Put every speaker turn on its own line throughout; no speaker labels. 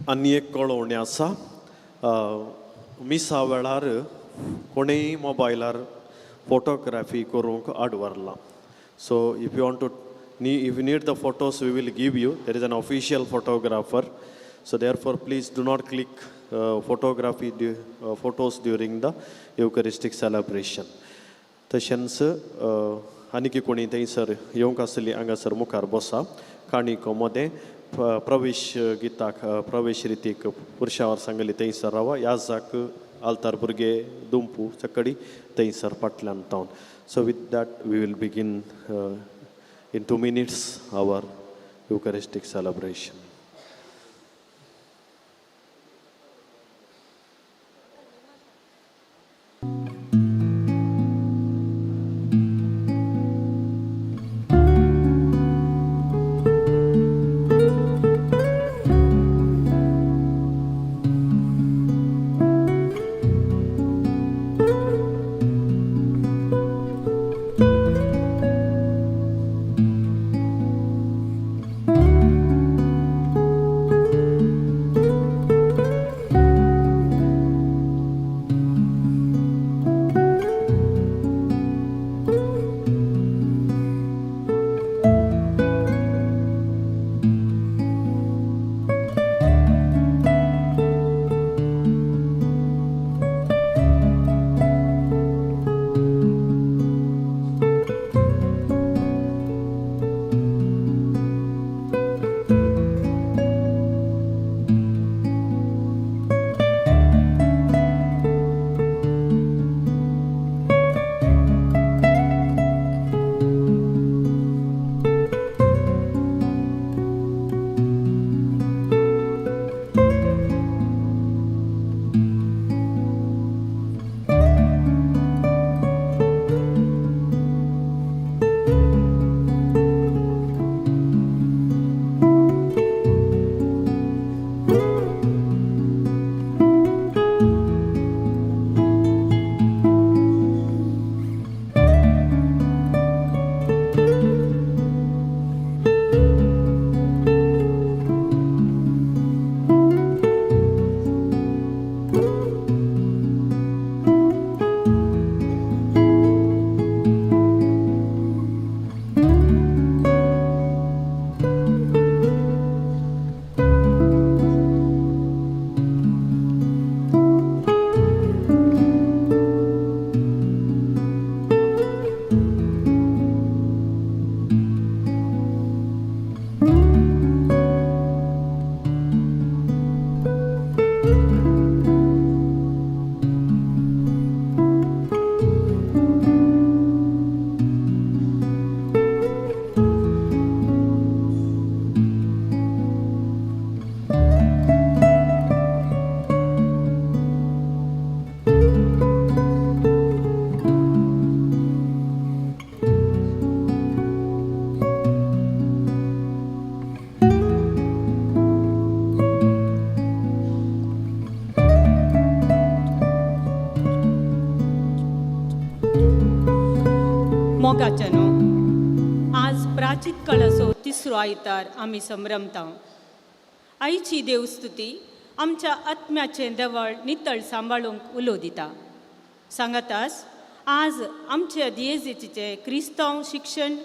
आनी एक कळोवणी आसा. मिसा वेळार कोणेय मोबायलार फोटोग्राफी करूंक आडवरला. So if you want to if you need the photos we will give you. There is an official photographer. So therefore please do not click photography photos during the Eucharistic celebration. तशेंच आनीक कोणी थंयसर येवंक आसली हांगासर मुखार बसा. काणिको मदें प्रवेश गिताक, प्रवेश रितीक पुरशावर सांगली थंयसर रावा. याजाक आल्तार भुरगे दुमपू चकडी थंयसर फाटल्यान तावन. So with that we will begin in 2 minutes our Eucharistic celebration.
मोगाच्यानो, आज प्राचीत काळाचो तिसरो आयतार आमी संभ्रमता. आईची देवस्तुती आमच्या आत्म्याचें देवळ नितळ सांबाळूंक उलो दिता. सांगातास आज आमच्या दियेजेचीचें क्रिस्तांव शिक्षण,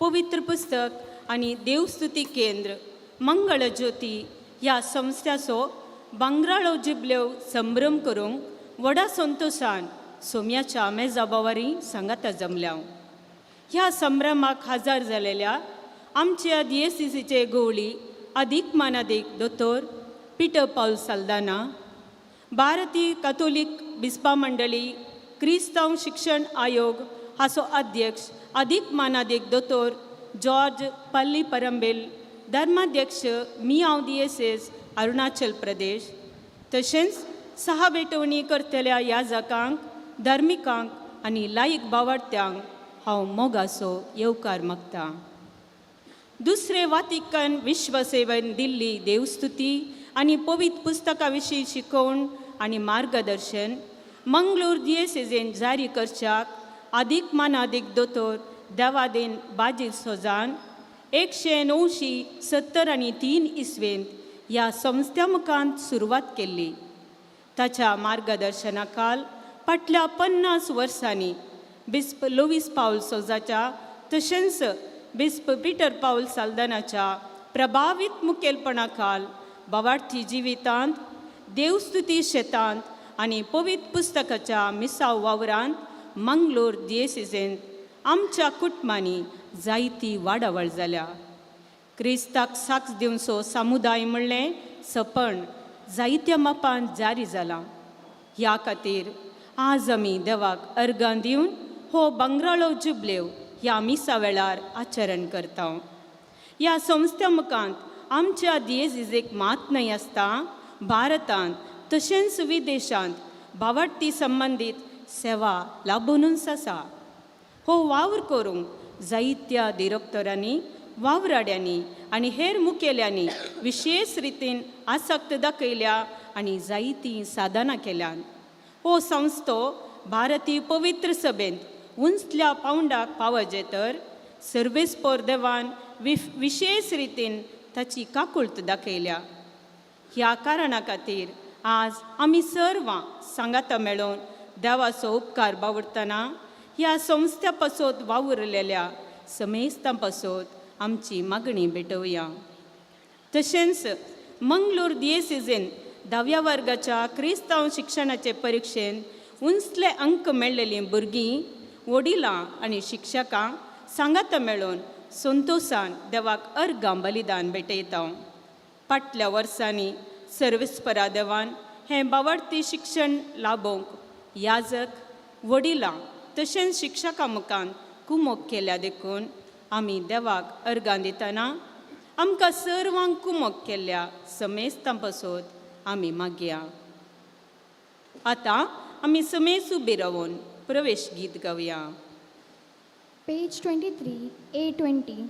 पवित्र पुस्तक आनी देवस्तुती केंद्र मंगळ ज्योती ह्या संस्थ्याचो भांगराळो जिबल्यो संभ्रम करूंक व्हडा संतोशान सोम्याच्या मेजाबावारी सांगाता जमल्या. ह्या संभ्रमाक हजर जालेल्या आमच्या डीएससीसीचे गवळी अदीक मानादीक दोतोर पिटर पावल साल्दाना, भारतीय कथोलीक बिस्पा मंडळी क्रिस्तांव शिक्षण आयोग हाचो अध्यक्ष अदीक मानादीक दोतोर जॉर्ज पल्ली परंबेल, धर्माध्यक्ष मियांव दियेसेस अरुणाचल प्रदेश, तशेंच सहा भेटवणी करतल्या याजकांक, धार्मिकांक आनी लायक बावडत्यांक हांव मोगाचो येवकार मागता. दुसरे वातिकन विश्वसेवेन दिल्ली देवस्तुती आनी पवित्र पुस्तका विशीं शिकोवण आनी मार्गदर्शन मंगळूर दियेसेजेन जारी करच्याक आदीक मानादीक दोतोर देवादेन बाजील सोजान 1973 इसवेंत ह्या संस्थ्या मुखांत सुरवात केल्ली. ताच्या मार्गदर्शनाखाल फाटल्या 50 वर्सांनी बिस्प लुवीस पावल सोजाच्या तशेंच बिस्प पिटर पावल साल्दानाच्या प्रभावीत मुखेलपणाखाल भावार्थी जिवितांत, देवस्तुती शेतांत आनी पवित्र पुस्तकाच्या मिसाव वावरांत मंगलोर दियेसिजेंत आमच्या कुटुंबांनी जायती वाडावळ जाल्या. क्रिस्ताक साक्ष दिवचो समुदाय म्हणलें सपन जायत्या मापान जारी जालां. ह्या खातीर आज आमी देवाक अर्गां दिवन हो भांगराळो जुबलेव ह्या मिसा वेळार आचरण करता. ह्या संस्थ्या मुखांत आमच्या दियेजिजेक मात न्हय आसता भारतांत तशेंच विदेशांत भावार्थी संबंदीत सेवा लाबूनच आसा. हो वावर करूंक जायत्या दिरक्तरांनी, वावराड्यांनी आनी हेर मुखेल्यांनी विशेश रितीन आसक्त दाखयल्या आनी जायतीं साधनां केल्यान. हो संस्थो भारतीय पवित्र सभेंत उंचल्या पावंडाक पावजे तर सर्वेस्पोर देवान विशेश रितीन ताची काकुळत दाखयल्या. ह्या कारणा खातीर आज आमी सर्वां सांगाता मेळोवन देवाचो उपकार बावडटना ह्या संस्थ्या पासत वावुरलेल्या समेस्तां पासत आमची मागणी भेटोवया. तशेंच मंगलोर दियेसिजेन धाव्या वर्गाच्या क्रिस्तांव शिक्षणाचे परिक्षेन उंचले अंक मेळ्ळेलीं भुरगीं, वडिलां आनी शिक्षकां सांगाता मेळोवन संतोशान देवाक अर्गां बलिदान भेटयता. फाटल्या वर्सांनी सर्वेस्परा देवान हें भावार्थी शिक्षण लाभोवंक याजक, वडिलां तशेंच शिक्षकां मुखान कुमोक केल्या देखून आमी देवाक अर्गां दितना आमकां सर्वांक कुमोक केल्ल्या समेस्तां पासत आमी मागया. आतां आमी समेस उबी रावन प्रवेश गीत गावया.
Page 23, A20.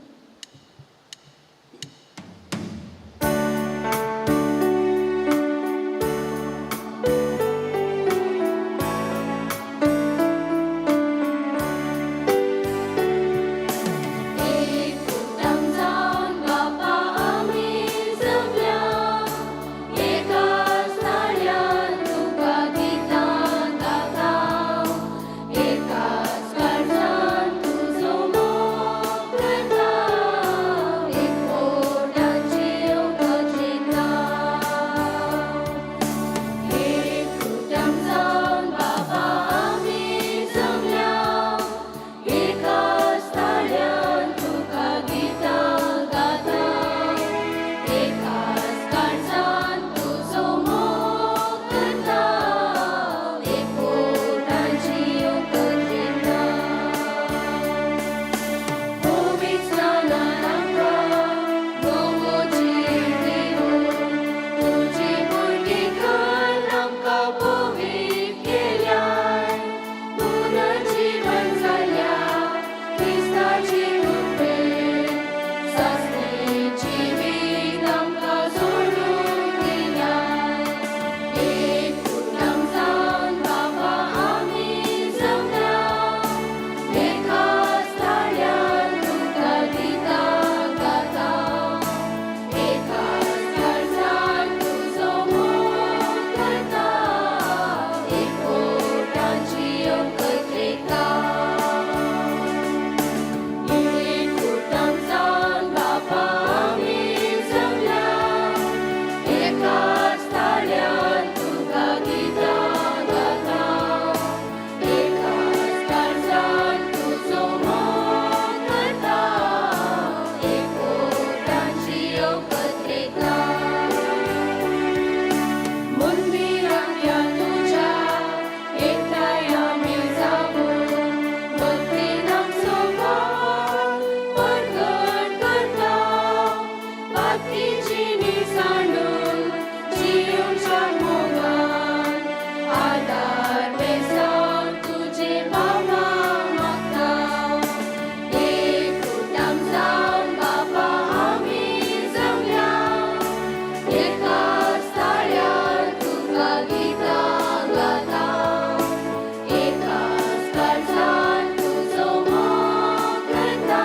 एकाच काळजान तुजो मोग करता,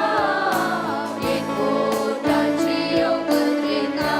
एकवटाची एकत्रिता.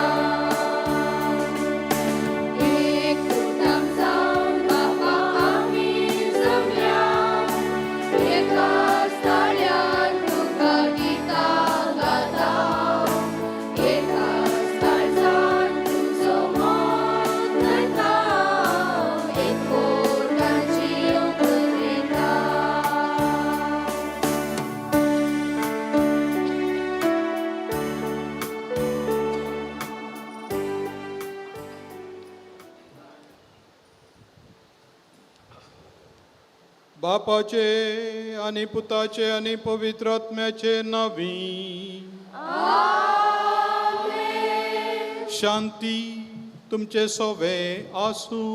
बापाचे आनी पुताचे आनी पवित्र आत्म्याचे नावी. शांती तुमचे सोवे आसूं.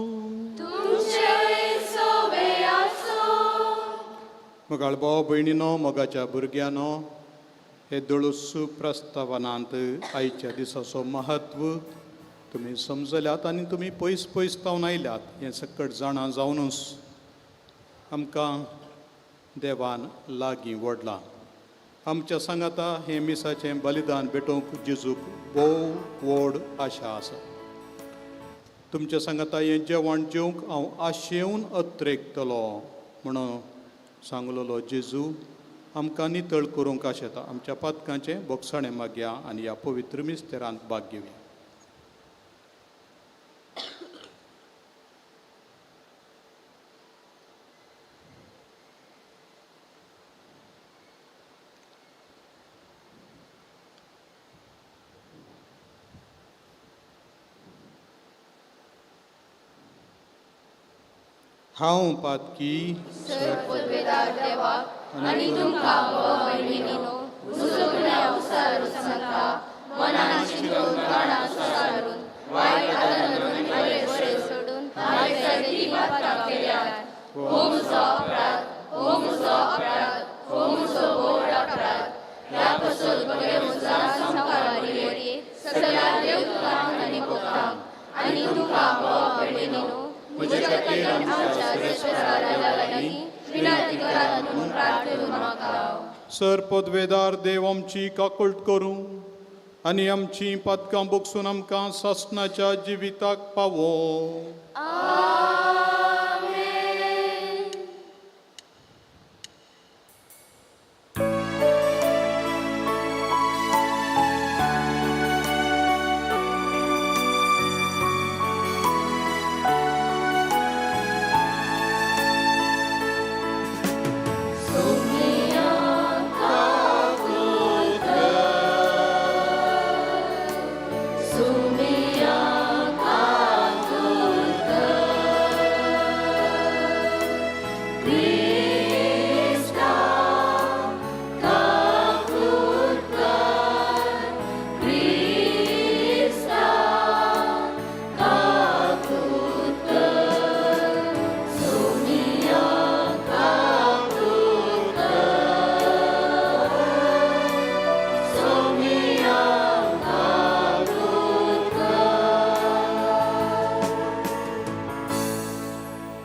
मोगाळ भाव भयणीनो, मोगाच्या भुरग्यांनो, हे दळूस प्रस्तावनांत आयच्या दिसाचो महत्व तुमी समजल्यात आनी तुमी पयस पयस तावन आयल्यात हें सकट जाणा जावनूच आमकां देवान लागीं वडलां. आमच्या सांगाता हें मिसाचें बलिदान भेटोवंक जेजूक भोव व्हड आशा आसा. तुमच्या सांगाता हें जेवण जेवंक हांव आशेवन अत्रेकतलो म्हणून सांगलेलो जेजू आमकां नितळ करूंक आशेता. आमच्या पातकांचें बोगसाणें मागया आनी ह्या पवित्र मिस्तेरांत भाग घेवया. हांव पातकी सर पदवेदार देव आमची काकूळट करूं आनी आमची पातकां बोगसून आमकां सासणाच्या जिविताक पावो.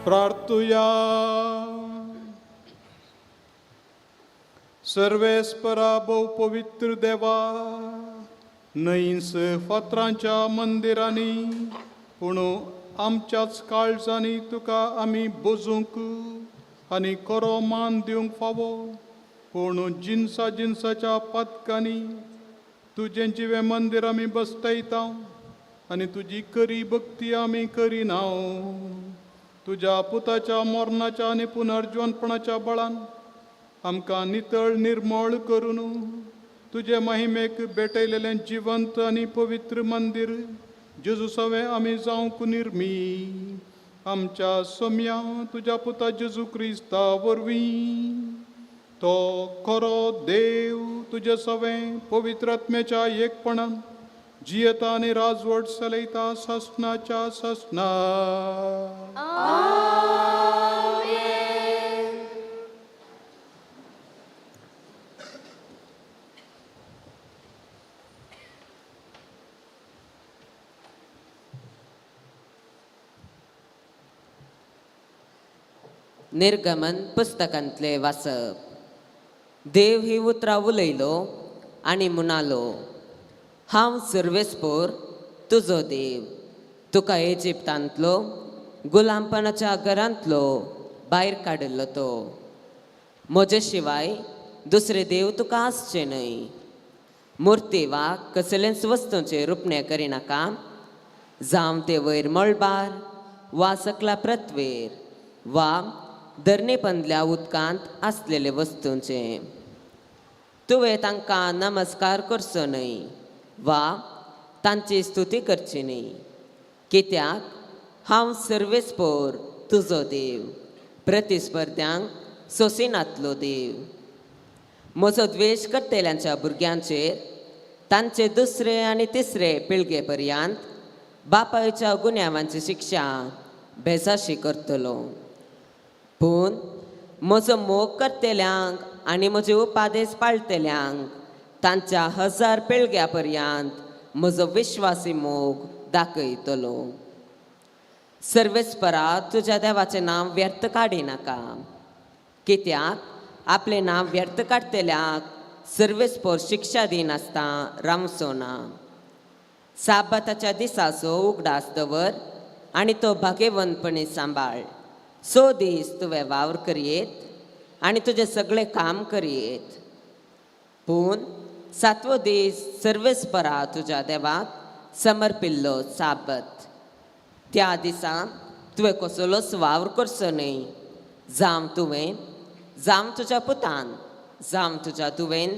प्रार्थुया. सर्वेस्परा भोव पवित्र देवा, न्हंयस फातरांच्या मंदिरांनी पूण आमच्याच काळजांनी तुका आमी बोजूंक आनी खरो मान दिवंक फावो. पूण जिनसा जिनसाच्या पातकांनी तुजें जिवें मंदीर आमी बसतयता आनी तुजी करी भक्ती आमी करिना. तुज्या पुताच्या मरणाच्या आनी पुनर्जीवनपणाच्या बळान आमकां नितळ निर्मळ करून तुजे महिमेक भेटयलेलें जिवंत आनी पवित्र मंदीर जेजू सवें आमी जावंक निर्मी. आमच्या सोम्या तुज्या पुता जेजू क्रिस्ता वरवीं तो खरो देव तुजे सवें पवित्र आत्म्याच्या एकपणान जियेता आनी राजवट चलयता सासणाच्या सासणा.
निर्गमन पुस्तकांतले वाचप. देव ही उतरां उलयलो आनी म्हणालो, हांव सर्वेस्पोर तुजो देव, तुका इजिप्तांतलो गुलामपणाच्या घरांतलो भायर काडिल्लो तो. म्हजे शिवाय दुसरे देव तुका आसचे न्हय. मुर्ती वा कसलेच वस्तूंचें रुपणें करिनाका, जावं ते वयर मळबार वा सकला पृथ्वेर वा धरणे पंदल्या उदकांत आसलेले वस्तूंचें. तुवें तांकां नमस्कार करचो न्हय वा तांची स्तुती करची न्हय, कित्याक हांव सर्वेस्पोर तुजो देव, प्रतिस्पर्ध्यांक सोसिनातलो देव. म्हजो द्वेश करतल्यांच्या भुरग्यांचेर तांचे दुसरे आनी तिसरे पिळगे पर्यंत बापायच्या गुन्यांवांची शिक्षा बेजाशी करतलो. पूण म्हजो मोग करतल्यांक आनी म्हजे उपादेश पाळटल्यांक तांच्या 1000 पिळग्या पर्यंत म्हजो विश्वासी मोग दाखयतलो. सर्वेस्परा तुज्या देवाचें नांव व्यर्थ काडिनाका, कित्याक आपलें नांव व्यर्थ काडटल्याक सर्वेस्पर शिक्षा दिनासतना रावचो ना. साबाताच्या दिसाचो उगडास दवर आनी तो भागेवंतपणी सांबाळ. 6 दीस तुवें वावर करयेत आनी तुजें सगळें काम करयेत, पूण 7वो दीस सर्वेस्परा तुज्या देवाक समर्पिल्लो साबत. त्या दिसा तुवें कसलोच वावर करचो न्हय, जावं तुवें, जावं तुज्या पुतान, जावं तुज्या धुवेन,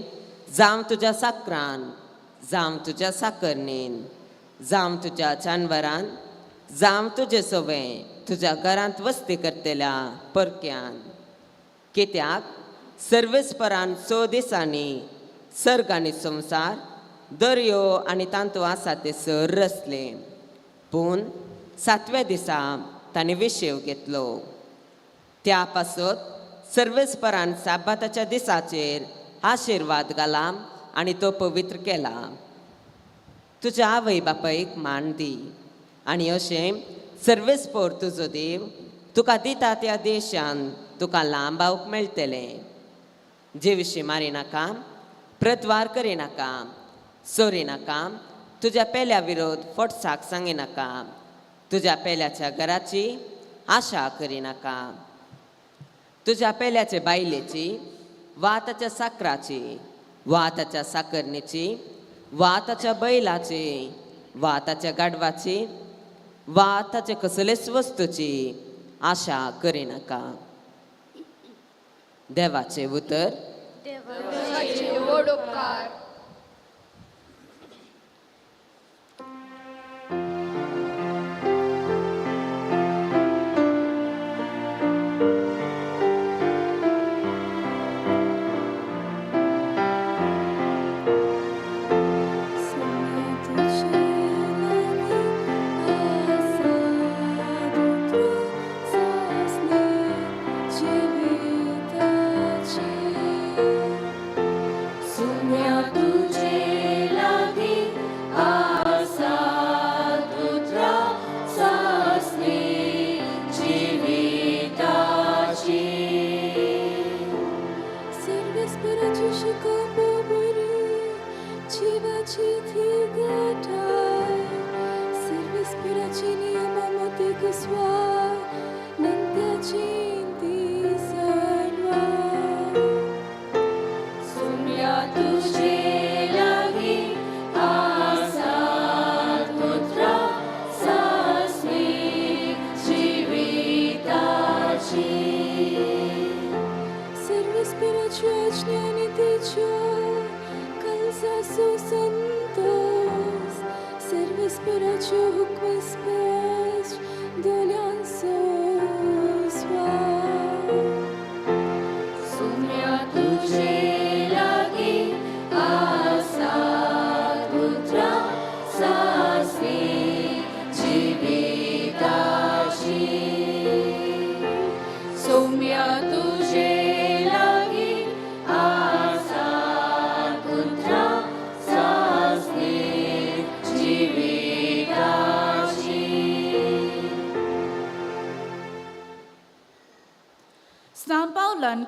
जावं तुज्या साकरान, जावं तुज्या साकरणेन, जावं तुज्या जानवरान, जावं तुजे सवें तुज्या घरांत वस्ती करतल्या परक्यान. कित्याक सर्वेस्परान 6 दिसांनी सर्ग आनी संवसार, दर्यो आनी तांतू आसा ते सर रचले, पूण 7व्या दिसा ताणें विशेव घेतलो. त्या पासत सर्वेस्परान साबाताच्या दिसाचेर आशिर्वाद घाला आनी तो पवित्र केला. तुज्या आवय बापायक मान दी आनी अशें सर्वेस्पर तुजो देव तुका दिता त्या देशान तुका लांब आवक मेळटलें. जे विशीं मारिनाका, प्रद्वार करिनाका, सोरिनाका, तुज्या पेल्या विरोध फटसाक सांगिनाका, तुज्या पेल्याच्या घराची आशा करिनाका, तुज्या पेल्याचे बायलेची वा ताच्या साकराची वा ताच्या साकरणेची वा ताच्या बैलाची वा ताच्या गाडवाची वा ताचे कसलेच वस्तूची आशा करिनाका. देवाचें उतर.
देवाचे व्हड उपकार.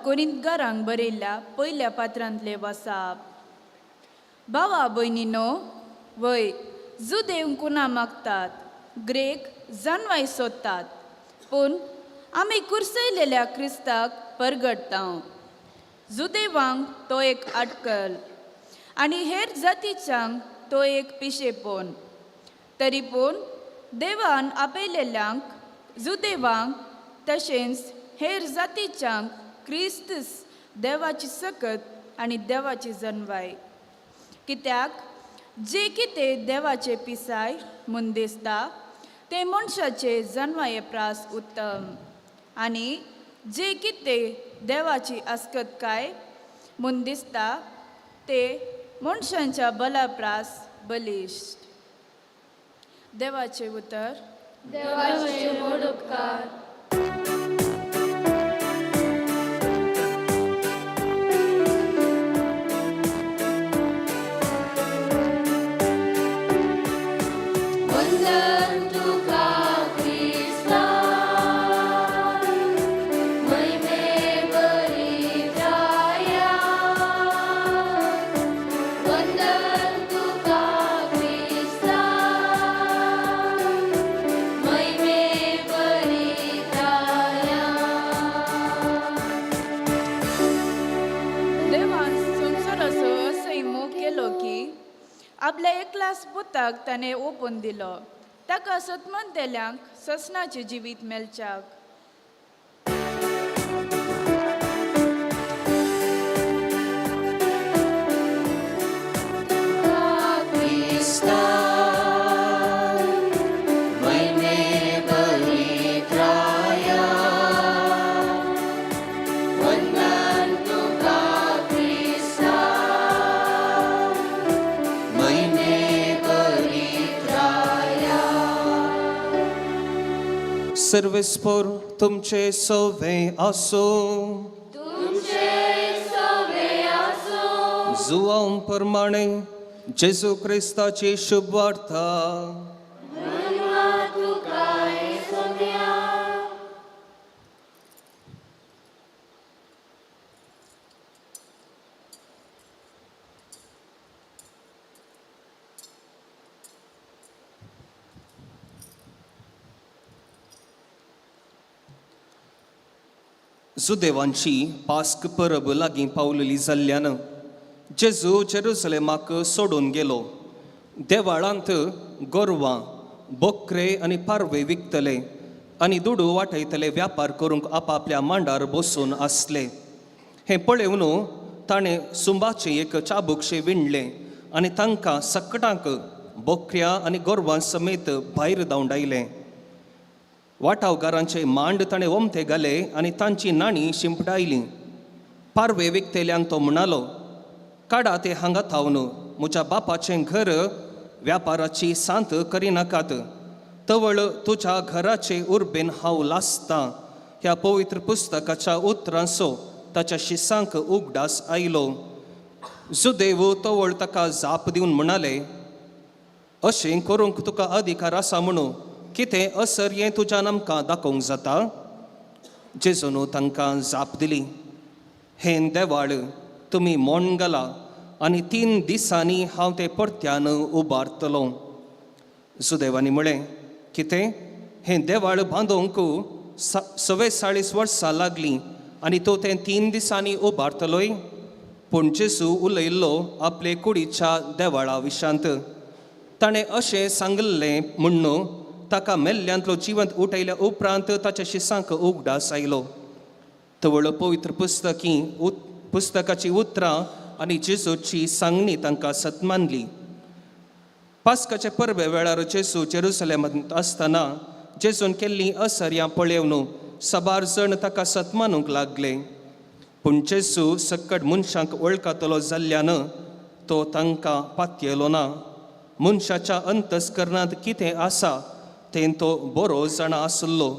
कोरिंतकारांक बरयल्ल्या पयल्या पात्रांतले वासाप. भावा भयणीनो, वय जुदेव कुना मागतात, ग्रेक जानवाय सोदतात, पूण आमी कुर्सयलेल्या क्रिस्ताक परगडटा. जुदेवांक तो एक आटकल आनी हेर जातीच्यांक तो एक पिशेपण. तरी पूण देवान आपयलेल्यांक जुदेवांक तशेंच हेर जातीच्यांक क्रिस्तस देवाची सकत आनी देवाची जनवाय. कित्याक जे कितें देवाचे पिसाय म्हूण दिसता तें मनशाचे जनवाये प्रास उत्तम, आनी
जे कितें देवाची आस्कत काय म्हूण दिसता ते मनशांच्या बलाप्रास बलिश्ट. देवाचें उतर.
देवाचे व्हड उपकार. वंदन तुका क्रिस्ता, महिमे बरित्राया. वंदन तुका क्रिस्ता, महिमे बरित्राया.
देवान संवसाराचो असोय मोग केलो की आपल्या एकलास पुताक ताणें ओपून दिलो, ताका सतमंतेल्यांक ससनाचें जिवीत मेळच्याक.
वंदन तुका क्रिस्ता, महिमे बरित्राया.
सर्वेस्पोर तुमचे सवे आसो.
तुमचे सवे आसो.
जुवां प्रमाणे जेजू क्रिस्ताची शुभवार्ता.
महिमा तुका सोम्या.
जुदेवांची पास्क परब लागीं पावलेली जाल्ल्यान जेजू जेरुसलेमाक सोडून गेलो. देवाळांत गोरवां, बोकरे आनी पारवे विकतले आनी दुडू वाटयतले व्यापार करूंक आपापल्या मांडार बसून आसले. हें पळोवन ताणें सुंबाचें एक चाबुकशें विणलें आनी तांकां सकटांक बोकऱ्या आनी गोरवां समेत भायर धांवडायलें. वाटावगारांचे मांड ताणें ओमथे घाले आनी तांची नाणीं शिंपडायलीं. पारवे विकतेल्यांक तो म्हणालो, काडा ते हांगा थावन, म्हज्या बापाचें घर व्यापाराची सांत करिनाकात. तवळ तुज्या घराचे उर्बेन हांव लासतां ह्या पवित्र पुस्तकाच्या उतरांचो ताच्या शिसांक उगडास आयलो. जुदेव तवळ ताका जाप दिवन म्हणाले, अशें करूंक तुका अधिकार आसा म्हणून कितें असर हें तुज्यान आमकां दाखोवंक जाता? जेजून तांकां जाप दिली, हें देवाळ तुमी मोण घाला आनी 3 दिसांनी हांव तें परत्यान उबारतलो. सुदैवांनी म्हळें, कितें हें देवाळ बांदूंक 44 वर्सां लागलीं आनी तूं तें 3 दिसांनी उबारतलोय? पूण जेजू उलयल्लो आपले कुडीच्या देवाळा विशांत. ताणें अशें सांगिल्लें म्हण्ण ताका मेल्ल्यांतलो जिवंत उठयल्या उपरांत ताच्या शिसांक उगडास आयलो. तवळ पवित्र पुस्तकी पुस्तकाची उतरां आनी जेजूची सांगणी तांकां सतमानली. पास्काचे परबे वेळार जेजू जेरुसलेमांत आसतना जेजून केल्लीं असर्यां पळेवन साबार जण ताका सतमानूंक लागले. पूण जेजू सक्कड मनशांक वळखतलो जाल्ल्यान तो तांकां पातयेलो ना. मनशाच्या अंतस्करणांत कितें आसा तें तो बरो जाणा आसलो.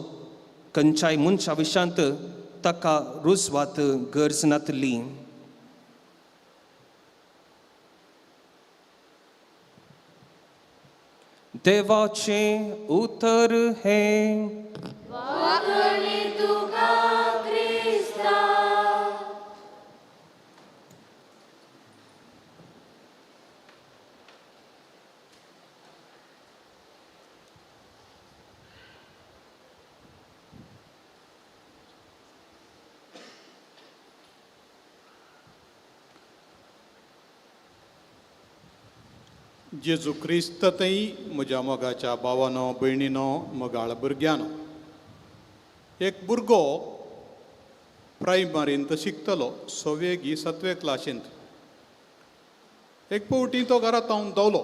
खंयच्याय मनशा विशांत ताका रुजवात गरज नातली. देवाचें उतर हें.
वाखणी तुका क्रिस्ता.
जेजू क्रिस्त थंय म्हज्या मोगाच्या भावानो, भयणीनो, मोगाळ भुरग्यानो, एक भुरगो प्रायमरींत शिकतलो, सवे गी सातवे क्लासींत. एक फावटी तो घरांत हांव धांवलो,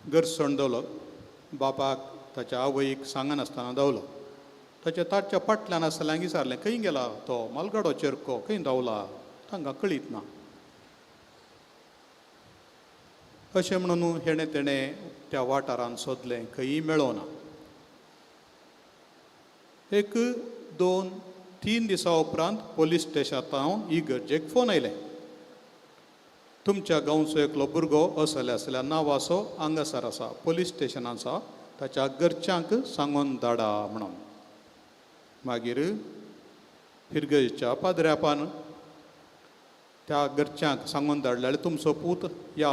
घरसण धांवलो, बापाक ताच्या आवयक सांगनासतना धांवलो. ताच्या ताच्या फाटल्यान आसल्यान विचारलें खंय गेला तो मालगाडो चेरको खंय धांवला तांकां कळीत ना. अशें म्हणून हेणें तेणें त्या वाठारान सोदलें खंयी मेळोना. 1, 2, 3 दिसां उपरांत पोलीस स्टेशनांत इगर्जेक फोन आयलें, तुमच्या गांवचो एकलो भुरगो असल्या असल्या नांवाचो हांगासर आसा, पोलीस स्टेशनान आसा, ताच्या घरच्यांक सांगून धाडा म्हणून. मागीर फिरगेच्या पाद्र्यापान त्या घरच्यांक सांगून धाडल्यार तुमचो पूत ह्या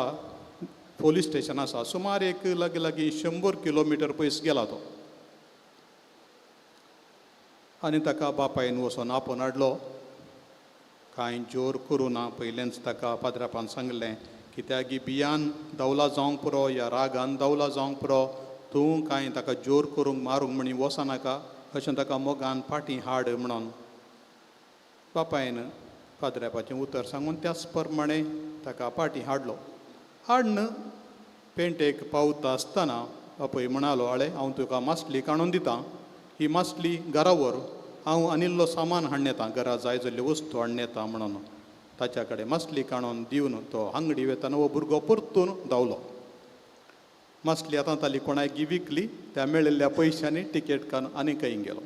पोलीस स्टेशन आसा, सुमार एक लागीं लागीं 100 किलोमिटर पयस गेला तो. आनी ताका बापायन वचोन आपोवन हाडलो. कांय जोर करूं ना, पयलेंच ताका पाद्रापान सांगलें कित्याक बियान दावला जावंक पुरो या रागान दावला जावंक पुरो, तूं कांय ताका जोर करूंक मारूंक म्हणी वचनाका, अशें ताका मोगान फाटीं हाड म्हणून. बापायन पाद्रापाचें उतर सांगून त्याच प्रमाणे ताका फाटीं हाडलो. हाडून पेंटेक पावता आसतना बापूय म्हणालो, आळे हांव तुका मासली काडून दितां, ही मासली घरा व्हर, हांव आनी इल्लो सामान हाडून येता, घरा जाय जाल्ल्यो वस्तू हाडून येता म्हणून. ताच्या कडेन मासली काडून दिवन तो आंगडी वेताना हो भुरगो परतून धांवलो. मासली आतां ताली कोणाक विकली, त्या मेळिल्ल्या पयशांनी टिकेट काडून आनी खंय गेलो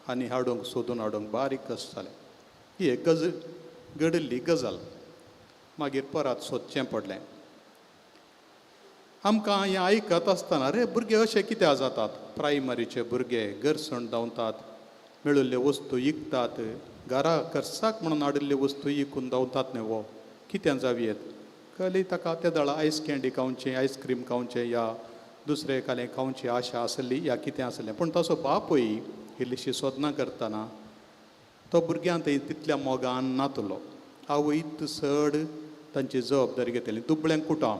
आनी हाडूंक सोदून हाडूंक बारीक कश्ट जालें. ही एक गज घडिल्ली गजाल. मागीर परत सोदचें पडलें. आमकां हें आयकत आसतना रे भुरगे अशे कित्याक जातात, प्रायमरीचे भुरगे गरसण धांवतात, मेळिल्ल्यो वस्तू विकतात, घरा खर्चाक म्हणून हाडिल्ल्यो वस्तू विकून धांवतात न्ही, हो कितें जावयेत. कली ताका ते दळा आयस कँडी खावचें, आयस्क्रीम खावचें या दुसरें कालें खावची आशा आसली या कितें आसलें. पूण तसो बापूय इल्लीशी सोदनां करतना तो भुरग्यां थंय तितल्या मोगान नातलो. आवय चड तांची जबाबदारी घेतली, दुबळें कुटां.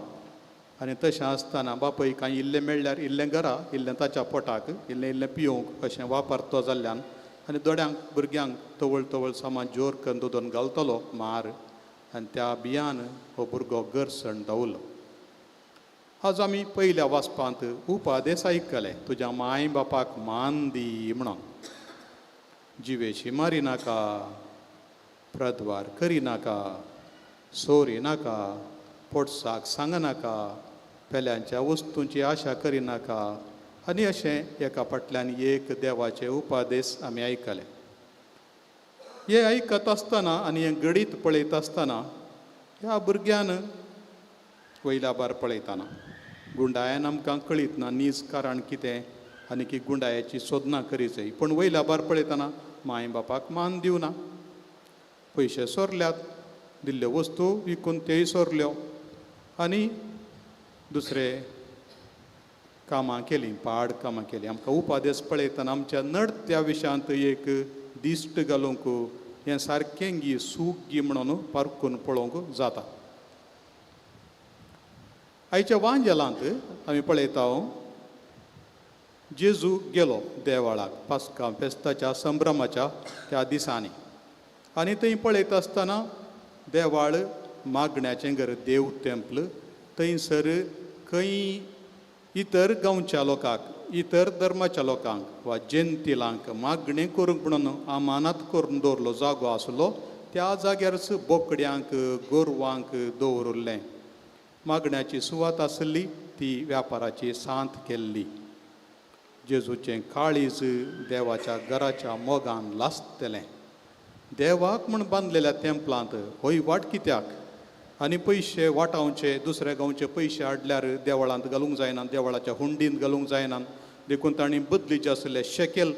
आनी तशें आसतना बापूय कांय इल्लें मेळ्ळ्यार इल्लें घरा, इल्लें ताच्या पोटाक, इल्लें इल्लें पिवंक अशें वापरतो जाल्ल्यान आनी दोड्यांक भुरग्यांक तवळ तवळ सामान जोर करून दोदोन घालतलो मार. आनी त्या बियान हो भुरगो गरसण धांवलो. आज आमी पयल्या वाचपांत उपादेस आयकले, तुज्या माय बापाक मान दी म्हणून, जिवेशी मारी नाका, प्रद्वार करिनाका, सोरी नाका, पोटसाक सांगनाका, पेल्यांच्या वस्तूंची आशा करिनाका. आनी अशें एका फाटल्यान एक देवाचे उपादेस आमी आयकले. हे आयकत आसतना आनी हें गणीत पळयता आसतना ह्या भुरग्यान वयल्या बार पळयतना गुंडायान आमकां कळीत ना नीज कारण कितें आनी की गुंडायाची सोदनां करी जाय, पूण वयल्या बार पळयतना माय बापाक मान दिवना, पयशे सोरल्यात, दिल्ल्यो वस्तू विकून तेय सोरल्यो आनी दुसरे कामां केलीं, पाड कामां केलीं. आमकां उपादेस पळयतना आमच्या नडत्या विशयांत एक दिश्ट घालूंक हें सारकें गी सूख गी म्हणून पारखून पळोवंक जाता. आयच्या वांजेलांत आमी पळयता जेजू गेलो देवाळाक पास्का फेस्ताच्या संभ्रमाच्या त्या दिसांनी आनी थंय पळयता आसतना देवाळ मागण्याचें घर देव टेम्पल थंयसर खंय इतर गांवच्या लोकांक इतर धर्माच्या लोकांक वा जंतिलांक मागणें करूंक म्हणून अमानत करून दवरलो जागो आसलो त्या जाग्यारच बोकड्यांक गोरवांक दवरिल्लें. मागण्याची सुवात आसली ती व्यापाराची सांत केल्ली. जेजूचें काळीज देवाच्या घराच्या मोगान लासतलें. देवाक म्हूण बांदलेल्या तेंपलांत होय वाट कित्याक आनी पयशे वाटावचे दुसऱ्या गांवचे पयशे हाडल्यार देवळांत घालूंक जायना, देवळाच्या हुंडींत घालूंक जायना, देखून तांणी बदलीचे आसले शेकेल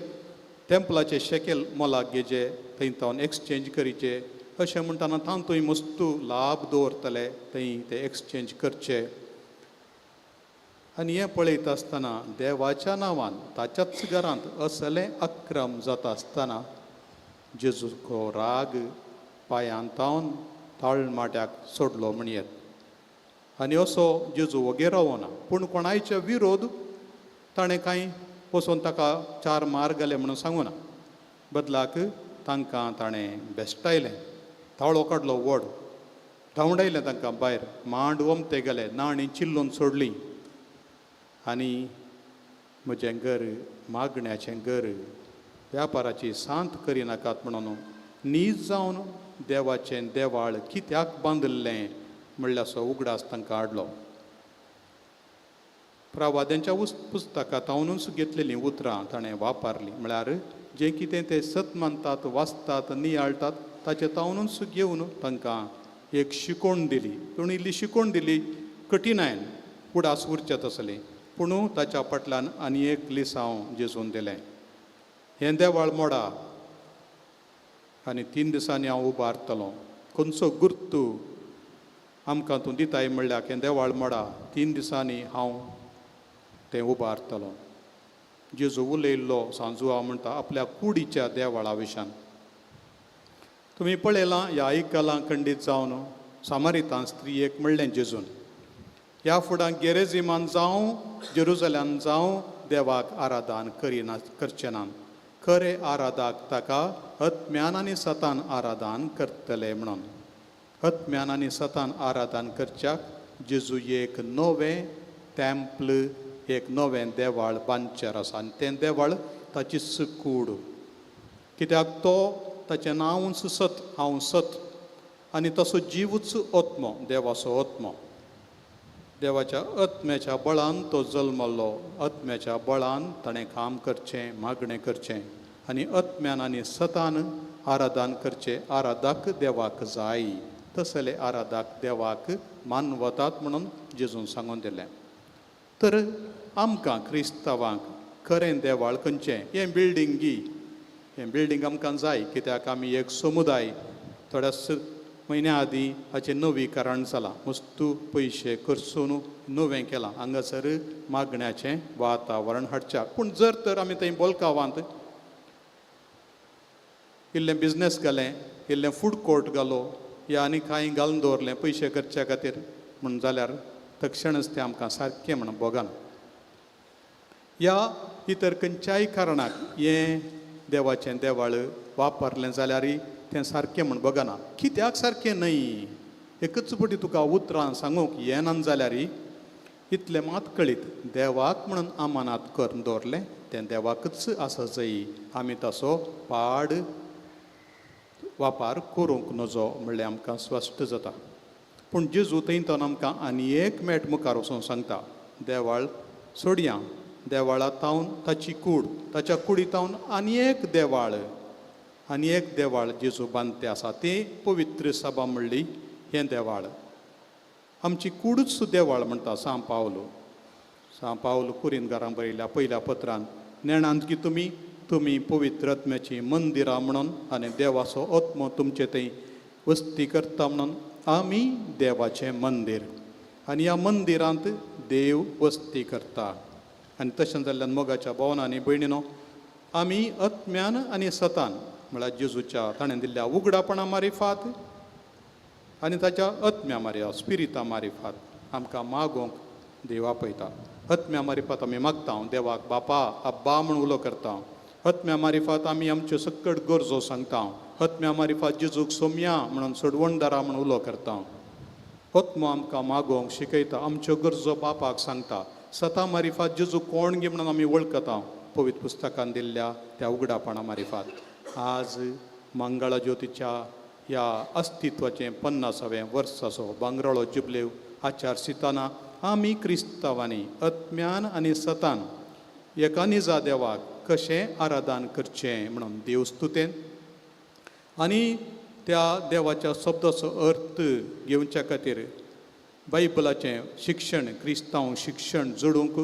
तेंपलाचे शेकेल मोलाक घेचे थंय तावन एक्सचेंज करीचे अशें म्हणटना तातूंय मस्तू लाभ दवरतले थंय ते एक्सचेंज करचे. आनी हें पळयता आसतना देवाच्या नांवान ताच्याच घरांत असलें अक्रम जाता आसतना जेजूचो राग पांयान तावन ताळमाट्याक सोडलो म्हणयेत. आनी असो जेजू वगेर रावना, पूण कोणायचे विरोध ताणें कांय वचून ताका चार मार घाले म्हणून सांगूना, बदलाक तांकां ताणें बेश्टायलें, ताळो काडलो व्हड, धांवडायलें तांकां भायर, मांड ओमते गेले, नाणीं चिल्लून सोडलीं आनी म्हजें घर मागण्याचें घर व्यापाराची सांत करिनाकात म्हणून नीज जावन देवाचें देवाळ कित्याक बांदिल्लें म्हणल्याचो उगडास तांकां हाडलो. प्रवाद्यांच्या पुस्तकां तावनूच घेतलेलीं उतरां ताणें वापरलीं, म्हळ्यार जें कितें ते सत मानतात, वाचतात, नियाळटात ताचें तावनूच घेवन तांकां एक शिकवण दिली. पूण इल्ली शिकवण दिली कठिणायन उडास उरचे तसली, पूण ताच्या फाटल्यान आनी एक लिसांव जेजून दिलें, हें देवाळ मोडा आनी 3 दिसांनी हांव उबारतलो. खंयचो गुर्तू आमकां तूं दिताय म्हणल्यार हें देवाळ मोडा, 3 दिसांनी हांव तें उबारतलो. जेजू उलयल्लो सांजुआ म्हणटा आपल्या कुडीच्या देवाळा विशान. तुमी पळयलां ह्या आयकलां खंडीत जावन सामारितान स्त्रियेक म्हणलें जेजून, ह्या फुडां गेरेजिमान जावं जेरुजल्यान जावं देवाक आराधन करिना करचें ना, खरें आराधाक ताका आत्म्यान आनी सतान आराधन करतले म्हणून. आत्म्यान आनी सतान आराधन करच्याक जेजू एक नवें टेम्पल, एक नवें देवाळ बांदचेर आसा आनी तें देवाळ ताचीच कूड, कित्याक तो ताचें नांवूच सत, हांव सत, आनी तसो जिवूच आत्मो, देवाचो आत्मो. देवाच्या आत्म्याच्या बळान तो जल्मल्लो, आत्म्याच्या बळान ताणें काम करचें, मागणें करचें आनी आत्म्यान आनी सतान आराधन करचें. आराधाक देवाक जाय तसले आराधाक देवाक मानवतात म्हणून जेजून सांगून दिलें. तर आमकां क्रिस्तांवांक खरें देवाळ खंयचें? हें बिल्डींग, हें बिल्डींग आमकां जाय, कित्याक आमी एक समुदाय. थोड्याच म्हयन्या आदीं हाचें नवीकरण जालां, मस्तू पयशे खर्चून नवें केलां, हांगासर मागण्याचें वातावरण हाडच्याक. पूण जर तर आमी थंय बोलकावांत इल्लें बिजनेस घालें, इल्लें फूड कोर्ट घालो या आनी कांय घालून दवरलें पयशे करच्या खातीर म्हूण जाल्यार तक्षणच तें आमकां सारकें म्हण भोगना. या इतर खंयच्याय कारणाक हें देवाचें देवाळ वापरलें जाल्यारय तें सारकें म्हण भोगना. कित्याक सारकें न्हय? एकच पटी तुका उतरां सांगूंक येना जाल्यारय इतलें मात कळीत, देवाक म्हणून अमानात करून दवरलें तें देवाकच आसा जाय, आमी ताचो पाड वापर करूंक नजो म्हणलें आमकां स्पश्ट जाता. पूण जेजू थंय तो आमकां आनी एक मेट मुखार वचून सांगता, देवाळ सोडया, देवाळा तावन ताची कूड, ताच्या कुडी तावन आनी एक देवाळ, आनी एक देवाळ जेजू बांदते आसा, तें पवित्र सभा म्हणली हें देवाळ. आमची कूडूच देवाळ म्हणटा सांव पावलो. सांव पावलो कुरिनगारां बरयल्या पयल्या पत्रान, नेणांत की तुमी तुमी पवित्र आत्म्याचीं मंदिरां म्हणून आनी देवाचो आत्मो तुमचे थंय वस्ती करता म्हणून आमी देवाचें मंदीर आनी ह्या मंदिरांत देव वस्ती करता. आनी तशें जाल्ल्यान मोगाच्या भोवन आनी भयणीनो, आमी आत्म्यान आनी सतान म्हळ्यार जेजूच्या ताणें दिल्ल्या उगडापणा मारिफात आनी ताच्या आत्म्या मारिया स्पिरिता मारिफात आमकां मागोवंक देव आपयता. आत्म्या मारिफात आमी मागता देवाक बापा अब्बा म्हूण उलो करता. आत्म्या मारिफात आमी आमच्यो सकट गरजो सांगता. आत्म्या मारिफात जेजूक सोमया म्हणून सोडवणदारा म्हूण उलो करता. आत्मो आमकां मागोवंक शिकयता, आमच्यो गरजो बापाक सांगता. सता मारिफात जेजू कोण गी म्हणून आमी वळखता पवित्र पुस्तकान दिल्ल्या त्या उगडापणा मारिफात. आज मंगळा ज्योतीच्या ह्या अस्तित्वाचें 50वें वर्साचो भांगराळो जुबलेव आचार सिताना आमी क्रिस्तांवांनी आत्म्यान आनी सतान एका निजा देवाक कशें आराधन करचें म्हणून देवस्तुतेन आनी त्या देवाच्या शब्दाचो अर्थ घेवच्या खातीर बायबलाचें शिक्षण, क्रिस्तांव शिक्षण जोडूंक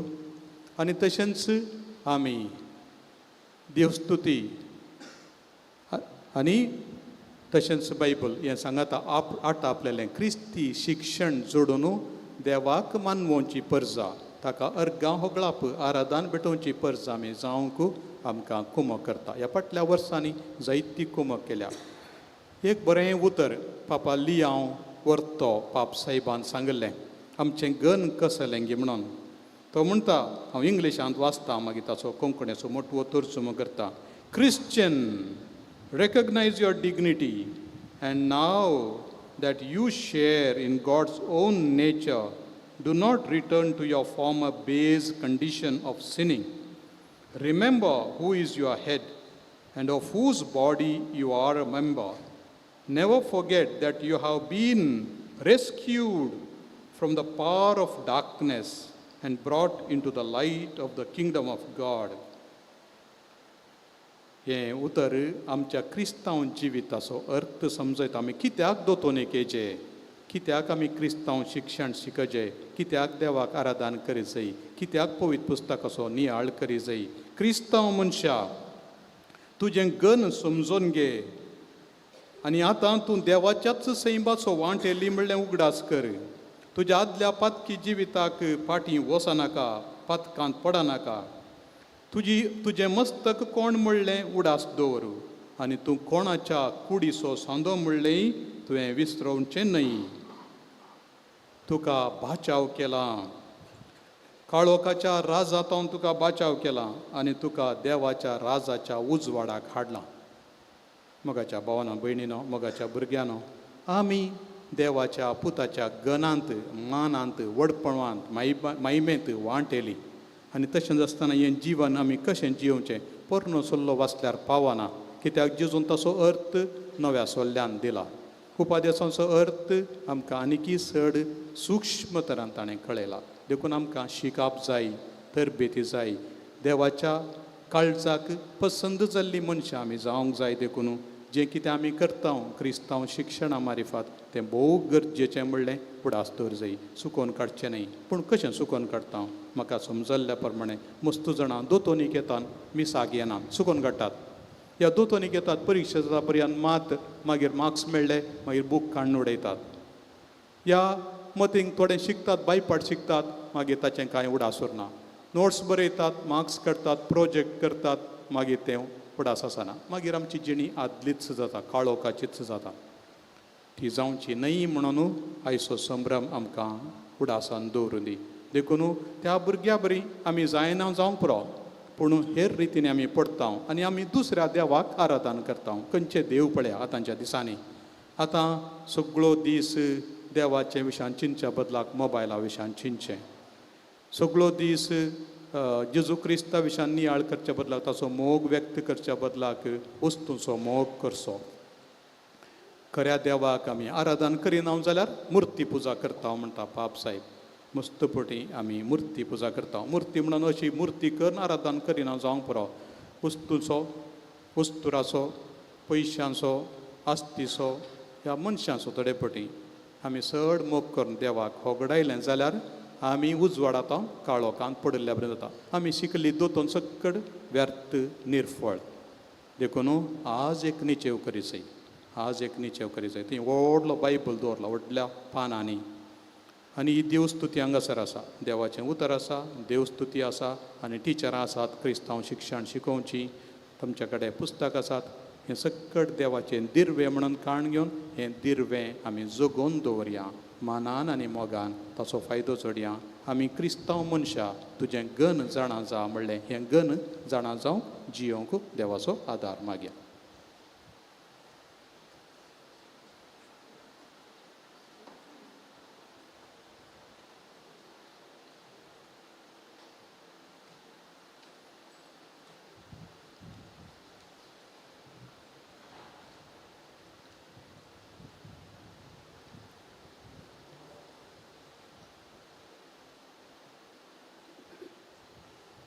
आनी तशेंच आमी देवस्तुती आनी तशेंच बायबल हें सांगता आटा आपलेलें क्रिस्ती शिक्षण जोडून देवाक मानवोवची परजा, ताका अर्गां होगळाप आराधन भेटोवची परजा आमी जावंक आमकां कुमक करता. ह्या फाटल्या वर्सांनी जायती कुमक केल्या. एक बरें उतर पापा लियांव वर्तो पाप साहेबान सांगिल्लें, आमचें गन कसलें गी म्हणून. तो म्हणटा, हांव इंग्लिशांत वाचता मागीर ताचो कोंकणीचो मोटवो तर्जुमो करता. Christian, recognize your dignity, and now that you share in God's own nature, do not return to your former base condition of sinning. Remember who is your head. and of whose body you are a member. Never forget that you have been rescued from the power of darkness and brought into the light of the kingdom of God. हें उतर आमच्या क्रिस्तांव जिविताचो अर्थ समजयता. आमी कित्याक दोतोनिकेचे, कित्याक आमी क्रिस्तांव शिक्षण शिकचे, कित्याक देवाक आराधन करी जाय, कित्याक पवित्र पुस्तकाचो नियाळ करी जाय. क्रिस्तांव मनशा, तुजें गन समजून घे आनी आतां तूं देवाच्याच सैमाचो वांट येयली म्हणलें उगडास कर. तुज्या आदल्या पातकी जिविताक फाटीं वचनाका, पातकांत पडनाका. तुजें मस्तक कोण म्हणलें उडास दवर आनी तूं कोणाच्या कुडीचो सांदो म्हणलें तुवें विसरोवचें न्हय. तुका बाचाव केला, काळोखाच्या राजांत तुका बाचाव केला आनी तुका देवाच्या राजाच्या उजवाडाक हाडला. मोगाच्या भावानो भयणीनो, मोगाच्या भुरग्यानो, आमी देवाच्या पुताच्या गनांत, मानांत, व्हडपणांत, मायमेंत वांटेली आनी तशेंच आसतना हें जिवन आमी कशें जियोवचें पोरणो सल्लो वाचल्यार पावना, कित्याक जेजून तसो अर्थ नव्या सल्ल्यान दिला. उपादेसांचो अर्थ आमकां आनीकय चड सूक्ष्म तरान ताणें कळयला. देखून आमकां शिकप जाय, तरबेती जाय, देवाच्या काळजाक पसंद जाल्ली मनशां आमी जावंक जाय. देखून जें कितें आमी करता क्रिस्तांव शिक्षणा मारिफात तें भोव गरजेचें म्हणलें फुडास दवर जाय, चुकोवन काडचें न्हय. पूण कशें चुकोवन काडटा म्हाका समजल्ल्या प्रमाणें मस्त जाणां दोतोनीक येतात, मिसाक येनात, चुकोवन काडटात. ह्या दोतोनीक येतात, परिक्षा जाता पर्यंत मात मागीर मार्क्स मेळ्ळे मागीर बूक काडून उडयतात. ह्या मतींक थोडे शिकतात, बायपाट शिकतात, मागीर ताचें कांय उडास उरना. नोट्स बरयतात, मार्क्स करतात, प्रोजेक्ट करतात, मागीर तें उडास आसना. मागीर आमची जिणी आदलीच जाता, काळोखाचीच जाता. ती जावची न्हय म्हणून आयचो संभ्रम आमकां उडासान दवरूं दी. देखून त्या भुरग्या बरी आमी जायना जावंक पुरो, पूण हेर रितीन आमी पडटा आनी आमी दुसऱ्या देवाक आराधन करता. खंयचे देव पळया आतांच्या दिसांनी, आतां सगळो दीस देवाचे विशयान चिंतच्या बदलाक मोबायला विशयान चिंतचें, सगळो दीस जेजू क्रिस्ता विशयान नियाळ करच्या बदलाक, ताचो मोग व्यक्त करच्या बदलाक वस्तूंचो मोग करचो. खऱ्या देवाक आमी आराधन करिना जाल्यार मुर्ती पुजा करता म्हणटा पाप साहेब. मस्त पटी आमी मुर्ती पुजा करता. मुर्ती म्हणून अशी मुर्ती करून आराधन करिना जावंक पुरो. वस्तूचो, वस्तुराचो, पयशांचो, आस्तीचो ह्या मनशांचो थोडे पटी आमी चड मोग करून देवाक होगडायलें जाल्यार आमी उजवाडांत काळोखांत पडिल्ल्या बरें जाता. आमी शिकली दोतोन सक्कड व्यर्थ, निर्फळ. देखून आज एक निचेव करी जाय, आज एक निचेव करी जाय. थंय व्हडलो बायबल दवरला व्हडल्या पानांनी आनी ही देवस्तुती हांगासर आसा, देवाचें उतर आसा, देवस्तुती आसा आनी टिचरां आसात क्रिस्तांव शिक्षण शिकोवची. तुमच्या कडेन पुस्तक आसात, हें सक्कड देवाचें दिर्वें म्हणून काण घेवन हें दिर्वें आमी जगोवन दवरया मानान आनी मोगान, ताचो फायदो चडया. आमी क्रिस्तांव मनशां तुजें गन जाणा जा म्हणलें हें गन जाणा जावं जियोंक देवाचो आदार मागया.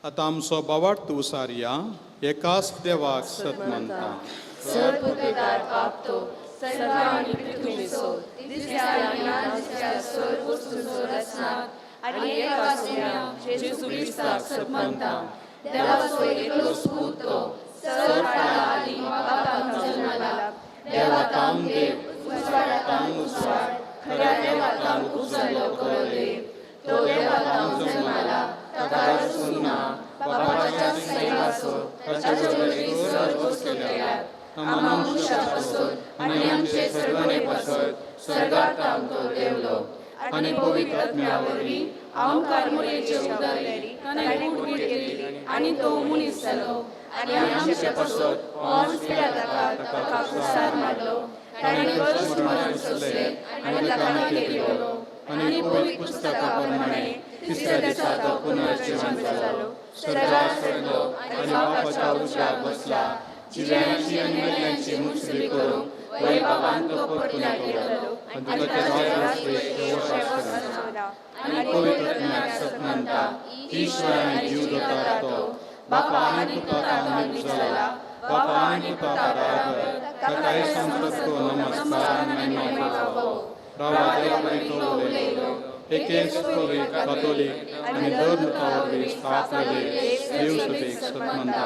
आतां आमचो बावार्थ उसारया एकाच देवाक सत मानता.
सर्वपुतेदार बाप तो सर्व आनी पृथ्वीचो, दिसत्या आनी ना दिसत्या सर्व वस्तूंचो रचनाक आनी एका सुन्या जेजू क्रिस्ताक सत मानता. देवाचो एकलोच पूत तो सर्व काळा आदीं बापाक जल्मला. देवातावन देव, उजवाडातावन उजवाड, खऱ्या देवातावन उपजल्लो खरो देव, तो देवातावन जल्मला, ताका रचूंक ना, बापाच्या सैमाचो ताचे वरवीं सर्व वस्तू केल्यात. आम्हा मनशां पासून आनी आमचे सर्वणे पासत स्वर्गांत तो देवलो आनी पवित्र आत्म्या वरवीं अहंकार मुरेचे उदरी ताणें कूड घेतली आनी तो मनीस जालो आनी आमचे पासत पोंस पिलाताक ताका कुसार मारलो. ताणें कश्ट मरण सोंसलें आनी ताका गेलो आनी पवित्र पुस्तका प्रमाणे तिसऱ्या दिसा तो पुनर्जिवन जालो, स्वर्गार चडलो आनी बापाच्या उजव्याक बसला. जिव्यांची आनी मेल्ल्यांची मुंसबी करूंक वय बाबान तो परतून येतलो आनी ताचें राज्य शेवट आसतलें.
आनी पवित्र आत्म्याक सत मानता, ईश्वर आनी जीव दोतार तो बापा आनी पुता तावन जाला, बापा आनी पुता बराबर ताकाय संतत्व नमस्कार आनी महिमा फावो. रावा देवा तो उलयलो एकेच पवित्र कातोलीक आनी धर्म वरवीं स्थापलेले देवसभेक सत मानता,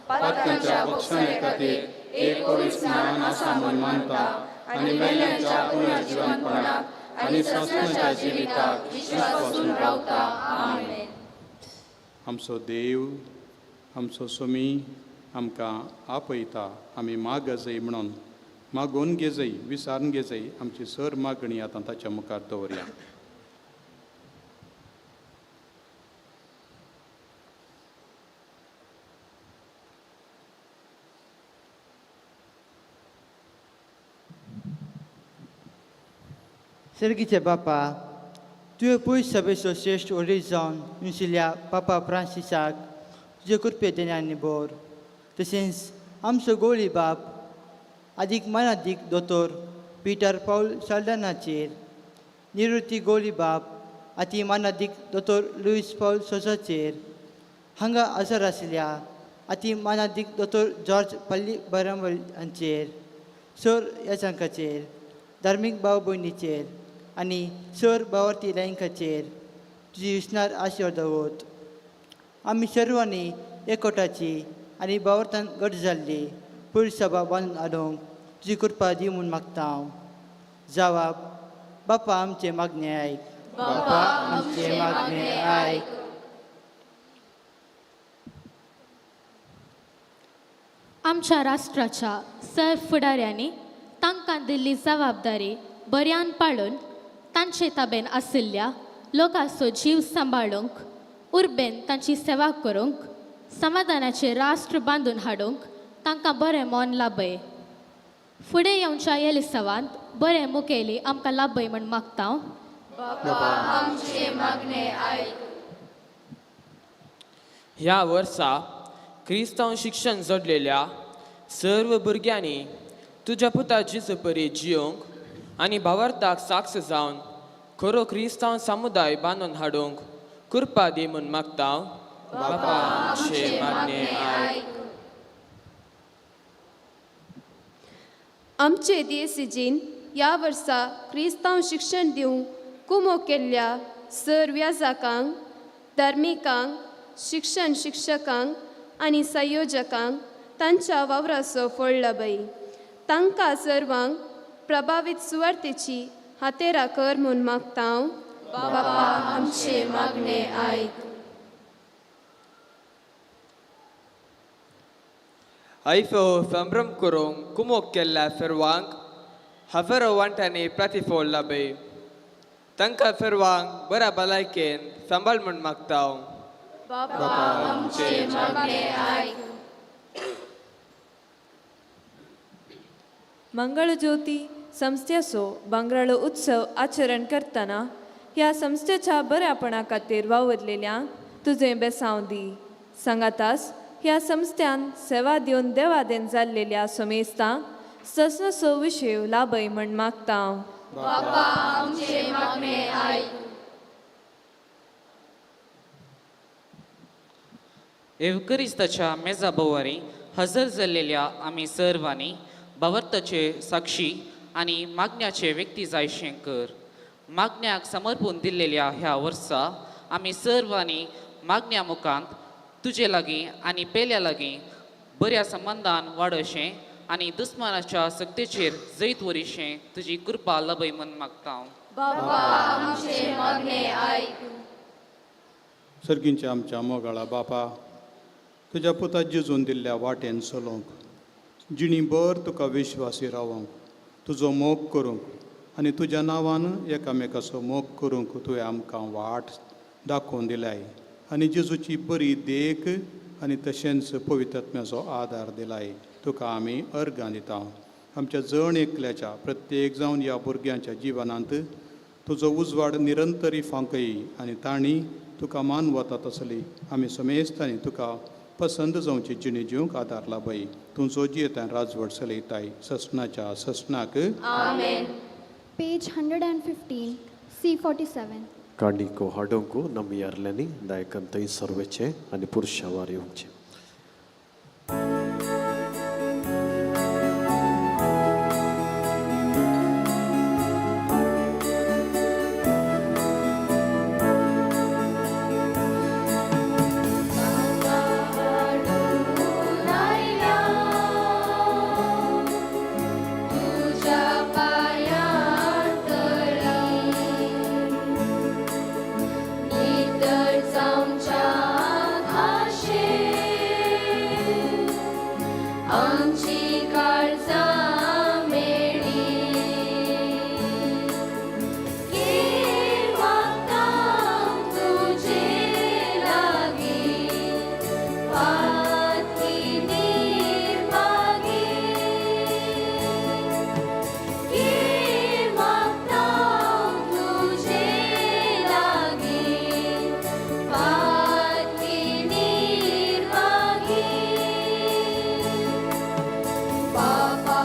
पातकांच्या बक्षणे खातीर एक पवित्र स्नान आसा म्हूण मानता आनी मेल्ल्यांच्या पुनर्जिवनपणाक आनी संस्कृताच्या जिविताक विश्वासून रावता.
आमेन.
आमचो देव, आमचो सोमी आमकां आपयता, आमी मागजय म्हणून मागून घेजय, विसारून घेजय. आमची सर मागणी आतां ताच्या मुखार दवरया.
सर्गीचे बापा, तुवें पयस सभेचो श्रेश्ठ वडील जावन नुशिल्ल्या पापा फ्रांसिसाक तुजे कृपे देण्यानी बोर, तशेंच आमचो गोळी बाप आदीक मानादीक दोतोर पिटर पावल साल्दानाचेर, निवृत्ती गोळी बाप आती मानादीक दोतोर लुईस पावल सोसाचेर, हांगा हजर आशिल्ल्या आती मानादीक दोतोर जॉर्ज पल्ली बरंबल हांचेर, सर याचांकाचेर, धार्मीक भाव भयणीचेर आनी सर भावार्थी लायंकाचेर तुजी विसनार आशिर्वाद दवरत. आमी सर्वांनी एकवटाची आनी भावार्थान घट जाल्ली पयली सभा बांदून हाडूंक तुजी कृपा दी म्हूण मागता हांव. जावाब बापा आमचे मागणे आयक. बापा आमचे मागणे आयक.
आमच्या राष्ट्राच्या सर फुडाऱ्यांनी तांकां दिल्ली जबाबदारी बऱ्यान पाळून तांचे ताबेन आशिल्ल्या लोकांचो जीव सांबाळूंक, उर्बेन तांची सेवा करूंक, समाधानाचें राष्ट्र बांदून हाडूंक तांकां बरें मन लाभय. फुडें येवच्या येलिसांवांत बरें मुखेली आमकां लाभय म्हूण मागता.
बापा आमचे मागणे आयक.
ह्या वर्सा क्रिस्तांव शिक्षण जोडलेल्या सर्व भुरग्यांनी तुज्या पुता जेजू परी जियोंक आनी भावार्थाक साक्ष जावन खरो क्रिस्तांव समुदाय बांदून हाडूंक कृपा दी म्हूण मागता. बापा आमचे मागणे आयक.
आमचे दियेसीजीन ह्या वर्सा क्रिस्तांव शिक्षण दिवंक कुमो केल्ल्या सर व्याजाकांक, धार्मिकांक, शिक्षण शिक्षकांक आनी संयोजकांक तांच्या वावराचो फळ लाबय. तांकां सर्वांक प्रभावीत सुवार्थेची हातेरा कर म्हूण मागता हांव. बापा आमचे मागणे आयक.
आयफो संभ्रम करूंक कुमोक केल्ल्या सर्वांक हजारो वांट्यांनी प्रतिफळ लाभय. तांकां सर्वांक बऱ्या भलायकेन सांबाळ म्हूण मागता.
बापा आमचे मागणे आयक.
मंगळज्योती संस्थेचो भांगराळो उत्सव आचरण करतना ह्या संस्थेच्या बऱ्यापणा खातीर वावुरलेल्यांक तुजें बेसांव दी. सांगातास ह्या संस्थ्यान सेवा दिवन देवादेन जाल्लेल्या समेस्तांक ससनसो विशय लाभय म्हण मागता.
बापा आमचे मागणे आयक.
एवकरिस्ताच्या मेजा भोवारी हजर जाल्लेल्या आमी सर्वांनी भावार्थाचे साक्षी आनी मागण्याचे व्यक्ती जायशें कर. मागण्याक समर्पून दिल्लेल्या ह्या वर्सा आमी सर्वांनी मागण्या मुखांत तुजे लागीं आनी पेल्या लागीं बऱ्या संबंदान वाडोवशें आनी दुस्मानाच्या सक्तेचेर जैत वरिशें तुजी कृपा लभय म्हूण मागता.
बापा आमचे मागणे आयक.
सर्गींच्या आमच्या मोगाळा बापा, तुज्या पुता जेजून दिल्ल्या वाटेन चलोवंक, जिणी भर तुका विश्वासी रावोंक, तुजो मोग करूंक आनी तुज्या नांवान एकामेकाचो मोग करूंक तुवें आमकां वाट दाखोवन दिलाय आनी जेजूची बरी देख आनी तशेंच पवित्र आत्म्याचो आदार दिलाय. तुका आमी अर्गां दिता. आमच्या जण एकल्याच्या, प्रत्येक जावन ह्या भुरग्यांच्या जिवनांत तुजो उजवाड निरंतरी फांकय आनी तांणी तुका मान वता तसली आमी समेस्तांनी तुका पसंत जावची जिणे जिवंक आदार लाबय. तूं जो जियेता राजवट चलयताय ससनाच्या ससनाक.
आमेन.
Page 115, C47.
काणिको हाडूंक नमी यारल्यांनी दायकन थंय सर्वेचें आनी पुरशावार येवचें.
तुझ्या पायां तळी नितळ जावच्या खाशे आमची काळजां मेळी की मागता तुजे लागीं पाती निर्मागी की मागता तुजे लागीं पाती निर्मागी. बापा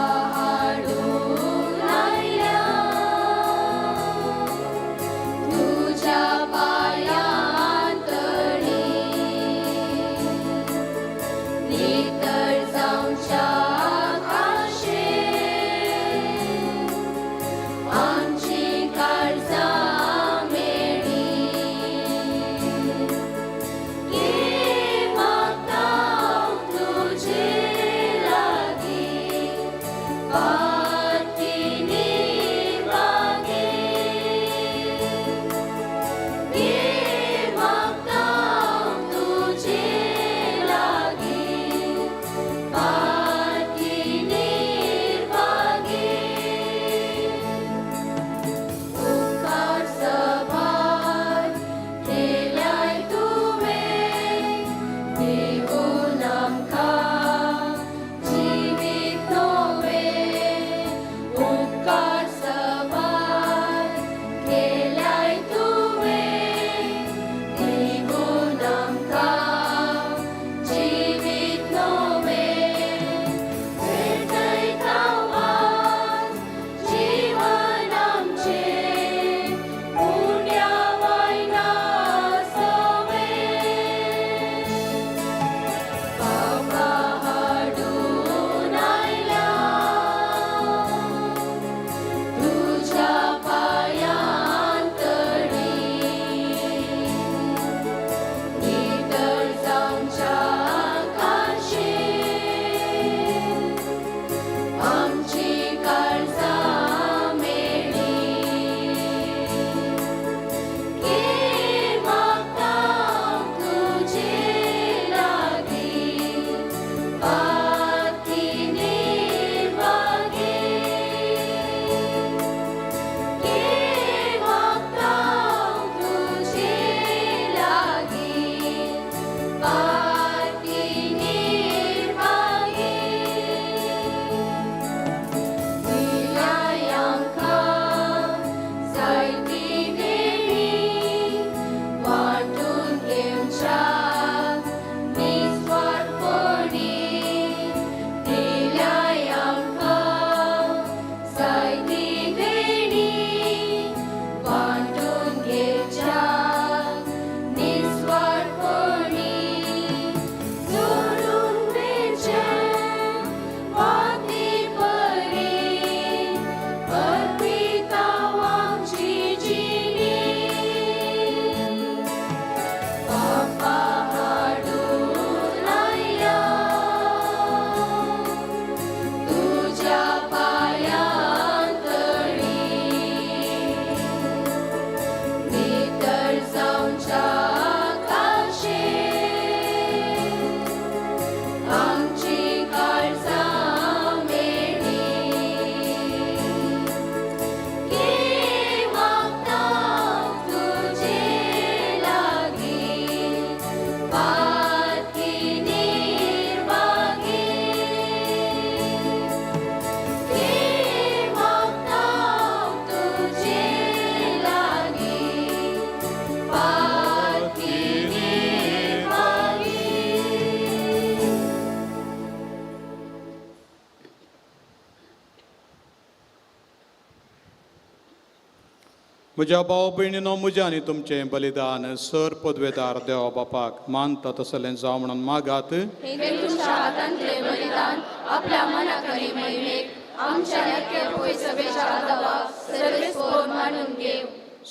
म्हज्या भाव भयणीनो, म्हज्या आनी तुमचें बलिदान सर पदवेदार देवा बापाक मानता तसलें जावं म्हणून मागात.
हे तुमच्या हातांतले बलिदान आपल्या मनाक आनी महिमेक आमच्या नक्या पोय सभेच्या आदावाक सर्वेस्पोर मानून घेव.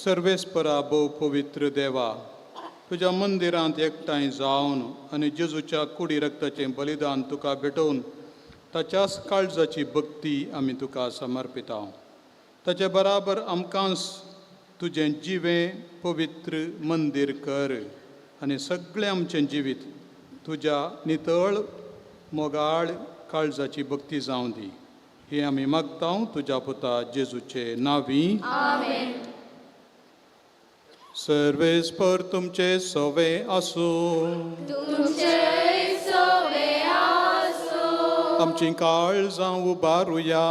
सर्वेस्परा भोव पवित्र देवा, तुज्या मंदिरांत एकठांय जावन आनी जेजूच्या कुडी रक्ताचें बलिदान तुका भेटोवन ताच्याच काळजाची भक्ती आमी तुका समर्पिता. ताचे बराबर आमकांच तुजें जिवें पवित्र मंदीर कर आनी सगळें आमचें जिवीत तुज्या नितळ मोगाळ काळजाची भक्ती जावं दी. ही आमी मागता तुज्या पुता जेजूचे नांवी.
आमेन.
सर्वेस्पर तुमचे सवे आसूं.
तुमचे सवे आसूं.
आमची काळजां उबारुया.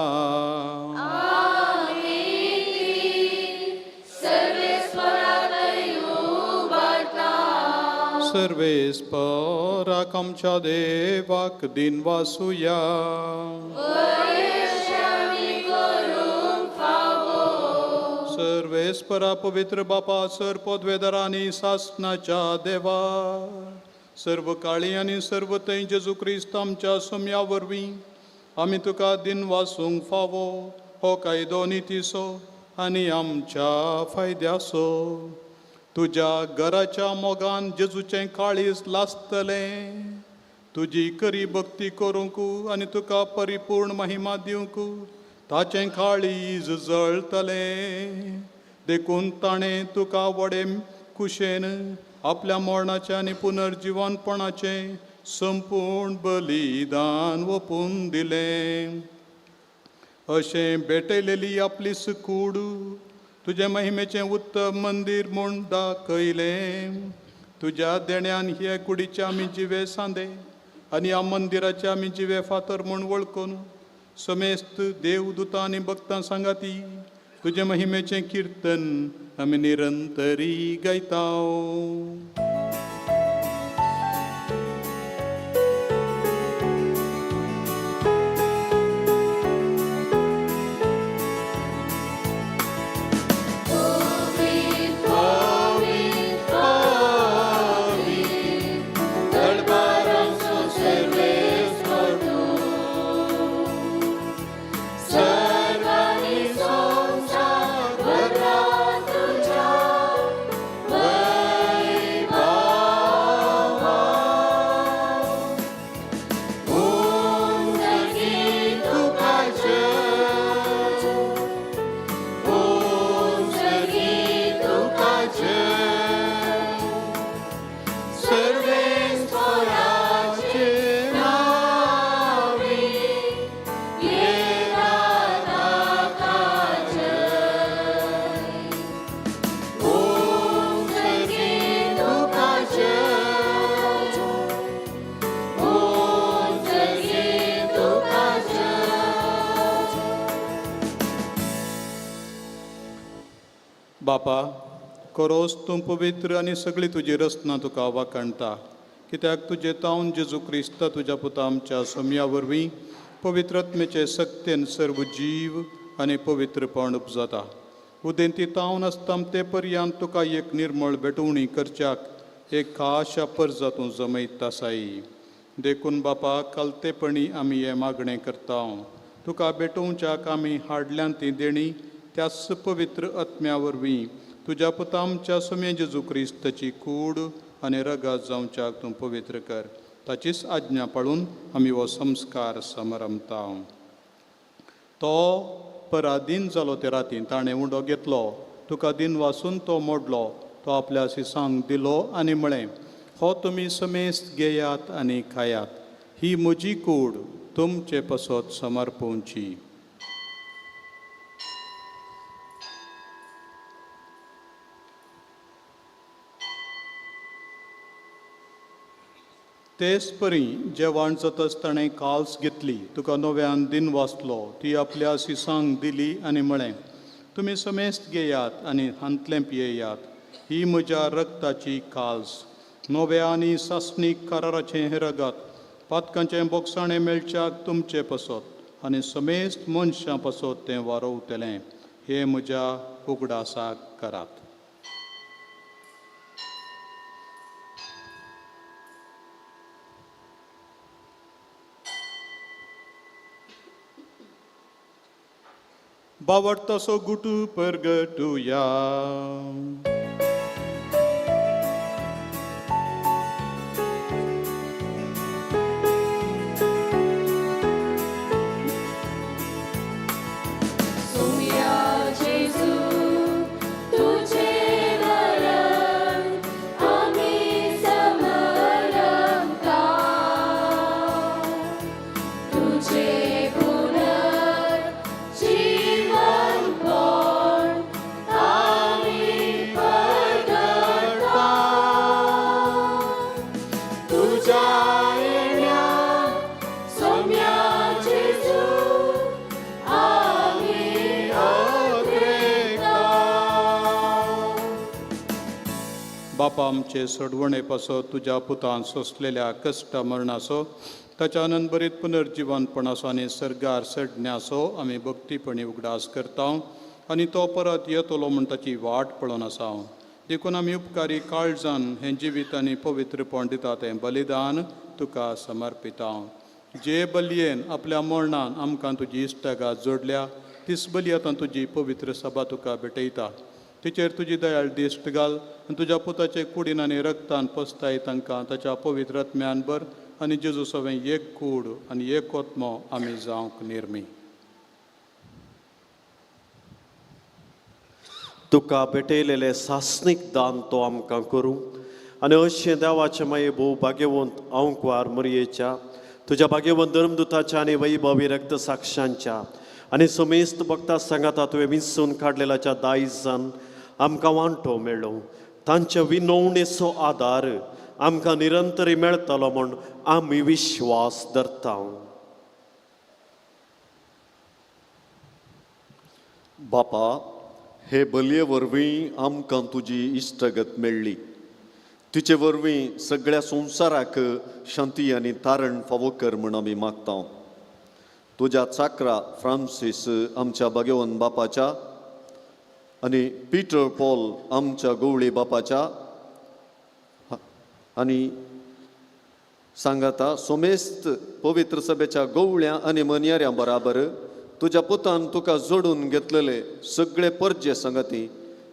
सर्वेस्पराक आमच्या देवाक दिन वासुया. सर्वेस्परा पवित्र बापा, सर पदवेदार आनी सासनाच्या देवा, सर्व काळी आनी सर्व थंय जेजू क्रिस्त आमच्या सोम्या वरवीं आमी तुका दिन वासूंक फावो हो कायदो नितीचो आनी आमच्या फायद्याचो. तुज्या घराच्या मोगान जेजूचें काळीज लासतलें. तुजी करी भक्ती करूंक आनी तुका परिपूर्ण महिमा दिवंक ताचें काळीज जळतलें. देखून ताणें तुका व्हडे कुशेन आपल्या मरणाचें आनी पुनर्जिवनपणाचें संपूर्ण बलिदान ओपून दिलें. अशें भेटयलेली आपली कूड तुजें महिमेचें उत्तम मंदीर म्हूण दाखयलें. तुज्या देण्यान हे कुडीचे आमी जिवे सांदे आनी ह्या मंदिराचे आमी जिवे फातर म्हूण वळखून समेस्त देवदूतां आनी भक्तां सांगाती तुजें महिमेचें किर्तन आमी निरंतरी गायता. बापा, खरोच तूं पवित्र आनी सगळी तुजी रचना तुका वाखाणटा. कित्याक तुजे तावन जेजू क्रिस्त तुज्या पुता आमच्या सोम्या वरवीं पवित्रत्मेचे सक्तेन सर्व जीव आनी पवित्रपण उपजाता. उदेंती तावन आसता ते पर्यंत तुका एक निर्मळ भेटवणी करच्याक एक खाशा परजा तूं जमयत आसाय. देखून बापा, कालतेपणी आमी हें मागणें करता. तुका भेटोवच्याक आमी हाडल्यान ती देणी त्याच पवित्र आत्म्या वरवीं तुज्या पुता आमच्या सोम्या जेजू क्रिस्ताची कूड आनी रगात जावच्याक तूं पवित्र कर. ताचीच आज्ञा पाळून आमी हो संस्कार समरमता. तो पराधीन जालो ते रातीन ताणें उंडो घेतलो, तुका दिन वासून तो मोडलो, तो आपल्या शिसांक दिलो आनी म्हळें, हो तुमी समेस्त घेयात आनी खायात, ही म्हजी कूड तुमचे पसत समर्पोवची. तेच परी जेवण जातच ताणें काल्स घेतली, तुका नव्यान दिन वाचलो, ती आपल्या शिसांक दिली आनी म्हळें, तुमी समेस्त घेयात आनी हांतलें पियेयात, ही म्हज्या रक्ताची काल्स, नव्या आनी सासणीक कराराचें हें रगत, पातकांचें बोगसाणें मेळच्याक तुमचे पसत आनी समेस्त मनशां पसत तें वारोवतलें. हे म्हज्या उगडासाक करात. बावडतासो गुटू परगटुया. बापा आमचे सोडवणे पासो तुज्या पुतान सोंसलेल्या कश्ट मरणाचो ताच्या आनंदभरीत पुनर्जिवनपणाचो आनी सर्गार सडण्याचो आमी भक्तीपणी उगडास करता आनी तो परत येतलो म्हूण ताची वाट पळोवन आसा. देखून आमी उपकारी काळजान हें जिवीत आनी पवित्रपण दिता तें बलिदान तुका समर्पिता. जे बलयेन आपल्या मरणान आमकां तुजी इश्टागात जोडल्या तीच बली आतां तुजी पवित्र सभा तुका भेटयता. तिचेर तुजी दयाळ दिश्ट घाल आनी तुज्या पुताचे कुडीन आनी रक्तान पसताय तांकां ताच्या पवित्र आत्म्यान भर आनी जेजू सवें एक कूड आनी एक आत्मो आमी जावंक निर्मी.
तुका भेटयलेले सासणीक दान तो आमकां करूं आनी अशें देवाचें मागीर भोव भाग्यवंत आंकवार मरयेच्या तुज्या भाग्यवंत धर्मदुताच्या आनी वैभवी रक्त साक्षांच्या आनी समेस्त भक्ता सांगाता तुवें विंचून काडलेल्याच्या दायजान आमकां वांटो मेळ्ळो. तांच्या विनवणेचो आदार आमकां निरंतरी मेळटलो म्हूण आमी विश्वास धरता.
बापा, हे बलये वरवीं आमकां तुजी इश्टगत मेळ्ळी. तिचे वरवीं सगळ्या संवसाराक शांती आनी तारण फावो कर म्हूण आमी मागता. तुज्या चाकरा फ्रांसीस आमच्या भाग्यवंत बापाच्या आनी पिटर पॉल आमच्या गवळी बापाच्या आनी सांगाता सोमेस्त पवित्र सभेच्या गवळ्या आनी मनयाऱ्यां बराबर तुज्या पुतान तुका जोडून घेतलेले सगळे परजे सांगाती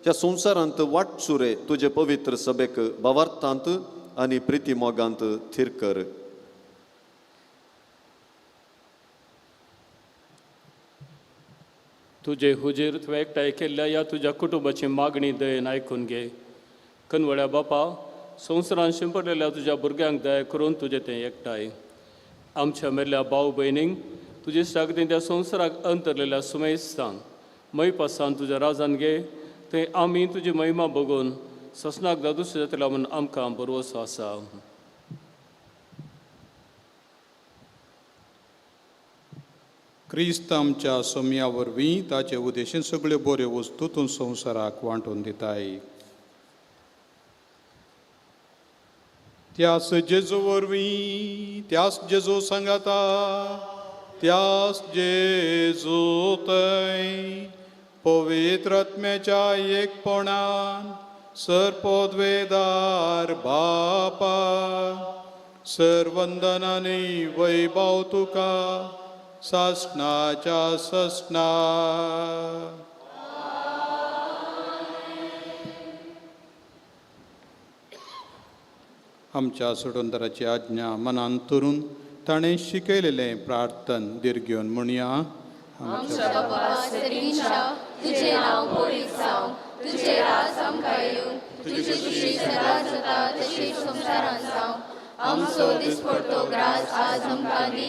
ह्या संवसारांत वाटसुरे तुजे पवित्र सभेक भावार्थांत आनी प्रिती मोगांत थीर कर.
तुजे हुजीर तुवें एकठांय केल्ल्या ह्या तुज्या कुटुंबाची मागणी दयेन आयकून घे. कनवळ्या बापा, संवसारान शिंपडलेल्या तुज्या भुरग्यांक दया करून तुजें तें एकठांय आमच्या मेल्ल्या भाव भयणींक तुजी सागतीन त्या संवसाराक अंतरलेल्या सुमेस्तांक मयपासान तुज्या राजान घे. थंय आमी तुजी महिमा बघून ससनाक दादूस जातल्या म्हूण आमकां भरवसो आसा.
क्रिस्त आमच्या सोम्या वरवीं ताचे उद्देशीन सगळ्यो बऱ्यो वस्तू तूं संवसाराक वांटून दिताय. त्यास जेजू वरवीं, त्यास जेजू सांगाता, त्यास जेजू थंय पवित्र आत्म्याच्या एकपणान सर्पोद्वेदार बापा सर्वंदनानी वैभव तुका सासणाच्या ससना. आमच्या सोडूनदाराची आज्ञा मनान तरून ताणें शिकयलेलें प्रार्थन दीर्घ म्हणया.
आमच्या बापा सर्गींच्या, तुजें नांव पवित्र जावं, तुजें राज आमकां येवं, तुजी खुशी सदां जाता तशी संवसारांत जावं. आमचो दिसपडतो ग्रास आज आमकां दी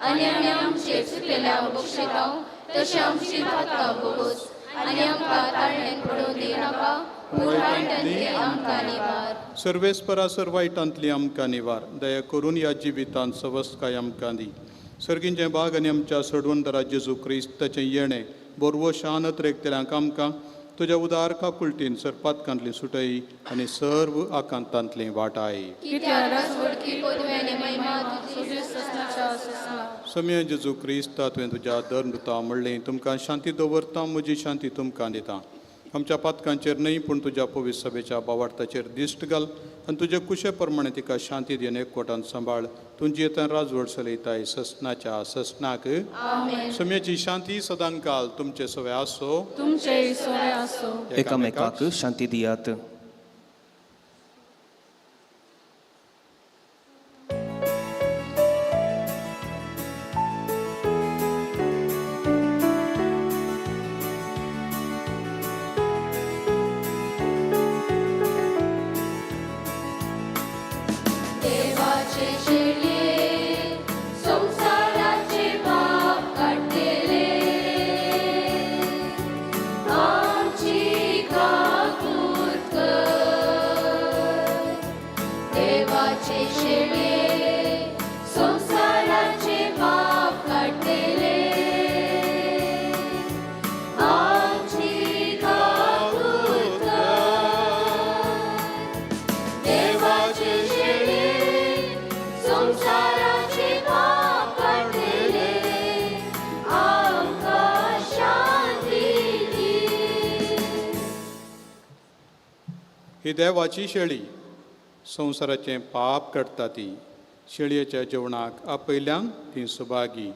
आनी आमी आमचे चुकलेल्यांक बक्षितांव तशें आमची पातकां बोगोस आनी आमकां ताळण्यान पडोवं दिनाका, पूण वायटांतली आमकां निवार.
सर्वेस्परा सर वायटांतली आमकां निवार. दया करून ह्या जिवितांत सवस्तकाय आमकां दी. सर्गींचें भाग आनी आमच्या सोडवणदारा जेजू क्रिस्ताचें येणें बोरवो शान त्रेकतेल्यांक आमकां तुज्या उदार काकुळटीन सरपातकांतली सुटय आनी सर्व आकांतांतली वाटाय. सोम्या जेजू क्रिस्ता तुवें तुज्या धर्मदुता म्हणलें तुमकां शांती दवरता म्हजी शांती तुमकां दिता. आमच्या पातकांचेर न्हय पूण तुज्या पवित्र सभेच्या बावार्थाचेर दिश्ट घाल आनी तुजे कुशे प्रमाणे तिका शांती दिवन एकवटान सांबाळ. तुजी येता राजवट चलयताय ससनाच्या ससनाक. सोम्याची शांती सदांकाल तुमचे सवे आसो.
तुमचे सोरे आसो.
एकामेकाक शांती दियात.
देवाचे शेळये संवसाराचे पाप काडटले आमची काकूत कर. देवाचे शेळये संवसाराचे पाप काडटले आमची काकूत कर. देवाचे शेळये संवसाराचे पाप काडटले आमकां शांती दी.
ही देवाची शेळी संवसाराचें पाप काडटा ती. शेळयेच्या जेवणाक आपयल्यांक ती सुभागी.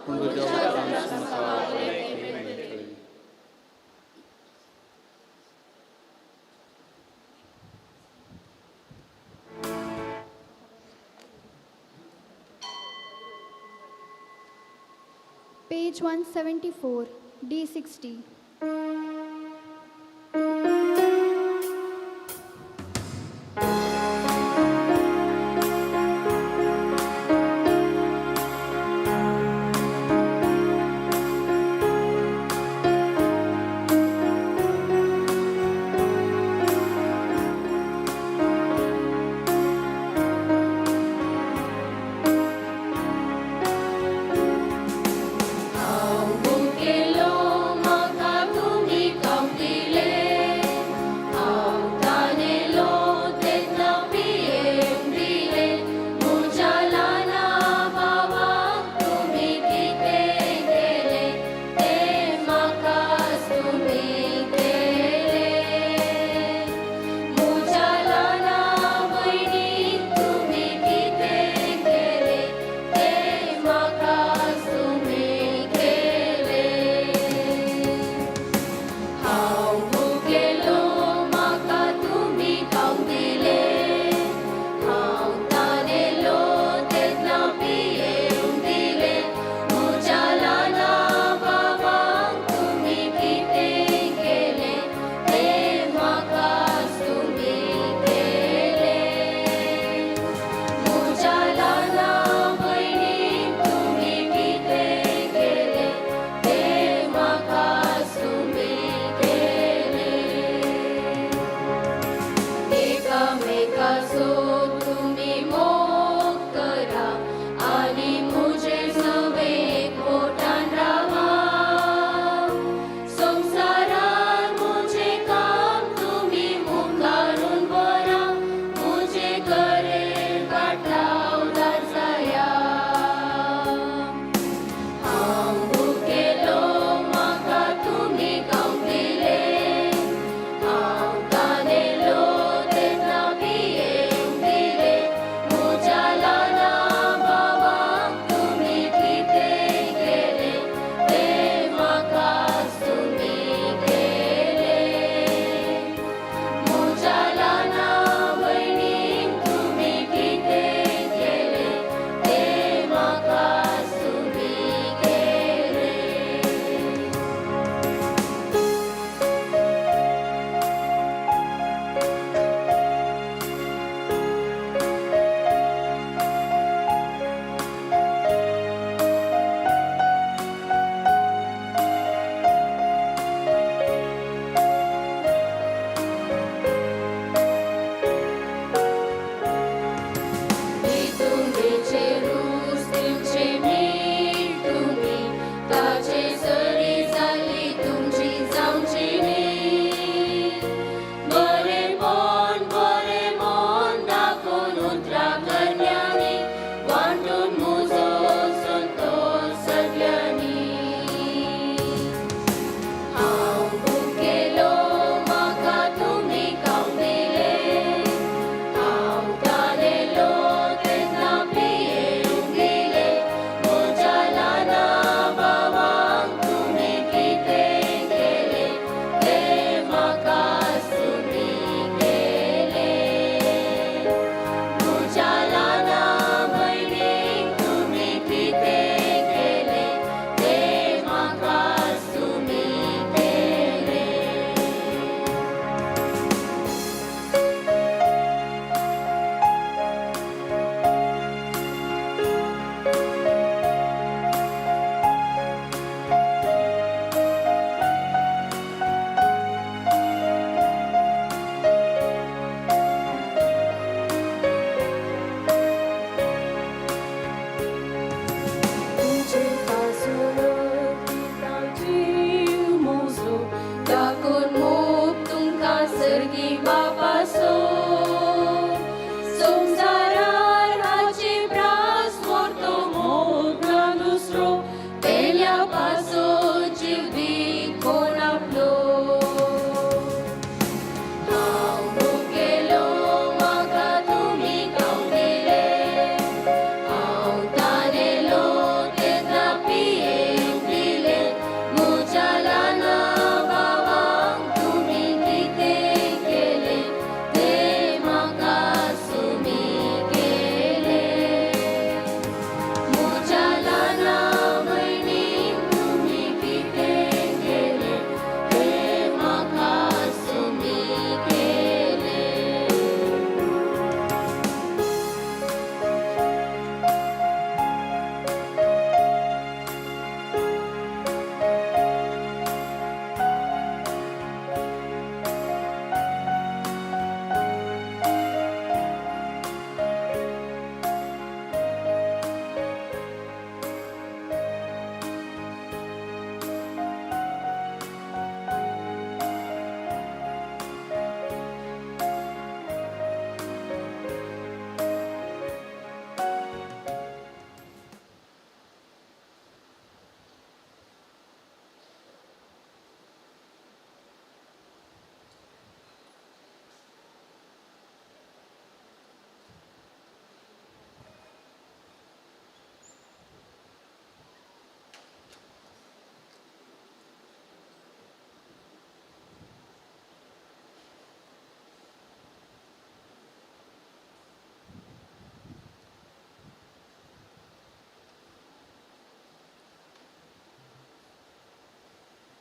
पूण तुज्या उतरान संवसार मेळटली.
Page 174, D60.
हांव भुकेलो म्हाका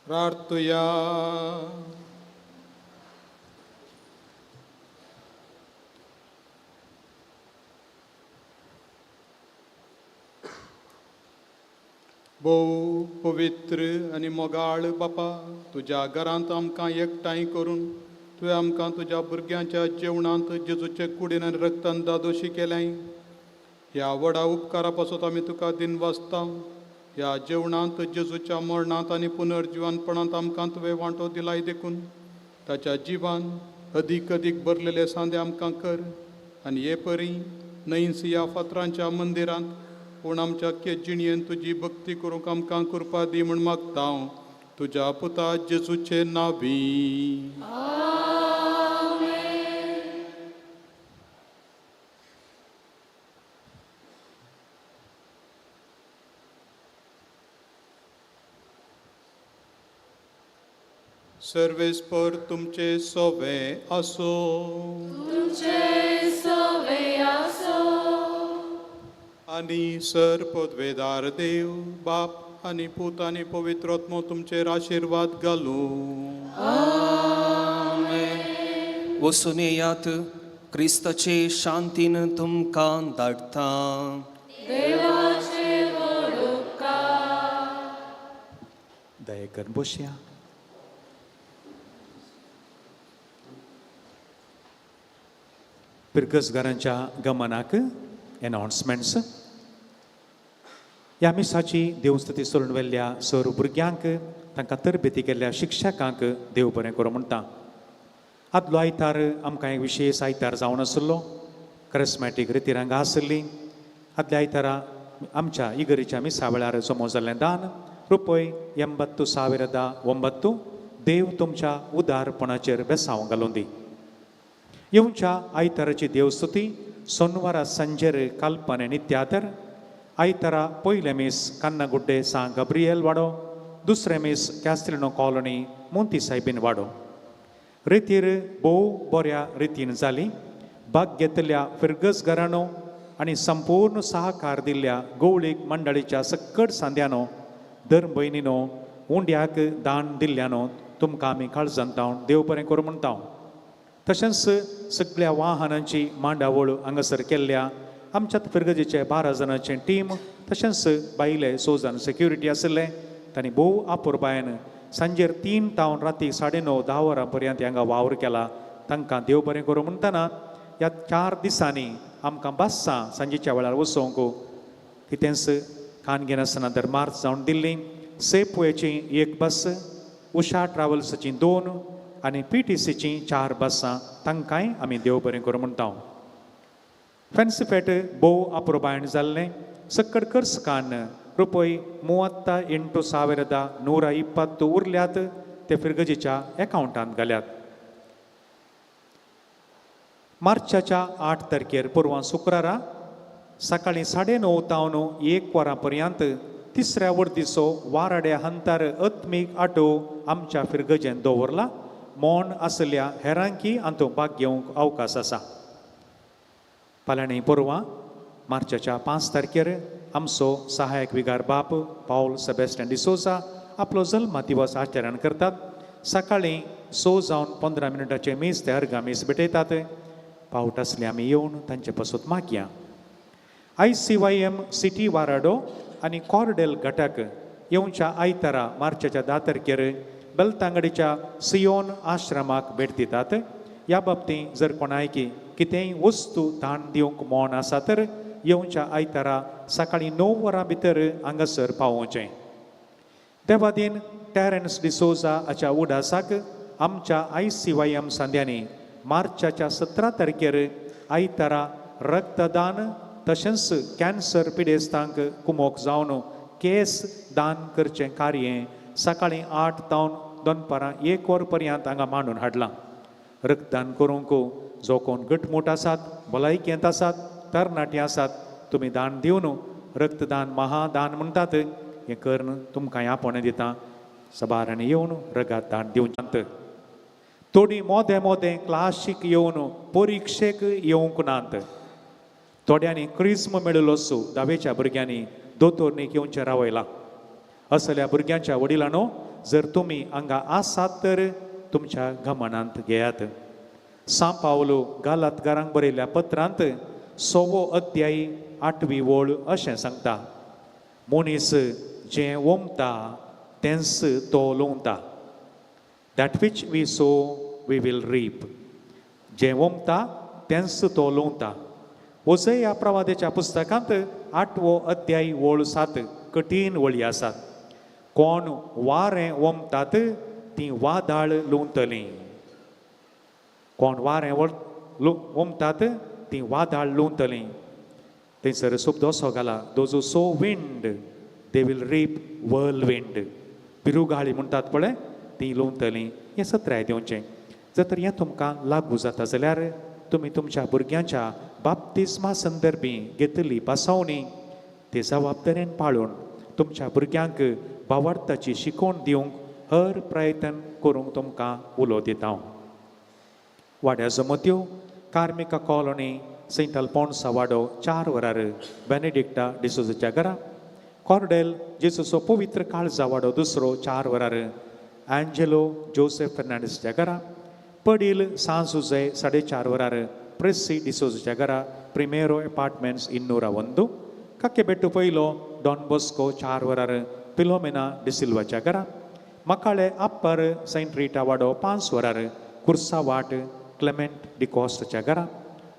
प्रार्थुया. भोव पवित्र आनी मोगाळ बापा, तुज्या घरांत आमकां एकठांय करून तुवें आमकां तुज्या भुरग्यांच्या जेवणांत जेजूचे कुडीन आनी रक्तान दादोशी केल्याय. ह्या व्हडा उपकारा पासत आमी तुका दिनवासता. ह्या जेवणांत जेजूच्या मरणांत आनी पुनर्जिवनपणांत आमकां तुवें वांटो दिलाय देखून ताच्या जिवान अदीक अदीक भरलेले सांदे आमकां कर आनी हे परी न्हंयसिया फातरांच्या मंदिरांत पूण आमच्या जिणयेन तुजी भक्ती करूंक आमकां कृपा दी म्हूण मागता हांव तुज्या पुता जेजूचे नांवी. सर्वेस्पर तुमचे सोवे आसो.
तुमचे सोवे आसो.
आनी सर पदवेदार देव बाप आनी पूत आनी पवित्र आत्मो तुमचेर आशिर्वाद घालूं.
वसून येयात, क्रिस्ताचे शांतीन तुमकां धाडटा.
देवाचे व्हड उपकार.
दया करून बसया. पिरगसगारांच्या गमनाक एनावन्समेंट्स. ह्या मिसाची देवस्तुती सोडून व्हेल्ल्या सर भुरग्यांक तांकां तरबेती केल्ल्या शिक्षकांक देव बरें करूं म्हणटा. आदलो आयतार आमकां एक विशेश आयतार जावन आसलो. करिस्मॅटीक रितीरंगां आसली. आदल्या आयतारा आमच्या इगरीच्या मिसा वेळार जमो जाल्लें दान रुपय 80,009 देव तुमच्या उदारपणाचेर बेसांव घालूं दी. येवच्या आयताराची देवस्तुती सोनवारा सांजेर काल्पने नित्यातर. आयतारा पयलें मीस कान्नागुड्डे सां गब्रियल वाडो, दुसरें मीस कॅस्त्रिनो कॉलनी मोंती सायबीन वाडो. रितीर भोव बऱ्या रितीन जाली. भाग घेतल्या फिरगस घराणो आनी संपूर्ण सहकार दिल्ल्या गवळीक मंडळीच्या सक्कड सांद्यानो धर्म भयणीनो उंड्याक दान दिल्ल्यानो तुमकां आमी काळजांत देव बरें करूं म्हणटा. तशेंच सगळ्या वाहनांची मांडावळ हांगासर केल्ल्या आमच्या फिरगजीचे 12 जाणांचे टीम तशेंच बायले 6 जाण सेक्युरिटी आशिल्ले तांणी भोव आपुरबायन सांजेर 3 तावन राती 9:30 10 वरां पर्यंत हांगा वावर केला. तांकां देव बरें करूं म्हणटना ह्या 4 दिसांनी आमकां बस्सां सांजेच्या वेळार वचोंक कितेंच कान घेनासतना धर्मार्थ जावन दिल्ली. सेफवेची 1 बस, उषा ट्रॅव्हल्साची 2 आनी PTCची 4 बसां तांकांय आमी देव बरें करूं म्हणटा. फेन्सीफेट भोव अप्रोबायण जाल्लें. सक्कड कर्सकान रुपय 38,120 उरल्यात ते फिरगजीच्या एकावंटांत घाल्यात. मार्चाच्या 8 तारखेर परवां शुक्रारा सकाळीं 9:30 तावन 1 वरां पर्यंत तिसऱ्या वर्दीचो वाराड्या हंतार आत्मीक आटो आमच्या फिरगजेन दवरला. मौन आसल्या हेरांकी हातूंत भाग घेवंक अवकाश आसा. फाल्यांनी परवां मार्चाच्या 5 तारखेर आमचो सहायक विगार बाप पावल सेबेस्टियन डिसोजा आपलो जल्मा दिवस आचरण करतात. सकाळीं 6 जावन 15 मिनटाचें मीस ते अर्गा मीस भेटयतात. पावट आसले आमी येवन तांचे पासत मागया. ICYM city वाराडो आनी कॉर्डेल घटक येवच्या आयतारा मार्चाच्या 10 तारखेर बेलतांगडीच्या सियोन आश्रमाक भेट दितात. ह्या बाबतींत जर कोणायकी कितेंय वस्तू दान दिवंक मौन आसा तर येवच्या आयतारा सकाळीं 9 वरां भितर हांगासर पावोवचें. देवादीन टॅरन्स डिसोजा हाच्या उडासाक आमच्या ICYM सांद्यांनी मार्चाच्या 17 तारखेर आयतारा रक्तदान तशेंच कॅन्सर पिडेस्तांक कुमोक जावन केस दान करचें कार्य सकाळीं 8 तावन दनपारां 1 वर पर्यंत हांगा मांडून हाडलां. रक्तदान करूंक जो कोण घटमूट आसात, भलायकेंत आसात, तरणाटे आसात, तुमी दान दिवन रक्तदान महादान म्हणटात हें करून तुमकां आपोवणें दिता. सबारांनी येवन रगात दान दिवच्यांत. थोडीं मोदें मोदें क्लासीक येवन परिक्षेक येवंक नात. थोड्यांनी क्रिज्म मेळिल्लो सो धावेच्या भुरग्यांनी दोतोरनीक येवचें रावयलां. असल्या भुरग्यांच्या वडिलांनो जर तुमी हांगा आसात तर तुमच्या गमनांत घेयात. सां पावलो गालातकारांक बरयल्ल्या पत्रांत 6वो अध्याय 8वी वळ अशें सांगता, मनीस जें ओमता तेंच तो लुंवता. That which we sow we will reap. जें ओमता तेंच तो लुंवता. ओजया प्रवादेच्या पुस्तकांत 8वो अध्याय वळ 7 कठीण वळी आसात. कोण वारें ओमतात तीं वादाळ लुंवतलीं. कोण वारें ओमतात तीं वादाळ लुंवतलीं. थंयसर शब्द असो घाला, those who sow wind they will reap whirlwind. बिरुगाळी म्हणटात पळय ती लुंवतलीं. हें सत्राय दिवचें. जर तर हें तुमकां लागू जाता जाल्यार तुमी तुमच्या भुरग्यांच्या बाप्तिस्मा संदर्भी घेतली पासावणी ते जबाबदारेन पाळून तुमच्या भुरग्यांक भावार्थाची शिकवण दिवंक हर प्रयत्न करूंक तुमकां उलो दिता हांव. वाड्या जमत्यो कार्मिका कॉलनी सेंट अल्फोन्सा वाडो 4 वरार बेनेडिक्टा डिसोजाच्या घरा. कॉर्डेल जेजूचो पवित्र काळजा वाडो दुसरो 4 वरार एंजेलो जोसेफ फेर्नांडीसच्या घरा. पडील सांजुजे 4:30 वरार प्रेसी डिसोजाच्या घरा प्रिमेरो एपार्टमेंट्स 201. काकेबेट्टू पयलो डॉन बॉस्को 4 वरार फिलोमेना डिसिल्वाच्या घरा. मकाळे अप्पर सेंट रिटा वाडो 5 वरार कुर्सावाट क्लेमेंट डिकॉस्टच्या घरा.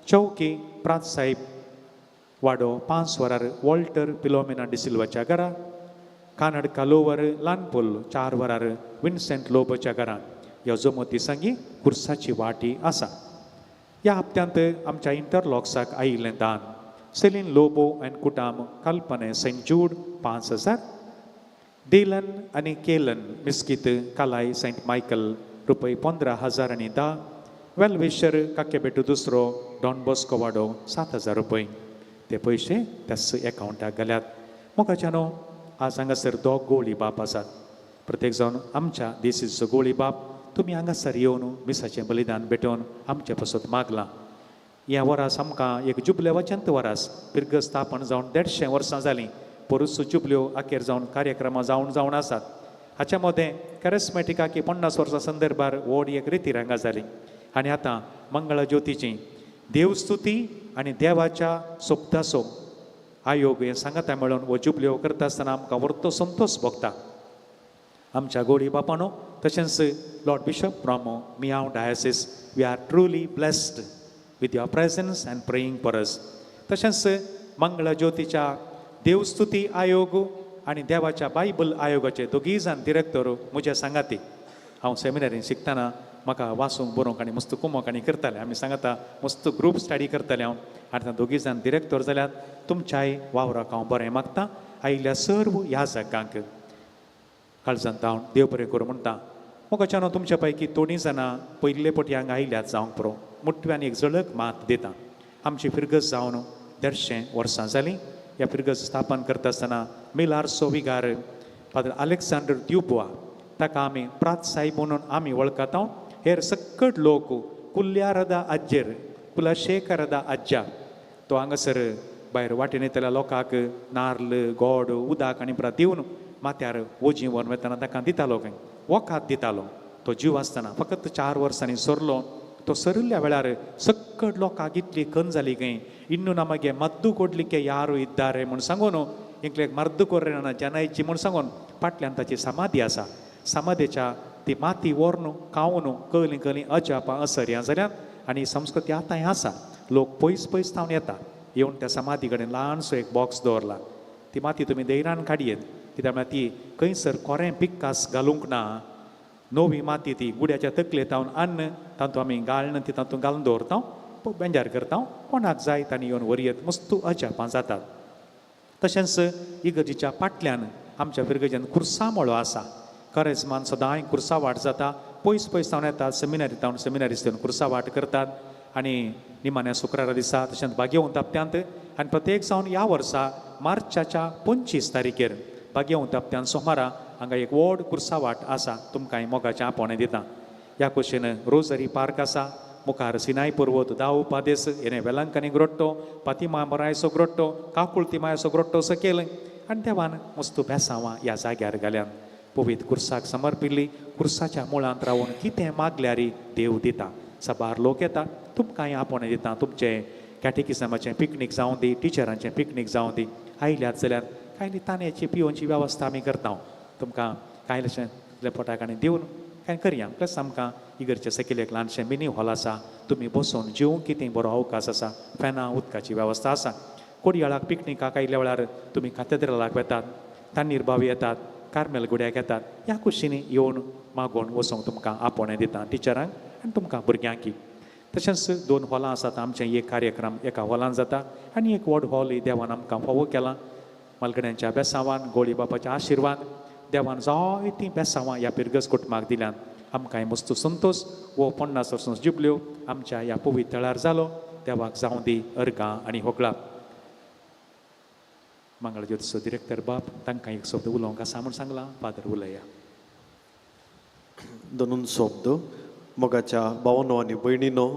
चौकी प्रात साहेब वाडो 5 वरार वॉल्टर फिलोमेना डिसिल्वाच्या घरा. कानडका लोवर लानपूल 4 वरार विन्सेंट लोबोच्या घरा. ह्या जमती सांगी कुर्साची वाटी आसा. ह्या हप्त्यांत आमच्या इंटरलॉक्साक आयिल्लें दान सेलीन लोबो आनी कुटाम कल्पने सेंट जूड 5000. डिलन आनी केलन मिस्कीत कालाय सेंट मायकल रुपय 15,000 आनी 10. वेलविशर काकेबेटू दुसरो डॉन बॉस्को वाडो 7,000 रुपय. ते पयशे त्याच एकावंटाक घाल्यात. मोगाच्यानो आज हांगासर दोग गोळी बाप आसात. प्रत्येक जावन आमच्या देसीचो गोळी बाप तुमी हांगासर येवन मिसाचें बलिदान भेटोवन आमचे पासत मागलां. ह्या वरास आमकां एक जुबले वचंत वरास फिरगज स्थापन जावन 150 वर्सां जालीं. पोरुसो जुबल्यो अखेर जावन कार्यक्रमां जावन जावन आसात. हाच्या मदें कॅरिस्मॅटिका की 50 वर्सां संदर्भार व्हड एक रितीरंगां जाली. आनी आतां मंगळा ज्योतीची देवस्तुती आनी देवाच्या सोबताचो आयोग हें सांगाता मेळून हो जुबल्यो करता आसतना आमकां व्हडलो संतोश भोगता. आमच्या गोडी बापानो तशेंच लॉर्ड बिशप ब्रामो मियाव diocese we are truly blessed with your presence and praying for us. तशेंच मंगळा ज्योतीच्या देवस्तुती आयोग आनी देवाच्या बायबल आयोगाचे दोगीय जाण डिरेक्टर म्हज्या सांगाती. हांव सेमिनारीन शिकतना म्हाका वाचूंक बरोवंक आनी मस्त कुमक आनी करताले. आमी सांगाता मस्त ग्रूप स्टडी करताले हांव. आनी दोगीय जाण डिरेक्टर जाल्यार तुमच्याय वावराक हांव बरें मागता. आयिल्ल्या सर्व ह्या जागांक काळजांत हांव देव बरें करूं म्हणटा. मोगाच्यानो तुमच्या पैकी थोडीं जाणां पयले पटी हांगा आयल्यात जावंक पुरो. मुटव्यान एक झळक मात दिता. आमची फिरगज जावन 150 वर्सां जालीं. ह्या फिरगज स्थापन करता आसतना मिलार्सो विगार फादर अलेक्सांडर द्युबवा ताका आमी प्रात साहेब म्हणून आमी वळखता. हेर सकट लोक कुल्यारदा आज्जेर कुलाशेखरदा आज्जा तो हांगासर भायर वाटेन येतल्या लोकांक नार्ल गोड उदक आनी परत दिवन माथ्यार वोजी व्हरून वतना ताका दितालो खंय वखाद दितालो. तो जीव आसतना फकत 4 वर्सांनी सरलो. तो सरिल्ल्या वेळार सकट लोकांक इतली खन जाली खंय इन्नू ना मागीर मद्दू कोडलिके यारू इद्दारे म्हूण सांगून इंकलेक मर्द कोर्रे ना जनायची म्हूण सांगून फाटल्यान ताची समाधी आसा. समाधेच्या ती माती व्हरून खावन कली कली अजापां असर्यां जाल्यात. आनी संस्कृती आतांय आसा. लोक पयस पयस थावन येता येवन त्या समाधी कडेन ल्हानसो एक बॉक्स दवरला. ती माती तुमी धैर्यान काडयेत कित्याक म्हळ्यार ती खंयसर कोरें पिक्कास घालूंक ना. नवी माती ती गुड्याच्या तकले थावन अन्न तातूंत आमी गाळण ती तातूंत घालून दवरता बेंजार करता. कोणाक जाय तांणी येवन व्हरयेत. मस्त अजापां जातात. तशेंच इगर्जीच्या फाटल्यान आमच्या फिरगर्जेन कुर्सा मळो आसा. करेजमान सदांय कुर्सा वाट जाता. पयस पयस थावन येतात सेमिनारी थावन सेमिनारीस येवन कुर्सा वाट करतात. आनी निमाण्या शुक्रारा दिसा तशेंच भाग्यवंत हप्त्यांत आनी प्रत्येक जावन ह्या वर्सा मार्चाच्या 25 तारखेर भाग्यवंत हप्त्यान सोमारा हांगा एक व्हड कुर्सा वाट आसा. तुमकां मोगाचें आपोवणें दिता. ह्या कुशीन रोजरी पार्क आसा. मुखार सिनाय पर्वत दाव पादेस येणे वेलांकनी ग्रोट्टो पातिमा मरायचो ग्रोट्टो काकुळती मायाचो ग्रोट्टो सकयल आनी देवान मस्त बेसांवां ह्या जाग्यार घाल्यान. पवित्र कुर्साक समर्पिल्ली कुर्साच्या मुळांत रावन कितें मागल्यार देव दिता. साबार लोक येता, तुमकांय आपोवणें दिता. तुमचें कॅटेकिजमाचें पिकनीक जावं दी, टिचरांचें पिकनीक जावं दी, आयल्यात जाल्यार कांय तांदळाची पिवोवची वेवस्था आमी करता. तुमकां कांय अशें पोटाक आनी दिवन कांय करया. प्लस आमकां इगर्जे सकयल एक ल्हानशें मिनी हॉल आसा, तुमी बसून जेवंक कितें बरो अवकाश आसा, फॅनां उदकाची वेवस्था आसा. कोडयाळाक पिकनिकाक आयिल्ल्या वेळार तुमी कातेद्रालाक वेतात, तांणीर बावी येतात, कार्मेल गुड्याक येतात, ह्या कुशींनी येवन मागोवन वचोंक तुमकां आपोवणें दिता टिचरांक आनी तुमकां भुरग्यांकी. तशेंच 2 हॉलां आसात आमचें. एक कार्यक्रम एका हॉलान जाता आनी एक व्हड हॉल देवान आमकां फावो केला. मालगड्यांच्या बेसांवान, गोळी बापाच्या आशिर्वाद देवान जायतीं बेसांवां ह्या पिरगस कुटुंबाक दिल्यान. आमकांय मस्त संतोश हो 50 वर्सां जुबल्यो आमच्या ह्या पवित्र थळार जालो. देवाक जावं दी अर्गां आनी होगळां. मंगळज्योतीचो डिरेक्टर बाप तांकां एक शब्द उलोवंक आसा म्हूण सांगलां. फादर उलया.
दोनून शब्द. मोगाच्या भावनो आनी भयणीनो,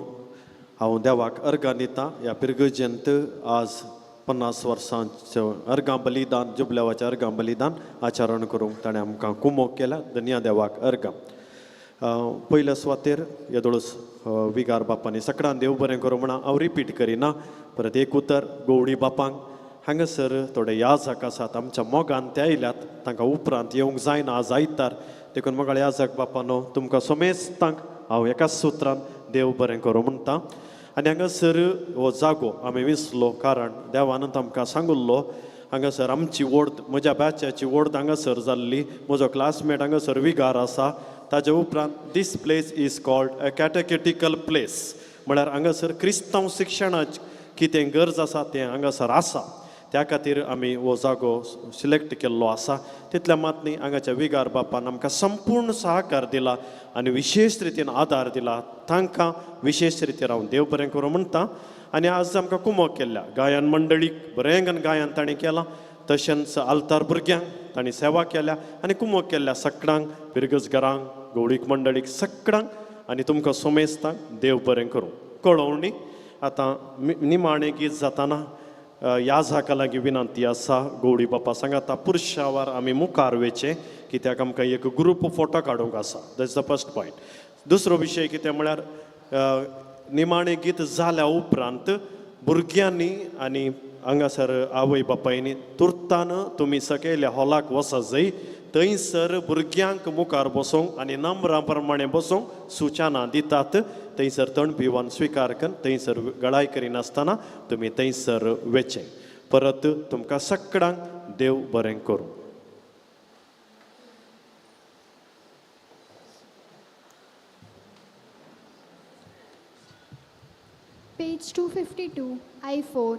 हांव देवाक अर्गां दितां. ह्या पिरगजेंत आज 50 वर्सांचो अर्गां बलिदान, जुबल्यावाचें अर्गां बलिदान आचरण करूंक ताणें आमकां कुमोक केल्या. धन्या देवाक अर्गां. पयल्या सुवातेर येदोळच विगार बापांनी सकडान देव बरें करूं म्हणा हांव रिपीट करिना. परत एक उतर गोवडी बापांक हांगासर थोडे याजक आसात आमच्या मोगान ते आयल्यात, तांकां उपरांत येवंक जायना आज आयतार, देखून मोगाळ याजक बापानो तुमकां समेस्तांक हांव एकाच सुत्रान देव बरें करूं म्हणटा. आनी हांगासर हो जागो आमी विसलो कारण देवानूच आमकां सांगिल्लो. हांगासर आमची वोड, म्हज्या बॅचाची वोड हांगासर जाल्ली, म्हजो क्लासमेट हांगासर विगार आसा. ताजे उपरांत this place is called a catechetical place, म्हळ्यार हांगासर क्रिस्तांव शिक्षणाची कितें गरज आसा तें हांगासर आसा. त्या खातीर आमी हो जागो सिलेक्ट केल्लो आसा. तितल्या मात न्ही, हांगाच्या विगार बापान आमकां संपूर्ण सहकार दिला आनी विशेश रितीन आदार दिला. तांकां विशेश रितीन हांव देव बरें करूं म्हणटा. आनी आज आमकां कुमोक केल्ल्या गायन मंडळीक बरें गायन तांणी केलां, तशेंच आल्तार भुरग्यांक तांणी सेवा केल्या आनी कुमोक केल्ल्या सगळ्यांक, पिरगजघरांक, गवळीक मंडळीक सगळ्यांक आनी तुमकां सोमेस्तांक देव बरें करूं. कळोवणी आतां निमाणें गीत जाताना ह्या जाका लागीं विनंती आसा, गौडी बापा सांगाता पुरशावार आमी मुखार वयचें, कित्याक आमकां एक ग्रूप फोटो काडूंक आसा. That's the first point. दुसरो विशय कितें म्हळ्यार निमाणें गीत जाल्या उपरांत भुरग्यांनी आनी हांगासर आवय बापायनी तुर्तान तुमी सकयल्या हॉलाक वचत जाय, थंयसर भुरग्यांक मुखार बसोवंक आनी नंबरां प्रमाणें बसोवंक सुचना दितात. थंयसर तण पिवन स्विकार करून थंयसर गळाय करिनासतना तुमी थंयसर वचें. परत तुमकां सगळ्यांक देव बरें करूं.
Page 252, I4.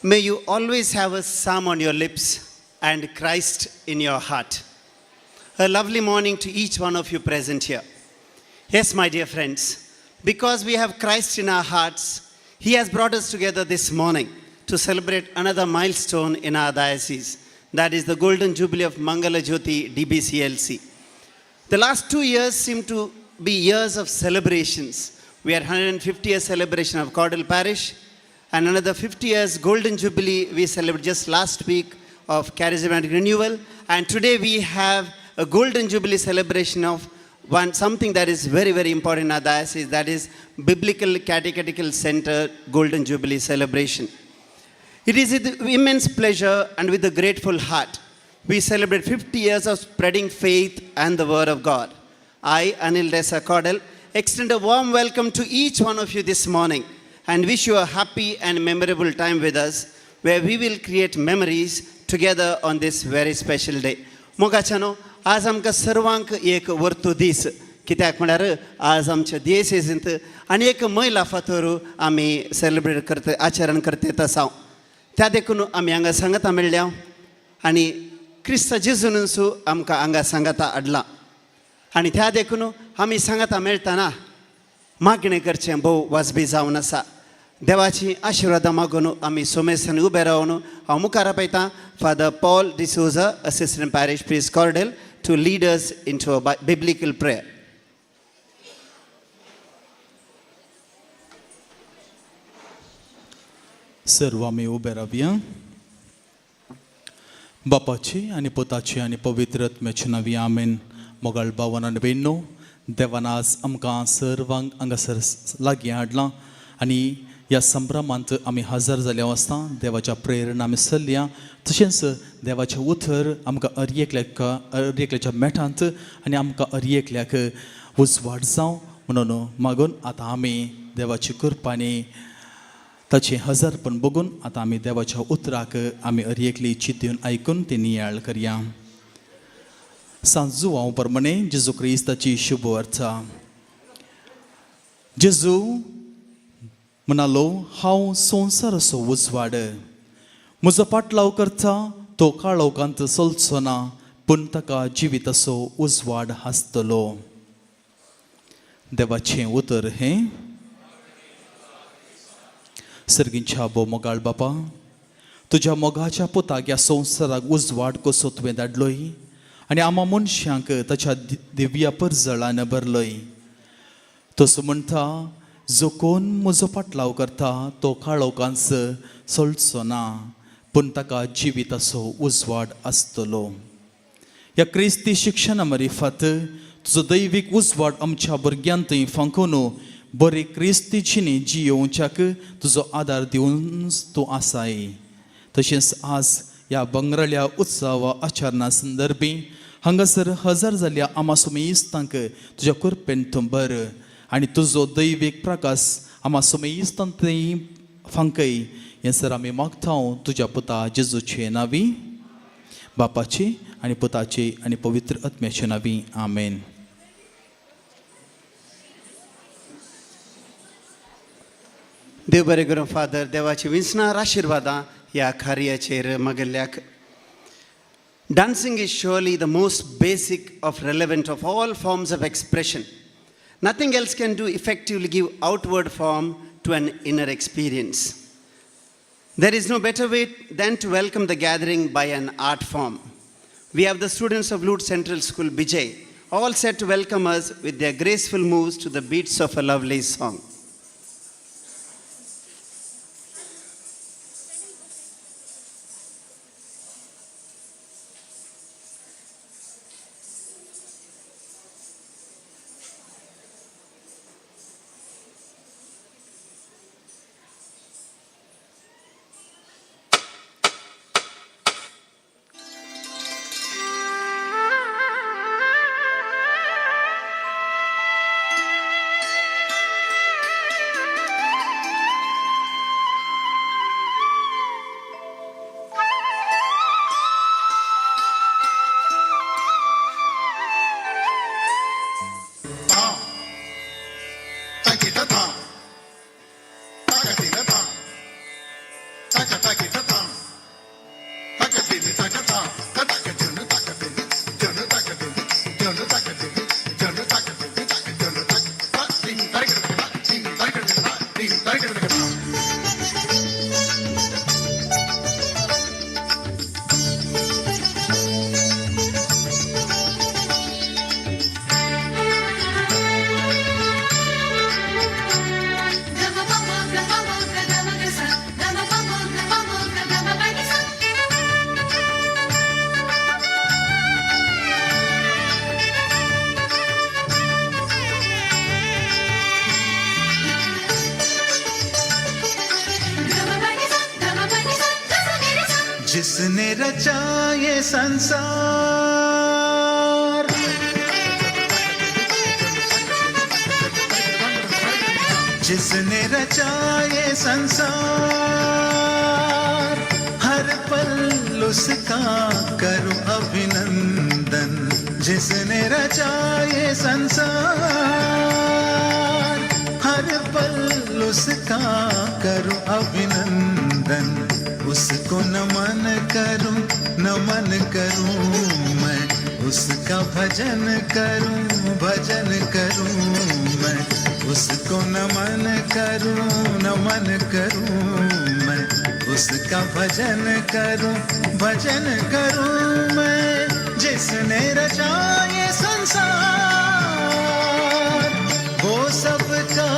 May you always have a psalm on your lips and Christ in your heart. A lovely morning to each one of you present here. Yes, my dear friends, because we have Christ in our hearts, He has brought us together this morning to celebrate another milestone in our diocese. That is the Golden Jubilee of Mangala Jyoti DBCLC. The last 2 years seem to be years of celebrations. We had 150 year celebration of Cordel Parish and another 50 years Golden Jubilee we celebrated just last week of Charismatic Renewal. And today we have a Golden Jubilee celebration of one something that is very, very important in our diocese, that is Biblical Catechetical Center Golden Jubilee celebration. It is with immense pleasure and with a grateful heart we celebrate 50 years of spreading faith and the Word of God. I, Anil Desa Cordell, extend a warm welcome to each one of you this morning and wish you a happy and memorable time with us, where we will create memories together on this very special day. मोगाच्यानो, आज आमकां सर्वांक एक वर्तू दीस. कित्याक म्हळ्यार आज आमच्या दियेसेजींत आनी एक मैला फातर आमी सेलिब्रेट करता, आचरण करतात आसा. त्या देखून आमी हांगा सांगता मेळ्ळ्या आनी क्रिस्त जेजूनच आमकां हांगा सांगाता हाडला आनी त्या देखून आमी सांगाता मेळटना मागणें करचें भोव वाजबी जावन आसा. देवाची आशिर्वादां मागून आमी सोमेसान उबे रावन हांव मुखार आपयतां Father Paul D'Souza, Assistant Parish Priest, Cordel, to lead us into a biblical prayer.
सर्व आमी उबे रावया. बापाची आनी पुताची आनी पवित्र आत्म्याची नांवी, आमेन. मोगाळ भावान आनी भयणो, देवान आज आमकां सर्वांक हांगासर लागीं हाडलां आनी ह्या संभ्रमांत आमी हजर जाल्या आसता. देवाच्या प्रेरणा आमी चलया, तशेंच देवाचें उतर आमकां हर एकल्याक, हर एकल्याच्या मेटांत आनी आमकां हर एकल्याक उजवाड जावं म्हणून मागून आतां आमी देवाची कृपांनी ताचें हजारपण बघून आतां आमी देवाच्या उतराक आमी हर एकली चिंतून आयकून ती नियाळ करया. सांत जुवांव प्रमाणे जेजू क्रिस्ताची शुभ वार्ता. जेजू म्हणालो, हांव संवसाराचो उजवाड. म्हजो पाटलाव करता तो काळोखांत चलचो ना, पूण ताका जिविताचो उजवाड आसतलो. देवाचें उतर हें. सर्गींच्या भोव मोगाळ बापा, तुज्या मोगाच्या पुताक ह्या संवसाराक उजवाड कसो तुवें धाडलोय आनी आमा मनशांक ताच्या दिव्या परजळान भरलोय. तसो म्हणटा, जो कोण म्हजो पाटलाव करता तो काळोखांत चलचो ना, पूण ताका जिविताचो उजवाड आसतलो. ह्या क्रिस्ती शिक्षणा मारिफात तुजो दैवीक उजवाड आमच्या भुरग्यांत थंय फांकून बरी क्रिस्ती जिणी जियोवच्याक तुजो आदार दिवन तूं आसाय. तशेंच आज ह्या बंगराल्या उत्सवा आचरणा संदर्भी हांगासर हजर जाल्ल्या आमा सुमेस्तांक तुज्या कृपेन तूं बर आनी तुजो दैवीक प्रकाश आमा सुमेस्तांत थंय फांकय, हें सर आमी मागता तुज्या पुता जेजूचे नावी. बापाची आनी पुताची आनी पवित्र आत्म्याचे नावी, आमेन.
देव बरें करूं फादर. देवाची विंचणार आशिर्वादां ह्या कार्याचेर मागल्ल्याक. Dancing is surely the most basic of relevant of all forms of expression. Nothing else can do effectively give outward form to an inner experience. There is no better way than to welcome the gathering by an art form. We have the students of Lourdes Central School, Bijay, all set to welcome us with their graceful moves to the beats of a lovely song.
जिसने रचा ये संसार, जिसने रचा ये संसार, हर पल उसका करूं अभिनंदन। जिसने रचा ये संसार, हर पल उसका करूं अभिनंदन। उसको नमन करूं, नमन करूं मैं, उसका भजन करूं, भजन करूं मैं। उसको नमन करूं, नमन करूं मैं, उसका भजन करूं, भजन करूं मैं। जिसने रचा ये संसार, वो सबका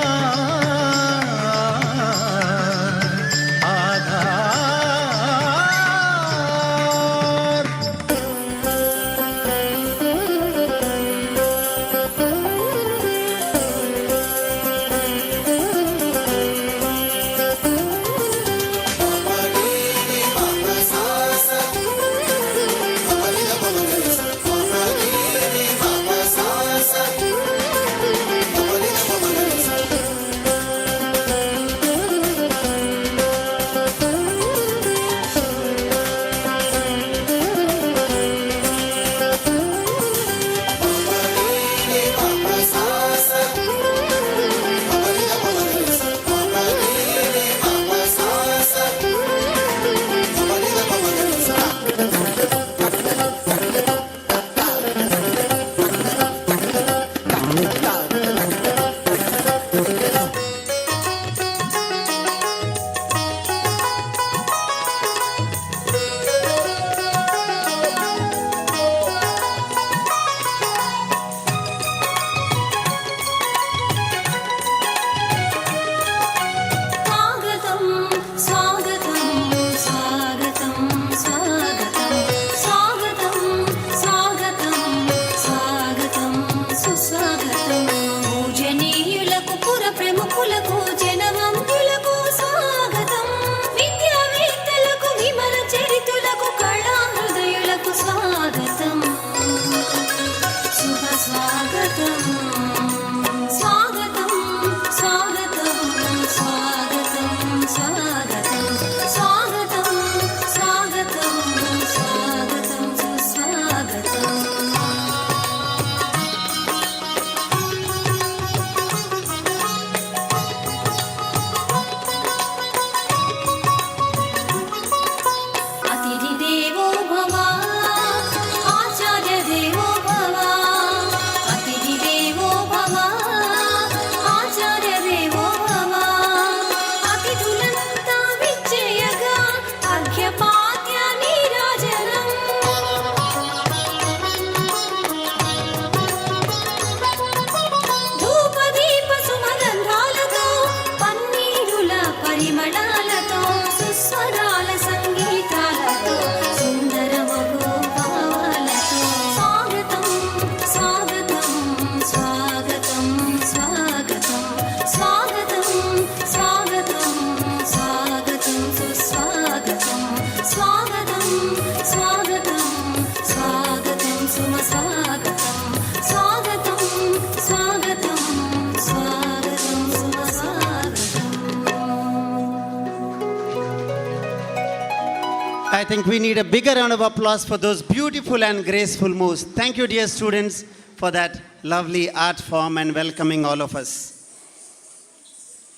I think we need a bigger round of applause for those beautiful and graceful moves. Thank you, dear students, for that lovely art form and welcoming all of us.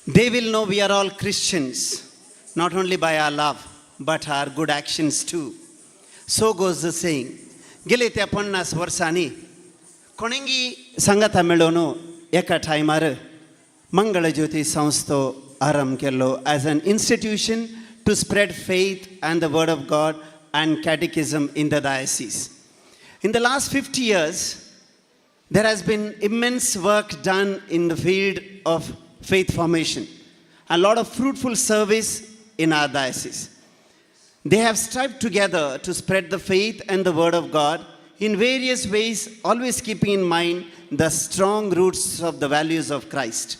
They will know we are all Christians. not only by our love, but our good actions too. So goes the saying. गेले त्या 50 वर्सांनी कोणेंगी सांगाता मेळोवन एका टायमार मंगळज्योती संस्थो आरंभ केल्लो as an institution to spread faith and the word of God and catechism in the diocese. In the last 50 years, there has been immense work done in the field of faith formation, a lot of fruitful service in our diocese. They have strived together to spread the faith and the word of God in various ways, always keeping in mind the strong roots of the values of Christ.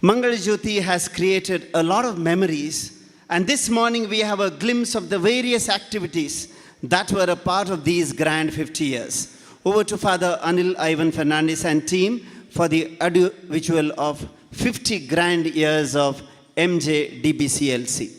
Mangal Jyoti has created a lot of memories, and this morning we have a glimpse of the various activities that were a part of these grand 50 years. Over to Father Anil Ivan Fernandez and team for the audio visual of 50 grand years of MJDBCLC.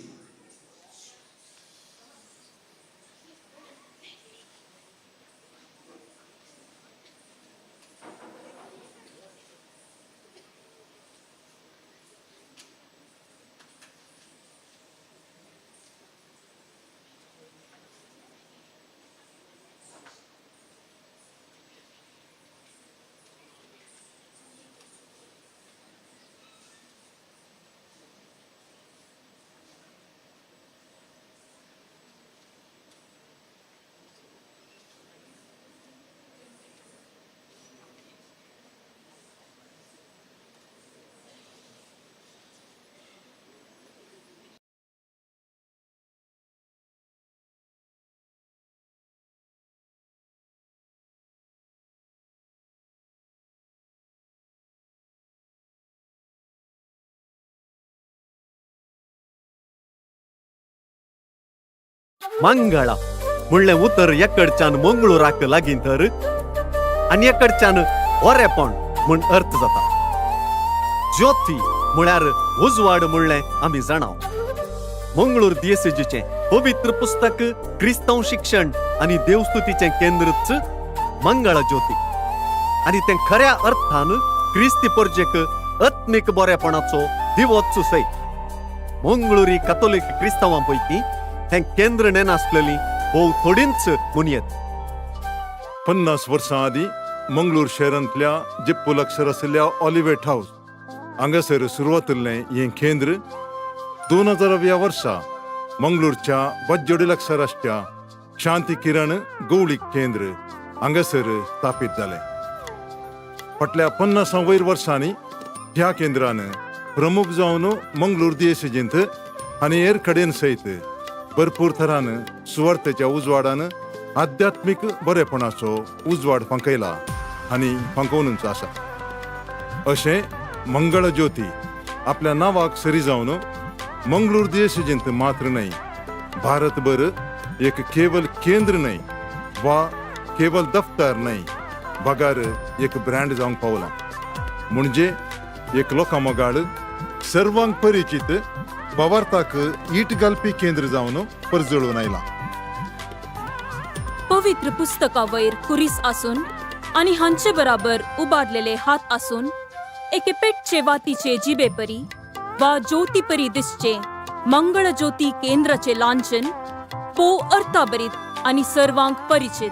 Mangala म्हणलें उतर एकडच्यान मंगळूराक लागीं तर आनी एकडच्यान बरेपण म्हूण अर्थ जाता. ज्योती म्हळ्यार उजवाड म्हणलें आमी जाणाव. मंगळूर दियेसेजीचें पवित्र पुस्तक, क्रिस्तांव शिक्षण आनी देवस्तुतीचें केंद्रच मंगळा ज्योती आनी तें खऱ्या अर्थान क्रिस्ती परजेक आत्मीक बरेपणाचो दिवोच सय. मंगळुरी कॅथोलीक क्रिस्तांवां पैकी हें केंद्र नेनासलेली भोव थोडींच मुनयेत.
50 वर्सां आदीं मंगळूर शहरांतल्या जिप्पू लागसर आशिल्ल्या ऑलिवेट हावस हांगासर सुरवात हें केंद्र 2000व्या वर्सा मंगळूरच्या बज्जोडी लागसर आसच्या शांती किरण गौळीक केंद्र हांगासर स्थापीत जालें. फाटल्या 50 वयर वर्सांनी ह्या केंद्रान प्रमुख जावन मंगळूर दियेसेजींत आनी हेर कडेन सयत भरपूर थरान सुवार्थेच्या उजवाडान आध्यात्मीक बरेपणाचो उजवाड फांकयला आनी फांकोवनूच आसा. अशें मंगळ ज्योती आपल्या नांवाक सरी जावन मंगळूर दियेसेजींत मात्र न्हय, भारतभर एक केवल केंद्र न्हय वा केवल दफ्तर न्हय, बगार एक ब्रँड जावंक पावलां. म्हणजे एक लोकां मोगाळ सर्वांक परिचित भावार्थाक ईट घालपी केंद्र जावन परजळून आयलां.
पवित्र पुस्तका वयर कुरीस आसून आनी हांचे बराबर उबारलेले हात आसून एके पेटचे वातीचे जिबेपरी वा ज्योतीपरी दिसचे मंगळ ज्योती केंद्राचे लांछन पो अर्थाभरीत आनी सर्वांक परिचित.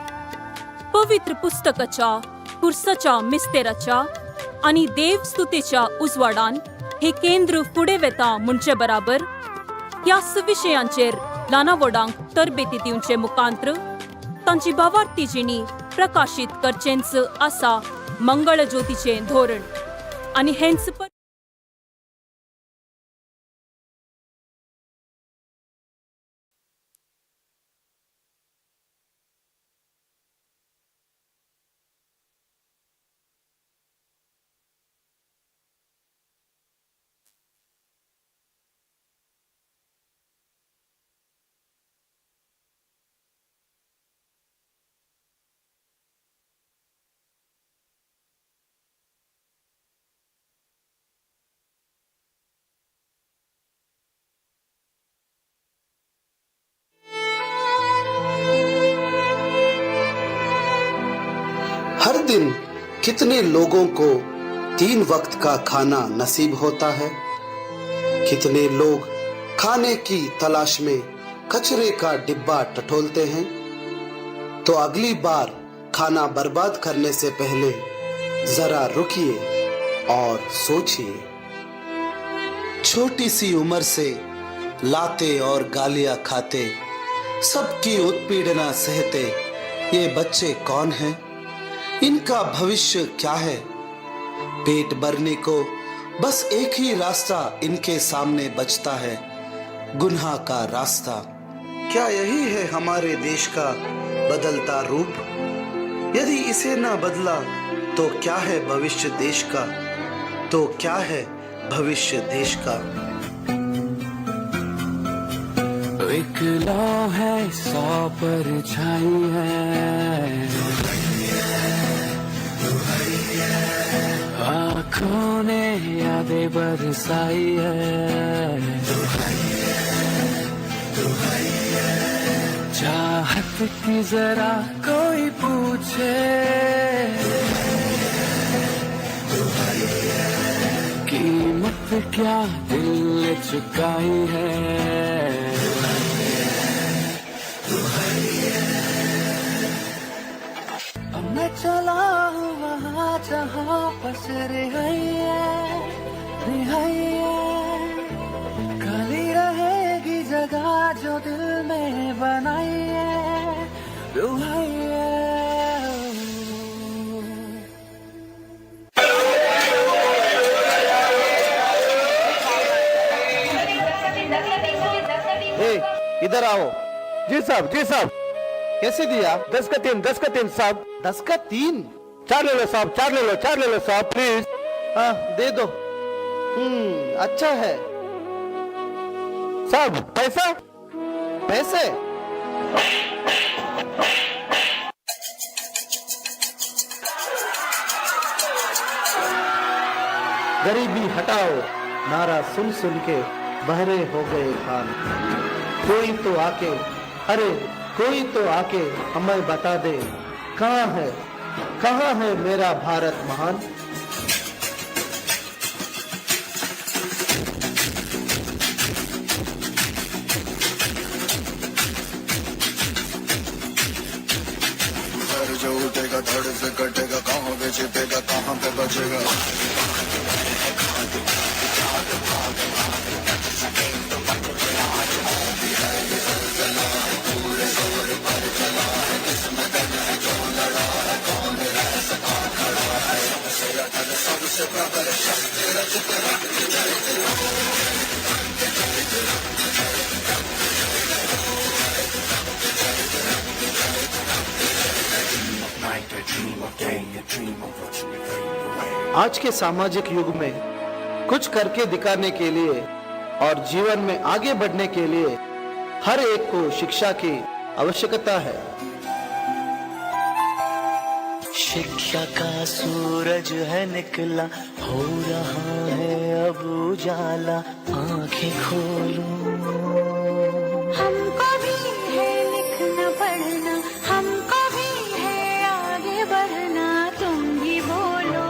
पवित्र पुस्तकाच्या कुर्साच्या मिस्तेराच्या आनी देवस्तुतेच्या उजवाडान हे केंद्र फुडें वेता म्हणचे बराबर ह्याच विशयांचेर ल्हाना व्हडांक तरबेती दिवचे मुखांत्र तांची भावार्थी जिणी प्रकाशीत करचेंच आसा मंगळ ज्योतीचें धोरण आनी हेंच
हर दिन कितने लोगों को 3 वक्त का खाना नसीब होता है, कितने लोग खाने की तलाश में कचरे का डिब्बा टटोलते हैं। तो अगली बार खाना बर्बाद करने से पहले जरा रुकिए और सोचिए। छोटी सी उम्र से लाते और गालियां खाते, सबकी उत्पीड़ना सहते ये बच्चे कौन हैं? इनका भविष्य क्या है? पेट भरने को बस एक ही रास्ता इनके सामने बचता है, गुनाह का रास्ता। क्या यही है हमारे देश का बदलता रूप? यदि इसे ना बदला तो क्या है भविष्य देश का? तो क्या है भविष्य देश का?
एक लौ है 100 परछाई है, आँखों ने यादें बरसाई है, चाहत की जरा कोई पूछे, कीमत क्या दिल ने चुकाई है। अब मैं चला हूँ वहाँ जहाँ बस रिहाई है, रिहाई है, खाली रहेगी जगह जो दिल में बनाई है, दुहाई है।
इधर आओ। जी साहब, जी साहब। कैसे दिया? 10 का 3, 10 का 3 साहब। 10 का 3? 4 ले लो साहब, 4 ले लो, 4 ले लो साहब, प्लीज।
हाँ दे दो। अच्छा है
साहब। पैसा?
पैसे? गरीबी हटाओ नारा सुन सुन के बहरे हो गए कान। कोई तो आके, अरे कोई तो आके हमें बता दे कहाँ है, कहाँ है मेरा भारत महान।
सर जो उठेगा धड़ से कटेगा, कहाँ पे छिपेगा, कहाँ पे बचेगा।
आज के सामाजिक युग में कुछ करके दिखाने के लिए और जीवन में आगे बढ़ने के लिए हर एक को शिक्षा की आवश्यकता है।
शिक्षा का सूरज है निकला, हो रहा है अब उजाला, आंखें खोलो।
हमको भी है लिखना पढ़ना, हमको भी है आगे बढ़ना, तुम भी बोलो।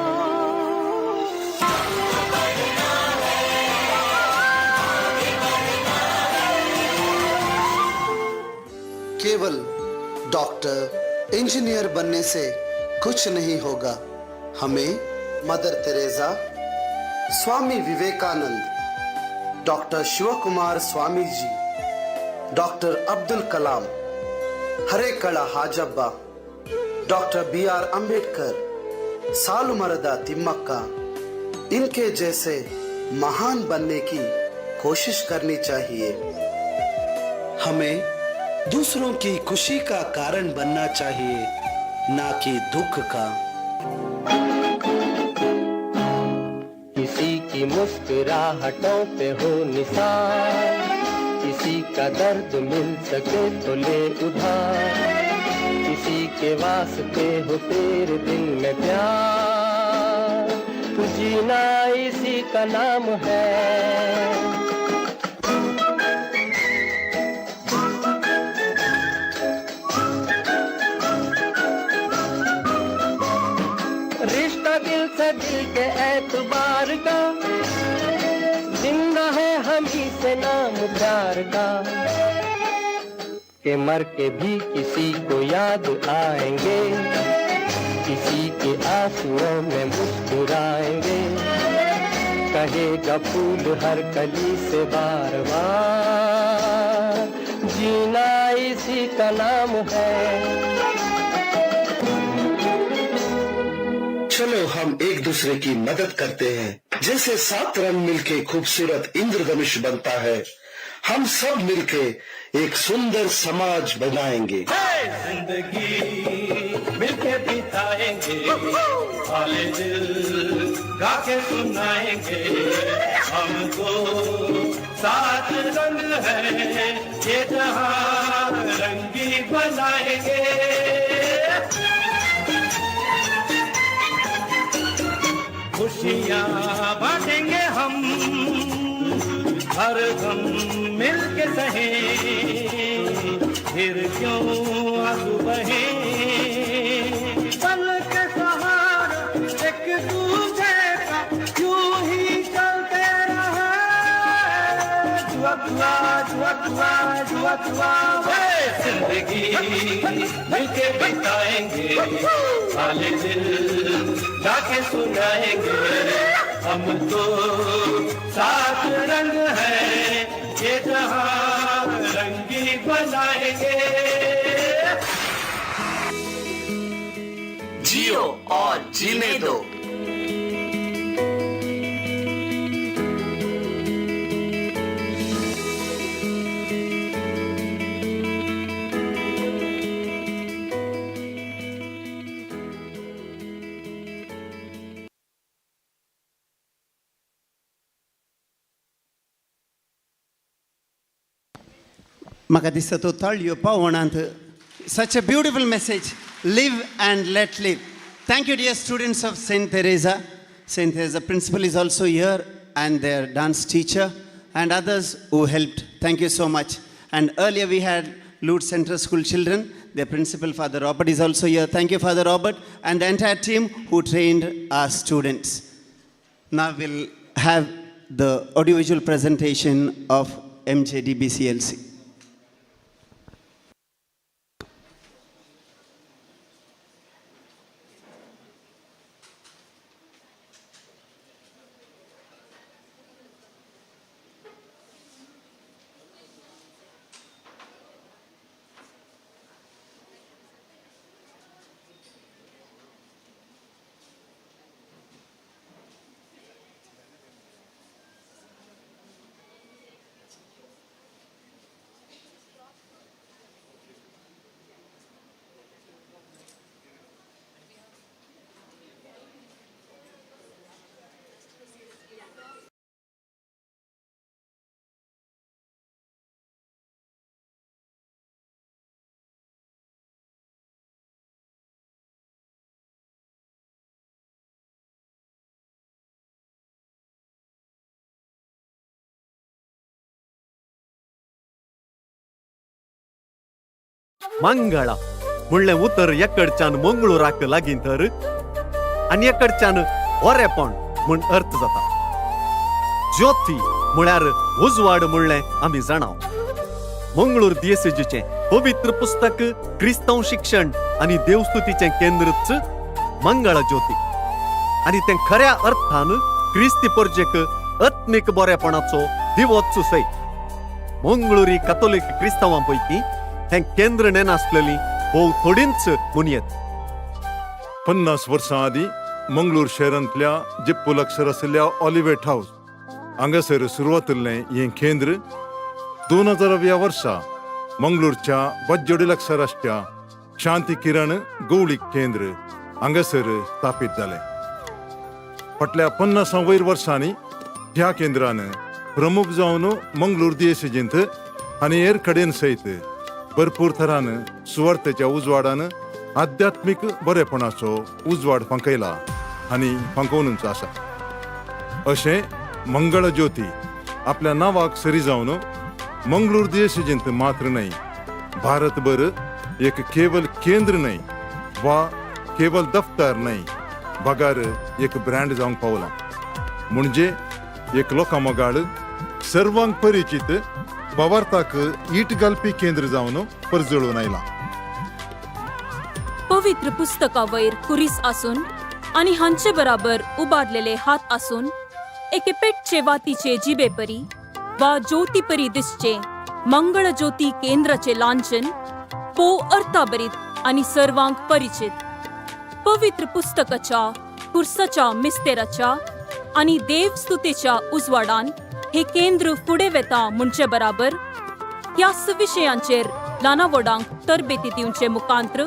केवल डॉक्टर इंजीनियर बनने से कुछ नहीं होगा। हमें Mother Teresa, Swami Vivekananda, doctor Shivakumar Swami ji, doctor Abdul Kalam, Harekala Hajabba, doctor B R Ambedkar, Saalumarada Thimmakka, इनके जैसे महान बनने की कोशिश करनी चाहिए। हमें दूसरों की खुशी का कारण बनना चाहिए, ना कि दुख का।
किसी की मुस्कुराहटों पे हो निसार, किसी का दर्द मिल सके तो ले उधार, किसी के वास्ते हो तेरे दिल में प्यार, जीना इसी का नाम है। दिल से दिल के एतबार का, जिंदा है हम ही से पे नाम प्यार का, के मर के भी किसी को याद आएंगे, किसी के आंसुओं में मुस्कुराएंगे। कहेगा फूल हर कली से बार बार, जीना इसी का नाम है।
चलो हम एक दूसरे की मदद करते हैं। जैसे 7 रंग मिलके खूबसूरत इंद्रधनुष बनता है, हम सब मिलके एक सुंदर समाज बनाएंगे।
जिंदगी मिलके बिताएंगे, हाले दिल गा के सुनाएंगे। हमको 7 रंग है ये जहां रंगी बनाएंगे। खुशियाँ बांटेंगे हम, हर गम मिलके सहे, फिर क्यों आंसू बहे। पल के सहारा एक दूसरे का यूं ही चलते रहे। दुआ दुआ दुआ दुआ दुआ दुआ, जिंदगी मिलके बिताएंगे, हाले दिल जाके सुनाएंगे। हम तो 7 रंग है ये जहां रंगी बनाएंगे।
जियो और जीने दो।
म्हाका दिसता तो ताळयो पावणांत. Such a beautiful message, live and let live. Thank you dear students of Saint Teresa. Saint Teresa principal is also here and their dance teacher and others who helped. Thank you so much. And earlier we had Lourdes Central School children. Their principal, Father Robert, is also here. Thank you, Father Robert, and the entire team who trained our students. Now we'll have the audiovisual presentation of MJDBCLC.
Mangala म्हणलें उतर एकडच्यान मंगळूराक लागीं तर आनी एकडच्यान बरेपण म्हूण अर्थ जाता. ज्योती म्हळ्यार उजवाड म्हणलें आमी जाणाव. मंगळूर दियेसेजीचें पवित्र पुस्तक क्रिस्तांव शिक्षण आनी देवस्तुतीचें केंद्रच मंगळा ज्योती आनी तें खऱ्या अर्थान क्रिस्ती परजेक आत्मीक बरेपणाचो दिवोच सय. मंगळुरी कॅथोलीक क्रिस्तांवां पैकी हें केंद्र नेनासलेली भोव थोडींच मुनयेत.
50 वर्सां आदीं मंगळूर शहरांतल्या जिप्पू लागसर आशिल्ल्या ऑलिवेट हावस हांगासर सुरवात हें केंद्र 2000व्या वर्सा मंगळूरच्या बज्जोडी लागसर आसच्या शांती किरण गौळीक केंद्र हांगासर स्थापीत जालें. फाटल्या 50 वयर वर्सांनी ह्या केंद्रान प्रमुख जावन मंगळूर दियेसेजींत आनी हेर कडेन सयत भरपूर थरान सुवार्थेच्या उजवाडान आध्यात्मीक बरेपणाचो उजवाड फांकयला आनी फांकोवनूच आसा. अशें मंगळ ज्योती आपल्या नांवाक सरी जावन मंगळूर दियेसेजींत मात्र न्हय भारतभर एक केवल केंद्र न्हय वा केवल दफ्तर न्हय बगार एक ब्रँड जावंक पावलां. म्हणजे एक लोकां मोगाळ सर्वांक परिचित भावार्थाक ईट घालपी केंद्र जावन परजळून आयलां.
पवित्र पुस्तका वयर कुरीस आसून आनी हांचे बराबर उबारलेले हात आसून एके पेटचे वातीचे जिबेपरी वा ज्योतीपरी दिसचे मंगळ ज्योती केंद्राचे लांछन पो अर्थाभरीत आनी सर्वांक परिचित. पवित्र पुस्तकाच्या, कुर्साच्या मिस्तेराच्या आनी देवस्तुतेच्या उजवाडान हे केंद्र फुडें वेता म्हणचे बराबर ह्याच विशयांचेर ल्हाना व्हडांक तरबेती दिवचे मुखांत्र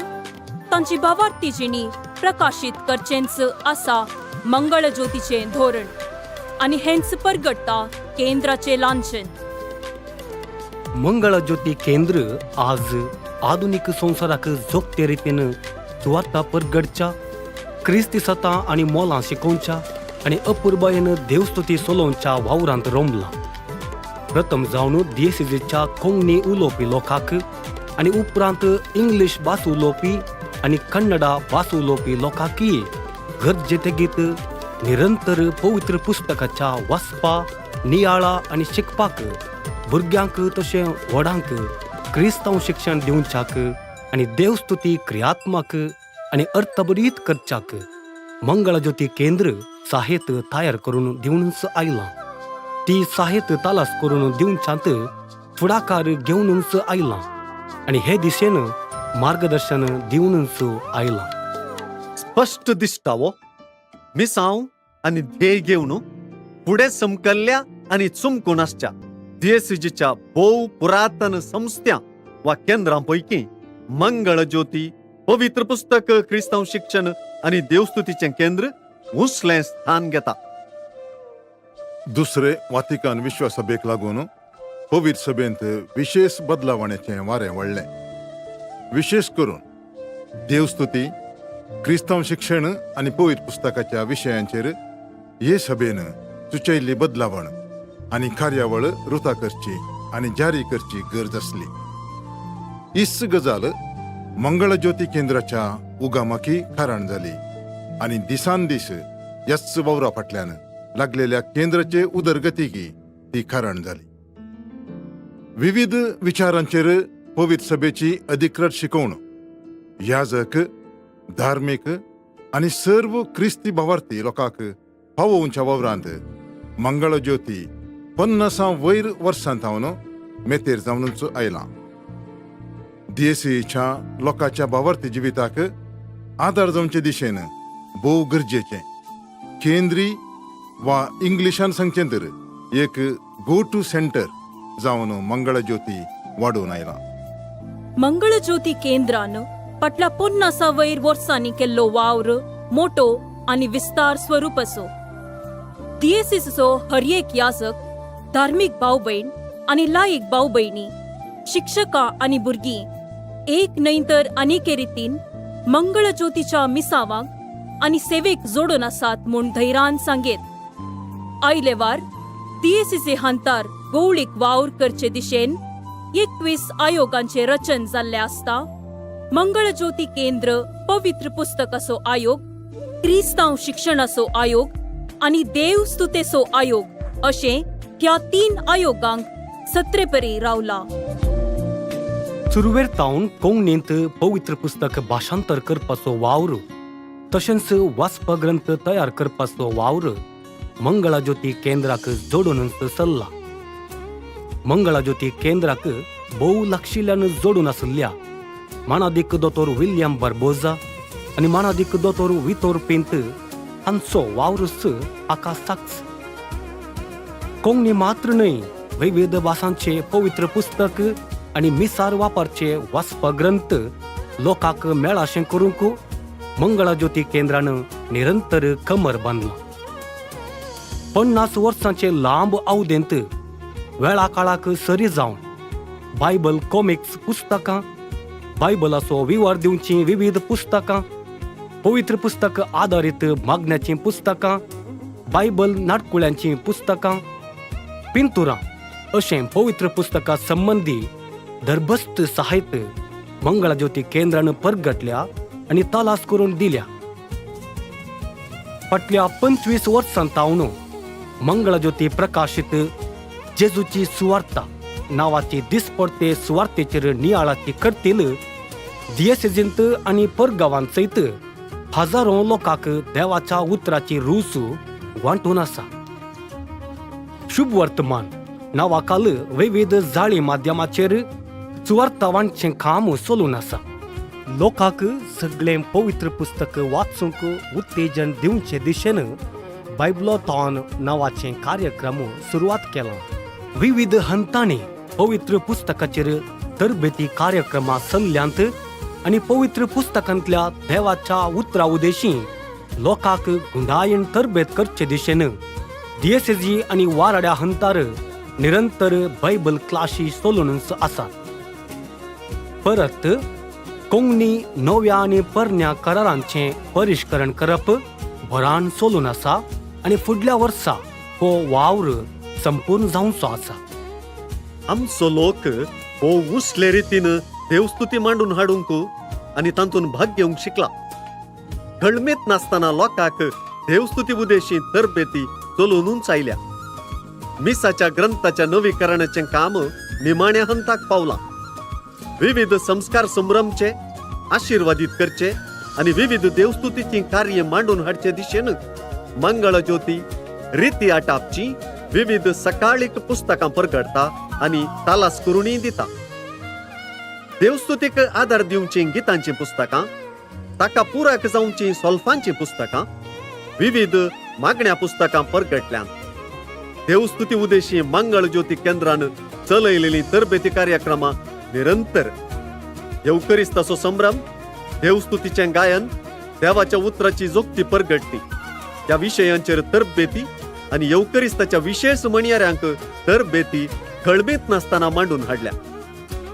तांची भावार्थी जिणी प्रकाशीत करचेंच आसा मंगळ ज्योतीचें धोरण आनी हेंच परगटता केंद्राचें लांछन.
मंगळ ज्योती केंद्र आज आधुनीक संवसाराक जोखते रितीन सुवार्ता परगडच्या, क्रिस्ती सतां आनी मोलां शिकोवच्या आनी अपुरबायेन देवस्तुती सोलोवच्या वावरांत रोमलां. प्रथम जावन दियेसेजीच्या कोंकणी उलोवपी लोकांक आनी उपरांत इंग्लीश भास उलोवपी आनी कन्नडा भास उलोवपी लोकांकय गरजे तेगीत निरंतर पवित्र पुस्तकाच्या वाचपा, नियाळा आनी शिकपाक भुरग्यांक तशें व्हडांक क्रिस्तांव शिक्षण दिवच्याक आनी देवस्तुती क्रियात्मक आनी अर्थभरीत करच्याक मंगळज्योती केंद्र साहित्य तयार करून दिवनच आयलां. ती साहित्य तलास करून दिवच्यांत फुडाकार घेवनच आयलां आनी हे दिशेन मार्गदर्शन दिवनच आयलां.
स्पश्ट दिसता वो मिसांव आनी ध्येय घेवन फुडें समकल्ल्या आनी चुमकून आसच्या दियेसीजीच्या भोव पुरातन संस्थ्यां वा केंद्रां पैकी मंगळ ज्योती पवित्र पुस्तक क्रिस्तांव शिक्षण आनी देवस्तुतीचें केंद्र उंचलें स्थान घेता.
दुसरे वातिकान विश्वसभेक लागून पवित्र सभेंत विशेष बदलावण्याचें वारें वळ्ळें. विशेष करून देवस्तुती, क्रिस्तांव शिक्षण आनी पवित्र पुस्तकाच्या विशयांचेर हे सभेन सुचयल्ली बदलावण आनी कार्यावळ रुता करची आनी जारी करची गरज आसली. हीच गजाल मंगळज्योती केंद्राच्या उगामाकी कारण जाली आनी दिसान दीस ह्याच वावरा फाटल्यान लागलेल्या केंद्राचे उदरगतीकी ती कारण जाली. विविध विचारांचेर पवित्र सभेची अधिकृत शिकवण याजक, धार्मीक आनी सर्व क्रिस्ती भावार्थी लोकांक पावोवच्या वावरांत मंगळज्योती 50 वयर वर्सां थावन मेतेर जावनच आयलां. दियेसीच्या लोकांच्या भावार्थी जिविताक आदार जावचे दिशेन भोव गरजेचें केंद्री वा इंग्लिशान सांगचें तर एक गो टू सेंटर जावन मंगळज्योती वाडून आयलां.
मंगळज्योती केंद्रान फाटल्या 50 वयर वर्सांनी केल्लो वावर मोटो आनी विस्तार स्वरूप असो. दियेसीचो हर एक याजक, धार्मीक भाव भयण आनी लायक भाव भयणी, शिक्षकां आनी भुरगीं एक न्हय तर अनेके रितीन मंगळज्योतीच्या मिसावांक आनी सेवेक जोडून आसात म्हूण धैर्यान सांगेत. आयलेवार दियेसीचे हांतार गौळीक वावर करचे दिशेन 21 आयोगांचे रचन जाल्लें आसता. मंगळज्योती केंद्र पवित्र पुस्तकाचो आयोग, क्रिस्तांव शिक्षणाचो आयोग आनी देवस्तुतेचो आयोग अशें ह्या 3 आयोगांक सत्रेपरी रावला.
सुरवेर तावन कोंकणींत पवित्र पुस्तक भाशांतर करपाचो वावर तशेंच वाचप ग्रंथ तयार करपाचो वावर मंगळज्योती केंद्राक जोडूनच चल्ला. मंगळज्योती केंद्राक भोव लागशिल्ल्यान जोडून आशिल्ल्या मानादीक दोतोर विल्यम बार्बोजा आनी मानादीक दोतोर वितोर पेंत हांचो वावरूच हाका साक्ष. कोंकणी मात्र न्हय, विविध भासांचे पवित्र पुस्तक आनी मिसार वापरचे वाचप ग्रंथ लोकांक मेळाशें करूंक मंगळज्योती केंद्रान निरंतर कमर बांदलां. 50 वर्सांचे लांब अवधेंत वेळा काळाक सरी जावन बायबल कॉमिक्स पुस्तकां, बायबलाचो विवर दिवचीं विविध पुस्तकां, पवित्र पुस्तक आदारीत मागण्याचीं पुस्तकां, बायबल नाटकुळ्यांचीं पुस्तकां, पिंतुरां अशें पवित्र पुस्तका संबंदी दरबस्त साहित्य मंगळज्योती केंद्रान परगटल्या आनी तलास करून दिल्या. फाटल्या 25 वर्सां तावन मंगळज्योती प्रकाशीत जेजूची सुवार्ता नांवाची दिसपडते सुवार्तेचेर नियाळाची करतील दियेसेजींत आनी परगांवांत सयत हजारो लोकांक देवाच्या उतराची रूच वांटून आसा. शुभ वर्तमान नांवाखाल विविध जाळी माध्यमाचेर सुवार्ता वांटचें काम चलून आसा. लोकांक सगळें पवित्र पुस्तक वाचूंक उत्तेजन दिवचे दिशेन बायबलोथॉन नांवाचें कार्यक्रम सुरवात केला. विविध हंतांनी पवित्र पुस्तकाचेर तरबेती कार्यक्रमां चल्ल्यांत आनी पवित्र पुस्तकांतल्या देवाच्या उतरा उदेशी लोकांक गुंडायन तरबेत करचे दिशेन डीएसएजी आनी वाराड्या हंतार निरंतर बायबल क्लासी चलूनच आसात. परत कोंकणी नव्या आनी परण्या करारांचें परिष्करण करप भरान चलून आसा आनी फुडल्या वर्सा हो वावर संपूर्ण जावचो आसा.
आमचो लोक हो उसले रितीन देवस्तुती मांडून हाडूंक आनी तातूंत भाग घेवंक शिकला. खळमेत नासतना लोकांक देवस्तुती उदेशी तरबेती चलोवनूच आयल्या. मिसाच्या ग्रंथाच्या नवीकरणाचें काम निमाण्या हंताक पावलां. विविध संस्कार संभ्रमचे आशिर्वादीत करचे आनी विविध देवस्तुतीचीं कार्य मांडून हाडचे दिशेन मंगळज्योती रिती आटापची विविध सकाळीक पुस्तकां परगडटा आनी तालास करूनय दिता. देवस्तुतीक आदार दिवचीं गितांचीं पुस्तकां, ताका पुराक जावचीं सोल्फांचीं पुस्तकां, विविध मागण्या पुस्तकां परगटल्यांत. देवस्तुती उदेशी मंगळज्योती केंद्रान चलयलेलीं तरबेती कार्यक्रमां निरंतर. येवकरिस्ताचो संभ्रम, देवस्तुतीचें गायन, देवाच्या उतराची जोगती परगटली ह्या विशयांचेर तरबेती आनी येवकरिस्ताच्या विशेश म्हणयाऱ्यांक तरबेती खळबेत नासतना मांडून हाडल्या.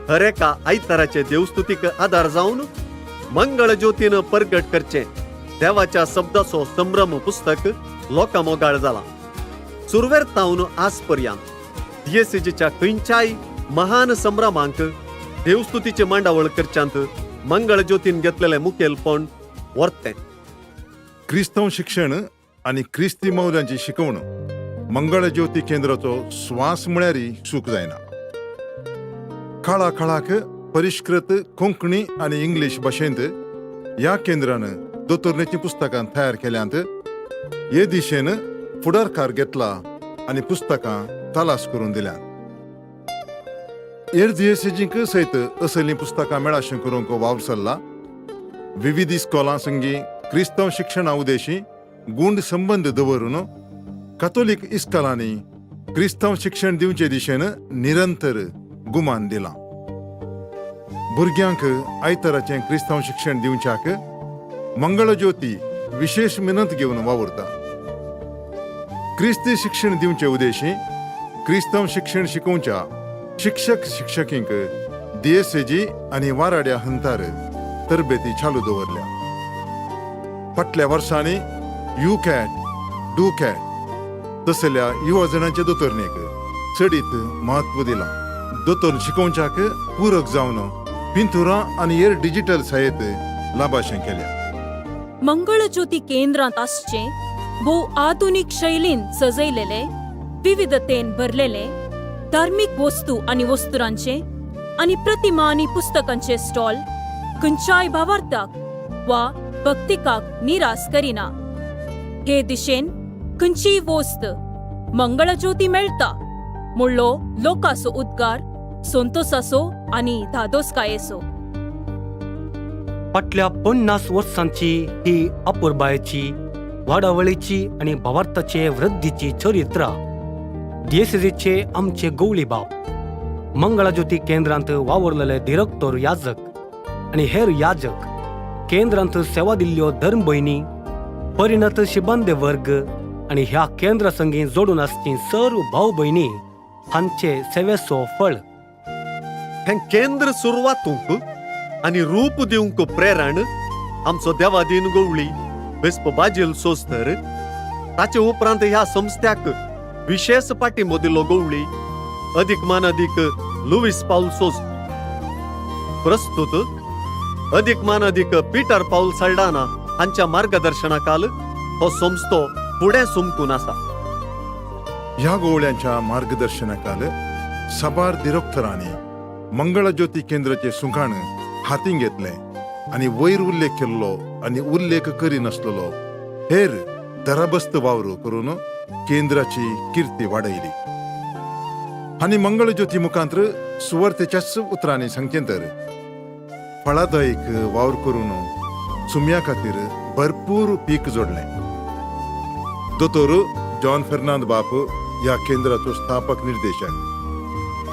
हर एका आयताराचे देवस्तुतीक आदार जावन मंगळज्योतीन परगट करचें देवाच्या शब्दाचो संभ्रम पुस्तक लोकां मोगाळ जाला. सुरवेर तावन आज पर्यंत डीएसएजीच्या खंयच्याय महान संभ्रमांक देवस्तुतीचे मांडावळ करच्यांत मंगळज्योतीन घेतलेलें मुखेलपण वर्तें.
क्रिस्तांव शिक्षण आनी क्रिस्ती मौल्यांची शिकवण मंगळज्योती केंद्राचो स्वास म्हळ्यार चूक जायना. काळा काळाक परिष्कृत कोंकणी आनी इंग्लीश भाशेंत ह्या केंद्रान दोतोरणेचीं पुस्तकां तयार केल्यांत. हे दिशेन फुडारकार घेतला आनी पुस्तकां तलास करून दिल्यांत. हेर दियेसेजींक सयत असलीं पुस्तकां मेळाशें करूंक वावर चल्ला. विविध इस्कोलां संगी क्रिस्तांव शिक्षणा उदेशी गूंड संबंद दवरून कातोलीक इस्कोलांनी क्रिस्तांव शिक्षण दिवचे दिशेन निरंतर गुमान दिलां. भुरग्यांक आयताराचें क्रिस्तांव शिक्षण दिवच्याक मंगळज्योती विशेश मिनत घेवन वावुरता. क्रिस्ती शिक्षण दिवचे उदेशी क्रिस्तांव शिक्षण शिकोवच्या शिक्षक शिक्षकींक डीएसएजी आनी वाराड्या हंतार तरबेती चालू दवरल्या. फाटल्या वर्सांनी you cat do cat तसल्या युवजणांचे दोतोरणेक चडीत म्हत्व दिलां. दोतोर शिकोवच्याक पूरक जावन पिंतुरां आनी हेर डिजिटल साहित्य लाभाशें केल्या.
मंगळज्योती केंद्रांत आसचें भोव आधुनीक शैलीन सजयलेले विविधतेन भरलेले धार्मीक वस्तू आनी वस्तुरांचे आनी प्रतिमा आनी पुस्तकांचे स्टॉल खंयच्याय भावार्थाक वा भक्तिकाक निरास करिना. हे दिशेन खंयचीय वस्त मंगळज्योती मेळटा मुळ्ळो लोकाचो उद्गार संतोसाचो आनी धादोसकायेचो.
फाटल्या 50 वर्सांची ही अपुरबायेची, वाडावळीची आनी भावार्थाचे वृद्धीची चरित्र डीएसएजीचे आमचे गवळी बाब मंगळज्योती केंद्रांत वावुरलेले दिरक्तोर याजक आनी हेर याजक, केंद्रांत सेवा दिल्ल्यो धर्मभयणी, परिणत शिबंदे वर्ग आनी ह्या केंद्रा संगी जोडून आसची सर्व भाव भयणी हांचे सेवेचो फळ.
हें केंद्र सुरवातूंक आनी रूप दिवंक प्रेरण आमचो देवादीन गवळी बेस्प बाजील सोस्तर. ताचे उपरांत ह्या संस्थ्याक विशेश पाठिंबो दिलो गवळी अदीक मानादीक लुवीस पावल सोज. प्रस्तुत अदीक मानादीक पीटर पावल साल्डाना हांच्या मार्गदर्शनाखाल हो संस्थो फुडें सुमकून आसा.
ह्या गोवळ्यांच्या मार्गदर्शनाखाल साबार दिरोक्तरांनी मंगळज्योती केंद्राचे सुंखाण हातीं घेतलें आनी वयर उल्लेख केल्लो आनी उल्लेख करिनासलेलो हेर दराबस्त वावर करून केंद्राची किर्ती वाडयली. आनी मंगळज्योती मुखांत्र सुवार्तेच्याच उतरांनी सांगचें तर फळादायक वावर करून सुम्या खातीर भरपूर पीक जोडलें. दोतोर जॉन फेर्नांद बाप ह्या केंद्राचो स्थापक निर्देशक.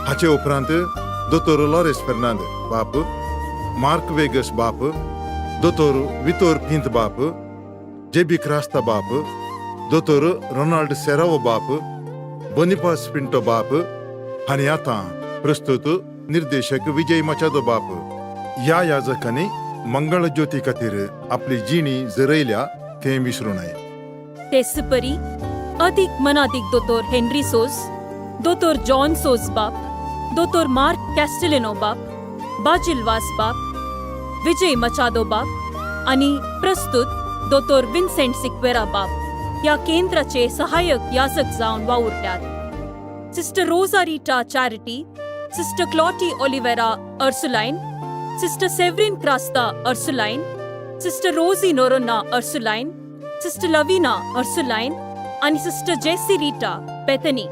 हाचे उपरांत दोतोर लॉरेस फेर्नांद बाप, मार्क वेगस बाप, दोतोर वितोर पिंत बाप, जेबी क्रास्ता बाप, दोतोर रोनाल्ड सेरावो बाप, बोनिफास पिंटो बाप आनी आतां प्रस्तुत निर्देशक विजय मचादो बाप ह्या याजकांनी मंगळज्योती खातीर आपली जिणी जरयल्या तें विसरूं नये.
तेच परी अदीक मनादीक दोतोर हेनरी सोज, दोतोर जॉन सोज बाप, दोतोर मार्क कॅस्टेलिनो बाप, बाजिल वास बाप, विजय मचादो बाप आनी प्रस्तुत दोतोर विन्सेंट सिक्वेरा बाप ह्या केंद्राचे सहाय्यक याजक जावन वावुरल्यात. Sister Rosa Rita Charity, sister Clotty Oliveira Ursuline, sister Severin Crasta Ursuline, sister Rosy Noronha Ursuline, sister Lavina Ursuline आनी सिस्टर जेसी रिटा बेथनी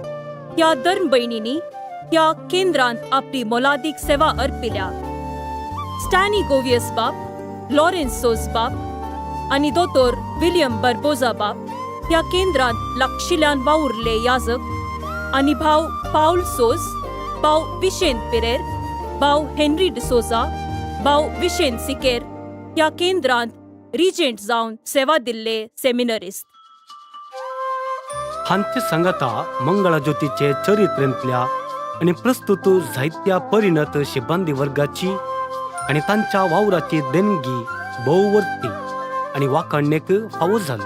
ह्या धर्म भयणींनी ह्या केंद्रांत आपली मोलादीक सेवा अर्पिल्या. स्टॅनी गोवियस बाप, लॉरेन्स सोज बाप आनी दोतोर विलियम बर्बोजा बाप ह्या केंद्रांत लागशिल्ल्यान वावुरले याजक आनी भाव पावल सोज, भाव विशेंत पिरेर, भाव हेनरी डिसोजा, भाव विशेंत सिकेर ह्या केंद्रांत रिजेंट जावन सेवा दिल्ले सेमिनरिस्त.
हांचे सांगाता मंगळज्योतीचे चरित्रेंतल्या आनी प्रस्तुत जायत्या परिणत शिबांदी वर्गाची आनी तांच्या वावराची देणगी भोववर्ती आनी वाखाणणेक फावो जाली.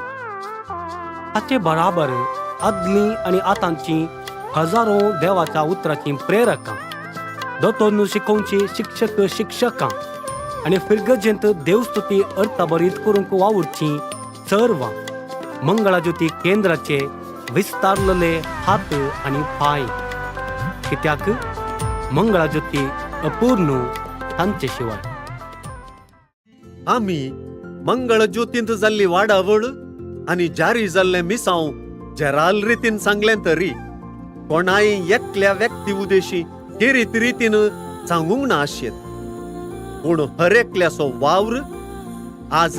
ताचे बराबर आदली आनी आतांची हजारो देवाच्या उतराचीं प्रेरकां, दोतोरनु शिकोवची शिक्षक शिक्षकां आनी फिरगजेंत देवस्तुती अर्थभरीत करूंक वावुरचीं सर्वां मंगळज्योती केंद्राचे विस्तारलेले हात आनी पांय. कित्याक मंगळज्योती अपूर्ण तांचे शिवाय.
आमी मंगळज्योतींत जाल्ली वाडावळ आनी जारी जाल्लें मिसांव जेराल रितीन सांगलें तरी कोणाय एकल्या व्यक्ती उदेशी खेरीत रितीन सांगूंक ना आशेत, पूण हर एकल्याचो वावर आज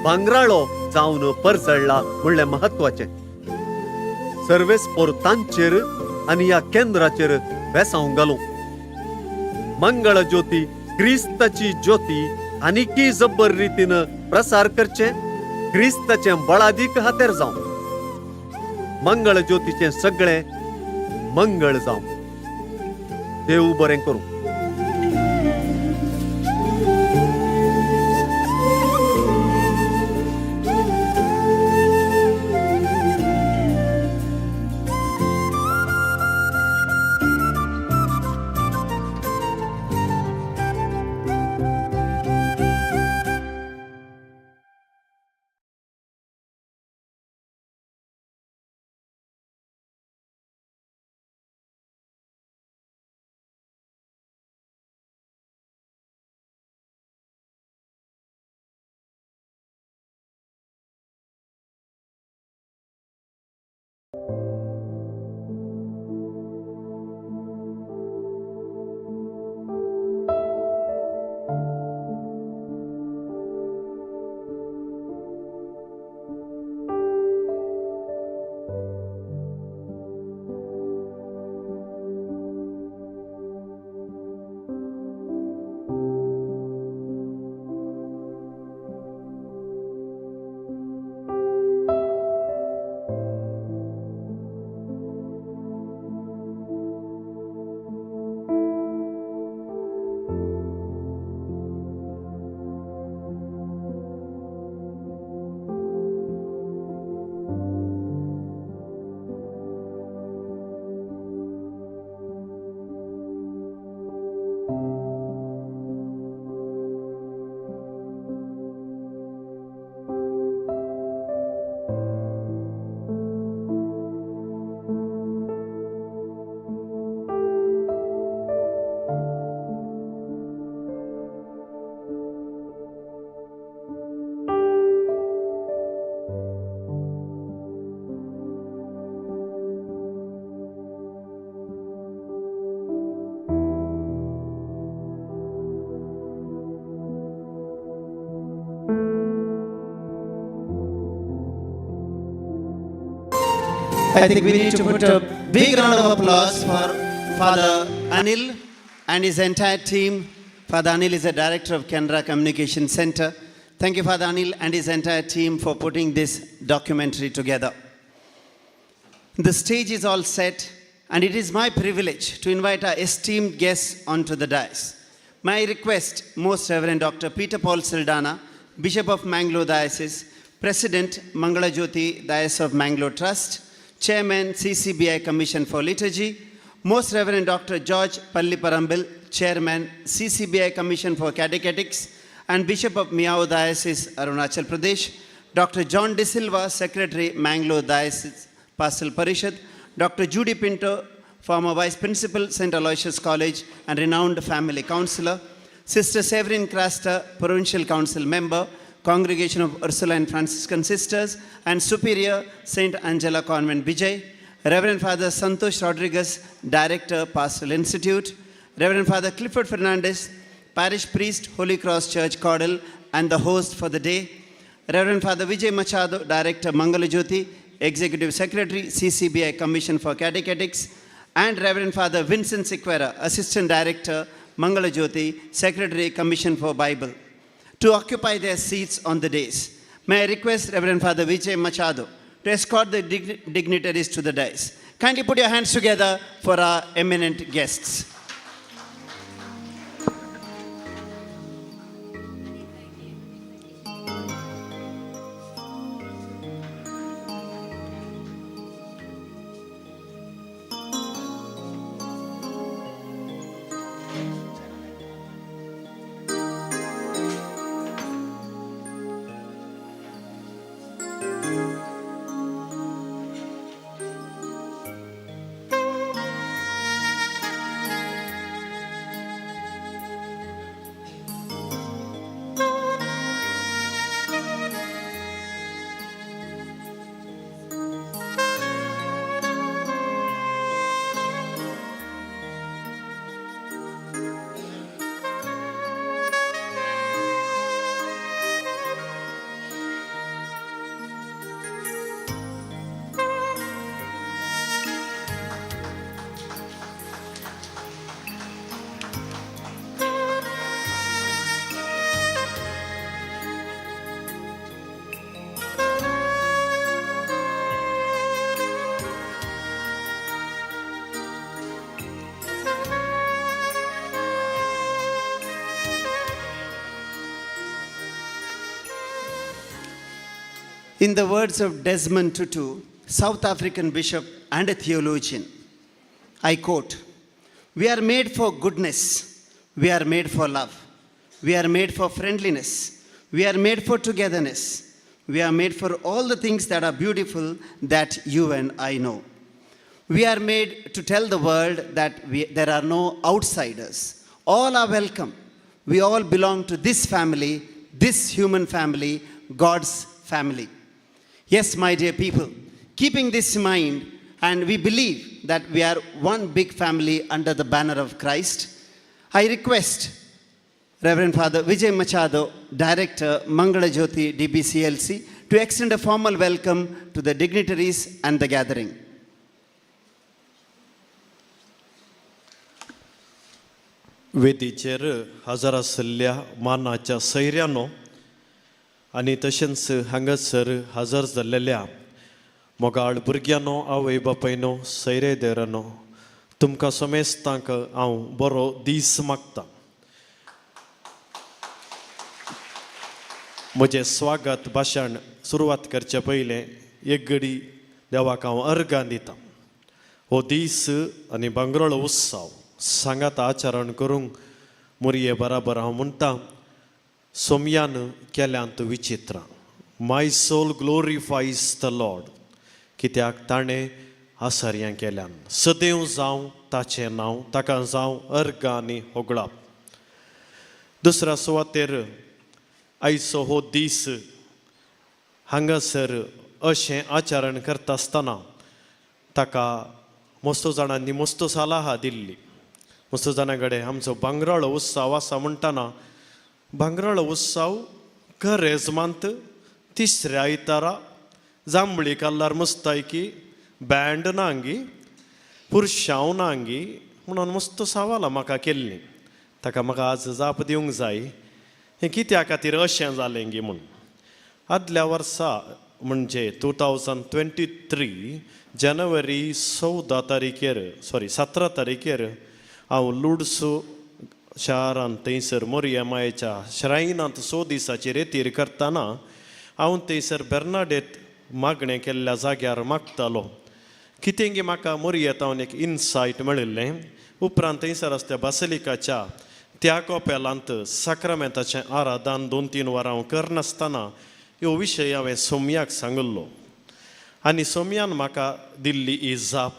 भांगराळो जावन परजळ्ळा म्हणलें म्हत्वाचें. सर्वेस पोरतांचेर आनी ह्या केंद्राचेर बेसांव घालूं. मंगळज्योती क्रिस्ताची ज्योती आनीकय जब्बर रितीन प्रसार करचें, क्रिस्ताचें बळादीक हातेर जावं. मंगळज्योतीचें सगळें मंगळ जावं. देव बरें करूं.
I think we need to put a big round of applause for Father Anil and his entire team. Father Anil is the director of Canara Communication Center. Thank you, Father Anil and his entire team, for putting this documentary together. The stage is all set, and it is my privilege to invite our esteemed guests onto the dais. May I request Most Reverend Dr. Peter Paul Saldana, Bishop of Mangalore Diocese, President, Mangalajyoti Diocese of Mangalore Trust, Chairman, CCBI Commission for Liturgy, Most Reverend Dr. George Palliparambil, Chairman, CCBI Commission for Catechetics, and Bishop of Miao Diocese, Arunachal Pradesh, Dr. John De Silva, Secretary, Mangalore Diocese Pastoral Parishad, Dr. Judy Pinto, former Vice Principal, St. Aloysius College and renowned family counselor, Sister Severin Craster, Provincial Council member, Congregation of Ursuline Franciscan Sisters, and Superior, St. Angela Convent, Bijay, Reverend Father Santosh Rodriguez, Director, Pastoral Institute, Reverend Father Clifford Fernandez, Parish Priest, Holy Cross Church, Caudal, and the host for the day, Reverend Father Vijay Machado, Director, Mangalajyoti, Executive Secretary, CCBI Commission for Catechetics, and Reverend Father Vincent Sequeira, Assistant Director, Mangalajyoti, Secretary, Commission for Bible, to occupy their seats on the dais. May I request Reverend Father Vijay Machado to escort the dignitaries to the dais. Kindly put your hands together for our eminent guests. In the words of Desmond Tutu, South African bishop and a theologian, I quote, "We are made for goodness, we are made for love, we are made for friendliness, we are made for togetherness, we are made for all the things that are beautiful that you and I know. We are made to tell the world that there are no outsiders. All are welcome. We all belong to this family, this human family, God's family." Yes, my dear people, keeping this in mind, and we believe that we are one big family under the banner of Christ, I request Reverend Father Vijay Machado, Director, Mangalajyoti DBCLC, to extend a formal welcome to the dignitaries and the gathering.
वेदीचेर हजर आशिल्ल्या मानाच्या सैऱ्यानो आनी तशेंच हांगासर हजर जाल्लेल्या मोगाळ भुरग्यांनो, आवय बापायनो, सैरे देरानो, तुमकां समेस्तांक हांव बरो दीस मागता. म्हजें स्वागत भाशण सुरवात करचे पयलें एक घडी देवाक हांव अर्गां दितां. हो दीस आनी भांगराळो उत्सव सांगात आचरण करूंक मोरये बराबर हांव म्हणटा, सोमयान केल्यांत विचित्रां. My soul glorifies the Lord, कित्याक ताणें आसर्यां केल्यान. सदैव जावं ताचें नांव, ताका जावं अर्गां आनी होगळाप. दुसऱ्या सुवातेर आयचो हो दीस हांगासर अशें आचरण करता आसतना ताका मस्तो जाणांनी मस्तो सलाह दिल्ली. मस्तो जाणां कडेन आमचो भांगराळो उत्सव आसा म्हणटना भांगराळो उत्सव करेजमांत तिसऱ्या आयतारा जांबळी कल्लार मुस्तायकी बँड नांगी, पुरशांव नांगी म्हणून मस्त सवालां म्हाका केल्लीं. ताका म्हाका आज जाप दिवंक जाय, हें कित्या खातीर अशें जालें गी म्हूण. आदल्या वर्सा म्हणजे 2023 जानेवारी 14 तारीखेर, सॉरी, 17 तारीखेर हांव लुड्स शारांत थंयसर मोरया मायेच्या श्रायनांत स दिसाची रेतीर करतना हांव थंयसर बेर्नाडेत मागणें केल्ल्या जाग्यार मागतालो. कितें गी म्हाका मोरयेतावन एक इनसायट मेळिल्लें. उपरांत थंयसर आसल्या बासलिकाच्या त्या कोपेलांत साक्रामेंताचें आराधन 2-3 वरां हांव करनासतना ह्यो विशय हांवें सोमयाक सांगिल्लो आनी सोमयान म्हाका दिल्ली ही जाप,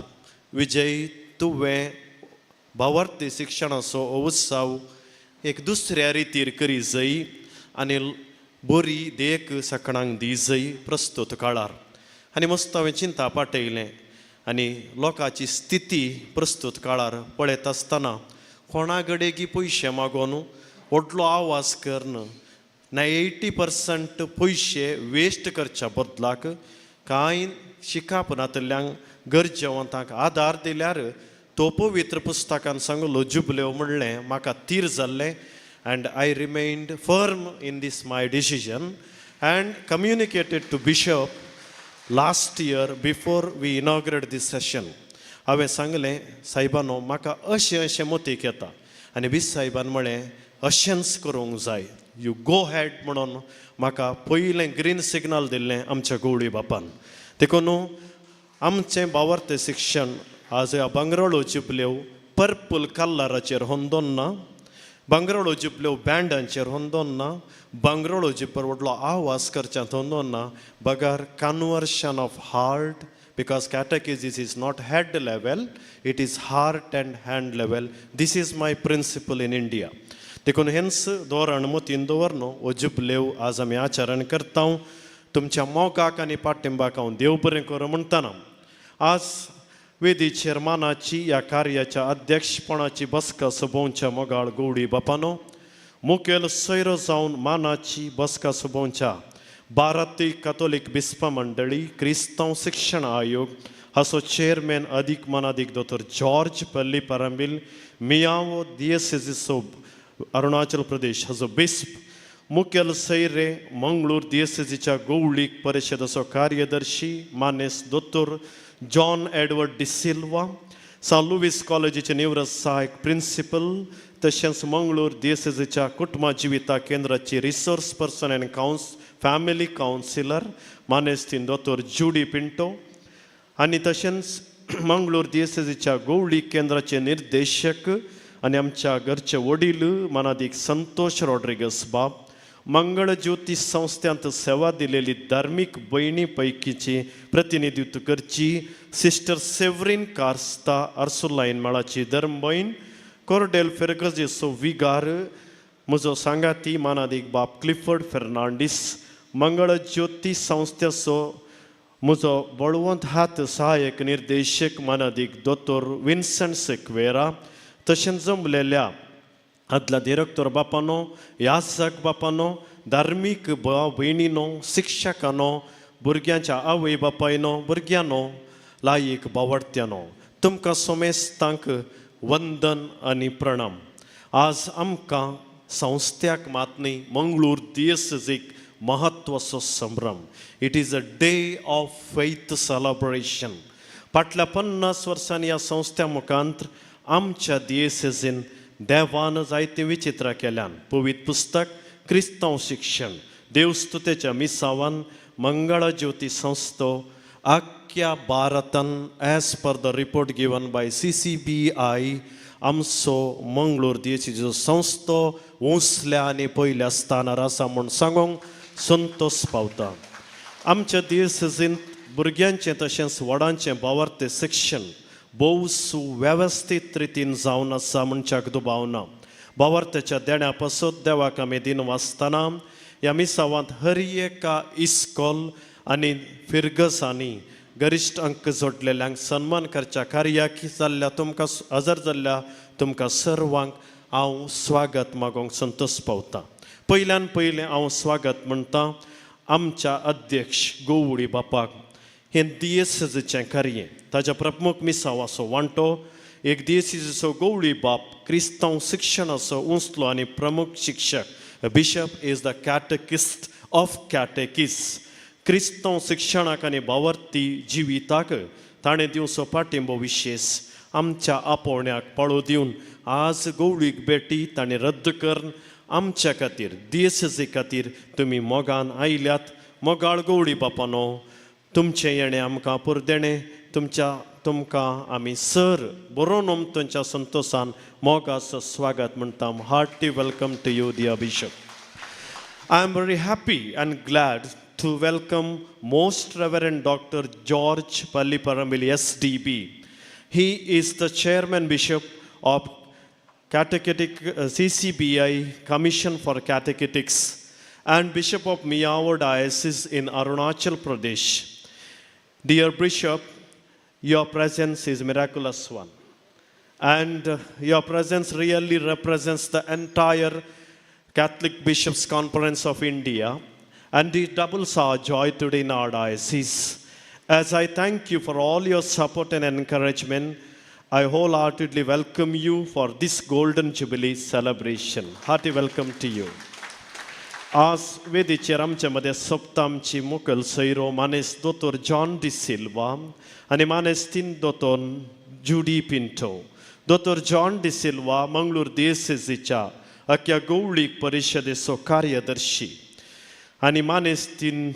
विजय, तुवें भावार्थी शिक्षणाचो हो उत्सव एक दुसऱ्या रितीर करी जाय आनी बरी देख सकणांक दी जाय प्रस्तुत काळार. आनी मस्त हांवें चिंता पाटयलें आनी लोकांची स्थिती प्रस्तुत काळार पळयत आसतना कोणा कडेन पयशे मागोन व्हडलो आवाज करून 80% पयशे वेस्ट करच्या बदलाक कांय शिकप नातिल्ल्यांक गरजेवंतांक आदार दिल्यार तो पवित्र पुस्तकान सांगलो जुबल्यो म्हणलें म्हाका तीर जाल्लें. And I remained firm in this my decision and communicated to bishop last year before we inaugurate this session. हांवें सांगलें, सायबानो, म्हाका अशें अशें मतीक येता. आनी बीस सायबान म्हळें, अशेंच करूंक जाय, you go head म्हणून म्हाका पयलें ग्रीन सिग्नल दिल्लें आमच्या गवळी बापान. देखून आमचें भावार्थ शिक्षण आज ह्या भांगराळो जिबल्यो पर्पल कलराचेर होंदोन ना, भांगराळो जिबल्यो बँडांचेर होंदोन ना, भांगराळो जिपर व्हडलो आवाज करच्यांत होंदोन ना, बगर conversion of heart, because catechesis is not head level, it is heart and hand level. This is my principle in India. देखून हेंच धोरण मतीन दवर न्हू हो जुबलेव आज आमी आचरण करता. तुमच्या मोगाक आनी पाठिंबाक हांव देव बरें करूं म्हणटना आज वेदीचेर मानाची ह्या कार्याच्या अध्यक्षपणाची बसका सोबोवच्या मोगाळ गौडी बापानो, मुखेल सोयरो जावन मानाची बसका सोबोवच्या भारतीय कथोलीक बिस्पा मंडळी क्रिस्तांव शिक्षण आयोग हाचो चेअरमॅन अदीक मानादीक दोतोर जॉर्ज पल्ली पारांबील, मियावो दियसेजीचो अरुणाचल प्रदेश हाचो बिस्प, मुखेल सैरे मंगळूर दियसेजीच्या गोवळीक परिशदाचो कार्यदर्शी मानेस दोतोर जॉन एडवर्ड डिसिल्वा, सान लुवीस कॉलेजीचे निवृत्त सहायक प्रिंसिपल तशेंच मंगळूर दियसेजीच्या कुटुंबा जिविता केंद्राची resource person and family counsellor मानेस्तीन दोतोर जुडी पिंटो आनी तशेंच मंगळूर दियसेजीच्या गोवळी केंद्राचे निर्देशक आनी आमच्या घरचे वडील मानादीक संतोष रॉड्रिगस बाब, मंगळ ज्योती संस्थ्यांत सेवा दिलेली धार्मीक भयणी पैकीची प्रतिनिधित्व करची सिस्टर सेवरीन कार्स्ता, अर्सुलायन मळाची धर्मभयण कोर्डेल फेर्गजेसो विगार म्हजो सांगाती मानादीक बाब क्लिफर्ड फेर्नांडीस, मंगळ ज्योती संस्थेचो म्हजो बळवंत हात सहाय्यक निर्देशक मानादीक दोतोर विन्संट सेक्वेरा, तशेंच जमलेल्या आदल्या डिरेक्टर बापानो, याजक बापानो, धार्मीक भाव भयणीनो, शिक्षकानो, भुरग्यांच्या आवय बापायनो, भुरग्यांनो, लायक बावडत्यानो, तुमकां सोमेस्तांक वंदन आनी प्रणाम. आज आमकां संस्थ्याक मात न्ही, मंगळूर दियसेजीक महत्वाचो संभ्रम. It is a day of faith celebration. फाटल्या 50 वर्सांनी ह्या संस्थ्या मुखांत आमच्या दियसेजीन देवान जायते विचित्र केल्यान. पवित्र पुस्तक, क्रिस्तांव शिक्षण, देवस्तुतेच्या मिसावान मंगळ ज्योती संस्थो आख्या भारतान as per the report given by CCBI आमचो मंगळूर दियेसीचो संस्थो उंचल्या आनी पयल्या स्थानार आसा म्हूण सांगूंक संतोश पावता. आमच्या दियसेजींत भुरग्यांचें तशेंच व्हडांचें भावार्थ शिक्षण भोव सुवेवस्थीत रितीन जावन आसा म्हणच्याक दुबाव ना. भावार्थाच्या देण्या पासत देवाक आमी दिन वाचतना ह्या मिसावांत हर एका इस्कॉल आनी फिरगसांनी गरिश्ट अंक जोडलेल्यांक सन्मान करच्या कार्याक जाल्ल्या तुमकां हजर जाल्ल्या तुमकां सर्वांक हांव स्वागत मागोवंक संतोश पावता. पयल्यान पयलें हांव स्वागत म्हणटा आमच्या अध्यक्ष गोवळी बापाक. हें दियेसजचें कार्य ताच्या प्रमुख मिसांवाचो वांटो एक दियेसीचो गवळी बाप क्रिस्तांव शिक्षणाचो उंचलो आनी प्रमुख शिक्षक. Bishop is the catechist of catechists. क्रिस्तांव शिक्षणाक आनी भावार्थी जिविताक ताणें दिवचो पाठिंबो विशेश. आमच्या आपोवण्याक पाळो दिवन आज गवळीक भेटी ताणें रद्द करून आमच्या खातीर दियेसजी खातीर तुमी मोगान आयल्यात. मोगाळ गवळी बापानो, तुमचें येणें आमकां पुरदेणें. तुमच्या तुमकां आमी सर बरोवन तुमच्या संतोशान मोगाचो स्वागत म्हणटा. Hearty welcome to you, dear Bishop. I am very happy and glad to welcome Most Reverend Dr. George Pallipparambil, SDB. He is the chairman bishop of Catechetic CCBI Commission for Catechetics and Bishop of Miao Diocese in Arunachal Pradesh. Dear Bishop, your presence is miraculous one. And your presence really represents the entire Catholic Bishops' Conference of India. And it doubles our joy today in our diocese. As I thank you for all your support and encouragement, I wholeheartedly welcome you for this Golden Jubilee celebration. Hearty welcome to you. आज वेदीचेर आमचे मदें सोबता आमची मुखेल serow मानेस्त दोतोर John D'Silva आनी मानेस्तीन दोतोर जुडी पिंटो. दोतोर जॉन डिसिल्वा मंगळूर दियेसेजीच्या अख्ख्या गवळीक परिशदेचो कार्यदर्शी आनी मानेस्तीन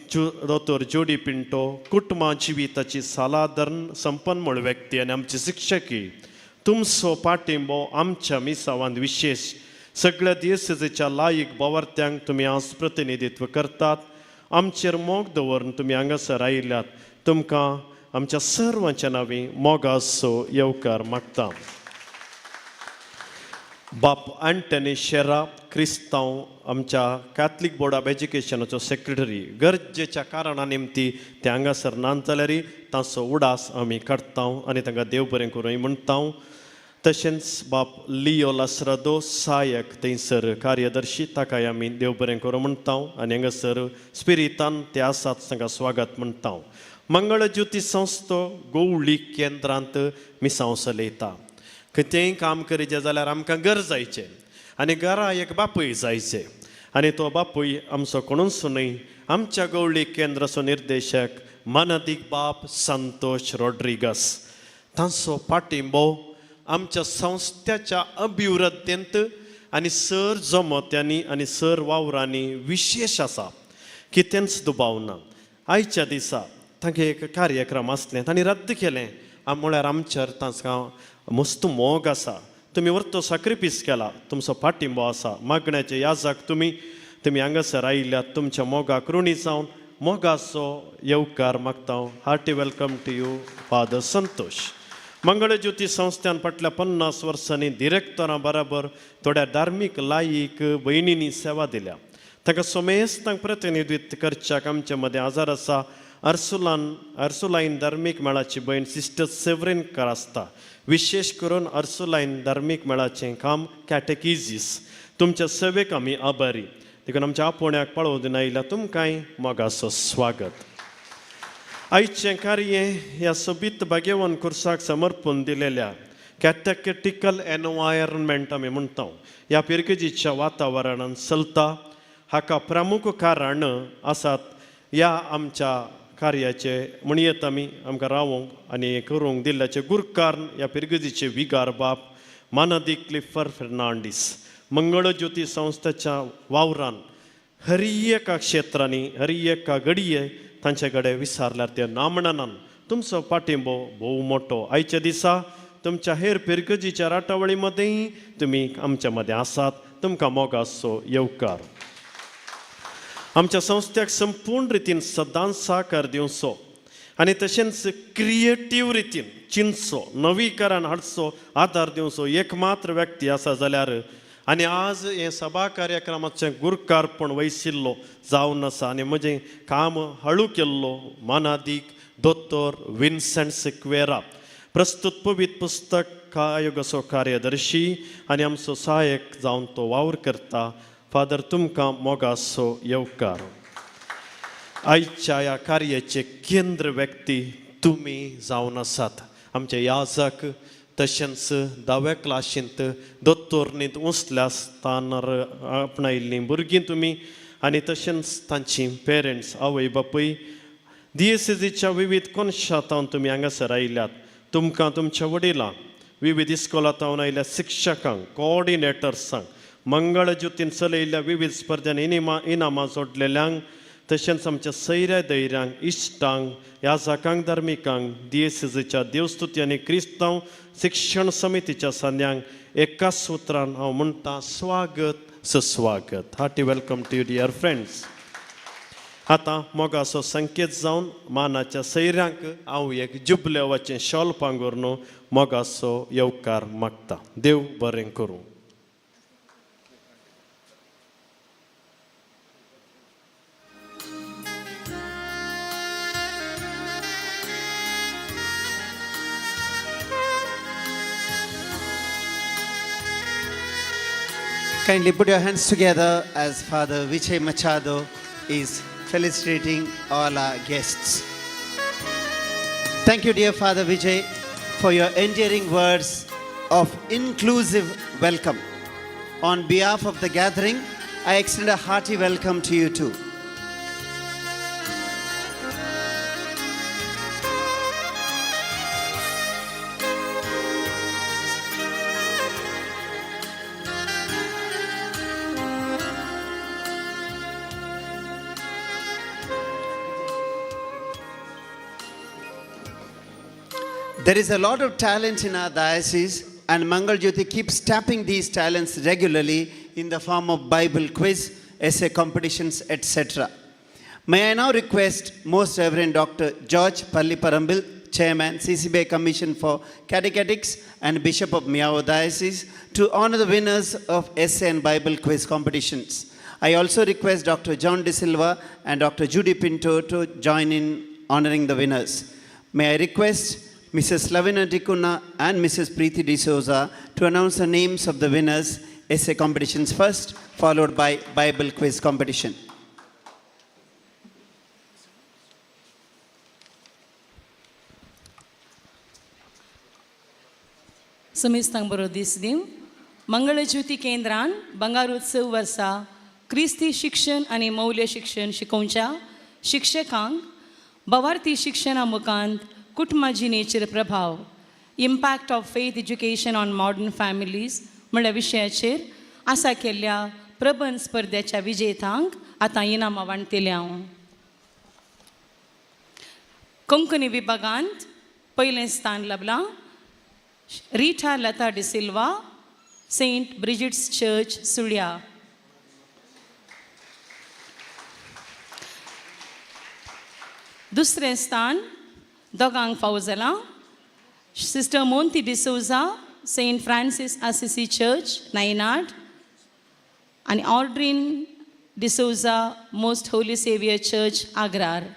दोतोर जोडी पिंटो कुटुंबा जिविताची सालाधरण संपन्न म्हळ व्यक्ती आनी आमची शिक्षकी. तुमचो पाठिंबो आमच्या मिसावांत विशेश. सगळ्या दियेसेजीच्या लायक भावार्थ्यांक तुमी आज प्रतिनिधित्व करतात. आमचेर मोग दवरून तुमी हांगासर आयल्यात. तुमकां आमच्या सर्वांच्या नांवी मोगाचो येवकार मागता. बाप अँटनी शेरा, क्रिस्तांव, आमच्या कॅथलीक बोर्ड ऑफ एज्युकेशनाचो सेक्रेटरी, गरजेच्या कारणा निमती ते हांगासर ना जाल्यार तांचो उडास आमी काडटा आनी तांकां देव बरें करूं म्हणटा. तशेंच बाप लियो लासरादो, सहायक थंयसर कार्यदर्शी, ताकाय आमी देव बरें करूं म्हणटा आनी हांगासर स्पिरितान ते आसात, तांकां स्वागत म्हणटा. मंगळज्योती संस्था गोवळी केंद्रांत मिसांव चलयता. खंयचेंय काम करीचें जाल्यार आमकां घर जायचें आनी घरा एक बापूय जायचे आनी तो बापूय आमचो कोणूच न्हय, आमच्या गवळी केंद्राचो निर्देशक मानादीक बाप संतोष रॉड्रिगस. तांचो पाठिंबो आमच्या संस्थेच्या अभिवृद्धींत आनी सर जमत्यांनी आनी सर वावरांनी विशेश आसा, कितेंच दुबाव ना. आयच्या दिसा तांकां एक कार्यक्रम आसलें, तांणी रद्द केलें. म्हळ्यार आमचेर तांकां मस्त मोग आसा. तुमी वर्तो साक्रिफीस केला, तुमचो पाठिंबो आसा. मागण्याचे याजाक तुमी तुमी हांगासर आयिल्ल्यात. तुमच्या मोगाक ऋणी जावन मोगाचो येवकार मागता. Hearty welcome to you, Father Santosh. Mangaljyoti संस्थान फाटल्या 50 वर्सांनी डिरेक्टरां बराबर थोड्या धार्मीक लायक भयणींनी सेवा दिल्या. ताका समेस्तांक प्रतिनिधित्व करच्याक आमचे मदें आजार आसा अर्सुलान अर्सुलायन धार्मीक मेळाची भयण सिस्टर सेवरीन आसता. विशेश करून अर्सुलायन धार्मीक मेळाचें काम कॅटेकिजीस. तुमच्या सेवेक आमी आभारी. देखून आमच्या आपोवण्याक पळोवन आयल्या तुमकांय मोगाचो स्वागत. आयचें कार्य ह्या सोबीत भाग्यवान कुर्साक समर्पण दिलेल्या कॅटेकेटिकल एनवायरमेंट आमी म्हणटा, ह्या पिरगजीच्या वातावरणान चलता. हाका प्रमुख कारण आसात ह्या आमच्या कार्याचे म्हणयेत आमी आमकां रावोंक आनी करूंक दिल्ल्याचे गुरकार ह्या पिरगजीचे विगार बाप मानादीक क्लिफर फेर्नांडीस. मंगळज्योती संस्थेच्या वावरान हर एका क्षेत्रांनी हर एका घडये तांचे कडेन विचारल्यार ते ना म्हणनान. तुमचो पाठिंबो भोव मोठो. आयच्या दिसा तुमच्या हेर पिरगजीच्या राटावळी मदेंय तुमी आमच्या मदें आसात. तुमकां मोगाचो येवकार. आमच्या संस्थेक संपूर्ण रितीन सदांच साकार दिवचो आनी तशेंच क्रिएटीव रितीन चिंतचो, नवीकरण हाडचो, आदार दिवचो एकमात्र व्यक्ती आसा जाल्यार आनी आज हें सभा कार्यक्रमाचें गुरकारपण वयशिल्लो जावन आसा आनी म्हजें काम हळू केल्लो मानादीक दोतोर विन्संट सिक्वेरा, प्रस्तुत पवित्र पुस्तक आयोगाचो कार्यदर्शी आनी आमचो सहायक जावन तो वावर करता. फादर, तुमकां मोगाचो येवकार. आयच्या ह्या कार्याचे केंद्र व्यक्ती तुमी जावन आसात. आमचे याजक तशेंच धाव्या क्लाशींत दोतोर्नींत उंचल्या स्थानार आपणायिल्लीं भुरगीं तुमी आनी तशेंच तांची पेरंट्स आवय बापूय दियेसेजीच्या विविध कोनशांत तुमी हांगासर आयल्यात. तुमकां तुमच्या वडिलांक, विविध इस्कोलां थावन आयिल्ल्या शिक्षकांक, कोऑर्डिनेटर्सांक, मंगळज्योतीन चलयिल्ल्या विविध स्पर्धांनी इनामां जोडलेल्यांक, तशेंच आमच्या सैऱ्या दैऱ्यांक, इश्टांक, याजकांक, धार्मिकांक, दियेसेजीच्या देवस्तुती आनी क्रिस्तांव शिक्षण समितीच्या सांद्यांक एकाच उतरान हांव म्हणटा स्वागत सुस्वागत. Hearty welcome to you dear friends. आतां मोगाचो संकेत जावन मानाच्या सैऱ्यांक हांव एक जुबलेवाचें शॉल पांगुरून मोगाचो येवकार मागता. देव बरें करूं.
Kindly put your hands together as Father Vijay Machado is felicitating all our guests. Thank you, dear Father Vijay, for your endearing words of inclusive welcome. On behalf of the gathering, I extend a hearty welcome to you too. There is a lot of talent in our diocese, and Mangal Jyoti keeps tapping these talents regularly in the form of Bible quiz, essay competitions, etc. May I now request Most Reverend Dr. George Palliparambil, Chairman, CCBI Commission for Catechetics and Bishop of Miao Diocese, to honor the winners of essay and Bible quiz competitions. I also request Dr. John De Silva and Dr. Judy Pinto to join in honoring the winners. May I request Mrs. Lavina Dikuna and Mrs. Preeti D'Souza to announce the names of the winners, essay competitions first, followed by Bible quiz competition.
समेस्तांक बरो दीस दिवं. मंगळज्योती केंद्रान बंगार उत्सव वर्सा क्रिस्ती शिक्षण आनी मौल्य शिक्षण शिकोवच्या शिक्षकांक बवार्थी शिक्षणा मुखांत कुटुंबा जिणेचेर प्रभाव, impact of faith education on modern families म्हणल्या विशयाचेर आसा केल्ल्या प्रबंध स्पर्धेच्या विजेतांक आतां इनामां वांट्टले हांव. कोंकणी विभागांत पयलें स्थान लाबलां Rita Latha D'Silva, Saint Bridget's Church, Sullia. दुसरें स्थान दोगांक फावो जालां, Sister Monty D'Souza, Saint Francis Assisi Church, Nainad, आनी Aldrin D'Souza, Most Holy Saviour Church, Agrar.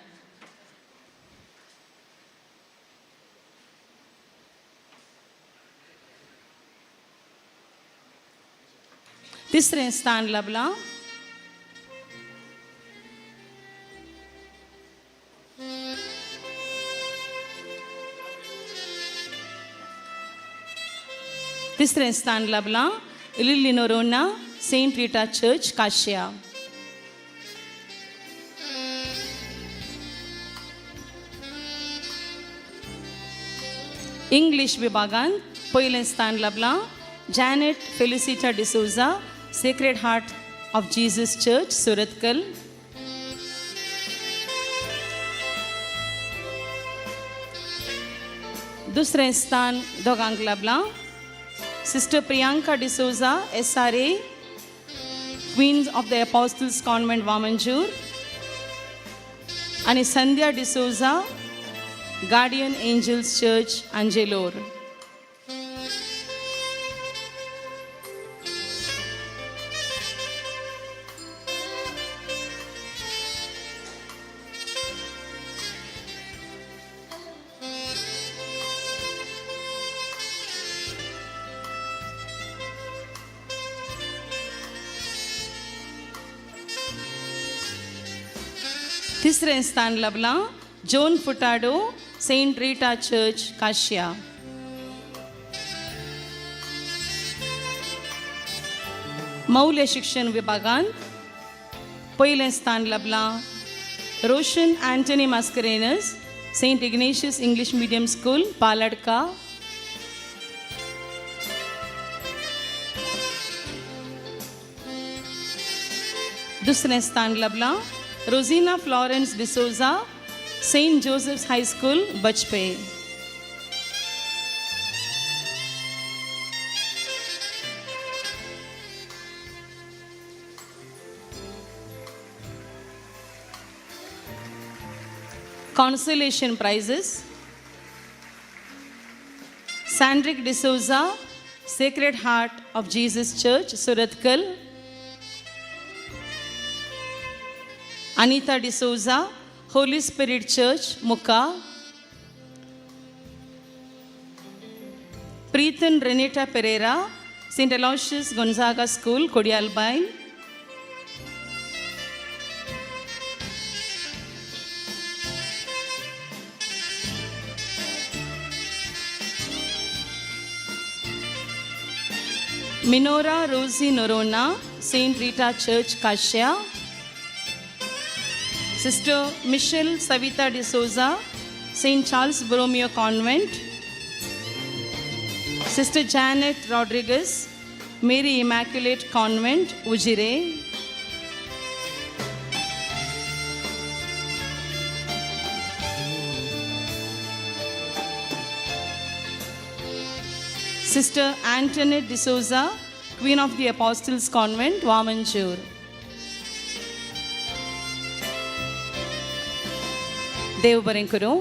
तिसरें स्थान लाबलां तिसरें स्थान लाबलां Lily Noronha, Saint Rita Church, Kashia. English विभागांत पयलें स्थान लाबलां Janet Felicita D'Souza, Sacred Heart of Jesus Church, Surathkal. दुसरें स्थान दोगांक लाबलां Sister Priyanka D'Souza, SRA, Queens of the Apostles Convent, Vamanjoor, आनी Sandhya D'Souza, Guardian Angels Church, Angelor. तिसरें स्थान लाभलां Joan Furtado, Saint Rita Church, Kashia. मौल्य शिक्षण विभागांत पयलें स्थान लाभलां Roshan Antony Mascarenhas, Saint Ignatius English Medium School, Paladka. दुसरें स्थान लाभलां Rosina Florence D'Souza, Saint Joseph's High School, Bajpe. Consolation prizes: Sandrick D'Souza, Sacred Heart of Jesus Church, Surathkal. Anita D'Souza, Holy Spirit Church, Mukka. Preethan Renita Pereira, St. Aloysius Gonzaga School, Kodialbail. Minora Rosie Norona, St. Rita Church, Kashia. Sister Michelle Savita D'Souza, St. Charles Borromeo Convent. Sister Janet Rodriguez, Mary Immaculate Convent, Ujire. Sister Antoinette D'Souza, Queen of the Apostles Convent, Vamanjoor. देव बरें करूं.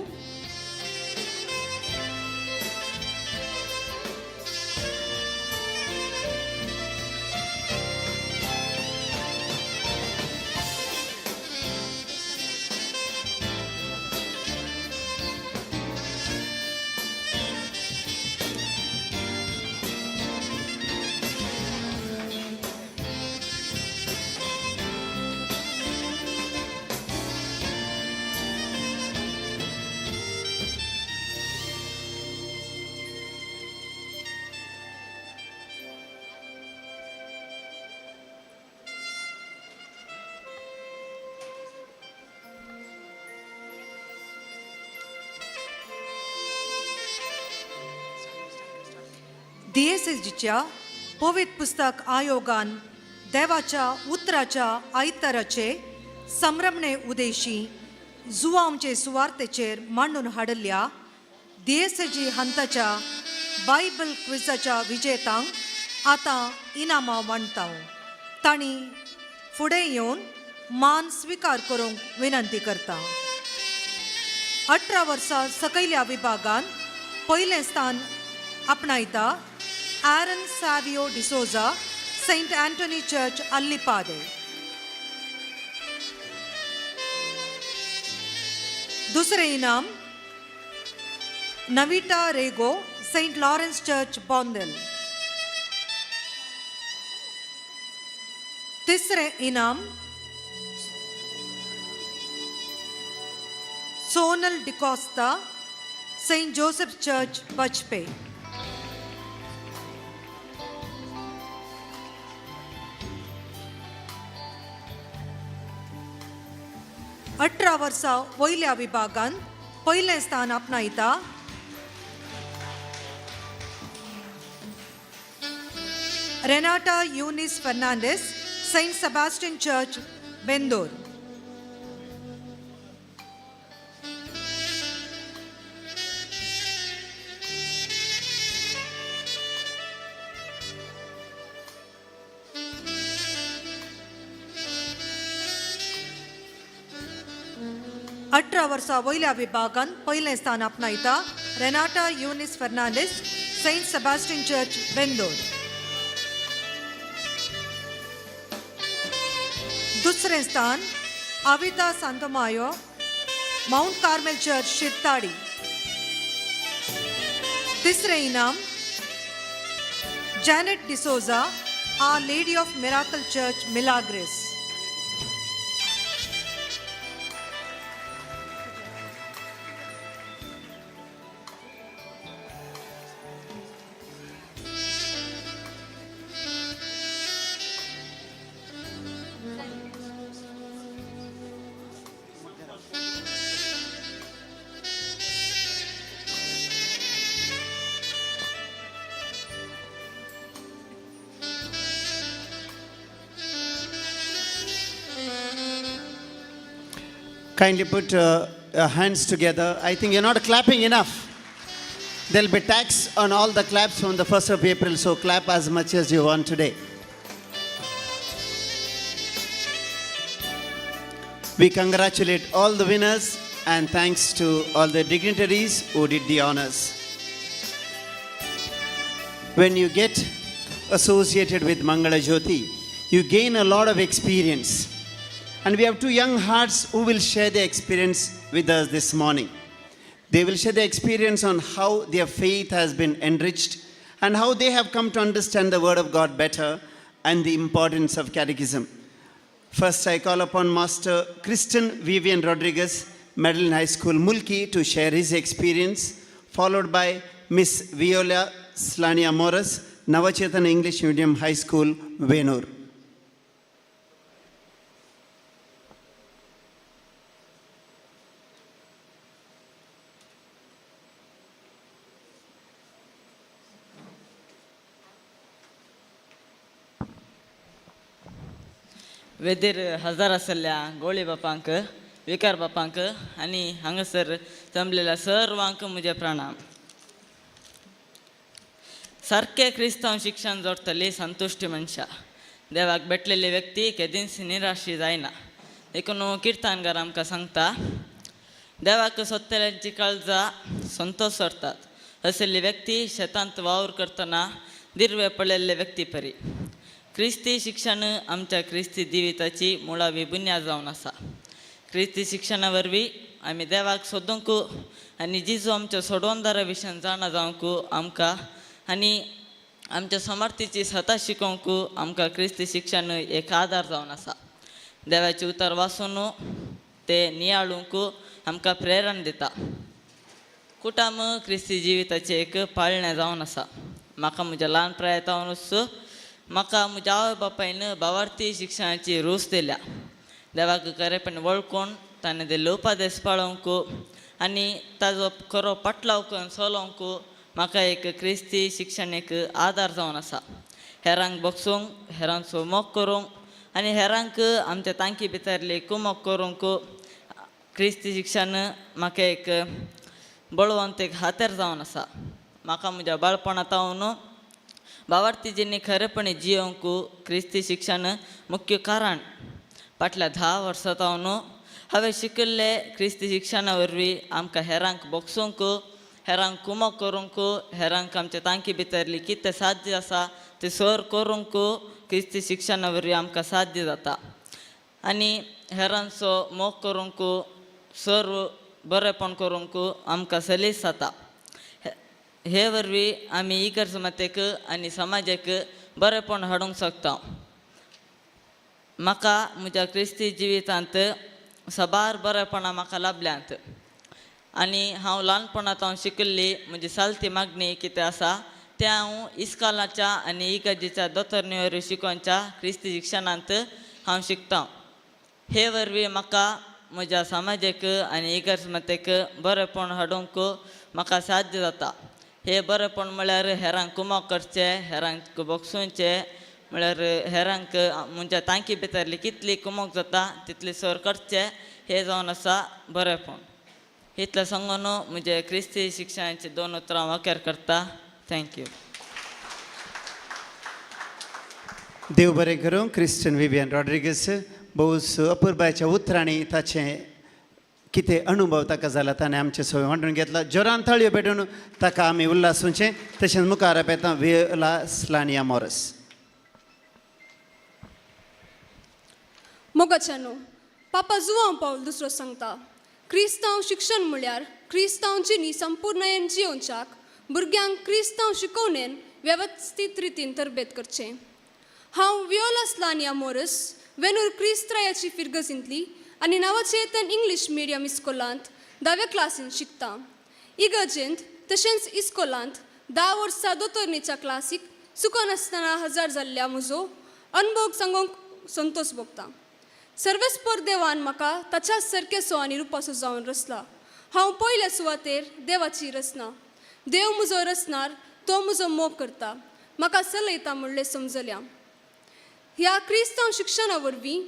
डीएसएसजीच्या पवित्र पुस्तक आयोगान देवाच्या उतराच्या आयताराचे संभ्रमणे उदेशी जुवांचे सुवार्तेचेर मांडून हाडिल्ल्या डीएसएसजी हंताच्या Bible क्विजाच्या विजेतांक आतां इनामां वांटता. तांणी फुडें येवन मान स्विकार करूंक विनंती करता. 18 वर्सां सकयल्या विभागान पयलें स्थान आपणायता Aaron Savio D'Souza, Saint Anthony Church, Allipade. दुसरें इनाम Navita Rego, Saint Lawrence Church, Bondel. तिसरें इनाम Sonal D'Costa, Saint Joseph Church, Bajpe. 18 वर्सां वयल्या विभागान पयलें स्थान आपणायता Renata Eunice Fernandes, Saint Sebastian Church, Bendor. 18 वर्सां वयल्या विभागान पयलें स्थान आपणायता Renata Eunice Fernandes, Saint Sebastian Church, Bendor. दुसरें स्थान Avita Santomayo, Mount Carmel Church, Shirtadi. तिसरें इनाम Janet D'Souza, Our Lady of Miracle Church, Milagres.
Kindly put your hands together. I think you're not clapping enough. There'll be tax on all the claps from the 1st of April, so clap as much as you want today. We congratulate all the winners and thanks to all the dignitaries who did the honors. When you get associated with Mangala Jyoti, you gain a lot of experience. And we have two young hearts who will share their experience with us this morning. They will share their experience on how their faith has been enriched and how they have come to understand the Word of God better and the importance of catechism. First, I call upon Master Kristen Vivian Rodriguez, Madeline High School, Mulki, to share his experience, followed by Miss Viola Slania Morris, Navachetana English Medium High School, Venur.
वेदीर हजार आसल्या गोळी बापांक, विकार बापांक आनी हांगासर जमलेल्या सर्वांक म्हजें प्रणाम. सारकें क्रिस्तांव शिक्षण जोडटली संतुश्टी मनशां. देवाक भेटलेली व्यक्ती केदींच निराशी जायना. देखून किर्तनकार आमकां सांगता, देवाक सोदतल्यांची काळजां संतोश सोडतात. असली व्यक्ती शेतांत वावर करतना दिर्वे पडलेले व्यक्ती परी. क्रिस्ती शिक्षण आमच्या क्रिस्ती जिविताची मुळावी बुन्याद जावन आसा. क्रिस्ती शिक्षणा वरवीं आमी देवाक सोदूंक आनी जिजू आमच्या सोडवणदारा विशयान जाणा जावंक आमकां आनी आमच्या समर्थीची सता शिकोवंक आमकां क्रिस्ती शिक्षण एक आदार जावन आसा. देवाचें उतर वाचून ते नियाळूंक आमकां प्रेरण दिता. कुटुंब क्रिस्ती जिविताचें एक पाळणें जावन आसा. म्हाका म्हज्या ल्हान प्रायतावनूच म्हाका म्हज्या आवय बापायन भावार्थी शिक्षणाची रूच दिल्या. देवाक खरेपण वळखून ताणें दिल्ले उपदेश पाळोवंक आनी ताजो खरो पाटलाव करून चलोवंक म्हाका एक क्रिस्ती शिक्षण एक आदार जावन आसा. हेरांक बगसूंक, हेरांचो मोग करूंक आनी हेरांक आमच्या तांकी भितरली कुमोक करूंक क्रिस्ती शिक्षण म्हाका एक बळवंत एक हातेर जावन आसा. म्हाका म्हज्या बाळपणा तावन भावार्थी जिणी खरेपणी जियोवंक क्रिस्ती शिक्षण मुख्य कारण. फाटल्या 10 वर्सां तावन हांवें शिकिल्लें क्रिस्ती शिक्षणा वरवीं आमकां हेरांक बगसूंक, हेरांक कुमक करूंक, हेरांक आमच्या तांकी भितरली कितें साध्य आसा तें सर करूंक क्रिस्ती शिक्षणा वरवीं आमकां साध्य जाता. आनी हेरांचो मोग करूंक, सर बरेपण करूंक आमकां सलीस जाता. हे वरवीं आमी इगर्ज मातेक आनी समाजाक बरेपण हाडूंक शकता. म्हाका म्हज्या क्रिस्ती जिवितांत साबार बरेपणां म्हाका लाभल्यांत आनी हांव ल्हानपणांत हांव शिकिल्ली म्हजी सालती मागणी कितें आसा तें हांव इस्कालाच्या आनी इगर्जेच्या दोतोरनी वरवीं शिकोवच्या क्रिस्ती शिक्षणांत हांव शिकता. हे वरवीं म्हाका म्हज्या समाजाक आनी इगर्ज मातेक बरेपण हाडूंक म्हाका साध्य जाता. हे बरेपण म्हळ्यार हेरांक कुमक करचें, हेरांक बगसुचें, म्हळ्यार हेरांक म्हज्या तांकी भितरली कितली कुमक जाता तितली सर करचें, हें जावन आसा बरेपण. इतलें सांगून म्हजे क्रिस्ती शिक्षणाची 2 उतरां वाक्यार करता. Thank you.
देव बरें करूं. क्रिस्टन विवियन रॉड्रिगस भोवच अपुरबायच्या उतरांनी ताचें कितें अनुभव ताका जाला ताणें आमचे सवय वांटून घेतला. जोरान ताळयो पेटून ताका आमी उल्हासूचें. तशेंच मुखार येता वियोला स्लानिया मॉरस.
मोगाच्यानो, पापा जुवांव पावल दुसरो सांगता, क्रिस्तांव शिक्षण म्हळ्यार क्रिस्तांव जिणी संपूर्णयेन जियोवच्याक भुरग्यांक क्रिस्तांव शिकोवणेन वेवस्थीत रितीन तरबेत करचें. हांव वियोला स्लानिया मोरस, वेनूर क्रिस्त्रायाची फिरगजींतली आनी नवचेतन इंग्लीश मिडियम इस्कोलांत 10व्या क्लासींत शिकता. इगर्जेंत तशेंच इस्कोलांत 10 वर्सां दोतोरणीच्या क्लासीक चुकनासतना हजर जाल्ल्या म्हजो अनुभव सांगूंक संतोश भोगता. सर्वेस्पर देवान म्हाका ताच्याच सारकेसो आनी रुपासो जावन रचला. हांव पयल्या सुवातेर देवाची रचना. देव म्हजो रचणार, तो म्हजो मोग करता, म्हाका चलयता म्हणलें समजल्या. ह्या क्रिस्तांव शिक्षणा वरवीं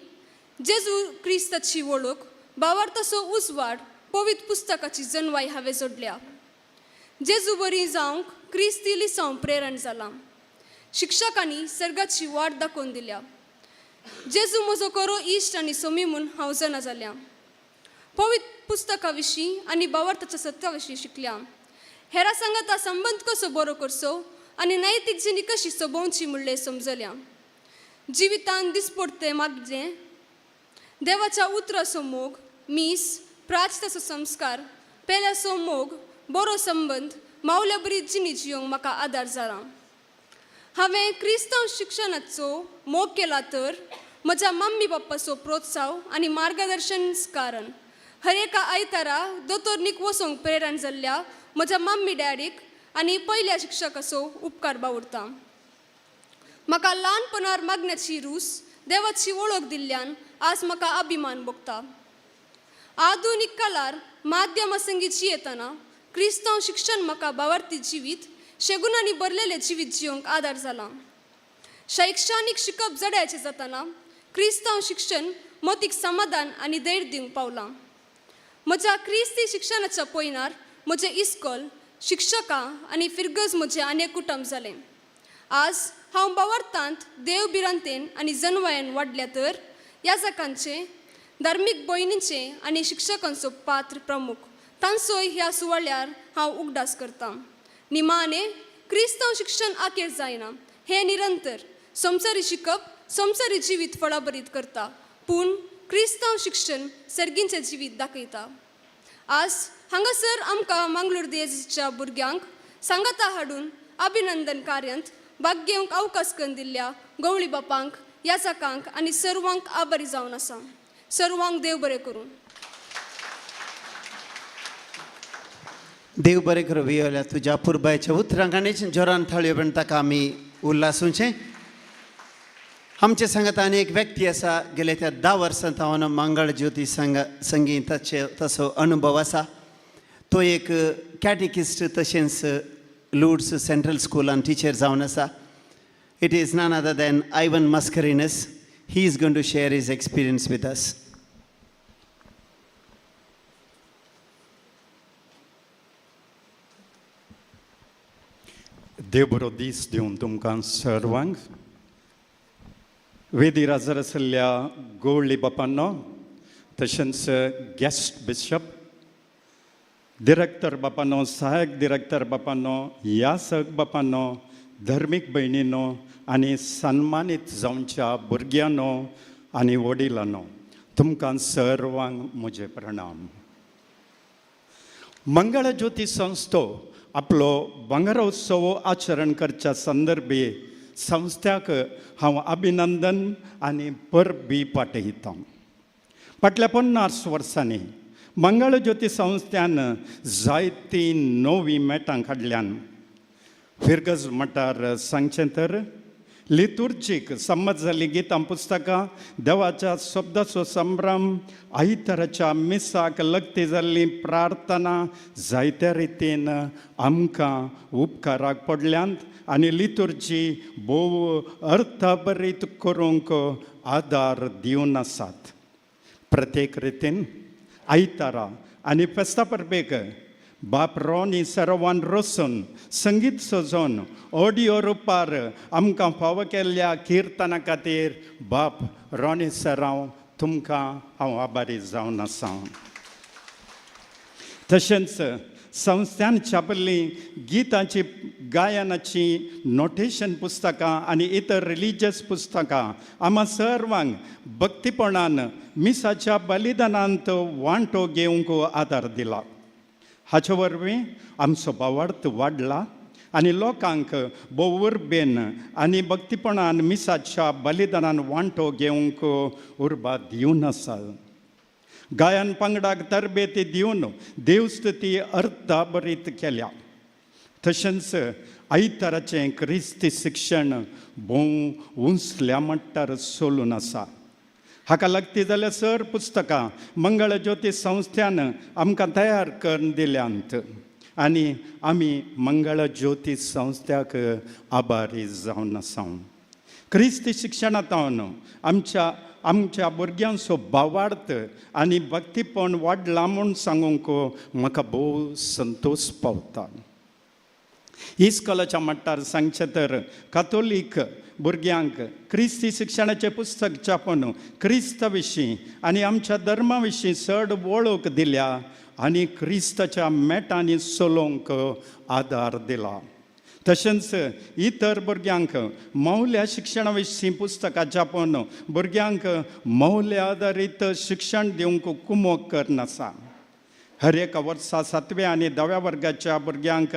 जेजू क्रिस्ताची वळख भावार्थाचो उजवाड पवित्र पुस्तकाची जनवाय हांवें जोडल्या. जेजू बरी जावंक क्रिस्ती लिसांव प्रेरण जालां. शिक्षकांनी सर्गाची वाट दाखोवन दिल्या. जेजू म्हजो खरो इश्ट आनी सोमी म्हूण हांव जाणा जाल्या. पवित्र पुस्तका विशीं आनी भावार्थाच्या सत्या विशीं शिकल्या. हेरा सांगाता संबंद कसो बरो करचो आनी नैतीक जिणी कशी सोबोवची म्हणलें समजल्या. जिवितान दिसपडतें मागचें देवाच्या उतराचो मोग, मीस, प्राचताचो संस्कार, पेल्याचो मोग, बरो संबंद, मावल्या बरी जिणी जियोंक म्हाका आदार जाला. हांवें क्रिस्तांव शिक्षणाचो मोग केला तर म्हज्या मम्मी पप्पाचो प्रोत्साव आनी मार्गदर्शन कारण हर एका आयतारा दोतोरनीक वचोंक प्रेरण जाल्ल्या म्हज्या मम्मी डॅडीक आनी पयल्या शिक्षकाचो उपकार बावुरता. म्हाका ल्हानपणार मागण्याची रूस देवाची वळख दिल्ल्यान आज म्हाका अभिमान भोगता. आधुनीक काळार माध्यमा संगीत जियेतना क्रिस्तांव शिक्षण म्हाका भावार्थी जिवीत शेगुणांनी भरलेलें जिवीत जियोंक आदार जाला. शैक्षणीक शिकप जड्याचें जातना क्रिस्तांव शिक्षण मतीक समाधान आनी धैर्य दिवंक पावलां. म्हज्या क्रिस्ती शिक्षणाच्या पयनार म्हजें इस्कोल, शिक्षकां आनी फिरगज म्हजें आनी कुटुंब जालें. आज हांव भावार्थांत देव भिरांतेन आनी जनवायन वाडल्या तर याजकांचें, धार्मीक भयणींचें आनी शिक्षकांचो पात्र प्रमुख तांचोय ह्या सुवाळ्यार हांव उगडास करतां. निमाणे क्रिस्तांव शिक्षण आखेर जायना, हें निरंतर संवसारी शिकप संवसारी जिवीत फळाभरीत करता, पूण क्रिस्तांव शिक्षण सर्गींचें जिवीत दाखयता. आज हांगासर आमकां मंगळूर देशाच्या भुरग्यांक सांगाता हाडून अभिनंदन कार्यांत भाग घेवंक अवकाश करून दिल्ल्या गवळी बापांक, याचकांक आनी सर्वांक आभारी जावन आसा. सर्वांक देव बरें करूं.
देव बरें करूं वियोल्या तुज्या पुरबायच्या उतरांक आनी जोरान थाळयो पण ताका आमी उल्हासूचें. आमचे सांगात आनी एक व्यक्ती आसा, गेले त्या 10 वर्सां तावन मंगळ ज्योती संगीत ताचे तसो अनुभव आसा. तो एक कॅटिकिस्ट तशेंच लुड्स सेंट्रल स्कुलान टिचर जावन आसा. It is none other than Ivan Mascarenhas. He is going to share his experience with us.
देव बरो दीस दिवन तुमकां सर्वांक. वेदीर हाजर आशिल्ल्या गोवळी बापांनो, तशेंच गेस्ट बिशप, डिरेक्टर बापांनो, सहायक डिरेक्टर बापांनो, यासक बापांनो, धर्मीक भयणीनो आनी सन्मानीत जावच्या भुरग्यांनो आनी वडिलांनो, तुमकां सर्वांक म्हजें प्रणाम. मंगळ ज्योती संस्थो आपलो भांगरोत्सव आचरण करच्या संदर्भे संस्थ्याक हांव अभिनंदन आनी परबी पाठयतां. फाटल्या 50 वर्सांनी मंगळ ज्योती संस्थ्यान जायतीं नवीं मेटां काडल्यान. फिरगज मठार सांगचें तर लितुर्जीक संमत जाल्लीं गितां पुस्तकां, देवाच्या शब्दाचो संभ्रम, आयताराच्या मिसाक लगती जाल्ली प्रार्थना जायत्या रितीन आमकां उपकाराक पडल्यांत आनी लितुर्जी भोव अर्थभरीत करूंक आदार दिवन आसात. प्रत्येक रितीन आयतारा आनी फेस्ता परबेक बाप रोनी सर्वान रोसून संगीत सजोवन ऑडियो रुपार आमकां फावो केल्ल्या किर्तना खातीर बाप रोनी सरांव तुमकां हांव आभारी जावन आसा. तशेंच संस्थ्यान छापिल्लीं गितांची, गायनाची नोटेशन पुस्तकां आनी इतर रिलिजियस पुस्तकां आमकां सर्वांक भक्तीपणान मिसाच्या बलिदानांत वांटो घेवंक आदार दिला. हाचे वरवीं आमचो भावार्थ वाडला आनी लोकांक भोव उर्बेन आनी भक्तीपणान मिसाच्या बलिदानान वांटो घेवंक उर्बा दिवन आसा. गायन पंगडाक तरबेती दिवन देवस्तुती अर्थभरीत केल्या. तशेंच आयताराचें क्रिस्ती शिक्षण भोव उंचल्या मट्टार चलून आसा. हाका लागती जाल्यार सर पुस्तकां मंगळ ज्योती संस्थ्यान आमकां तयार करून दिल्यांत आनी आमी मंगळ ज्योती संस्थ्याक आभारी जावन आसा. क्रिस्ती शिक्षणांत आमच्या आमच्या भुरग्यांचो भावार्थ आनी भक्तीपण वाडलां म्हूण सांगूंक म्हाका भोव संतोश पावता. इस्कोलाच्या मट्टार सांगचें तर कातोलीक भुरग्यांक क्रिस्ती शिक्षणाचें पुस्तक छापून क्रिस्ता विशीं आनी आमच्या धर्मा विशीं चड वळख दिल्या आनी क्रिस्ताच्या मेटांनी चलोवंक आदार दिला. तशेंच इतर भुरग्यांक मौल्या शिक्षणा विशीं पुस्तकां छापून भुरग्यांक मौल्या आदारीत शिक्षण दिवंक कुमोक करून आसा. हर एका वर्सा 7व्या आनी 10व्या वर्गाच्या भुरग्यांक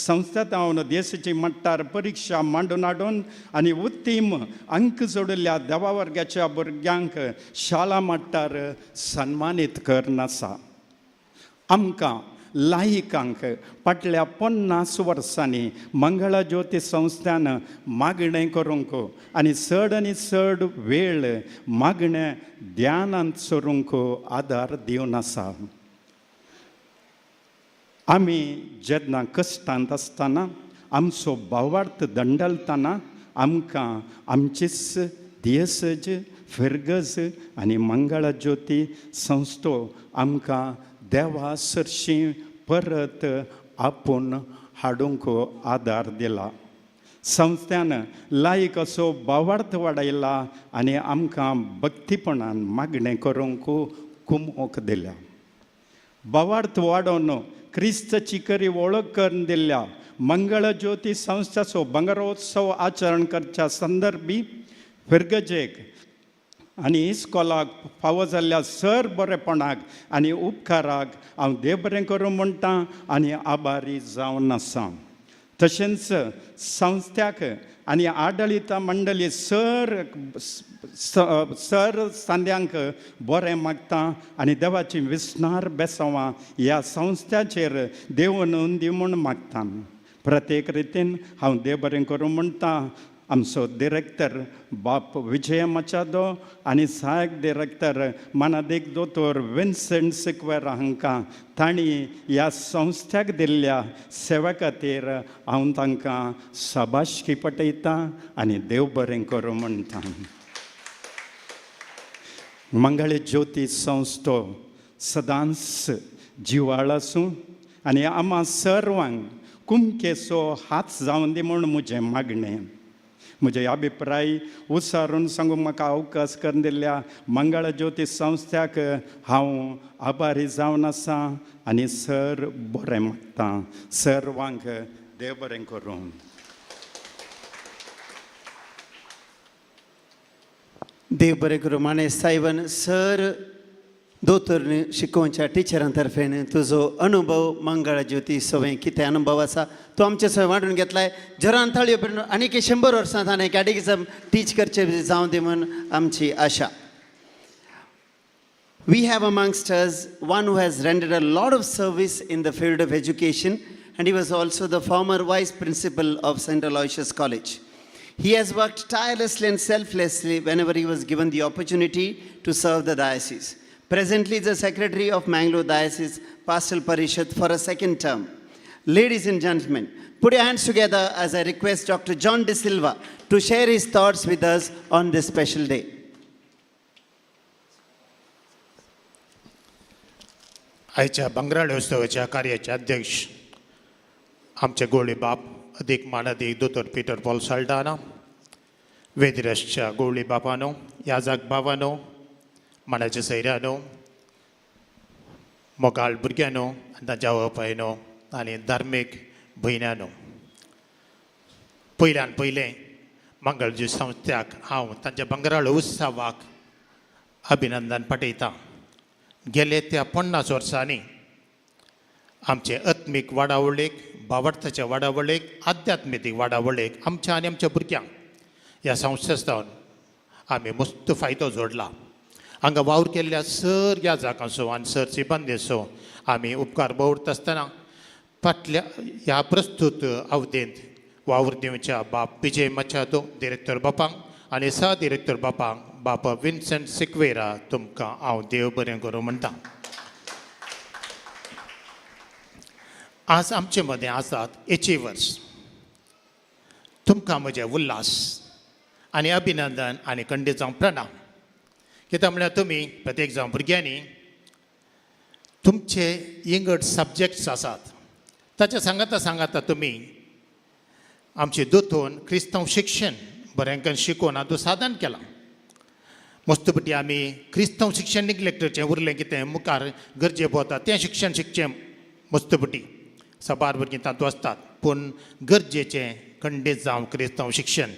संस्थेंत देशाची मट्टार परिक्षा मांडून हाडून आनी उत्तीम अंक जोडिल्ल्या 10व्या वर्गाच्या भुरग्यांक शाळा मट्टार सन्मानीत करून आसा. आमकां लायिकांक फाटल्या 50 वर्सांनी मंगळा ज्योती संस्थान मागणें करूंक आनी चड आनी चड वेळ मागणें ध्यानांत सरूंक आदार दिवन आसा. आमी जेन्ना कश्टांत आसतना आमचो भावार्थ दंडलतना आमकां आमचीच दियसज फिरगज आनी मंगळा ज्योती संस्थो आमकां देवा सरशीं परत आपूण हाडूंक आदार दिला. संस्थ्यान लायक असो भावार्थ वाडयला आनी आमकां भक्तीपणान मागणें करूंक कुमोक दिल्या. भावार्थ वाडोवन क्रिस्ताची खरी वळख करून दिल्या मंगळ ज्योती संस्थाचो भांगरोत्सव आचरण करच्या संदर्भी फिरगजेक आनी इस्कोलाक फावो जाल्ल्या सर बरेपणाक आनी उपकाराक हांव देव बरें करूं म्हणटा आनी आभारी जावन आसा. तशेंच संस्थ्याक आनी आडळिता मंडळी सर सर सांद्यांक बरें मागता आनी देवाची विस्नार बेसांवां ह्या संस्थ्याचेर देव नोंदी म्हूण मागता. प्रत्येक रितीन हांव देव बरें करूं म्हणटा. आमचो डिरेक्टर बाप विजय मचादो आनी सहायक डिरेक्टर मानादीक दोतोर विन्सेंट सिक्वेरा हांकां तांणी ह्या संस्थ्याक दिल्ल्या सेवे खातीर हांव तांकां शाबासकी पटयतां आनी देव बरें करूं म्हणटा. मंगळ ज्योती संस्थो सदांच जिवाळ आसूं आनी आमा सर्वांक कुमकेचो हात जावन दी म्हूण म्हजें मागणें. म्हजे अभिप्राय उसारून सांगूंक म्हाका अवकाश करून दिल्ल्या मंगळ ज्योती संस्थ्याक हांव आभारी जावन आसा आनी सर बरें मागता. सर्वांक देव बरें करूं.
देव बरें करूं. माने सायबन सर दोतोर शिकोवच्या टिचरां तर्फेन तुजो अनुभव मंगळ ज्योती सवय कितें अनुभव आसा तो आमचे सवय वांटून घेतलाय. जरान ताळयो पर्यंत आनीक 100 वर्सां ताणें कॅटेकिजम टीच करचें जावं दी म्हूण आमची आशा. We have amongst us one who has rendered a lot of service in the field of education, and he was also the former vice principal of St. Aloysius College. He has worked tirelessly and selflessly whenever he was given the opportunity to serve the diocese. Presently, the secretary of Mangalore Diocese Pastoral Parishad for a second term. Ladies and gentlemen, put your hands together as I request Dr. John De Silva to share his thoughts with us on this special day.
आयच्या भांगराळोत्सवाच्या कार्याचे अध्यक्ष आमचे गोळी बाप अदीक मानादीक दोतोर Peter Paul Saldana, वेदिरसच्या गोवळी बापानो, याजाक बाबानो, मानाच्या सैऱ्यानो, मोगाळ भुरग्यानो आनी तांच्या आवय-बापायनो आनी धार्मीक भयण्यानो, पयल्यान पयलें मंगळजी संस्थ्याक हांव तांच्या भांगराळ उत्सवाक अभिनंदन पाठयतां. गेले त्या 50 वर्सांनी आमचे आत्मीक वाडावळीक, भावार्थाच्या वाडावळीक, आध्यात्मीक वाडावळीक आमच्या आनी आमच्या भुरग्यांक ह्या संस्थेसावन आमी मस्त फायदो जोडला. हांगा वावर केल्ल्या सर ह्या जागांचो आनी सर सिबंदीचो आमी उपकार दवरता आसतना फाटल्या ह्या प्रस्तूत अवधेंत वावर दिवच्या बाप विजय मचादो डिरेक्टर बापांक आनी सह डिरेक्टर बापांक बापा विन्सेंट सिक्वेरा तुमकां हांव देव बरें करूं म्हणटा. आज आमचे मदें आसात एचिवर्स. तुमकां म्हजे उल्हास आनी अभिनंदन आनी खंडीत जावं प्रणाम. कित्याक म्हळ्यार तुमी प्रत्येक जावं भुरग्यांनी तुमचे इंगड सब्जेक्ट्स आसात ताच्या सांगाता सांगाता तुमी आमचे दोतोन क्रिस्तांव शिक्षण बऱ्यांकन शिकोवन आतां साधन केलां. मस्तपटी आमी क्रिस्तांव शिक्षण निग्लेक्ट करचें उरलें कितें मुखार गरजे पोवता तें शिक्षण शिकचें मस्तपटी साबार भुरगीं तातूंत आसतात पूण गरजेचें खंडीत जावं क्रिस्तांव शिक्षण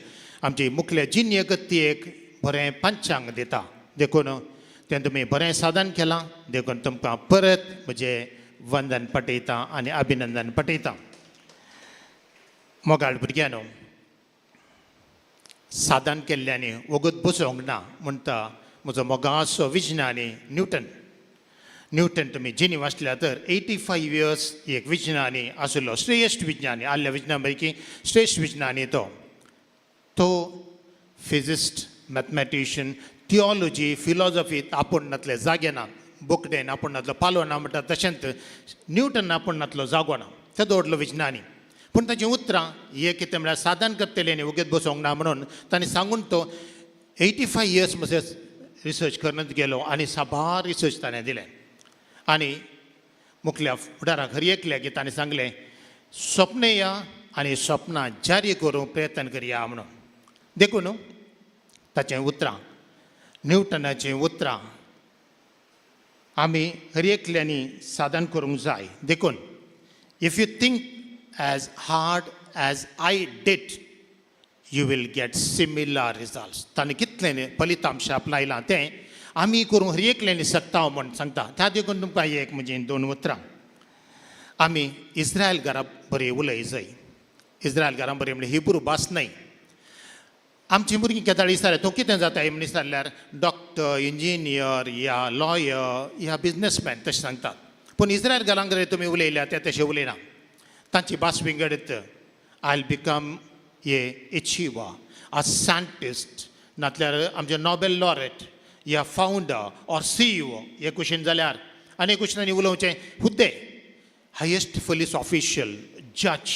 आमची मुखल्या जिन्य गत्ती एक बरें पंचांग दिता. देखून तें तुमी बरें साधन केलां देखून तुमकां परत म्हजें वंदन पटयता आनी अभिनंदन पटयता. मोगाळ भुरग्यांनो, साधन केल्ल्यांनी वगत बसोवंक ना म्हणटा म्हजो मोगाचो विज्ञानी न्यूटन. न्यूटन तुमी जिनी वाचल्या तर 85 इयर्स एक विज्ञानी आशिल्लो, श्रेश्ठ विज्ञानी आल्ल्या विज्ञान पैकी श्रेश्ठ विज्ञानी तो. तो फिजिस्ट, मॅथमॅटिशियन, थियोलॉजी, फिलॉजॉफी आपूण नातले जागे ना, बोकडेन आपूण नातलो पालो ना म्हणटा तशेंच न्यूटन आपूण नातलो जागो ना, तेदो व्हडलो विज्ञानी. पूण ताचीं उतरां हे कितें म्हळ्यार साधन करतले आनी वगत बसोवंक ना म्हणून ताणें सांगून तो 85 इयर्स म्हजे रिसर्च करत गेलो आनी साबार रिसर्च ताणें दिलें. आनी मुखल्या फुडाराक हर एकल्याक ताणें सांगलें स्वप्न या आनी स्वप्नां जारी करूंक प्रयत्न करया म्हणून. देखून ताचें उतरां, न्यूटनाचीं उतरां आमी हर एकल्यांनी साधन करूंक जाय. देखून if you think as hard as I did you will get similar results. ताणें कितलें फलितांश आपणायलां तें आमी करूंक हर एकल्यांनी शकता म्हूण सांगता. त्या देखून तुमकां एक म्हजी दोन उतरां. आमी इस्रायल घरा बरी उलय जाय. इस्रायल घरा बरी म्हणजे हिब्रू भास न्हय. आमची भुरगीं केदाळ विचारल्या तूं कितें जाता म्हण विचारल्यार डॉक्टर, इंजिनियर या लॉयर या बिजनसमॅन तशें सांगतात. पूण इस्रायल घरांक जर तुमी उलयल्या ते तशें उलयना. तांची भास विंगडीत. I will become a achiever, a scientist, नातल्यार आमचे नॉबेल लॉरेट या फावंडर ऑर CEO हे कुशीन जाल्यार आनी कुशीन आनी उलोवचें हुद्दे हायेस्ट पुलीस ऑफिशियल, जज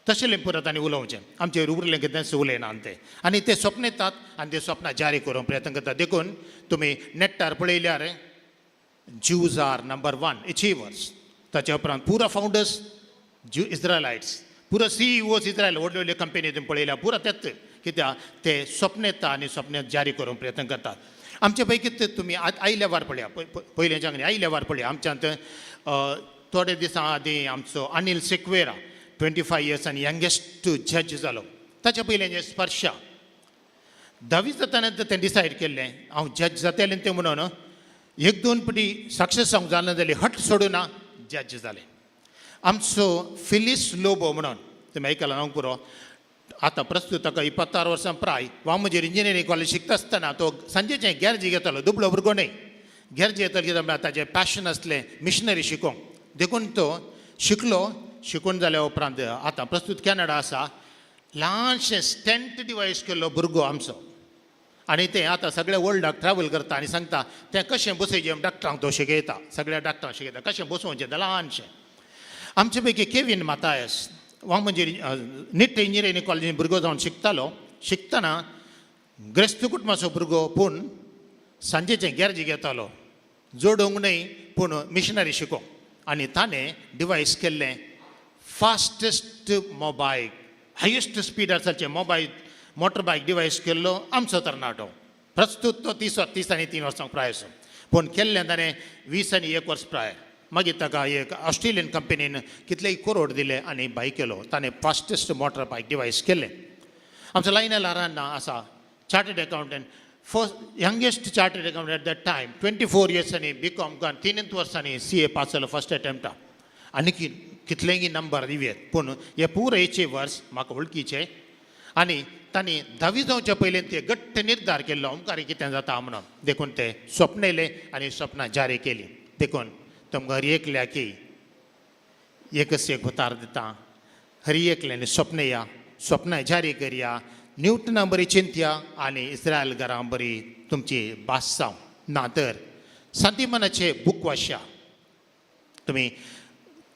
तशें परत आनी उलोवचें. आमचें उरलें कितेंच उलयना तें आनी ते स्वप्न येतात आनी ते स्वप्नां जारी करूंक प्रयत्न करतात. देखून तुमी नेटार पळयल्यार Jews are number 1 achievers. ताच्या उपरांत पुरा फावंडर्स ज्यू इस्रायलायट्स, पुरा CEOs Israel, व्हडल्यो व्हडल्यो कंपनी तुमी पळयल्या पुरा तेच कित्याक ते स्वप्न येता आनी स्वप्न जारी करूंक प्रयत्न करतात. आमचे पैकी तुमी आयल्या वार पळया, पयलेंच्या आयल्या वार पळया. आमच्यांत थोडे दिसां आदीं आमचो अनिल सिक्वेरा 25 इयर्स आनी यंगेस्ट जज जालो. ताच्या पयलें स्पर्शा धावी जाताना तें डिसायड केल्लें हांव जज जातलें तें म्हणून एक दोन पटी सक्सेस जावंक जालें जाल्यार हट सोडूं ना जज जालें. आमचो फिलीस लोबो म्हणून तुमी आयकलां हांव पुरो आतां प्रस्तूत ताका 26 वर्सां प्राय वामजेर इंजिनियरींग कॉलेज शिकता आसतना तो सांजेचें गॅरेजी घेतालो, दुबळो भुरगो न्हय. गॅरेजी घेतालो कित्याक म्हळ्यार ताचें पॅशन आसलें मिशनरी शिकोंक. देखून तो शिकलो. शिकून जाल्या उपरांत आतां प्रस्तूत कॅनडा आसा. ल्हानशें स्टेंट डिवायस केल्लो भुरगो आमचो आनी तें आतां सगळ्या वर्ल्डाक ट्रॅवल करता आनी सांगता तें कशें बसयचें डॉक्टरांक तो शिकयता, सगळ्या डॉक्टरांक शिकयता कशें बसोवचें तें ल्हानशें. आमचे पैकी केवीन मातायस वामंजेर निट्ट इंजिनियरींग कॉलेजीन भुरगो जावन शिकतालो. शिकतना ग्रेस्त कुटुंबाचो भुरगो पूण सांजेचें गॅरेजी घेतालो, जोडूंक न्हय पूण मिशनरी शिकोंक. आनी ताणें डिवायस केल्लें फास्टस्ट मोबायल, हायेस्ट स्पिडार चलचें मोबायल मोटर बायक डिवायस केल्लो आमचो तरणाटो. प्रस्तूत तो 30 आनी 3 वर्सां प्राय आसो पूण केल्लें ताणें 20 आनी 1 वर्स प्राय. मागीर ताका एक ऑस्ट्रेलियन कंपनीन कितलेय करोड दिले आनी बायक केलो. ताणें फास्टस्ट मोटर बायक डिवायस केल्लें. आमचो लायनल आरान्ना आसा chartered accountant, first youngest chartered accountant at that time, 24 years आनी बी कॉम 3 वर्सांनी CA पास जालो फर्स्ट अटेम्प्टा. आनी कितलेंगी नंबर दिवयेत पूण हे पुरो एचिवर्स म्हाका वळखीचे. आनी तांणी धावी जावच्या पयलीं ते घट्ट निर्धार केल्लो ओंकारी कितें जाता म्हणून. देखून ते स्वप्न येयलें आनी स्वप्नां जारी केलीं. देखून तुमकां हर एकल्याकी एकच एक उतार दिता, हर एकल्यानी स्वप्न या, स्वप्नां जारी करया, न्यूटना बरी चिंतया आनी इस्रायल घरां बरी तुमची भास जावं. ना तर सांतिमनाचे बूक वाचया. तुमी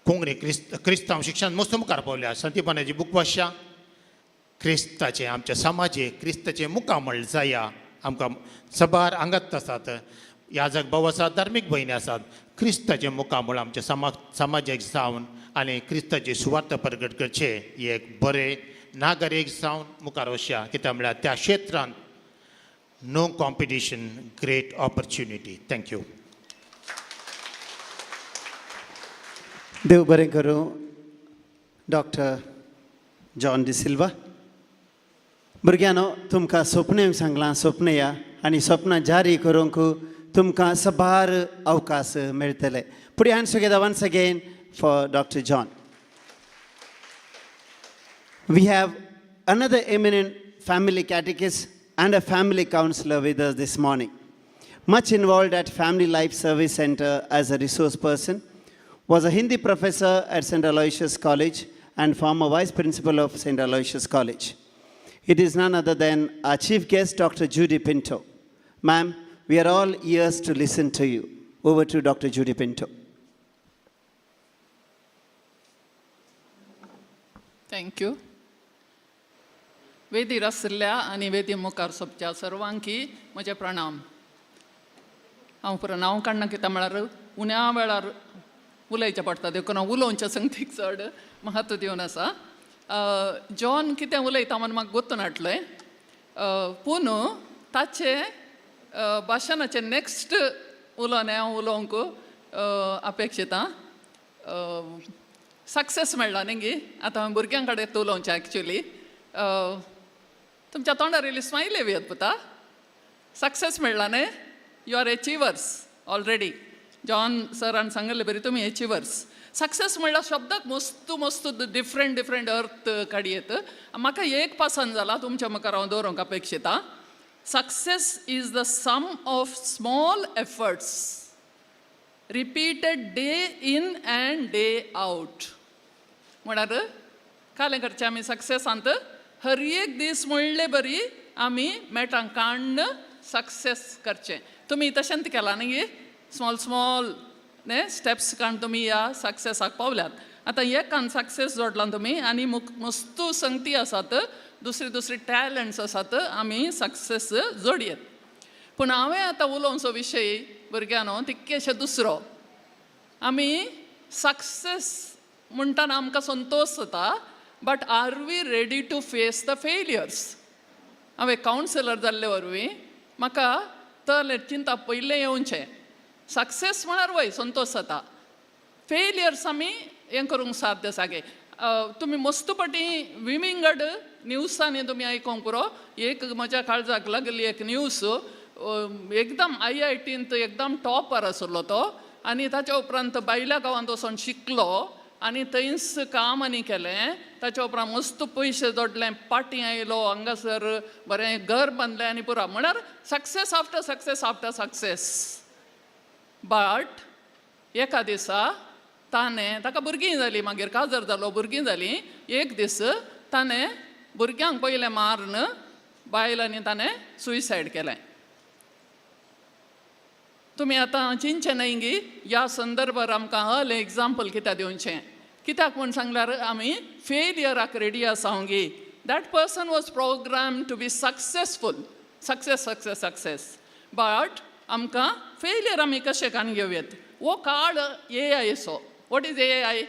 कोंकणी क्रिस्तांव शिक्षण मस्त मुखार पावल्या. सांतिपनाची बूक वाचया, क्रिस्ताचें आमच्या समाजेक क्रिस्ताचें मुखामळ जाया. आमकां सबार आंगात आसात, याजक भाव आसात, धार्मीक भयणी आसात, क्रिस्ताचें मुखामळ आमच्या समाजेक जावन आनी क्रिस्ताची सुवार्थ प्रगट करचें एक बरें नागरीक जावन मुखार वचया. कित्याक म्हळ्यार त्या क्षेत्रांत no competition, great opportunity. Thank you.
देव बरें करूं डॉक्टर जॉन डिसिल्वा. भुरग्यांनो, तुमकां सपन सांगलां, सपन या आनी सपनां जारी करूंक तुमकां सबार अवकाश मेळटले. Put your hands together once again for Doctor John. We have another eminent family catechist and a family counselor with us this morning. Much involved at Family Life Service Center as a resource person, was a Hindi professor at St. Aloysius College and former vice principal of St. Aloysius College. It is none other than our chief guest, Dr. Judy Pinto. Ma'am, we are all ears to listen to you. Over to Dr. Judy Pinto.
Thank you. वेदीर आशिल्ल्या आनी वेदी मुखार सोबच्या सर्वांकी म्हजें प्रणाम. हांव पुरो नांव काडना, कित्याक म्हळ्यार उण्या वेळार उलयचें पडटा, देखून हांव उलोवच्या संगतीक चड म्हत्व दिवन आसा. जॉन कितें उलयता म्हूण म्हाका गोत्तून हाडलें, पूण ताचे भाशणाचें नॅक्स्ट उलोवणें हांव उलोवंक अपेक्षितां. सक्सेस मेळ्ळा न्ही गी? आतां हांवें भुरग्यां कडेन उलोवचें. एक्चुली तुमच्या तोंडार इल्ली स्मायल येवयात पुता. सक्सेस मेळ्ळा न्ही? You are achievers already. John सरान सांगिल्ले बरी तुमी एचिवर्स. सक्सेस म्हणल्यार शब्दाक मस्तू मस्तू डिफरंट डिफरंट अर्थ काडयेत. म्हाका एक पसंत जाला, तुमच्या मुखार हांव दवरूंक अपेक्षिता. Success is the sum of small efforts repeated day in and day out. म्हळ्यार कालें करचें आमी सक्सेसांत हर एक दीस म्हणले बरी आमी मेटां काण्ण सक्सेस करचें. तुमी तशेंच केलां न्ही गे? स्मॉल स्मॉल न्ही स्टेप्स काडून तुमी ह्या सक्सेसाक पावल्यात. आतां एकान सक्सेस जोडलां तुमी आनी मस्तू संगती आसात, दुसरी दुसरी टॅलंट्स आसात, आमी सक्सेस जोडयेत. पूण हांवें आतां उलोवचो विशय भुरग्यांनो तितकेशे दुसरो. आमी सक्सेस म्हणटाना आमकां संतोश जाता, but are we ready to face the failures? हांवें कावन्सिलर जाल्ले वरवीं म्हाका तले चिंता पयलें येवचें. सक्सेस म्हळ्यार वय संतोश जाता, फेलियर्स आमी हें करूंक साध्य सागे. तुमी मस्त पटी विमिंगड न्यूजांनी तुमी आयकोंक पुरो. एक म्हज्या काळजाक लागली एक न्यूज. एकदम आयआयटींत एकदम टॉपर आसलो तो आनी ताच्या उपरांत भायल्या गांवांत वचोन शिकलो आनी थंयच काम आनी केलें. ताच्या उपरांत मस्त पयशे जोडले, पाटी आयलो, हांगासर बरें घर बांदलें आनी पुरो. म्हळ्यार success after success after success. But एका दिसा ताणें, ताका भुरगीं जालीं, मागीर काजार जालो, भुरगीं जालीं. एक दीस ताणें भुरग्यांक पयलें मारून बायल आनी ताणें सुयसायड केलें. तुमी आतां चिंतचें न्हय गी ह्या संदर्भार आमकां हल एग्जाम्पल कित्याक दिवचें. कित्याक म्हूण सांगल्यार आमी फेलियराक रेडी आसा गी. That person was program to be successful, success, success, success. But आमकां फेलियर आमी कशें कान घेवयेत? हो काळ एआयचो. What is AI?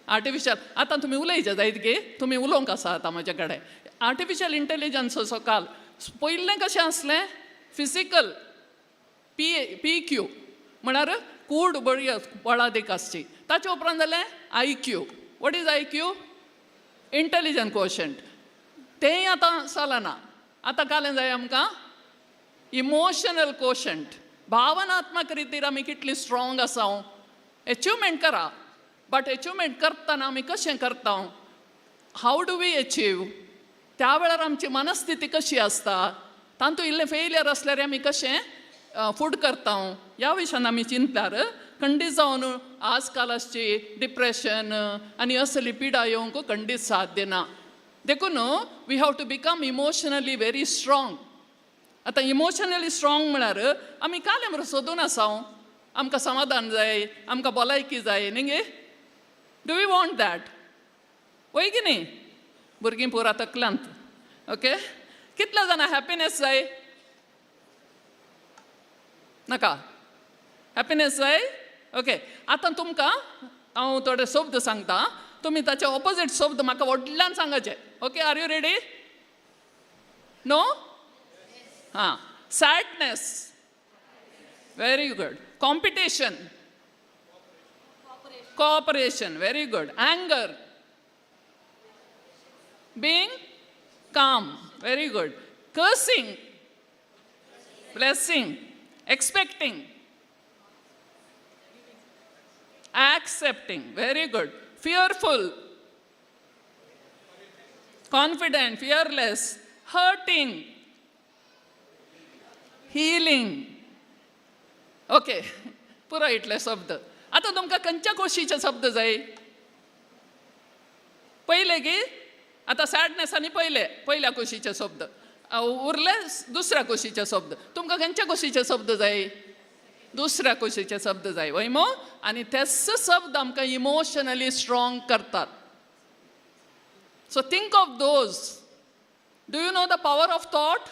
Artificial. आतां तुमी उलयचे जायत गे, तुमी उलोवंक आसा आतां म्हजे कडेन. आर्टिफिशियल इंटेलिजन्साचो काल. पयलें कशें आसलें? फिजिकल पी क्यू, म्हळ्यार कूड बरी बळादीक आसची. ताचे उपरांत जालें IQ. What is IQ? Intelligent quotient. तेंय आतां चलना. आतां कालें जाय आमकां? Emotional quotient. भावनात्मक रितीर आमी कितली स्ट्रॉंग आसा. एचिवमेंट करा, बट एचिवमेंट करतना आमी कशें करता? How do we achieve? त्या वेळार आमची मनस्थिती कशी आसता? तातूंत इल्लें फेलियर आसल्यार आमी कशें फूड करता? ह्या विशयान आमी चिंतल्यार खंडीत जावन आजकाल आसची डिप्रेशन आनी असली पिडा येवंक खंडीत साध्य ना. देखून we have to become emotionally very strong. आतां इमोशनली स्ट्रॉंग म्हळ्यार आमी कालें मरे सोदून आसा. आमकां समाधान जाय, आमकां भलायकी जाय न्ही गे? Do we want that? वय की न्ही? भुरगीं पुरा तकल्यांत. ओके, कितले जाणां हॅपिनेस जाय? नाका हॅपिनेस जाय? ओके, आतां तुमकां हांव थोडे शब्द सांगता, तुमी ताचे ऑपोजीट शब्द म्हाका व्हडल्यान सांगाचे. Okay, are you ready? No? हां, sadness. Very good. Competition. Cooperation. Very good. Anger. Being calm. Very good. Cursing. Blessing. Expecting. Accepting. Very good. Fearful. Confident. Fearless. Hurting. Healing. Okay, पुरो इतले शब्द. आतां तुमकां खंयच्या खोशीचे शब्द जाय पयले की? आतां सॅडनेस आनी पयले पयल्या खोशीचे शब्द उरले, दुसऱ्या खोशीचे शब्द. तुमकां खंयच्या खोशीचे शब्द जाय? दुसऱ्या खोशीचे शब्द जाय वय मो? आनी तेच शब्द आमकां इमोशनली स्ट्रॉंग करतात. So think of those. Do you know the power of thought?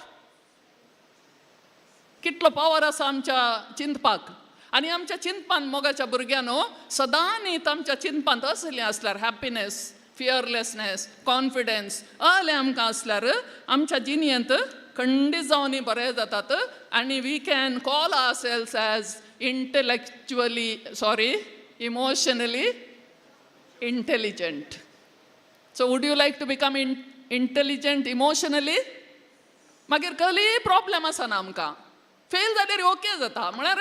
कितलो पावर आसा आमच्या चिंतपाक. आनी आमच्या चिंतपान, मोगाच्या भुरग्यांनो, सदां न्हीत आमच्या चिंतपांत असलें आसल्यार, हॅपिनेस, फियरलेसनेस, कॉन्फिडन्स असलें आमकां आसल्यार आमच्या जिणेंत खंडीत जावन बरें जातात आनी we can call ourselves as intellectually, sorry, emotionally intelligent. So would you like to become intelligent emotionally? मागीर कसलीय प्रॉब्लेम आसना आमकां. फेल जाल्यार ओके जाता, म्हळ्यार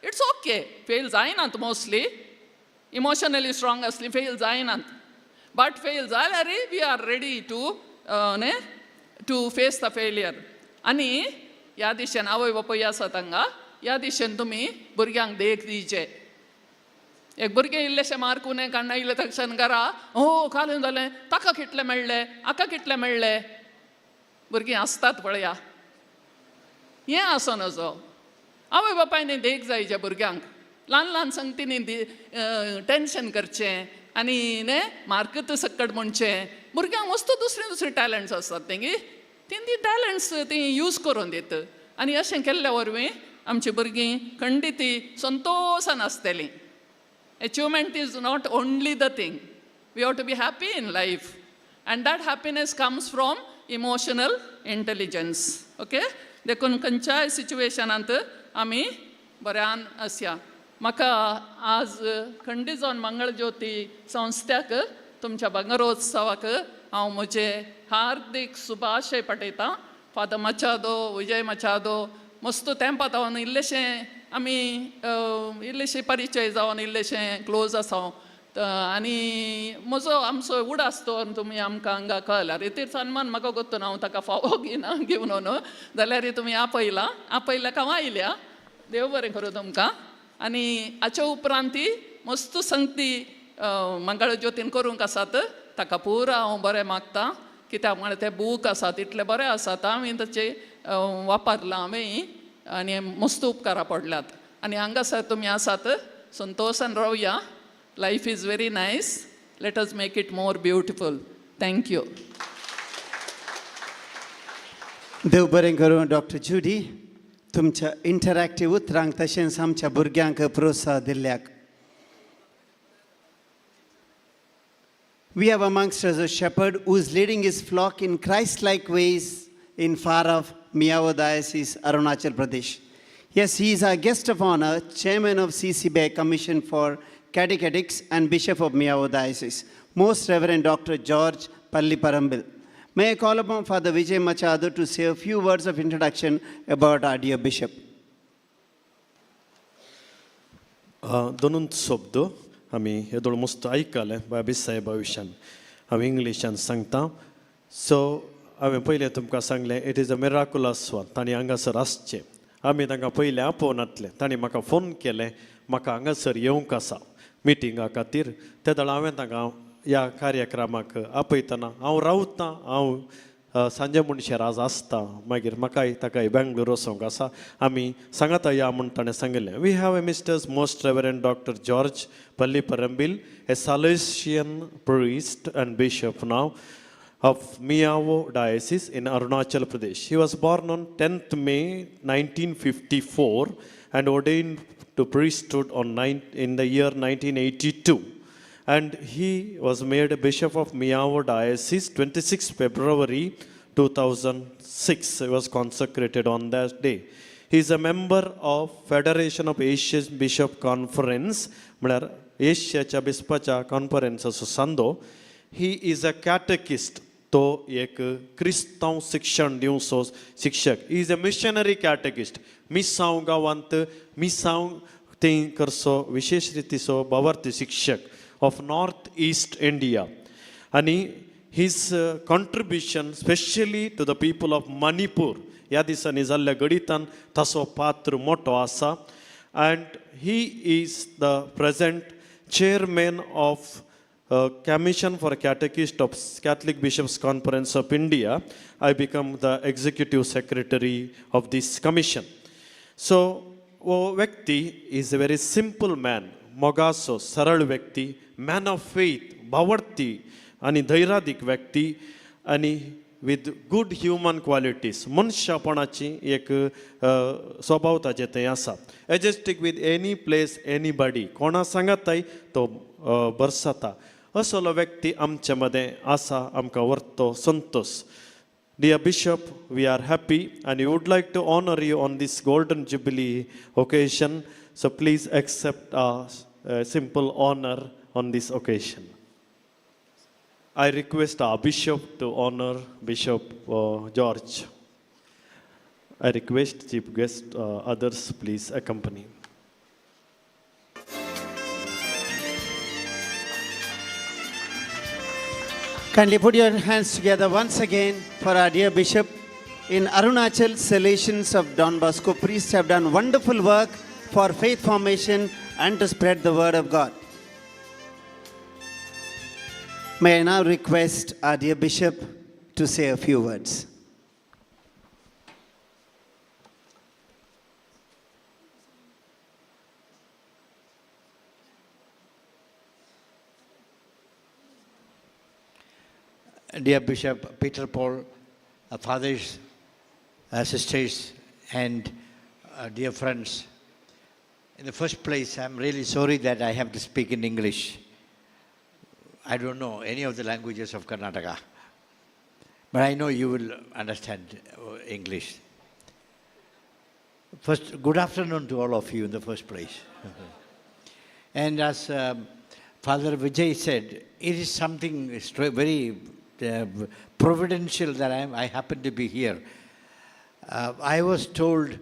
it's okay. Fail जायनात मोस्टली, इमोशनली स्ट्रॉंग आसली फेल जायनात. बट फेल जाल्यार we are ready to न्ही टू फेस the failure. आनी ह्या दिशेन आवय बापूय आसात हांगा, ह्या दिशेन तुमी भुरग्यांक देख दिवचे. एक भुरगें इल्लेशें मार्क उणें काडना इल्लें तक्षण घरा, हो काल जालें, ताका कितले मेळ्ळे, हाका कितले मेळ्ळे. भुरगीं आसतात पळया, हें आसो नजो. आवय बापायनी देख जायचे भुरग्यांक. ल्हान ल्हान संगतींनी टेंशन करचें आनी न्ही मार्कूच सक्कड म्हणचें. भुरग्यांक वस्तू दुसरे दुसरे टॅलंट्स आसतात तेंगी, ती ती टॅलंट्स ती यूज करून दित. आनी अशें केल्ल्या वरवीं आमची भुरगीं खंडीत ती संतोशान आसतलीं. Achievement is not only the thing. We have to be happy in life, and that happiness comes from emotional intelligence. Okay, देखून खंयच्याय सिच्युएशनांत आमी बऱ्यान आसया. म्हाका आज खंडीत जावन मंगळज्योती संस्थ्याक तुमच्या भांगरोत्सवाक हांव म्हजे हार्दीक शुभाशय पाठयतां. फादर मचादो, विजय मचादो, मस्त तेंपा जावन इल्लेशें आमी इल्लेशें परिचय जावन इल्लेशें क्लोज आसा. आनी म्हजो आमचो उडास दवरून तुमी आमकां हांगा कळल्यार रितीर सन्मान म्हाका गोत्तो ना, हांव ताका फावो घेना घेवन न्हू, जाल्यार तुमी आपयला, आपयल्या हांव आयल्या. देव बरें करूं तुमकां. आनी हाचे उपरांत ती मस्त संगती मंगळज्योतीन करूंक आसात, ताका पुरा हांव बरें मागता. कित्याक म्हळ्यार ते बूक आसात इतले बरे आसात, हांवें ताचे वापरलां हांवें आनी मस्त उपकारा पडल्यात. आनी हांगासर तुमी आसात, संतोशान रावया. Life is very nice. Let us make it more beautiful. Thank you.
देव बरें करूं डॉक्टर जुडी, तुमच्या इंटरॅक्टीव उतरांक तशेंच आमच्या भुरग्यांक प्रोत्साहन दिल्ल्याक. We have amongst us a shepherd who is leading his flock in Christ-like ways in far-off Miao Diocese, Arunachal Pradesh. Yes, he is our guest of honor, chairman of CCBI Commission for Catechetics and Bishop of Miao Diocese, Most Reverend Dr. George Palliparambil. May I call upon Father Vijay Machado to say a few words of introduction about our dear bishop.
दोनूच शब्द आमी येदोळ मस्त आयकले बाबी साहेबा विशयान, हांव इंग्लिशान सांगता. सो हांवें पयलें तुमकां सांगलें, it is a miraculous one. तांणी हांगासर आसचें, आमी तांकां पयलें आपोवन तांणी म्हाका फोन केलें, म्हाका हांगासर येवंक आसा मिटिंगा खातीर. ते वेळार हांवें तांकां ह्या कार्यक्रमाक आपयतना हांव रावतां, हांव सांजे मनशेर आज आसता, मागीर म्हाकाय ताकाय बेंगलोर वचोंक आसा, आमी सांगाता या म्हूण ताणें सांगिल्लें. We have a misters most reverend doctor George Palliparambil, a Salesian priest and bishop now. of Miao Diocese in Arunachal Pradesh. He was born on 10th May 1954 and ordained to priesthood in the year 1982. And he was made a bishop of Miao Diocese 26 February 2006. He was consecrated on that day. He is a member of Federation of Asian Bishop Conference, म्हळ्यार एशियाच्या बिस्पाच्या कॉन्फरन्साचो सांदो. He is a catechist, तो एक क्रिस्तांव शिक्षण दिवचो शिक्षक. He is a missionary catechist, मिसांव गांवांत मिसांव थंय करचो विशेश रितीचो भावार्थी शिक्षक ऑफ नॉर्थ ईस्ट इंडिया. आनी his contribution specially to the people of Manipur ह्या दिसांनी जाल्ल्या गणितान ताचो पात्र मोटो आसा. And he is the present chairman of Commission for Catechist of Catholic Bishops Conference of India. I become the executive secretary of this commission. So हो व्यक्ती is a very simple man, मोगासो सरळ व्यक्ती, मॅन ऑफ फेथ, भावर्थी आनी धैर्यादीक व्यक्ती आनी with good human qualities, मनशापणाची एक स्वभाव ताजे थंय आसा. Adjusting with any place, anybody, कोणा सांगाताय तो बरसाता असलो व्यक्ती आमचे मदें आसा. आमकां व्हरतो Santosh. Dear Bishop, we are happy and we would like to honor you on this Golden Jubilee occasion. So please accept our simple honor on this occasion. I request our Bishop to honor Bishop George. I request Chief Guest, others please accompany.
Kindly put your hands together once again for our dear Bishop. In Arunachal, Salesians of Don Bosco priests have done wonderful work for faith formation and to spread the word of God. May I now request our dear Bishop to say a few words.
Dear Bishop Peter Paul, fathers, sisters, and dear friends, in the first place, I'm really sorry that I have to speak in English. I don't know any of the languages of Karnataka, but I know you will understand English. First, good afternoon to all of you in the first place. And as Father Vijay said, it is something very providential that I happen to be here. I was told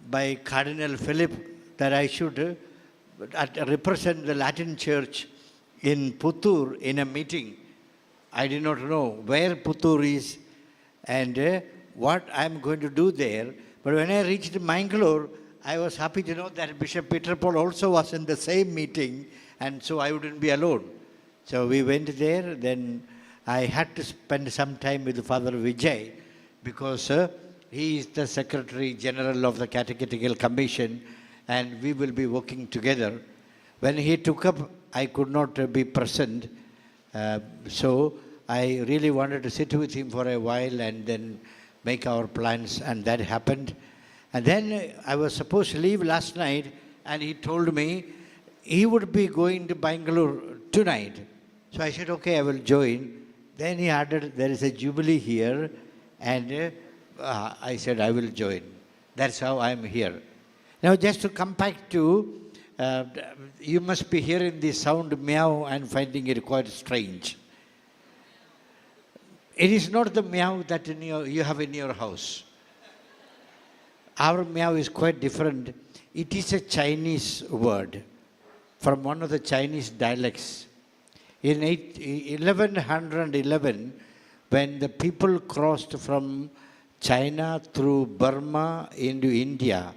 by Cardinal Philip that I should represent the Latin Church in Puttur in a meeting. I did not know where Puttur is and what I am going to do there. But when I reached Mangalore, I was happy to know that Bishop Peter Paul also was in the same meeting, and so I wouldn't be alone. So we went there. Then I had to spend some time with Father Vijay because he is the Secretary General of the Catechetical Commission, and we will be working together. When he took up, I could not be present. So I really wanted to sit with him for a while and then make our plans, and that happened. And then I was supposed to leave last night, and he told me he would be going to Bangalore tonight. So I said, okay, I will join. Then he added, there is a jubilee here, and I said, I will join. That's how I am here. Now, just to come back to, you must be hearing the sound meow and finding it quite strange. It is not the meow that you have in your house. Our meow is quite different. It is a Chinese word from one of the Chinese dialects. In 1111, when the people crossed from China through Burma into India,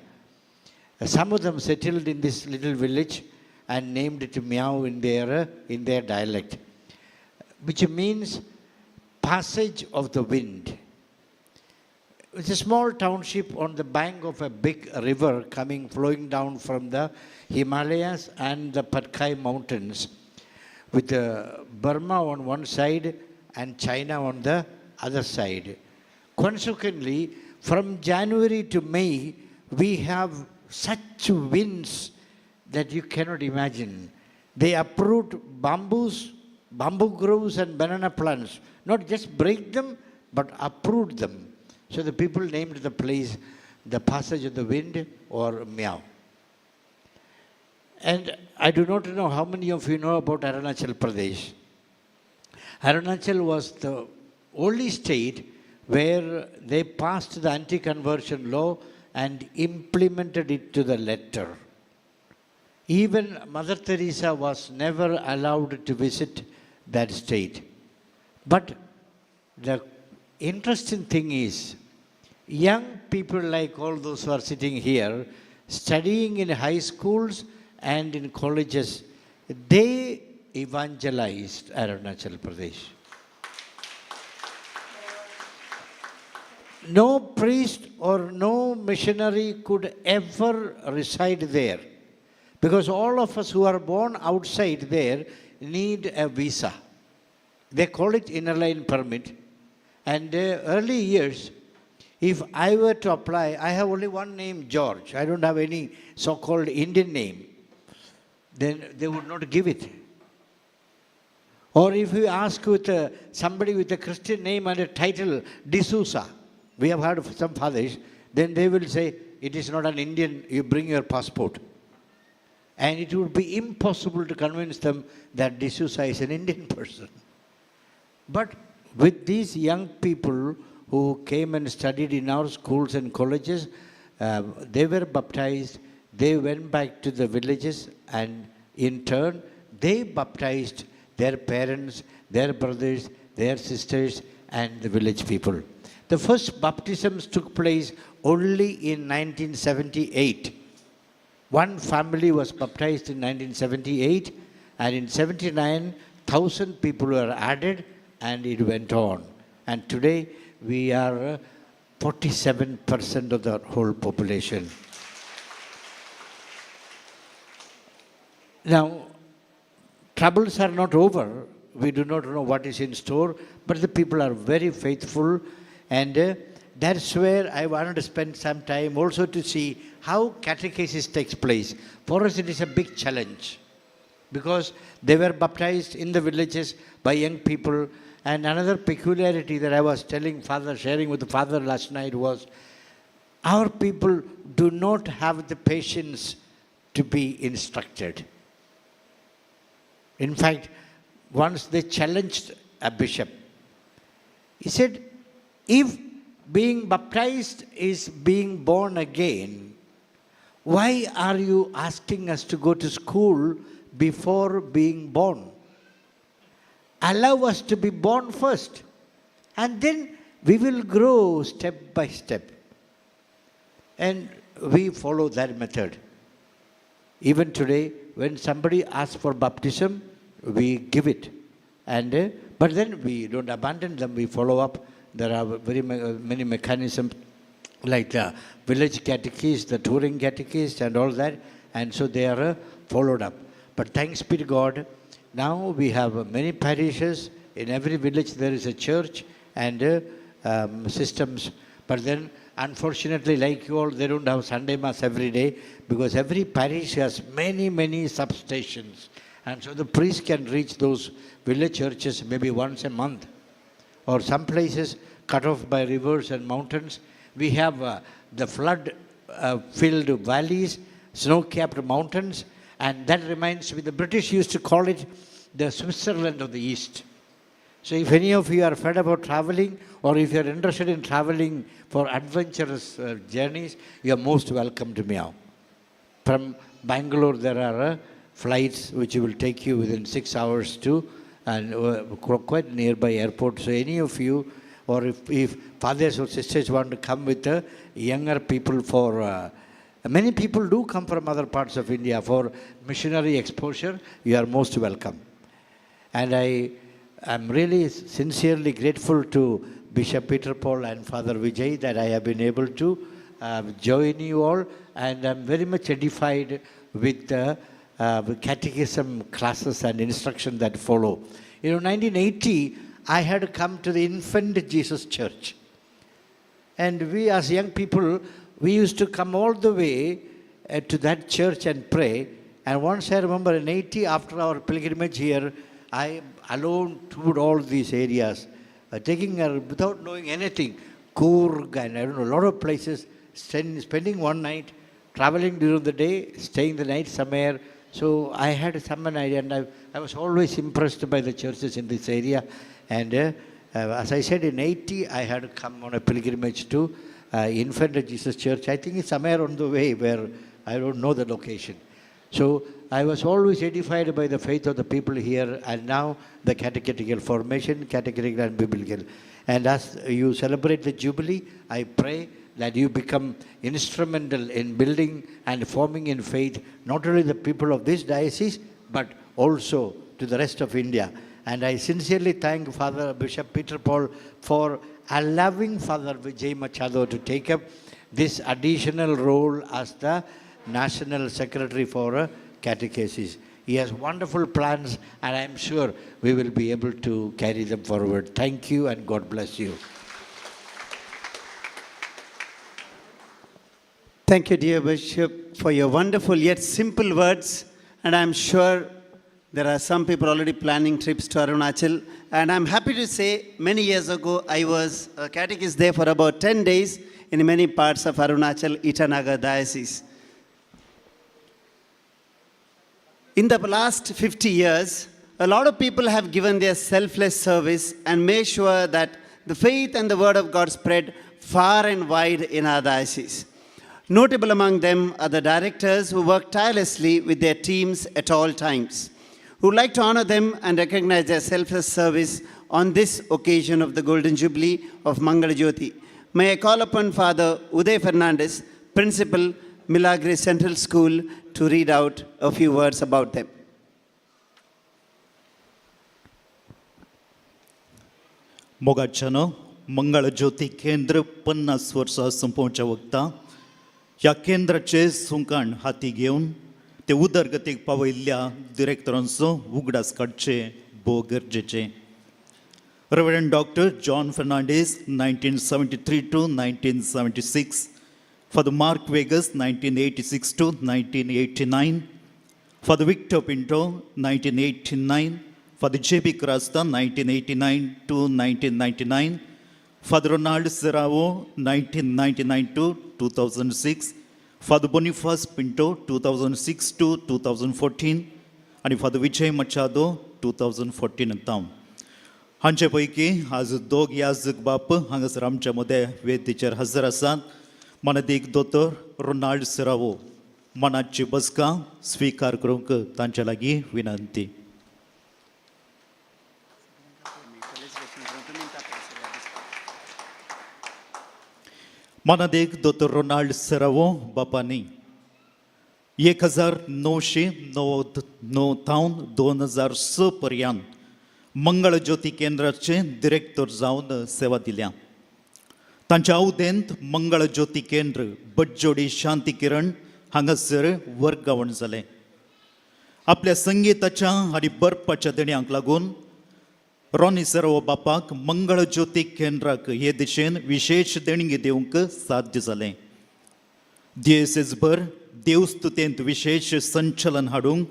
some of them settled in this little village and named it Miao in their dialect, which means passage of the wind. It's a small township on the bank of a big river flowing down from the Himalayas and the Patkai Mountains, with the Burma on one side and China on the other side. Consequently, from January to May, we have such winds that you cannot imagine. They uproot bamboos, bamboo groves and banana plants. Not just break them, but uproot them. So the people named the place the passage of the wind or Miao. And I do not know how many of you know about Arunachal Pradesh. Arunachal was the only state where they passed the anti-conversion law and implemented it to the letter. Even Mother Teresa was never allowed to visit that state. But the interesting thing is, young people like all those who are sitting here, studying in high schools and in colleges, they evangelized Arunachal Pradesh. No priest or no missionary could ever reside there, because all of us who are born outside there need a visa. They call it inner line permit. And early years, if I were to apply, I have only one name, George. I don't have any so-called Indian name. Then they would not give it. Or if you ask with somebody with a Christian name and a title, D'Souza, we have heard of some fathers, then they will say, it is not an Indian, you bring your passport. And it would be impossible to convince them that D'Souza is an Indian person. But with these young people who came and studied in our schools and colleges, they were baptized, they went back to the villages, and in turn, they baptized their parents, their brothers, their sisters, and the village people. The first baptisms took place only in 1978. One family was baptized in 1978, and in 79, 1,000 people were added, and it went on. And today, we are 47% of the whole population. Now, troubles are not over. We do not know what is in store, but the people are very faithful. And that's where I wanted to spend some time also to see how catechesis takes place. For us, it is a big challenge because they were baptized in the villages by young people. And another peculiarity that I was telling Father, sharing with the Father last night was, our people do not have the patience to be instructed. In fact, once they challenged a bishop. He said, if being baptized is being born again, why are you asking us to go to school before being born? Allow us to be born first, and then we will grow step by step. And we follow that method. Even today, when somebody asks for baptism, we give it. And, but then we don't abandon them, we follow up. There are very many mechanisms like the village catechist, the touring catechist, and all that. And so they are followed up. But thanks be to God, now we have many parishes. In every village there is a church and systems. But then, unfortunately, like you all, they don't have Sunday Mass every day because every parish has many, many substations. And so the priest can reach those village churches maybe once a month. Or some places cut off by rivers and mountains. We have the flood-filled valleys, snow-capped mountains. And that reminds me, the British used to call it the Switzerland of the East. So if any of you are fed up of traveling, or if you are interested in traveling for adventurous journeys, you are most welcome to Miao. From Bangalore, there are flights which will take you within 6 hours to and quite nearby airport. So any of you, or if fathers or sisters want to come with the younger people for... many people do come from other parts of India for missionary exposure, you are most welcome. And I am really sincerely grateful to Bishop Peter Paul and Father Vijay that I have been able to join you all, and I'm very much edified with the catechism classes and instruction that follow. You know, 1980, I had come to the Infant Jesus Church. And we, as young people, we used to come all the way to that church and pray. And once I remember in 80, after our pilgrimage here, I alone toured all these areas, taking her without knowing anything, Coorg and I don't know, a lot of places, spending one night, traveling during the day, staying the night somewhere. So I had some idea, and I was always impressed by the churches in this area. And as I said, in 80, I had come on a pilgrimage to Infant Jesus Church. I think it's somewhere on the way where I don't know the location. So I was always edified by the faith of the people here, and now the catechetical formation, catechetical and biblical. And as you celebrate the Jubilee, I pray that you become instrumental in building and forming in faith not only the people of this diocese, but also to the rest of India. And I sincerely thank Father Bishop Peter Paul for allowing Father Vijay Machado to take up this additional role as the National Secretary for Catechesis. He has wonderful plans, and I'm sure we will be able to carry them forward. Thank you, and God bless you.
Thank you, dear Bishop, for your wonderful yet simple words. And I'm sure there are some people already planning trips to Arunachal. And I'm happy to say many years ago, I was a catechist there for about 10 days in many parts of Arunachal, Itanagar Diocese. In the last 50 years, a lot of people have given their selfless service and made sure that the faith and the word of God spread far and wide in our diocese. Notable among them are the directors who work tirelessly with their teams at all times. We would like to honor them and recognize their selfless service on this occasion of the Golden Jubilee of Mangalajyoti. May I call upon Father Uday Fernandez, Principal, Milagres Central School, to read out a few words about them.
मोगाच्यानो मंगळज्योती केंद्र 50 वर्सां सोंपोवच्या वखदां ह्या केंद्राचें सुंकाण हाती घेवन ते उदरगतीक पावयल्ल्या डिरेक्टरांचो उगडास काडचे भोव गरजेचें. Reverend Doctor John Fernandes 1973 to 1976, Father Mark Vegas 1986 to 1989, Father Victor Pinto 1989, Father J.B. Crasta 1989 to 1999, Father Ronald Serrao 1999 to 2006, Father Boniface Pinto 2006 to 2014 आनी फादर विजय मचादो 2014 तावन. हांचे पैकी आज दोग याजक बाप हांगासर आमच्या मदें वेदीचेर हजर आसात. मानादीक दोतोर रोनाल्ड सेरावो मनाची बसका स्विकार करूंक तांच्या लागीं विनंती. मानादीक दोतोर रोनाल्ड सेरावो बापांनी 1999 थावन 2006 पर्यंत मंगळज्योती केंद्राचे डिरेक्टर जावन सेवा दिल्या. तांच्या अवदेंत मंगळज्योती केंद्र बटजोडी शांती किरण हांगासर वर्गावण जालें. आपल्या संगीताच्या आनी बरपाच्या देण्यांक लागून रॉनी सेरावो बापाक मंगळज्योती केंद्राक हे दिशेन विशेश देणगी दिवंक साध्य जालें. दियेसेसभर देवस्तुतेंत विशेश संचलन हाडूंक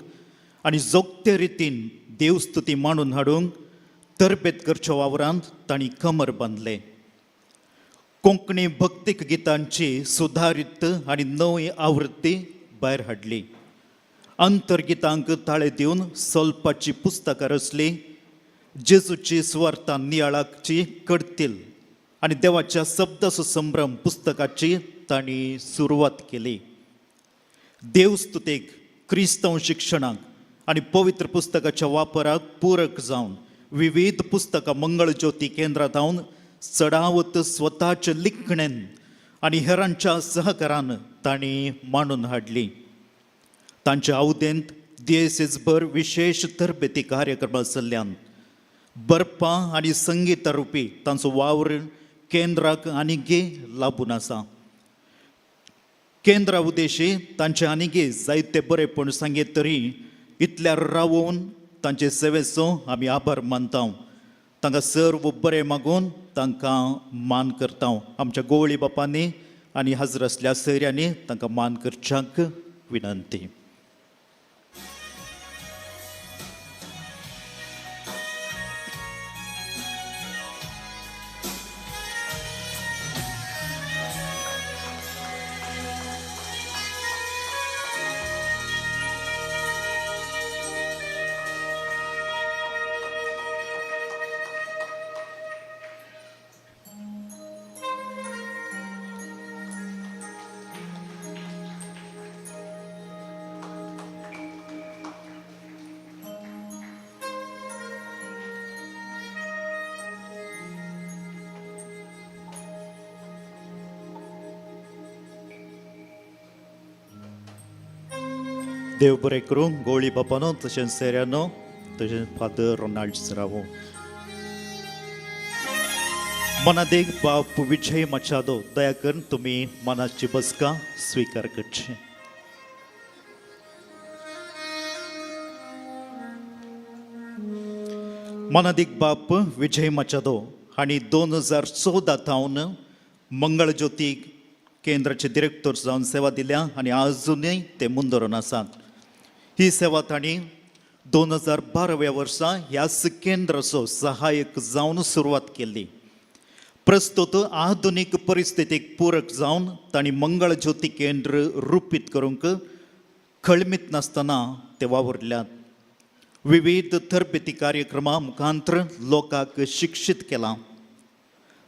आनी जोगते रितीन देवस्तुती मांडून हाडूंक तरबेत करच्या वावरांत तांणी कमर बांदलें. कोंकणी भक्तीक गितांची सुदारीत आनी नवी आवृत्ती भायर हाडली. अंतर्गितांक ताळे दिवन सोलपाची पुस्तकां रचलीं. जेजूची सुवार्ता नियाळाची कडतील आनी देवाच्या शब्दाचो संभ्रम पुस्तकाची तांणी सुरवात केली. देवस्तुतेक, क्रिस्तांव शिक्षणाक आनी पवित्र पुस्तकाच्या वापराक पूरक जावन विविध पुस्तकां मंगळज्योती केंद्रांत हावन चडावत स्वताचे लिखणेन आनी हेरांच्या सहकारान तांणी मांडून हाडली. तांच्या अवदेंत दियेसेसभर विशेश तरबेती कार्यक्रम आशिल्ल्यान बरपां आनी संगीता रुपी तांचो वावर केंद्राक आनीक लाबून आसा. केंद्रा उद्देशी तांचे आनीक जायते बरेपण सांगीत तरी इतल्यार रावोवन तांचे सेवेचो आमी आभार मानता. तांकां सर्व बरें मागून तांकां मान करता. आमच्या गोवळी बापांनी आनी हाजर आसल्या सैऱ्यांनी तांकां मान करच्यांक विनंती. देव बरें करूं गोळी बापानो तशेंच सेऱ्यानो तशेंच फादर रोनाल्ड सरावो. मनादेक बाप विजय माचादो दया करून तुमी मनाची बसका स्विकार करची. मनादीक बाप विजय माचादो हांणी 2014 थावन मंगळज्योती केंद्राचे डिरेक्टर जावन सेवा दिल्या आनी आजुनूय ते मुंदरून आसात. ही सेवा तांणी 2012 वर्सा ह्याच केंद्राचो सहाय्यक जावन सुरवात केली. प्रस्तुत आधुनीक परिस्थितीक पूरक जावन तांणी मंगळज्योती केंद्र रुपीत करूंक खळमीत नासतना ते वावुरल्यात. विविध तरबेती कार्यक्रमा मुखांतर लोकांक शिक्षीत केलां.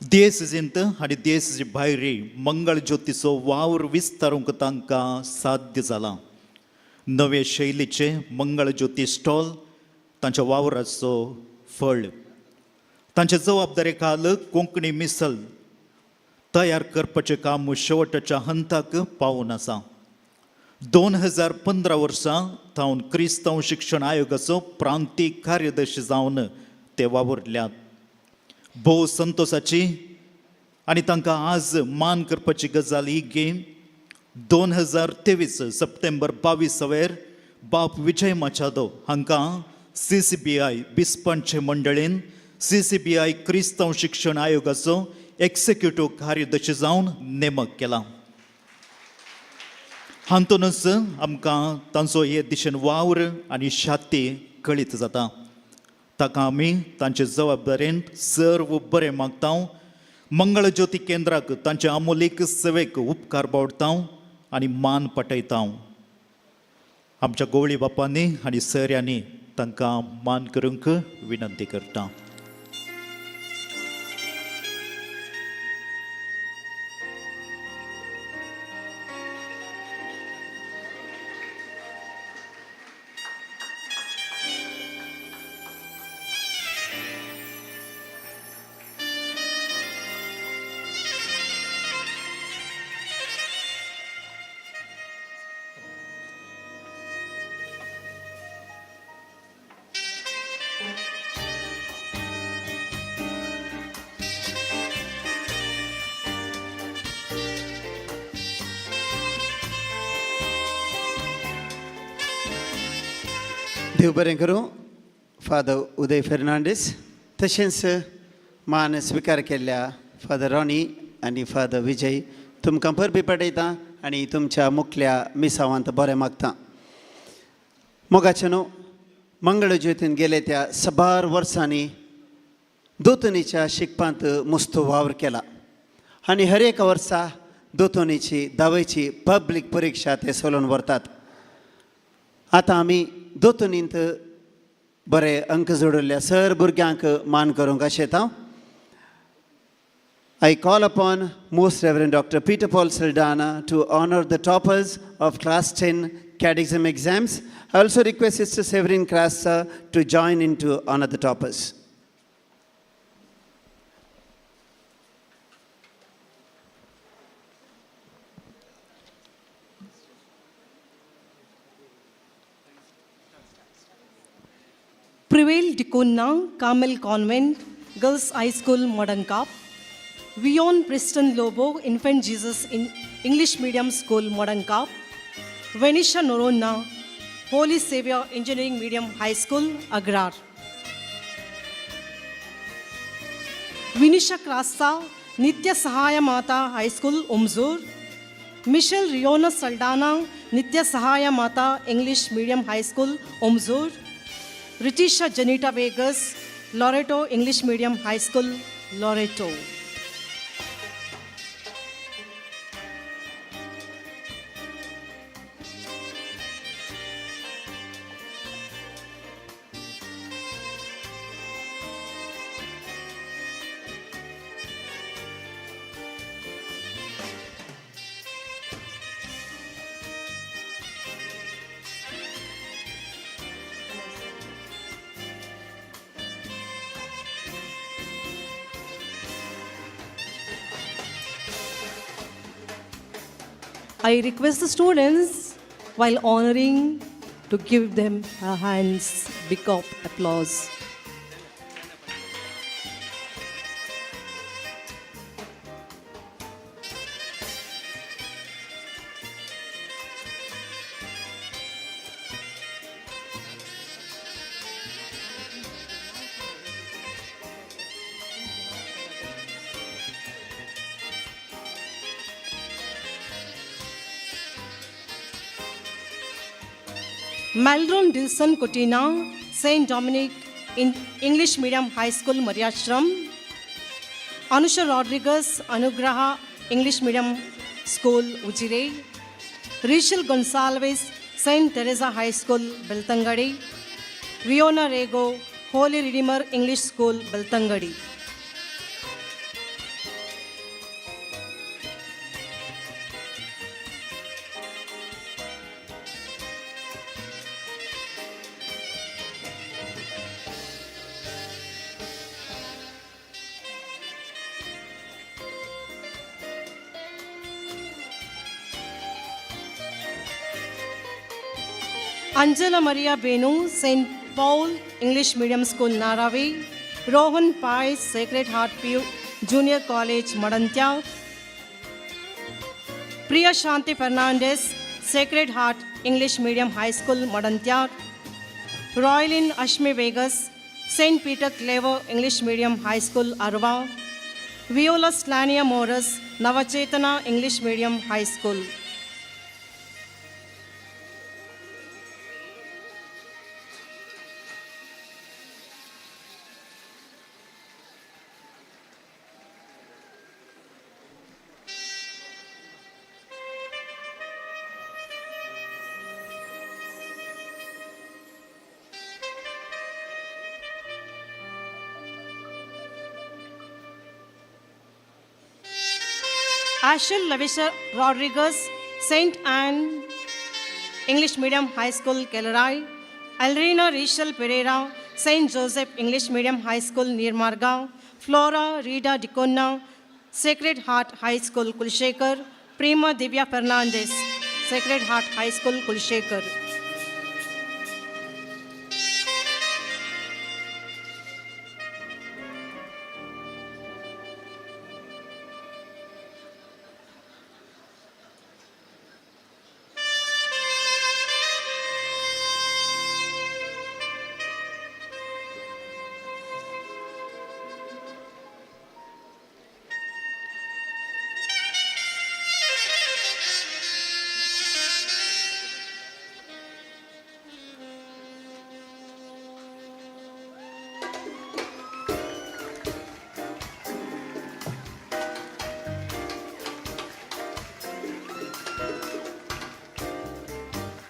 देशजींत आनी देश भायर मंगळज्योतीचो वावर विस्तारूंक तांकां साध्य जालां. नवे शैलीचे मंगळज्योती स्टॉल तांच्या वावराचो फळ. तांचे जबाबदारे खाल कोंकणी मिसल तयार करपाचें काम शेवटाच्या हंताक पावून आसा. 2015 वर्सां थावन क्रिस्तांव शिक्षण आयोगाचो प्रांतीक कार्यदर्शी जावन ते वावुरल्यात. भोव संतोशाची आनी तांकां आज मान करपाची गजाल ही की 2023 सप्टेंबर 22 वेर बाप विजय माचादो हांकां CCBI बिस्पांचे मंडळीन CCBI क्रिस्तांव शिक्षण आयोगाचो एक्झिक्युटिव्ह कार्यदर्शी जावन नेमक केला. हातूनच आमकां तांचो हे दिशेन वावर आनी शाती कळीत जाता. ताका आमी तांचे जबाबदारेन सर्व बरें मागता. मंगळज्योती केंद्राक तांचे अमोलीक सेवेक उपकार बावडता आनी मान पटयता. आमच्या गोवळी बापांनी आनी सऱ्यांनी तांकां मान करूंक विनंती करता.
देव बरें करूं फादर उदय फेर्नांडीस तशेंच मान स्विकार केल्ल्या फादर रॉनी आनी फादर विजय तुमकां परबी पडयता आनी तुमच्या मुखल्या मिसावांत बरें मागता. मोगाचे न्हू मंगळज्योतीन गेले त्या साबार वर्सांनी दोतोनीच्या शिकपांत मुस्त वावर केला आनी हर एका वर्सा दोतोनीची धावेची पब्लीक परिक्षा ते सोलोवन व्हरतात. आतां आमी दोतोनींत बरे अंक जोडिल्ल्या सर भुरग्यांक मान करूंक आशेता. I call upon Most Reverend Dr. Peter Paul Saldana to honor the toppers of Class 10 Catechism exams. I also request Sister Severin Krasa to join in to honor the toppers.
Prevail Dicunha, Carmel Convent, Girls High School, Modankap. Vion Preston Lobo, Infant Jesus in English Medium School, Modankap. Venisha Norona, Holy Savior Engineering Medium High School, Agrar.
Vinisha Crasta, Nitya Sahaya Mata High School, Umzur. Michelle Riona Saldana, Nitya Sahaya Mata English Medium High School, Umzur. Ritisha Janita Vegas, Loreto English Medium High School, Loreto. I request the students, while honoring, to give them a hands, big of applause. Maldron Dilson Cotina, St. Dominic in English Medium High School, Mariashram. Anusha Rodriguez, Anugraha English Medium School, Ujire. Rachel Gonsalves, St. Teresa High School, Beltangadi. Riona Rego, Holy Redeemer English School, Beltangadi. Angela Maria Benu, St. Paul English Medium School, Naravi. Rohan Pai, Sacred Heart PU Junior College, Madantya. Priya Shanti Fernandez, Sacred Heart English Medium High School, Madantya. Royalin Ashmi Vegas, St. Peter Claver English Medium High School, Arva. Viola Slania Morris, Navachetana English Medium High School. Ashel Lavisha Rodriguez, St. Anne English Medium High School, Kelarai. Alrina Rachel Pereira, St. Joseph English Medium High School, Nirmargaon. Flora Rita Diconna, Sacred Heart High School, Kulshekar. Prima Divya Fernandez, Sacred Heart High School, Kulshekar.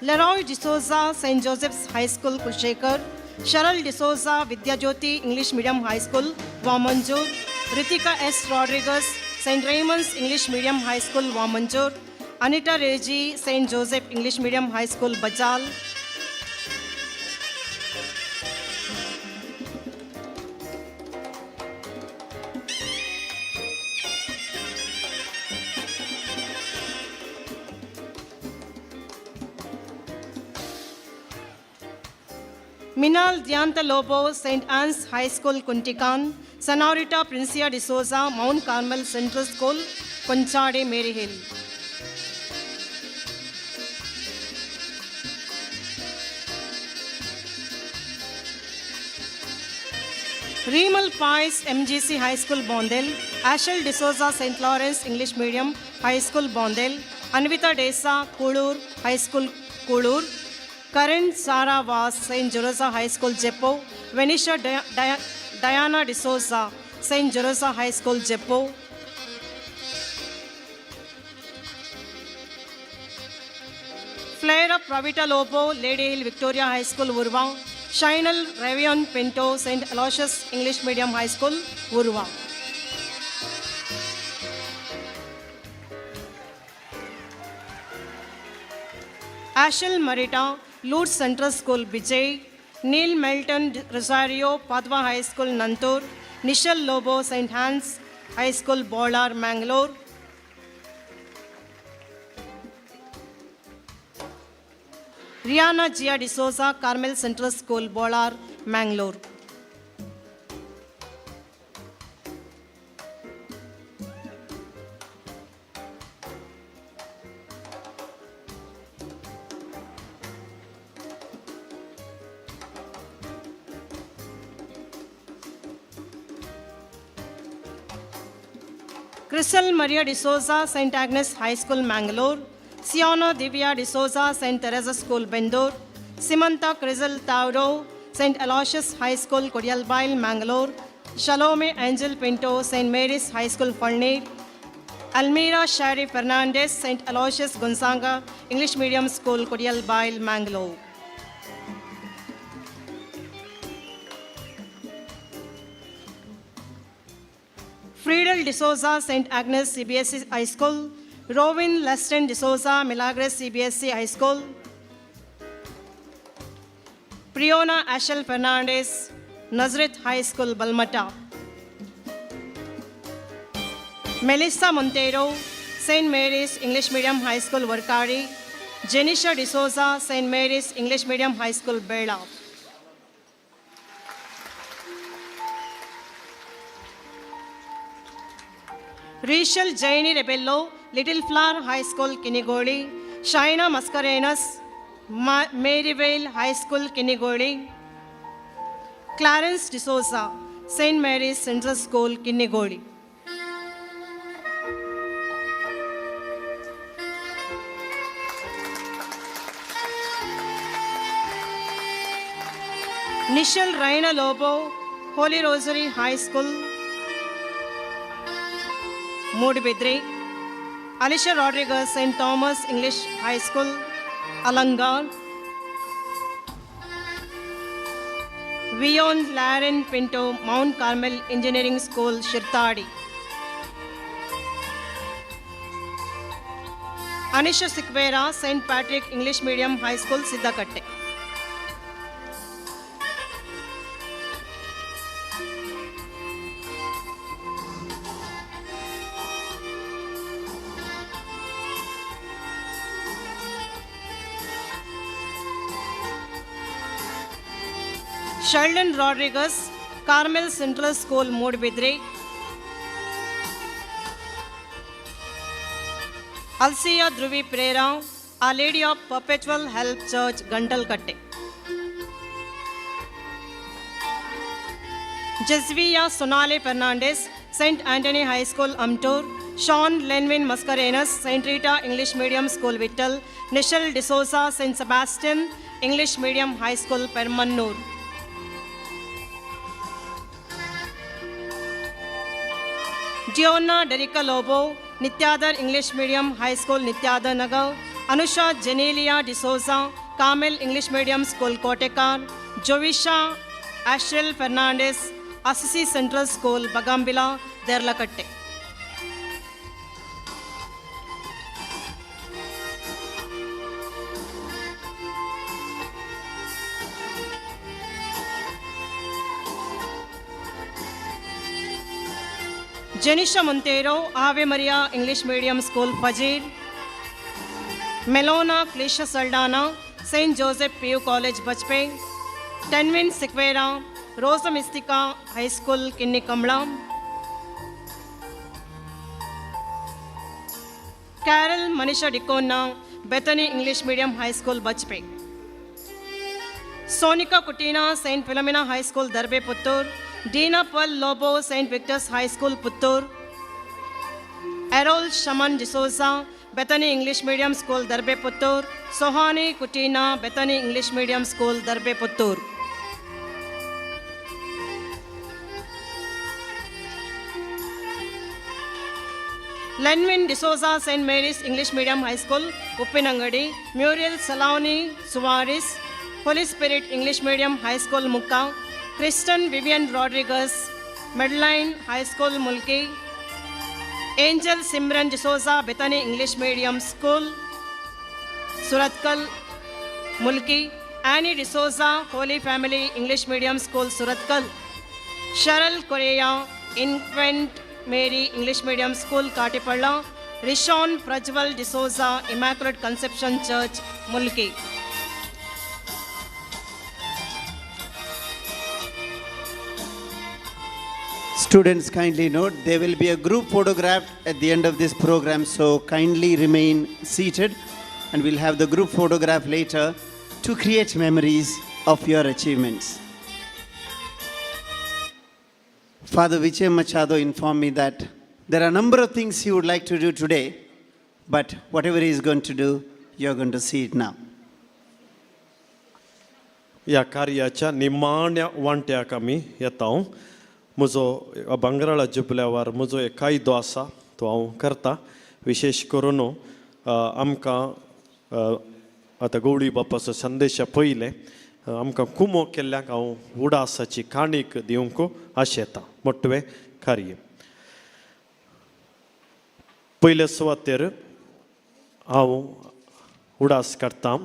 Leroy D'Souza, St. Joseph's High School, Kulshekar. Cheryl D'Souza, Vidya Jyoti English Medium High School, Vamanjur. Ritika S. Rodriguez, St. Raymond's English Medium High School, Vamanjur. Anita Reji, St. Joseph English Medium High School, Bajal. Minal Dhyanta Lobo, St. Anne's High School, Kuntikan. Sonorita Princia D'Souza, Mount Carmel Central School, Konchade, Maryhill. Remal Pais, MGC High School, Bondel. Ashel D'Souza, St. Lawrence English Medium High School, Bondel. Anvita Desa, Kulur High School, Kulur. Karan Sara Vas, St. Jerosa High School, Jeppo. Venisha Diana D'Souza, St. Jerosa High School, Jeppo. Flair of Pravita Lobo, Lady Hill Victoria High School, Urwa. Shinal Ravion Pinto, St. Aloysius English Medium High School, Urwa. Ashel Marita, Lourdes Central School, Vijay. Neil Melton Rosario, Padwa High School, Nantur. Nishal Lobo, St. Hans High School, Bolar, Mangalore. Rihanna Gia D'Souza, Carmel Central School, Bolar, Mangalore. Crystal Maria D'Souza, St. Agnes High School, Mangalore. Siona Divya D'Souza, St. Teresa School, Bendur. Simanta Crizzle Tauro, St. Aloysius High School, Kodialbail, Mangalore. Shalome Angel Pinto, St. Mary's High School, Falnir. Almira Shari Fernandez, St. Aloysius Gonzaga English Medium School, Kodialbail, Mangalore. Friedel D'Souza, St. Agnes CBSE High School. Robin Leston D'Souza, Milagres CBSE High School. Priona Ashel Fernandez, Nazareth High School, Balmata. Melissa Montero, St. Mary's English Medium High School, Varkari. Jenisha D'Souza, St. Mary's English Medium High School, Bela. Rachel Jaini Rebello, Little Flower High School, Kinnigoli. Shaina Mascarenas, Maryvale High School, Kinnigoli. Clarence D'Souza, St. Mary's Central School, Kinnigoli. Nishal Raina Lobo, Holy Rosary High School, Moodbidri. Alicia Rodriguez, St. Thomas English High School, Alangar. Vion Laren Pinto, Mount Carmel Engineering School, Shirtadi. Anisha Sikvera, St. Patrick English Medium High School, Siddhakatte. Sheldon Rodriguez, Carmel Central School, Moodbidri. Alcia Dhruvi Pereira, Our Lady of Perpetual Help Church, Gandalkatte. Jesvia Sonali Fernandez, St. Anthony High School, Amtur. Sean Lenvin Mascarenas, St. Rita English Medium School, Vittal. Nishal D'Souza, St. Sebastian English Medium High School, Permannur. Diona Derika Lobo, Nityadar English Medium High School, Nityadar Nagar. Anusha Jenelia D'Souza, Carmel English Medium School, Kotekar. Jovisha Ashel Fernandez, Assisi Central School, Bagambila, Derlakatte. Jenisha Montero, Ave Maria English Medium School, Fajir. Melona Clisha Saldana, St. Joseph PU College, Bajpe. Tenvin Sequeira, Rosa Mystica High School, Kinnikamla. Carol Manisha Dikona, Bethany English Medium High School, Bajpe. Sonika Kutina, St. Philomena High School, Darbe Puttur. Dina Pearl Lobo, Saint Victor's High School, Puttur. Errol Shaman D'Souza, Bethany English Medium School, Darbe Puttur. Sohani Kutina, Bethany English Medium School, Darbe Puttur. Lenvin D'Souza, St. Mary's English Medium High School, Uppinangadi. Muriel Saloni Suarez, Holy Spirit English Medium High School, Mukka. Kristen Vivian Rodriguez, Medline High School, Mulki. Angel Simran D'Souza, Bethany English Medium School, Suratkal, Mulki. Annie D'Souza, Holy Family English Medium School, Suratkal. Cheryl Correa, Infant Mary English Medium School, Katipalla. Rishon Prajwal D'Souza, Immaculate Conception Church, Mulki.
Students, kindly note there will be a group photograph at the end of this program, so kindly remain seated and we'll have the group photograph later to create memories of your achievements. Father Vijay Machado informed me that there are a number of things he would like to do today, but whatever he is going to do, you're going to see it now.
ह्या कार्याच्या निमाण्या वांट्याक आमी येता. म्हजो भांगराळा जुबल्यावर म्हजो एक कायदो आसा, तो हांव करता. विशेश करून आमकां आतां गौडी बापाचो संदेशा पयलें आमकां कुमो केल्ल्याक हांव उडासाची काणीक दिवंक आशेता. मोटवें कार्य पयले सुवातेर हांव उडास काडटा.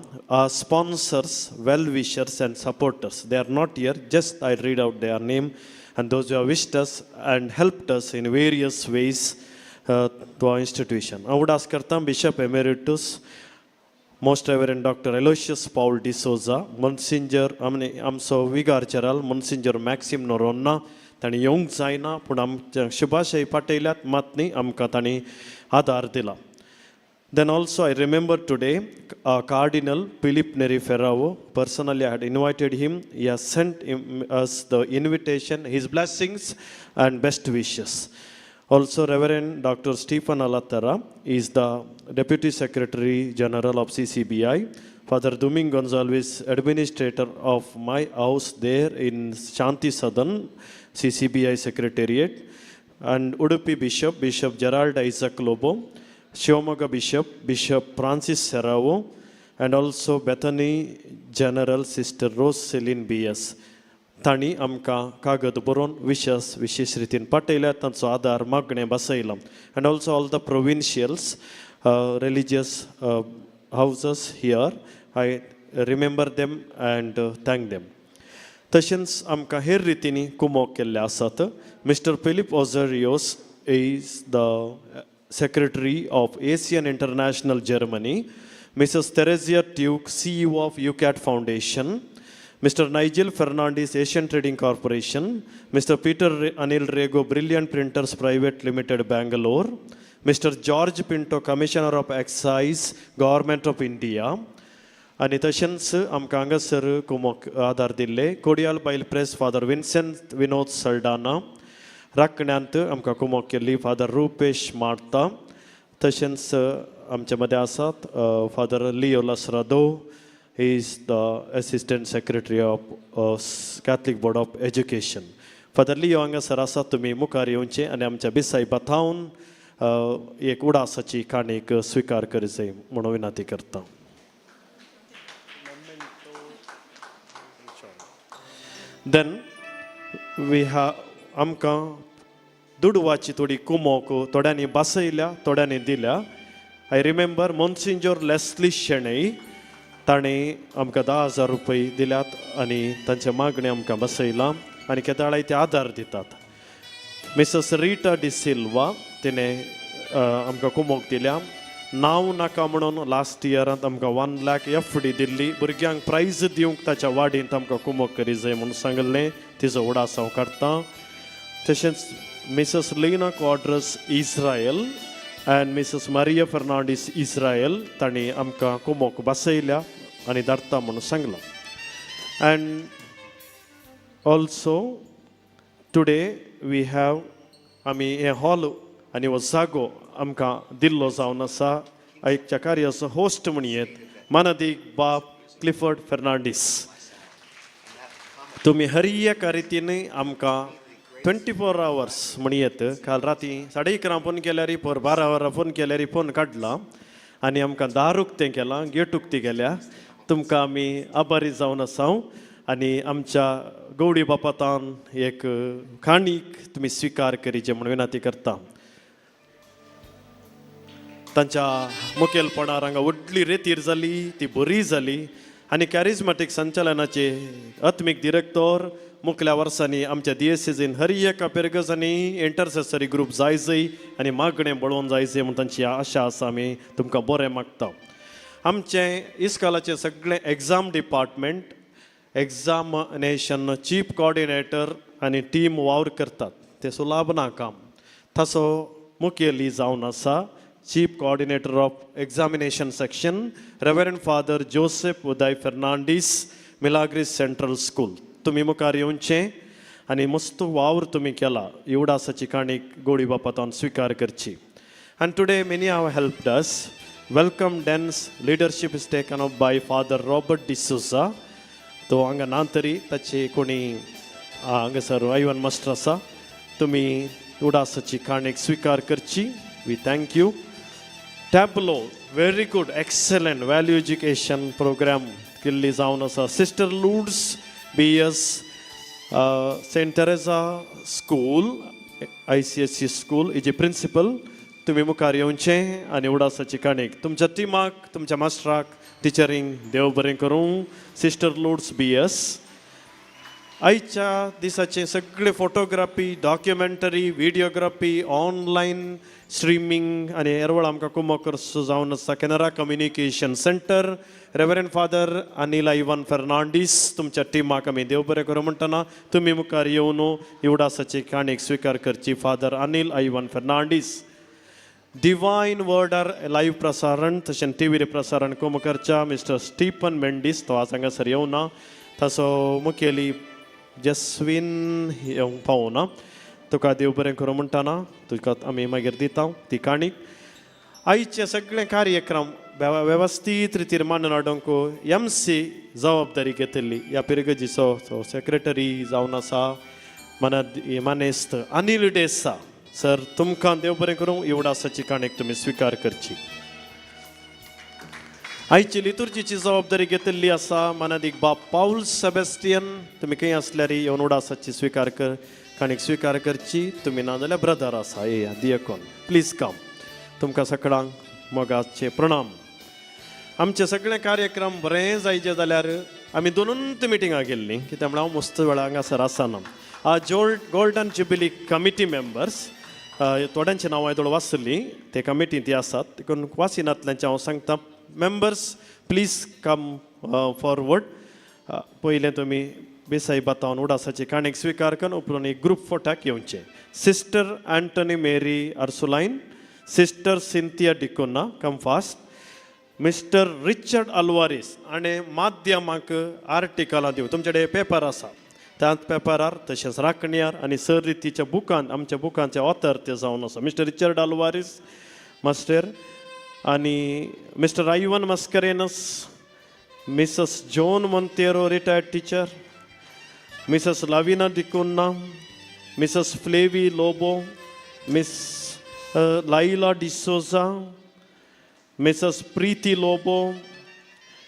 Sponsors, well wishers and supporters, they are not here, just I read out their name and those who have wished us and helped us in various ways to our institution. हांव उडास करता Bishop Emeritus Most Reverend Doctor Aloysius Paul D'Souza, Monsignor आमचो विगार general मोन्सिंजर मॅक्सिम नोरोन्ना. तांणी येवंक जायना पूण आमच्या शुभाशय पाठयल्यात, मात न्ही आमकां तांणी आदार दिला. Then also I remember today Cardinal Philip Neri Ferrao. Personally I had invited him. He has sent us the invitation, his blessings and best wishes. Also Reverend Dr. Stephen Alathara is the Deputy Secretary General of CCBI. Father Domingo Gonzalez, Administrator of my house there in Shanti Sadan, CCBI Secretariat. And Udupi Bishop, Bishop Gerald Isaac Lobo, Shivamogga Bishop, Bishop Francis Serrao, and also Bethany General Sister Rose Celine B.S. तांणी आमकां कागद बरोवन wishes विशेश रितीन पाठयल्या, तांचो आदार मागणें बसयलां. And also all the provincials, religious houses here, I remember them and thank them. तशेंच आमकां हेर रितींनी कुमोक केल्ले आसात. Mister Philip Ozarios is the Secretary of ASEAN International Germany, Mrs. Theresia Tuke, CEO of UCAT Foundation, Mr. Nigel Fernandez, Asian Trading Corporation, Mr. Peter Anil Rego, Brilliant Printers Private Limited, Bangalore, Mr. George Pinto, Commissioner of Excise, Government of India, आनी तशेंच आमकां हांगासर कुमोक आदार दिल्ले कोडियाल बायल press father Vincent विनोद सल्डाना, राखण्यांत आमकां कुमोक केल्ली father Rupesh Marta, तशेंच आमचे मदें आसात Father Leo Lasrado, he is the Assistant Secretary of Catholic Board of Education. Father Leo हांगासर आसात, तुमी मुखार येवचे आनी आमच्या बिसायबा थावन एक उडासाची काणीक स्विकार करचे म्हणून विनंती करता. Then we have आमकां दुडवाची थोडी कुमोक थोड्यांनी बसयल्या, थोड्यांनी दिल्या. I remember Monsignor Leslie Shenoy, ताणें आमकां 10,000 रुपये दिल्यात आनी तांचे मागणें आमकां बसयलां आनी केदाळाय ते आदार दितात. मिसेस रिटा डिसिल्वा, तिणें आमकां कुमोक दिल्या. नांव नाका म्हणून लास्ट इयरांत आमकां 1 लाख एफ डी दिल्ली. भुरग्यांक प्रायज दिवंक ताच्या वाडींत आमकां कुमोक करी जाय म्हणून सांगिल्लें, तिजो उडास हांव काडटा. तशेंच Mrs. Leena Quadros, Israel, and Mrs. Maria Fernandes, Israel, तांणी आमकां कुमोक बसयल्या आनी धाडटा म्हणून सांगलां. And also today we have आमी हे हॉल आनी हो जागो आमकां दिल्लो जावन आसा आयच्या कार्याचो होस्ट म्हणयेत मानादीक बाब क्लिफर्ड फेर्नांडीस. तुमी हर एका रितीन आमकां 24 आवर्स म्हणयेत. काल राती 11:30 फोन केल्यार, पोर 12 वरां फोन केल्यार फोन काडला आनी आमकां दार उक्तें केलां, गेट उक्ती केल्या. तुमकां आमी आभारी जावन आसा आनी आमच्या गौडी बापातान एक काणीक तुमी स्विकार करीचे म्हूण विनंती करता. तांच्या मुखेलपणार हांगा व्हडली रेतीर जाली, ती बरी जाली आनी कॅरिजमॅटीक संचालनाचे आत्मीक डिरेक्टर मुखल्या वर्सांनी आमच्या दियेसेजीन हर एका पेरगजांनी इंटरसेसरी ग्रूप जाय जय आनी मागणें बळोवन जाय जय म्हूण तांची आशा आसा. आमी तुमकां बरें मागता. आमचें इस्कॉलाचें सगळें exam department, examination chief coordinator आनी टीम वावर करतात, तें सुलाभ ना काम. तसो मुखेली जावन आसा chief coordinator of examination section reverend father Joseph Uday Fernandes, Milagres central school. तुमी मुखार येवचें आनी मस्त वावर तुमी केला. इवडासाची काणीक गोडी बापातान स्विकार करची. And today many have helped us. Welcome dance leadership is taken up by father Robert D'Souza. तो हांगा ना तरी ताचे कोणी हांगासर आयवन मास्टर आसा. तुमी उडासाची काणीक स्विकार करची. We thank you. Tableau, very good, excellent value education program केल्ली जावन आसा. Sister Lourdes B S, Saint Teresa school, ICSE school हेजी प्रिंसिपल, तुमी मुखार येवचें आनी उडासाची काणीक तुमच्या टिमाक, तुमच्या मास्टराक, टिचरींक देव बरें करूं. Sister लुड्स BS. आयच्या दिसाचे सगळे photography, documentary, videography, online streaming आनी येरवळ आमकां कुमोकर जावन आसा Canara communication centre, reverend father Anil Ivan Fernandes, तुमच्या टिमाक आमी देव बरें करूं म्हणटना तुमी मुखार येवन इवडासाची काणीक स्विकार करची. Father Anil Ivan Fernandes. Divine वर्डार लायव्ह प्रसारण तशें टीव्हीर प्रसारण कुमकरच्या मिस्टर स्टीफन मेंडीस, तो आज हांगासर येवना. तसो मुखेली जस्वीन येवंक पावना. तुका देव बरें करूं म्हणटना तुका आमी मागीर दिता ती काणीक. आयचे सगळे कार्यक्रम वेवस्थीत रितीर मांडून हाडूंक MC जबाबदारी घेतिल्ली ह्या पिरगजीचो सेक्रेटरी जावन आसा मानेस्त अनिल डेसा सर. तुमकां देव बरें करूं. इवडासाची काणीक तुमी स्विकार करची. आयची लितुर्जीची जबाबदारी घेतिल्ली आसा मानादीक बाब पावल सेबेस्टियन. तुमी खंय आसल्यार येवन उडासाची स्विकार कर, काणीक स्विकार करची. तुमी ना जाल्यार ब्रदर आसा, येया दियकोन, प्लीज कम. तुमकां सगळ्यांक मोगाचे प्रणाम. आमचे सगळे कार्यक्रम बरें जायचे जाल्यार आमी दोनूच मिटिंगां केल्लीं, कित्याक म्हळ्यार हांव मस्त वेळा हांगासर आसना. गोल्डन जुबिली कमिटी मेंबर्स, थोड्यांची नांवां हांवें थोडो वाचलीं, ते कमिटीन ती आसात, देखून वाचिनातल्यांचें हांव सांगता. Members, please come forward. पयलें तुमी बेसाई बातावन उडासाची काणीक स्विकार करून उपरांत एक ग्रूप फोटाक येवचें. Sister Antony Mary Ursuline, sister Cynthia D'Cunha, come fast. Mister Richard Alvares आनी माध्यमाक आर्टिकलां दिवं. तुमचे कडेन पेपर आसा, त्याच पेपरार तशेंच राखणयार आनी सर रितीच्या बुकान आमच्या बुकांचे ऑथर ते जावन आसा मिस्टर रिचर्ड अल्वारीस मास्टर आनी mister Ivan Mascarenhas, Mrs Joan Monteiro, retired teacher, Mrs Lavina D'Cunha, Mrs Flavy Lobo, Miss Laila D'Souza, Mrs Preeti Lobo,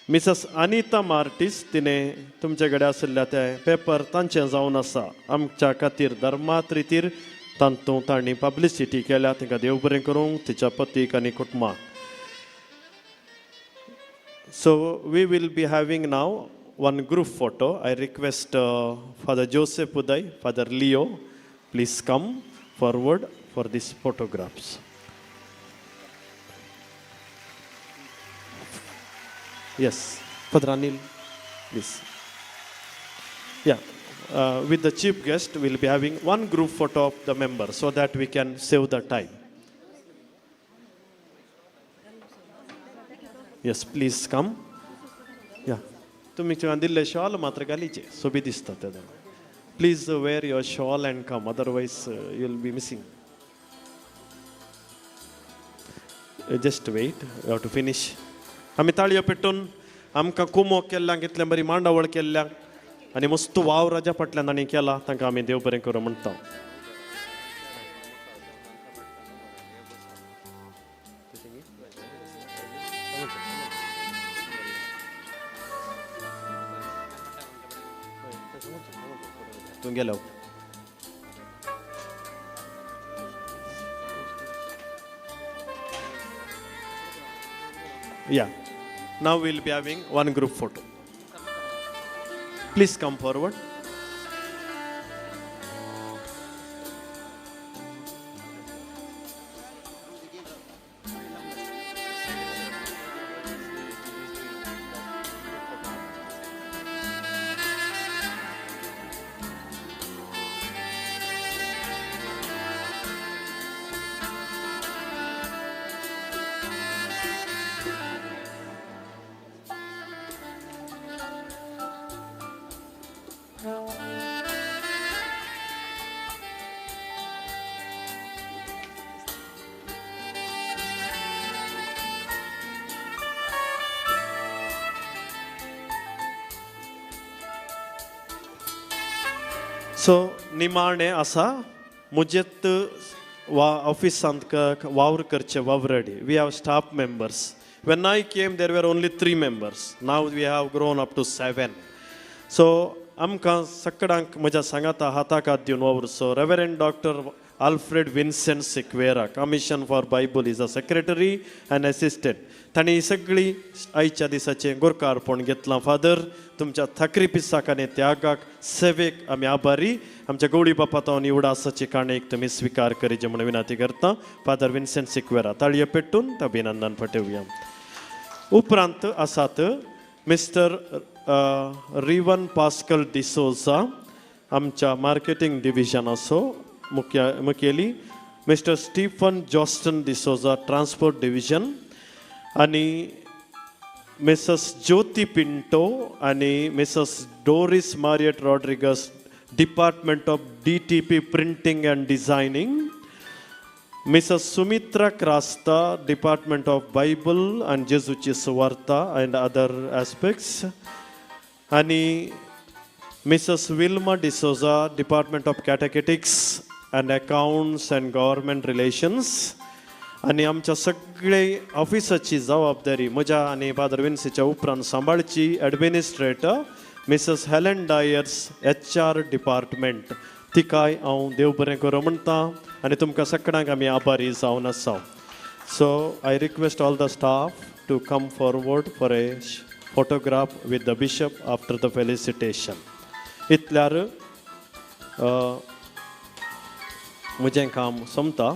Mrs Anita Martis. तिणें तुमचे कडेन आशिल्ल्या ते पेपर तांचे जावन आसा. आमच्या खातीर धर्मात रितीर तांतूं तांणी पब्लिसिटी केल्या. तांकां देव बरें करूं, तिच्या पतीक आनी कुटुंबाक. So we will be having now one group photo. I request Father Joseph Uday, Father Leo, please come forward for these photographs. Yes, Father Anil, please. Yeah, with the chief guest, we'll be having one group photo of the members so that we can save the time. Yes, please come. Yeah. तुमी दिल्ले shawl मात्र घालीचे, सोबीत दिसता तेन्ना. Please wear your shawl and come, otherwise you will be missing. Just wait, you have to finish. आमी ताळयो पेटून आमकां कुमो केल्ल्यांक इतलें बरी मांडावळ केल्ल्यांक आनी मस्त वावर राजा फाटल्यान तांणी केला, तांकां आमी देव बरें करूं म्हणटा. तूं गेलो. Yeah. Now we'll be having one group photo. Please come forward. So निमाणें आसा मुजेत वा ऑफिसांत वावर करचे वावराडी. We have staff members. When I came there were only 3 members. Now we have grown up to 7. So आमकां सगळ्यांक म्हज्या सांगाता हाताक हात दिवन वावुरचो reverend doctor Alfred Vincent Sequeira, commission for Bible, is a secretary and assistant. तांणी सगळी आयच्या दिसाचें गोरकारपण घेतलां. फादर, तुमच्या थाकरी पिसाक आनी त्यागाक सेवेक आमी आभारी. आमच्या गौडी बापा तावन उडासाची काणयेक तुमी स्विकार करीचे म्हूण विनंती करता. फादर विन्सेंट सिक्वेरा, ताळयो पेटून अभिनंदन पठोवया. उपरांत आसात मिस्टर रिवन पास्कल डिसोजा, आमच्या मार्केटींग डिविजनाचो मुखेली. Mister Stephen Johnston D'Souza, transport division, आनी मिसेस ज्योती पिंटो आनी Mrs Doris Mariette Rodrigues, department of DTP printing and designing. Mrs Sumitra Crasta, department of Bible and जेजूची सुवार्ता अँड अदर एस्पेक्ट्स, आनी Mrs Wilma D'Souza, department of catechetics and accounts and government relations. आनी आमच्या सगळे ऑफिसाची जबाबदारी म्हज्या आनी father विन्सीच्या उपरांत सांबाळची administrator Mrs Helen Dias, HR department. तिकाय हांव देव बरें करूं म्हणटा आनी तुमकां सगळ्यांक आमी आभारी जावन आसा. So I request all the staff to come forward for a photograph with the bishop after the felicitation. इतल्यार म्हजें काम सोंपता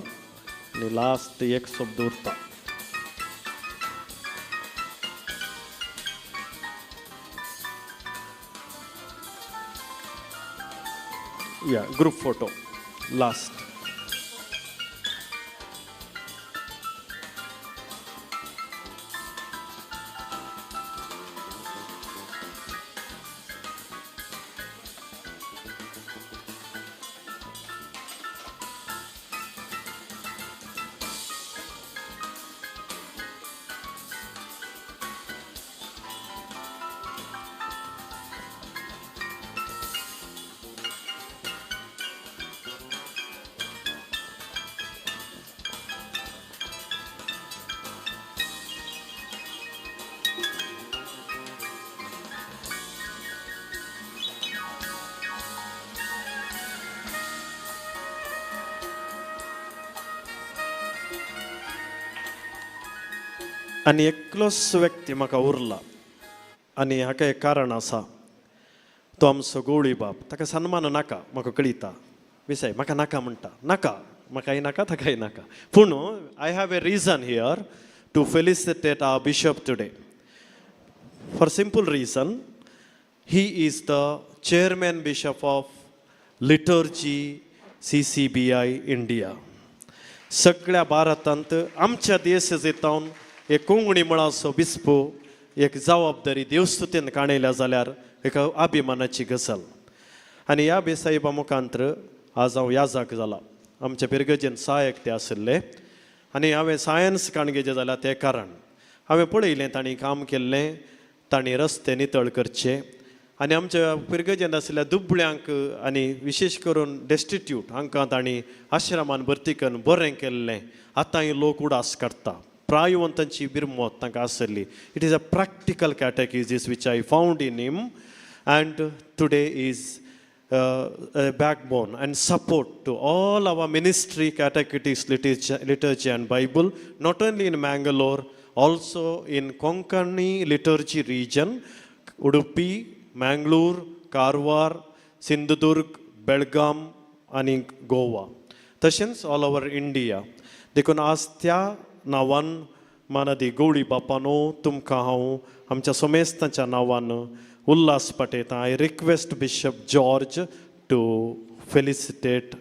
आनी लास्ट एक शब्द उरता. या ग्रुप फोटो लास्ट. आनी एकलोच व्यक्ती म्हाका उरला आनी हाका एक कारण आसा. तो आमचो गवळी बाब. ताका सन्मान नाका, म्हाका कळयता विसय म्हाका नाका म्हणटा, नाका म्हाकाय नाका ताकाय नाका. पूण I have a reason here to felicitate our bishop today for simple reason. He is the chairman bishop of liturgy CCBI India. सगळ्या भारतांत आमच्या देशांत एक कोंकणी मळाचो बिस्पो एक जबाबदारी देवस्तुतीन काणयल्या जाल्यार एक अभिमानाची गजाल. आनी ह्या बेसाहेबा मुखांत्र आज हांव याजाक जाला. आमचे पिरगजेन सहायक ते आशिल्ले आनी हांवें सायन्स काणगेचें जाल्यार तें कारण हांवें पळयलें तांणी काम केल्लें, तांणी रस्ते नितळ करचे आनी आमच्या पिरगजेंत आशिल्ल्या दुबळ्यांक आनी विशेश करून डेस्टिट्यूट हांकां तांणी आश्रमान भरती करून बरें केल्लें. आतांय लोक उडास काडटा. प्रायवंतांची बिरमत तांकां आसली. It is a practical catechesis which I found in him and today is a backbone and support to all our ministry, catechetics, liturgy and Bible, not only in Mangalore, also in Konkani liturgy region, Udupi, Mangalore, Karwar, Sindhudurg, Belgaum आनी गोवा, तशेंच all over India. देखून आज त्या नांवान मानादी गौडी बापानो तुमकां हांव आमच्या सोमेस्तांच्या नांवान Ulhas पाठयता. I request Bishop George to felicitate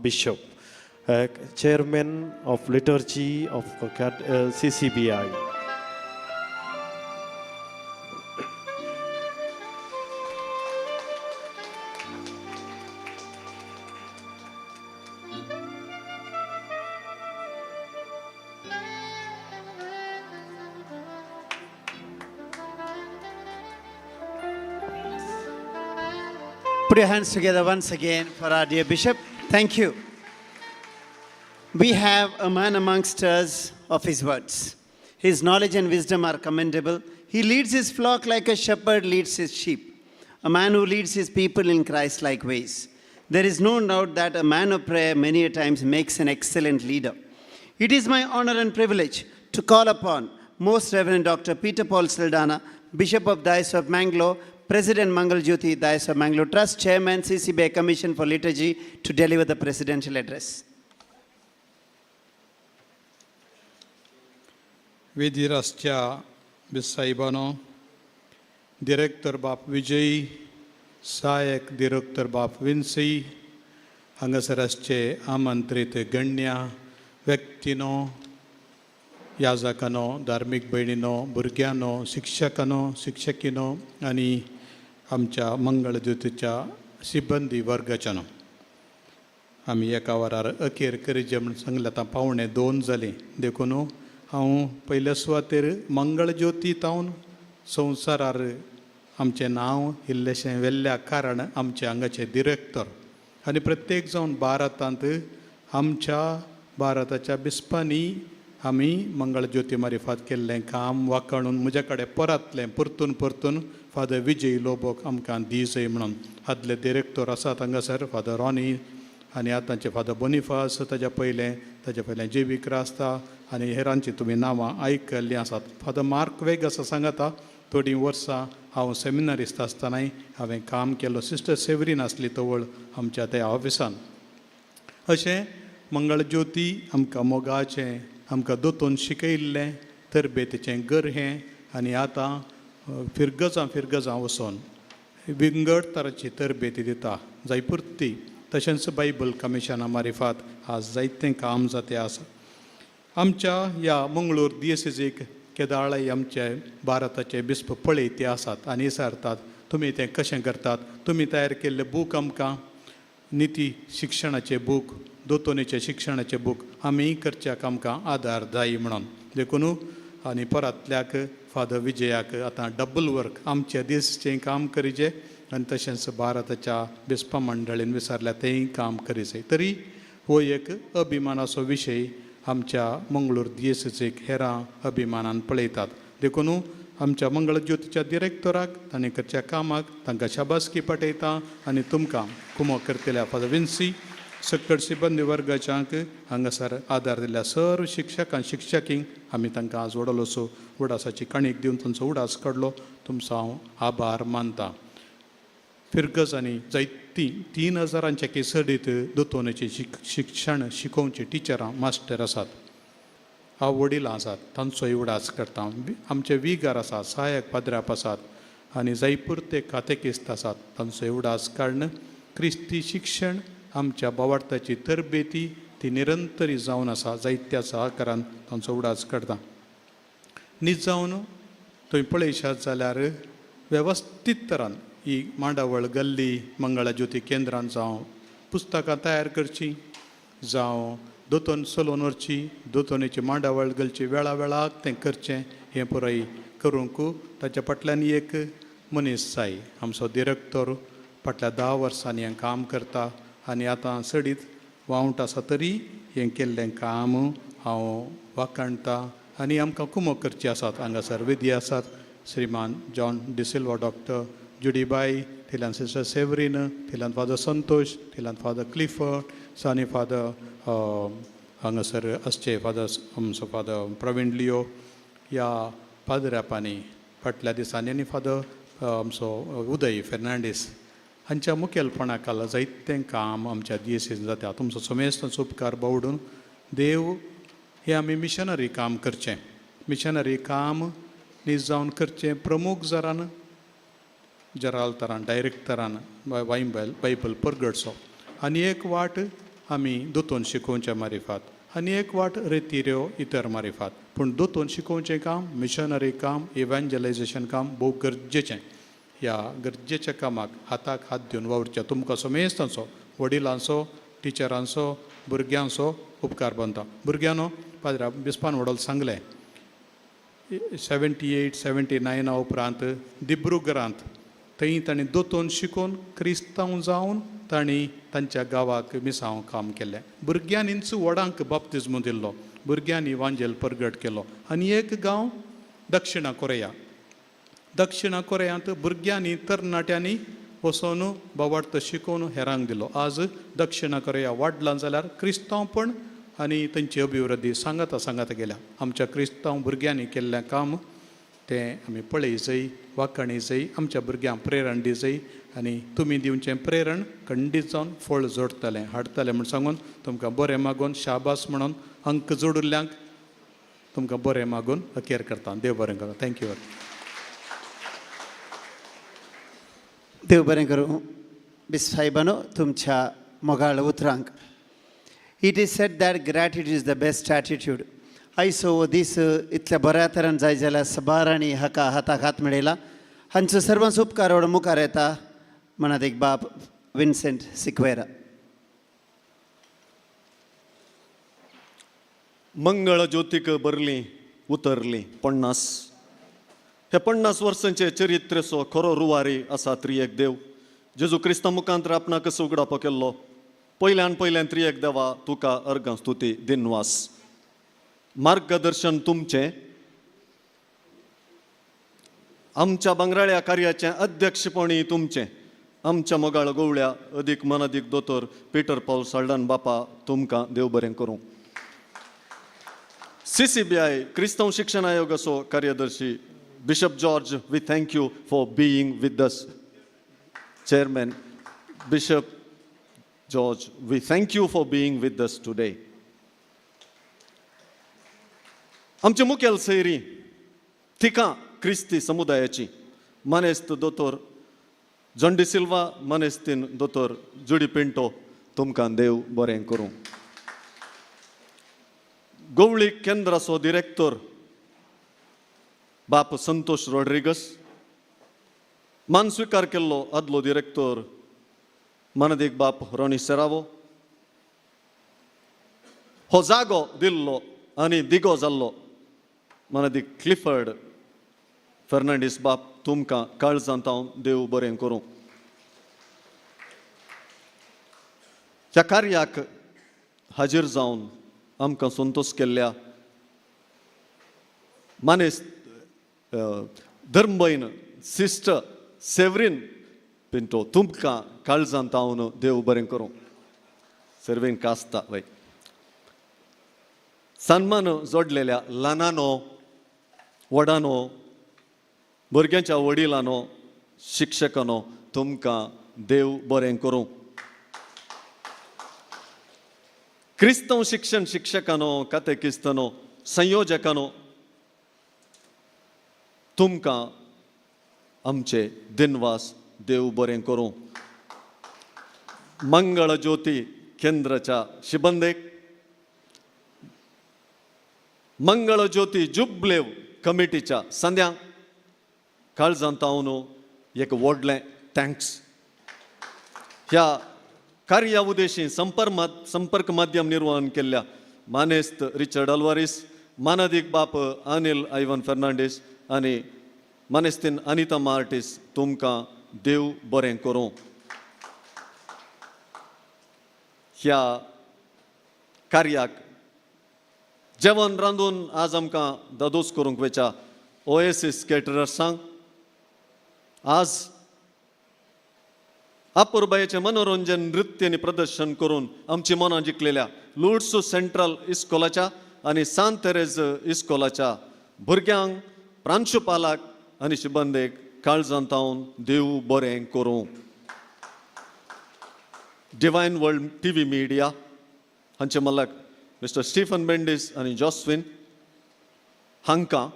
bishop, chairman of liturgy of CCBI.
Put your hands together once again for our dear Bishop. Thank you. We have a man amongst us of his words. His knowledge and wisdom are commendable. He leads his flock like a shepherd leads his sheep, a man who leads his people in Christ like ways. There is no doubt that a man of prayer many a times makes an excellent leader. It is my honor and privilege to call upon Most Reverend Dr. Peter Paul Saldana, Bishop of Diocese of Mangalore, President Mangal Jyoti Diocese of Mangalore Trust, Chairman CCBI Commission for Liturgy, to deliver the presidential address.
वेदीर बिसाईबानो, director बाप विजयी, सहायक director बाप विन्सी, हांगासर आसचे आमंत्रीत गण्या व्यक्तीनो, याजकानो, धार्मीक भयणीनो, भुरग्यांनो, शिक्षकानो, शिक्षकीनो आनी आमच्या मंगळज्योतीच्या सिब्बंदी वर्गाच्यानो, आमी एका वरार अखेर करीजे म्हूण सांगलें. आतां 1:45 जालीं. देखून हांव पयले सुवातेर मंगळज्योती तावन संवसारार आमचें नांव इल्लेशें वेल्ल्या कारण आमचे हांगाचे डिरेक्टर आनी प्रत्येक जावन भारतांत आमच्या भारताच्या बिस्पांनी आमी मंगळज्योती मारिफात केल्लें काम वाकाणून म्हज्या कडेन परतलें परतून परतून फादर विजय लोबोक आमकां दी जय म्हणून. आदले डिरेक्टर आसात हांगासर फादर रॉनी आनी आतांचे फादर बोनिफास, ताच्या पयलें जे बी क्रास्ता आनी हेरांची तुमी नांवां आयकल्लीं आसात. फादर मार्क वेग आसा सांगता, थोडीं वर्सां हांव सेमिनारिस्त आसतनाय हांवें काम केलो. सिस्टर सेवरीन आसली तवळ आमच्या त्या ऑफिसान. अशें मंगळज्योती आमकां मोगाचें, आमकां दोतोन शिकयल्लें तरबेतीचें घर हें. आनी आतां फिरगजां फिरगजां वचोन विंगड तरांची तरबेती दिता जायपुरती. तशेंच बायबल कमिशना मारिफात आज जायतें काम जातें आसा. आमच्या ह्या मंगळूर दियेसेजीक केदाळाय आमचे भारताचे बिस्प पळयते आसात आनी विचारतात, तुमी तें कशें करतात, तुमी तयार केल्ले बूक आमकां, निती शिक्षणाचे बूक, दोतोनीचे शिक्षणाचे बूक आमी करच्याक आमकां आदार जाय म्हणून. देखून आनी परतल्याक फादर विजयाक आतां डबल वर्क, आमच्या दिसचें काम करीजे आनी तशेंच भारताच्या बिस्पा मंडळीन विचारल्या तेंय काम करीजे. तरी हो एक अभिमानाचो विशय. आमच्या मंगळूर दियेसेजीक हेरां अभिमानान पळयतात. देखून आमच्या मंगळज्योतीच्या डिरेक्टराक तांणी करच्या कामाक तांकां शाबासकी पाठयता आनी तुमकां कुमो करतल्या फादर विन्सी, सकट सिब्बंदी वर्गाच्यांक, हांगासर आदार दिल्ल्या सर्व शिक्षकां शिक्षकींक आमी तांकां आज व्हडलोसो उडासाची कणीक दिवन तांचो उडास काडलो. तुमचो हांव आभार मानता. फिरगज आनी जायतीं 3000ांच्या केसडीत दोतोनाचें शिक्षण शिकोवची टिचरां मास्टर आसात, हांव वडिलां आसात, तांचोय उडास करता. आमचे विगार आसात, सहायक पाद्राप आसात आनी जायपुरते कातेकिस्त आसात, तांचोय उडास काडून क्रिस्ती शिक्षण आमच्या बावार्थाची तरबेती ती निरंतरी जावन आसा. जायत्या सहकारान तांचो उडास करता. नीज जावन थंय पळयशात जाल्यार वेवस्थीत तरान ही मांडावळ गल्ली मंगळज्योती केंद्रान जावं पुस्तकां तयार करचीं, जावं दोतोन चलोवन व्हरची, दोतोनीची मांडावळ घालची, वेळा वेळाक तें करचें. हें पुराय करूंक ताच्या फाटल्यान एक मनीस जाय. आमचो डिरेक्टर फाटल्या 10 वर्सांनी हें काम करता आनी आतां चडीत वावंट आसा तरी हें केल्लें काम हांव वाखाणटा आनी आमकां कुमक करची आसात. हांगासर विधी आसात श्रीमान जॉन डिसिल्वा, डॉक्टर जुडीबाई, थिल्यान सिस्टर सेवरीन, थिल्यान फादर संतोष, थिल्यान फादर क्लिफर्ड आनी फादर हांगासर आसचे फादर आमचो फादर प्रवीण लियो. ह्या पाद्र्यापांनी फाटल्या दिसांनी आनी फादर आमचो उदय फेर्नांडीस हांच्या मुखेलपणा खाला जायतें काम आमच्या दियेसीन जाता. तुमचो समेस्तांचो उपकार बावडून देव हें आमी मिशनरी काम करचें, मिशनरी काम नीज जावन करचें. प्रमुख जरान जरालतरान डायरेक्टरान बायबल बायबल परगटचो आनी एक वाट आमी दोतोन शिकोवच्या मारिफात आनी एक वाट रेतिऱ्यो इतर मारिफात. पूण दोतोन शिकोवचें काम, मिशनरी काम, इव्हँजलायजेशन काम भोव गरजेचें. ह्या गरजेच्या कामाक हाताक हात दिवन वावुरचें. तुमकां समेस्तांचो, वडिलांचो, टिचरांचो, भुरग्यांचो उपकार बांदता. भुरग्यांनो, पाद्रा बिस्पान व्हडल सांगलें 78 79 उपरांत दिब्रुगरांत थंय तांणी दोतोन शिकोवन क्रिस्तांव जावन तांणी तांच्या गांवाक मिसांव काम केलें. भुरग्यांनीच व्हडांक बाप्तिज्म दिल्लो, भुरग्यांनी वांजेल परगट केलो. आनी एक गांव दक्षिणा कोरिया, दक्षिणा कोरियांत भुरग्यांनी तरणाट्यांनी वचोन बावार्थ शिकोवन हेरांक दिलो. आज दक्षिणा कोरिया वाडलां जाल्यार क्रिस्तांवपण आनी तांची अभिवृद्धी सांगाता सांगाता गेल्या. आमच्या क्रिस्तांव भुरग्यांनी केल्लें काम तें आमी पळय जाय, वाखाणी जाय, आमच्या भुरग्यांक प्रेरण दी जाय आनी तुमी दिवचें प्रेरण खंडीत जावन फळ जोडटलें हाडटलें म्हूण सांगून तुमकां बरें मागून शाबास म्हणून अंक जोडिल्ल्यांक तुमकां बरें मागून अखेर करता. देव बरें करूं. Thank you.
देव बरें करूं बिस्सायबानो तुमच्या मोगाळ उतरांक. It is said that gratitude is the best attitude. आयचो हो दीस इतल्या बऱ्या तरान जाय जाल्यार सबारांनी हाका हाताक हात मेळयला. हांचो सर्वांचो उपकार व्हड मुखार येता मनात एक बाब विन्सेंट सिक्वेरा.
मंगळ ज्योतीक भरली उतरली 50. हे 50 वर्सांचे चरित्रेचो खरो रुवारी आसा त्रिएक देव जेजू क्रिस्ता मुखांत आपणाक उगडापो केल्लो. पयल्यान पयल्यान त्रिएक देवा तुका अर्गां स्तुती दिनवास. मार्गदर्शन तुमचें आमच्या बांगराळ्या कार्याचें अध्यक्षपणी तुमचें. आमच्या मोगाळ गोवळ्या अदीक मनादीक दोतोर पिटर पावल साल्डान बापा तुमकां देव बरें करूं. CCBI क्रिस्तांव शिक्षण आयोगाचो कार्यदर्शी bishop George, we thank you for being with us. Chairman bishop George, we thank you for being with us today. आमचे मुखेल सैरी थिकां क्रिस्ती समुदायाची मानेस्त दोतोर जॉन डिसिल्वा, मानेस्तीन दोतोर जुडी पिंटो, तुमकां देव बरें करूं. गोवळी केंद्राचो डिरेक्टर बाप संतोष रॉड्रिगस, मान स्विकार केल्लो आदलो डिरेक्टर मानदीक बाप रोनी सेरावो, हो जागो दिल्लो आनी दिगो जाल्लो मानदीक क्लिफर्ड फेर्नांडीस बाप, तुमकां काळजांत हांव देव बरें करूं. ह्या कार्याक हाजीर जावन आमकां संतोश केल्ल्या मानेस्त धर्मभयण सिस्टर सेवरीन पिंटो, तुमकां काळजांत हांव देव बरें करूं. सर्वेन कास्ता वय सन्मान जोडलेल्या ल्हानानो व्हडानो भुरग्यांच्या वडिलांनो शिक्षकांनो तुमकां देव बरें करूं. क्रिस्तांव शिक्षण शिक्षकांनो कातेकिस्तानो संयोजकांनो तुमकां आमचे दिनवास देव बरें करूं. मंगळ ज्योती केंद्राच्या शिबंदेक, मंगळ ज्योती जुबलेव कमिटीच्या संद्यांक काळजांत हांव एक व्हडलें
Thanks. ह्या कार्या उद्देशी संपर्क माध्यम निर्माण केल्ल्या मानेस्त रिचर्ड अल्वारीस, मानादीक बाप अनिल आयवन फेर्नांडीस आनी मानेस्तीन अनिता मार्टीस, तुमकां देव बरें करूं. ह्या कार्याक जेवण रांदून आज आमकां दादोस करूंक वेच्या ओएसीस केटरर्सांक, आज अपुरबायेचें मनोरंजन नृत्य आनी प्रदर्शन करून आमची मनां जिखलेल्या लुड्स सेंट्रल इस्कोलाच्या आनी सांत तेरेज इस्कोलाच्या भुरग्यांक, प्रांशुपालाक आनी शिबंदेक काळजांत तावन देव बरें करूं. Divine world T V media हांचे मालक मिस्टर स्टीफन बेंडीस आनी जॉस्विन हांकां,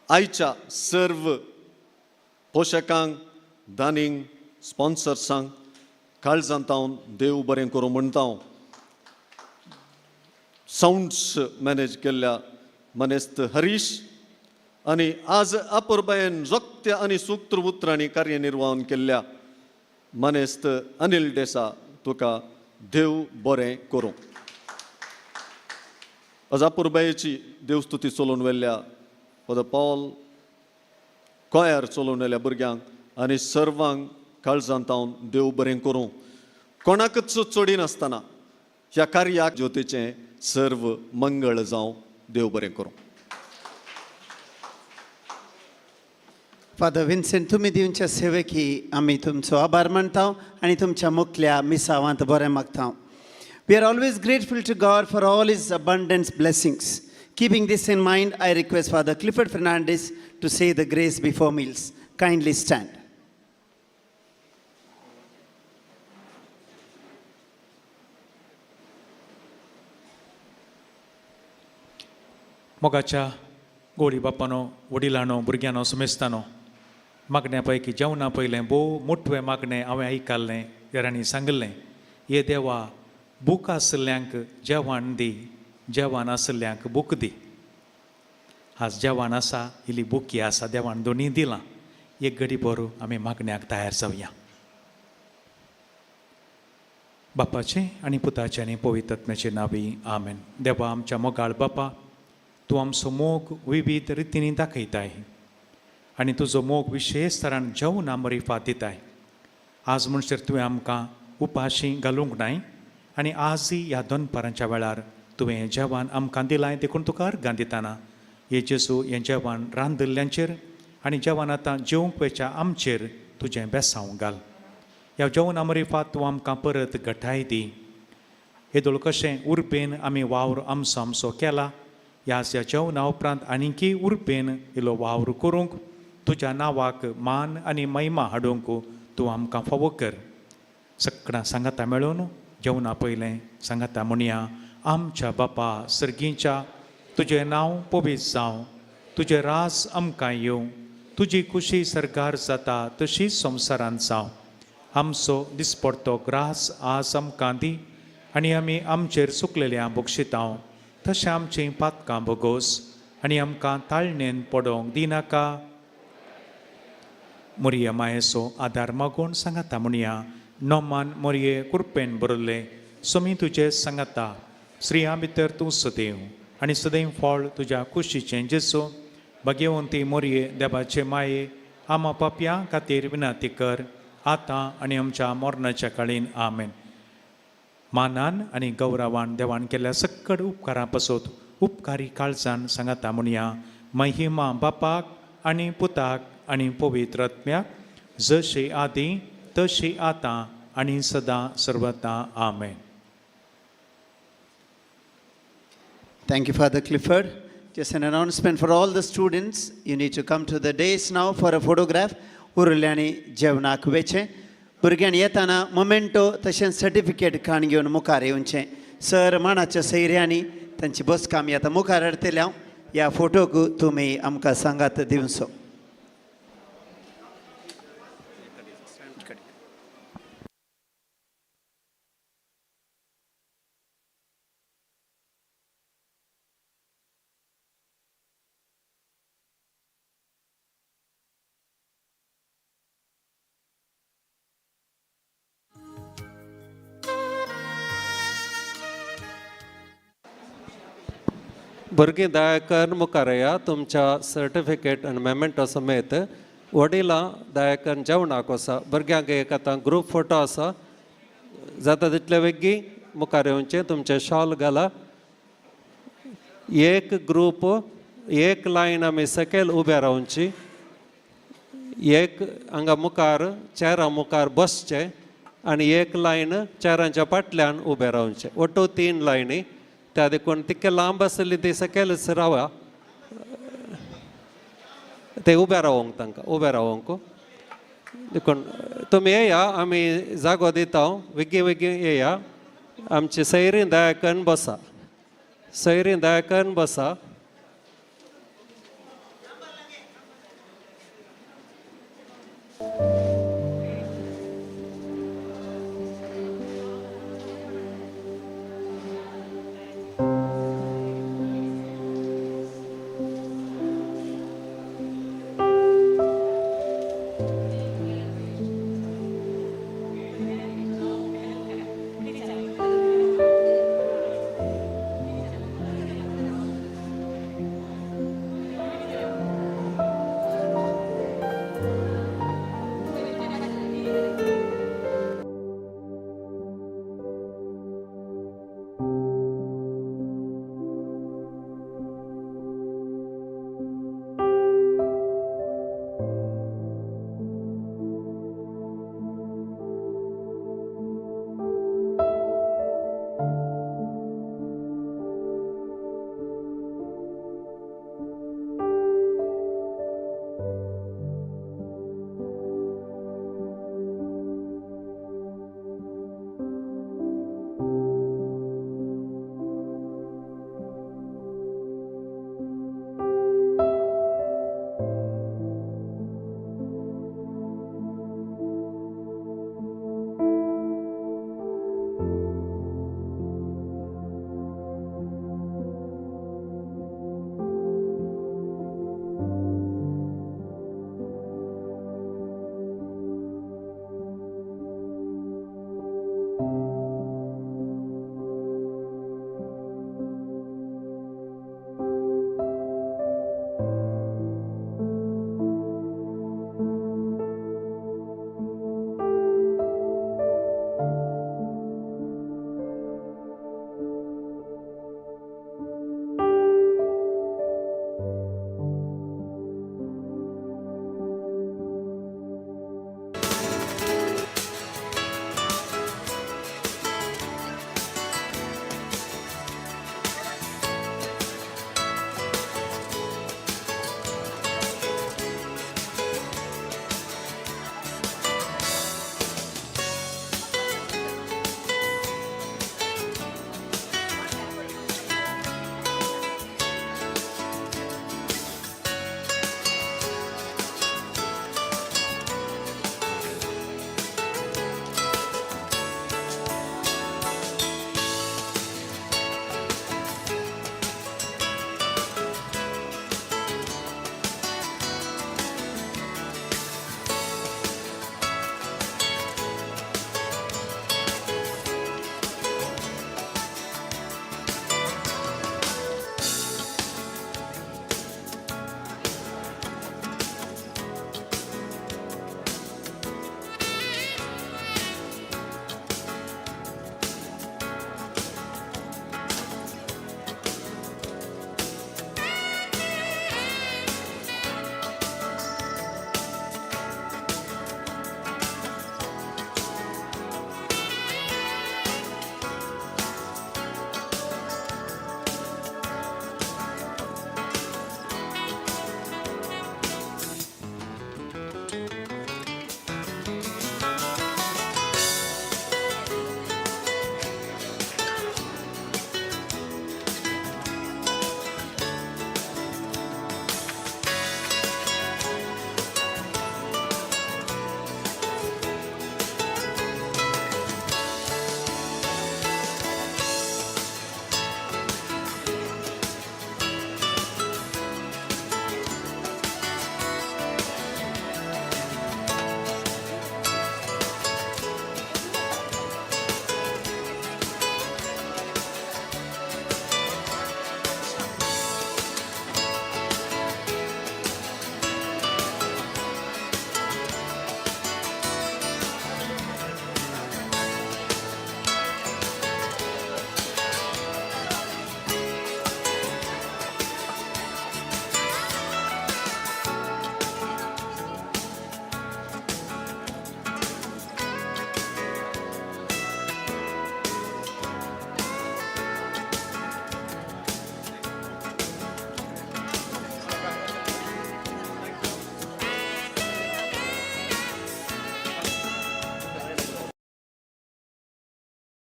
आयच्या सर्व पोशकांक, दानींक, स्पॉन्सर्सांक काळजांत तावन देव बरें करूं म्हणटा हांव. सावंड्स मॅनेज केल्ल्या मनेस्त हरीश आनी आज अपुरबायेन जोगत्या आनी सूत्र उतरांनी कार्यनिर्वाहन केल्ल्या मनेस्त अनिल डेसा, तुका देव बरें करूं. आज अपुरबायेची देवस्तुती चलोवन व्हेल्ल्या फादर पॉल, कॉयर चलोवन व्हेल्या भुरग्यांक आनी सर्वांक काळजांत तावन देव बरें करूं. कोणाकच चोडिनासतना ह्या कार्याक ज्योतीचें सर्व मंगळ जावं. देव बरें करूं.
फादर विन्सेंट, तुमी दिवच्या सेवेकी आमी तुमचो आभार मानता आनी तुमच्या मुखल्या मिसावांत बरें मागता. We are always grateful to God for all His abundant blessings. Keeping this in mind, I request Father Clifford Fernandez to say the grace before meals. Kindly stand.
मोगाच्या गोडी बापानो, वडिलांनो, भुरग्यांनो, सुमेस्तानो, मागण्या पैकी जेवणा पयलें भोव मोटवें मागणें हांवें आयकल्लें. हेरांनी सांगिल्लें, ये देवा, भूक आशिल्ल्यांक जेवण दी, जेवण आशिल्ल्यांक भूक दी. आज जेवण आसा, इल्ली बुकी आसा, देवान दोनी दिलां. एक घडी बरो आमी मागण्याक तयार जावया. बापाचें आनी पुताचें आनी पवित्र आत्म्याचें नांवी, आमेन. देवा आमच्या मोगाळ बापा, तूं आमचो मोग विविध रितींनी दाखयताय आनी तुजो मोग विशेश तरान जेवणा मरिफात दिताय. आज म्हणसर तुवें आमकां उपाशी घालूंक नाय आनी आजय ह्या दनपारांच्या वेळार तुवें जेवण आमकां दिलां, देखून तुका अर्गां दितना हे जेजू, हें जेवण रांदिल्ल्यांचेर आनी जेवण आतां जेवंक वेच्या आमचेर तुजें बेसांव घाल. ह्या जेवणा मरिफात तूं आमकां परत घटाय दी. येदोळ कशें उर्बेन आमी वावर आमचो आमचो केला, ह्या ह्या जेवणा उपरांत आनीकय उर्बेन इल्लो वावर करूंक, तुज्या नांवाक मान आनी महिमा हाडूंक तूं आमकां फावो कर. सगळ्यां सांगाता मेळून जेवणा पयलें सांगाता म्हणया. आमच्या बापा सर्गीच्या, तुजें नांव पवित्र जावं, तुजें राज आमकां येवं, तुजी खुशी सरकार जाता तशीच संवसारांत जावं. आमचो दिसपडतो ग्रास आज आमकां दी आनी आमी आमचेर चुकलेल्या बक्षितांव तशें आमचीं पातकां भोगोस आनी आमकां ताळणेन पडोवंक दिनाका. मोरये मायेचो आदार मागून सांगाता म्हणया. नोमान मोरये कुरपेन बरयल्लें, सोमी तुजे सांगाता, स्त्रियां भितर तूं सदैव आनी सदैव फळ तुज्या कुशीचें जेजू. भाग्यवंती मोरये देवाचे माये, आमा पापयां खातीर विनंती कर आतां आनी आमच्या मरणाच्या काळीन. आमेन. मानान आनी गौरवान देवान केल्ल्या सक्कड उपकारां पासत उपकारी काळजान सांगाता म्हणया. महिमा बापाक आनी पुताक आनी पवित्र आत्म्याक, जशी आदी तशी आतां आनी सदां सर्वता. आमेन.
Thank you, Father Clifford. Just an announcement for all the students. You need to come to the dais now for a photograph. उरल्यांनी जेवणाक वेचें. भुरग्यांनी येताना मोमेंटो तशेंच सर्टिफिकेट काण घेवन मुखार येवचें. सर माणाच्या सैऱ्यांनी तांची बसका आमी आतां मुखार हाडटले. हांव ह्या फोटोक तुमी आमकां सांगात दिवचो.
भुरगीं दया करून मुखार येया तुमच्या सर्टिफिकेट आनी मेमेंटो समेत. वडिलां दया करून जेवणाक आसा. भुरग्यांक एक आतां ग्रूप फोटो आसा, जाता तितले बेगी मुखार येवचें. तुमचें शॉल घाला. एक ग्रूप एक लायन आमी सकयल उबे रावची. एक हांगा मुखार चेरां मुखार बसचें आनी एक लायन चेरांच्या फाटल्यान उबे रावचें. ಒಟ್ಟು 3 लायनी. त्या देखून तितके लांब आसली ती सकयलच रावा. ते उबे रावोंक तांकां उबे रावोंक देखून तुमी येया, आमी जागो दिता. वेगीं वेगीं येया. आमची सैरी दया करून बसा, सैरी दया करून बसा.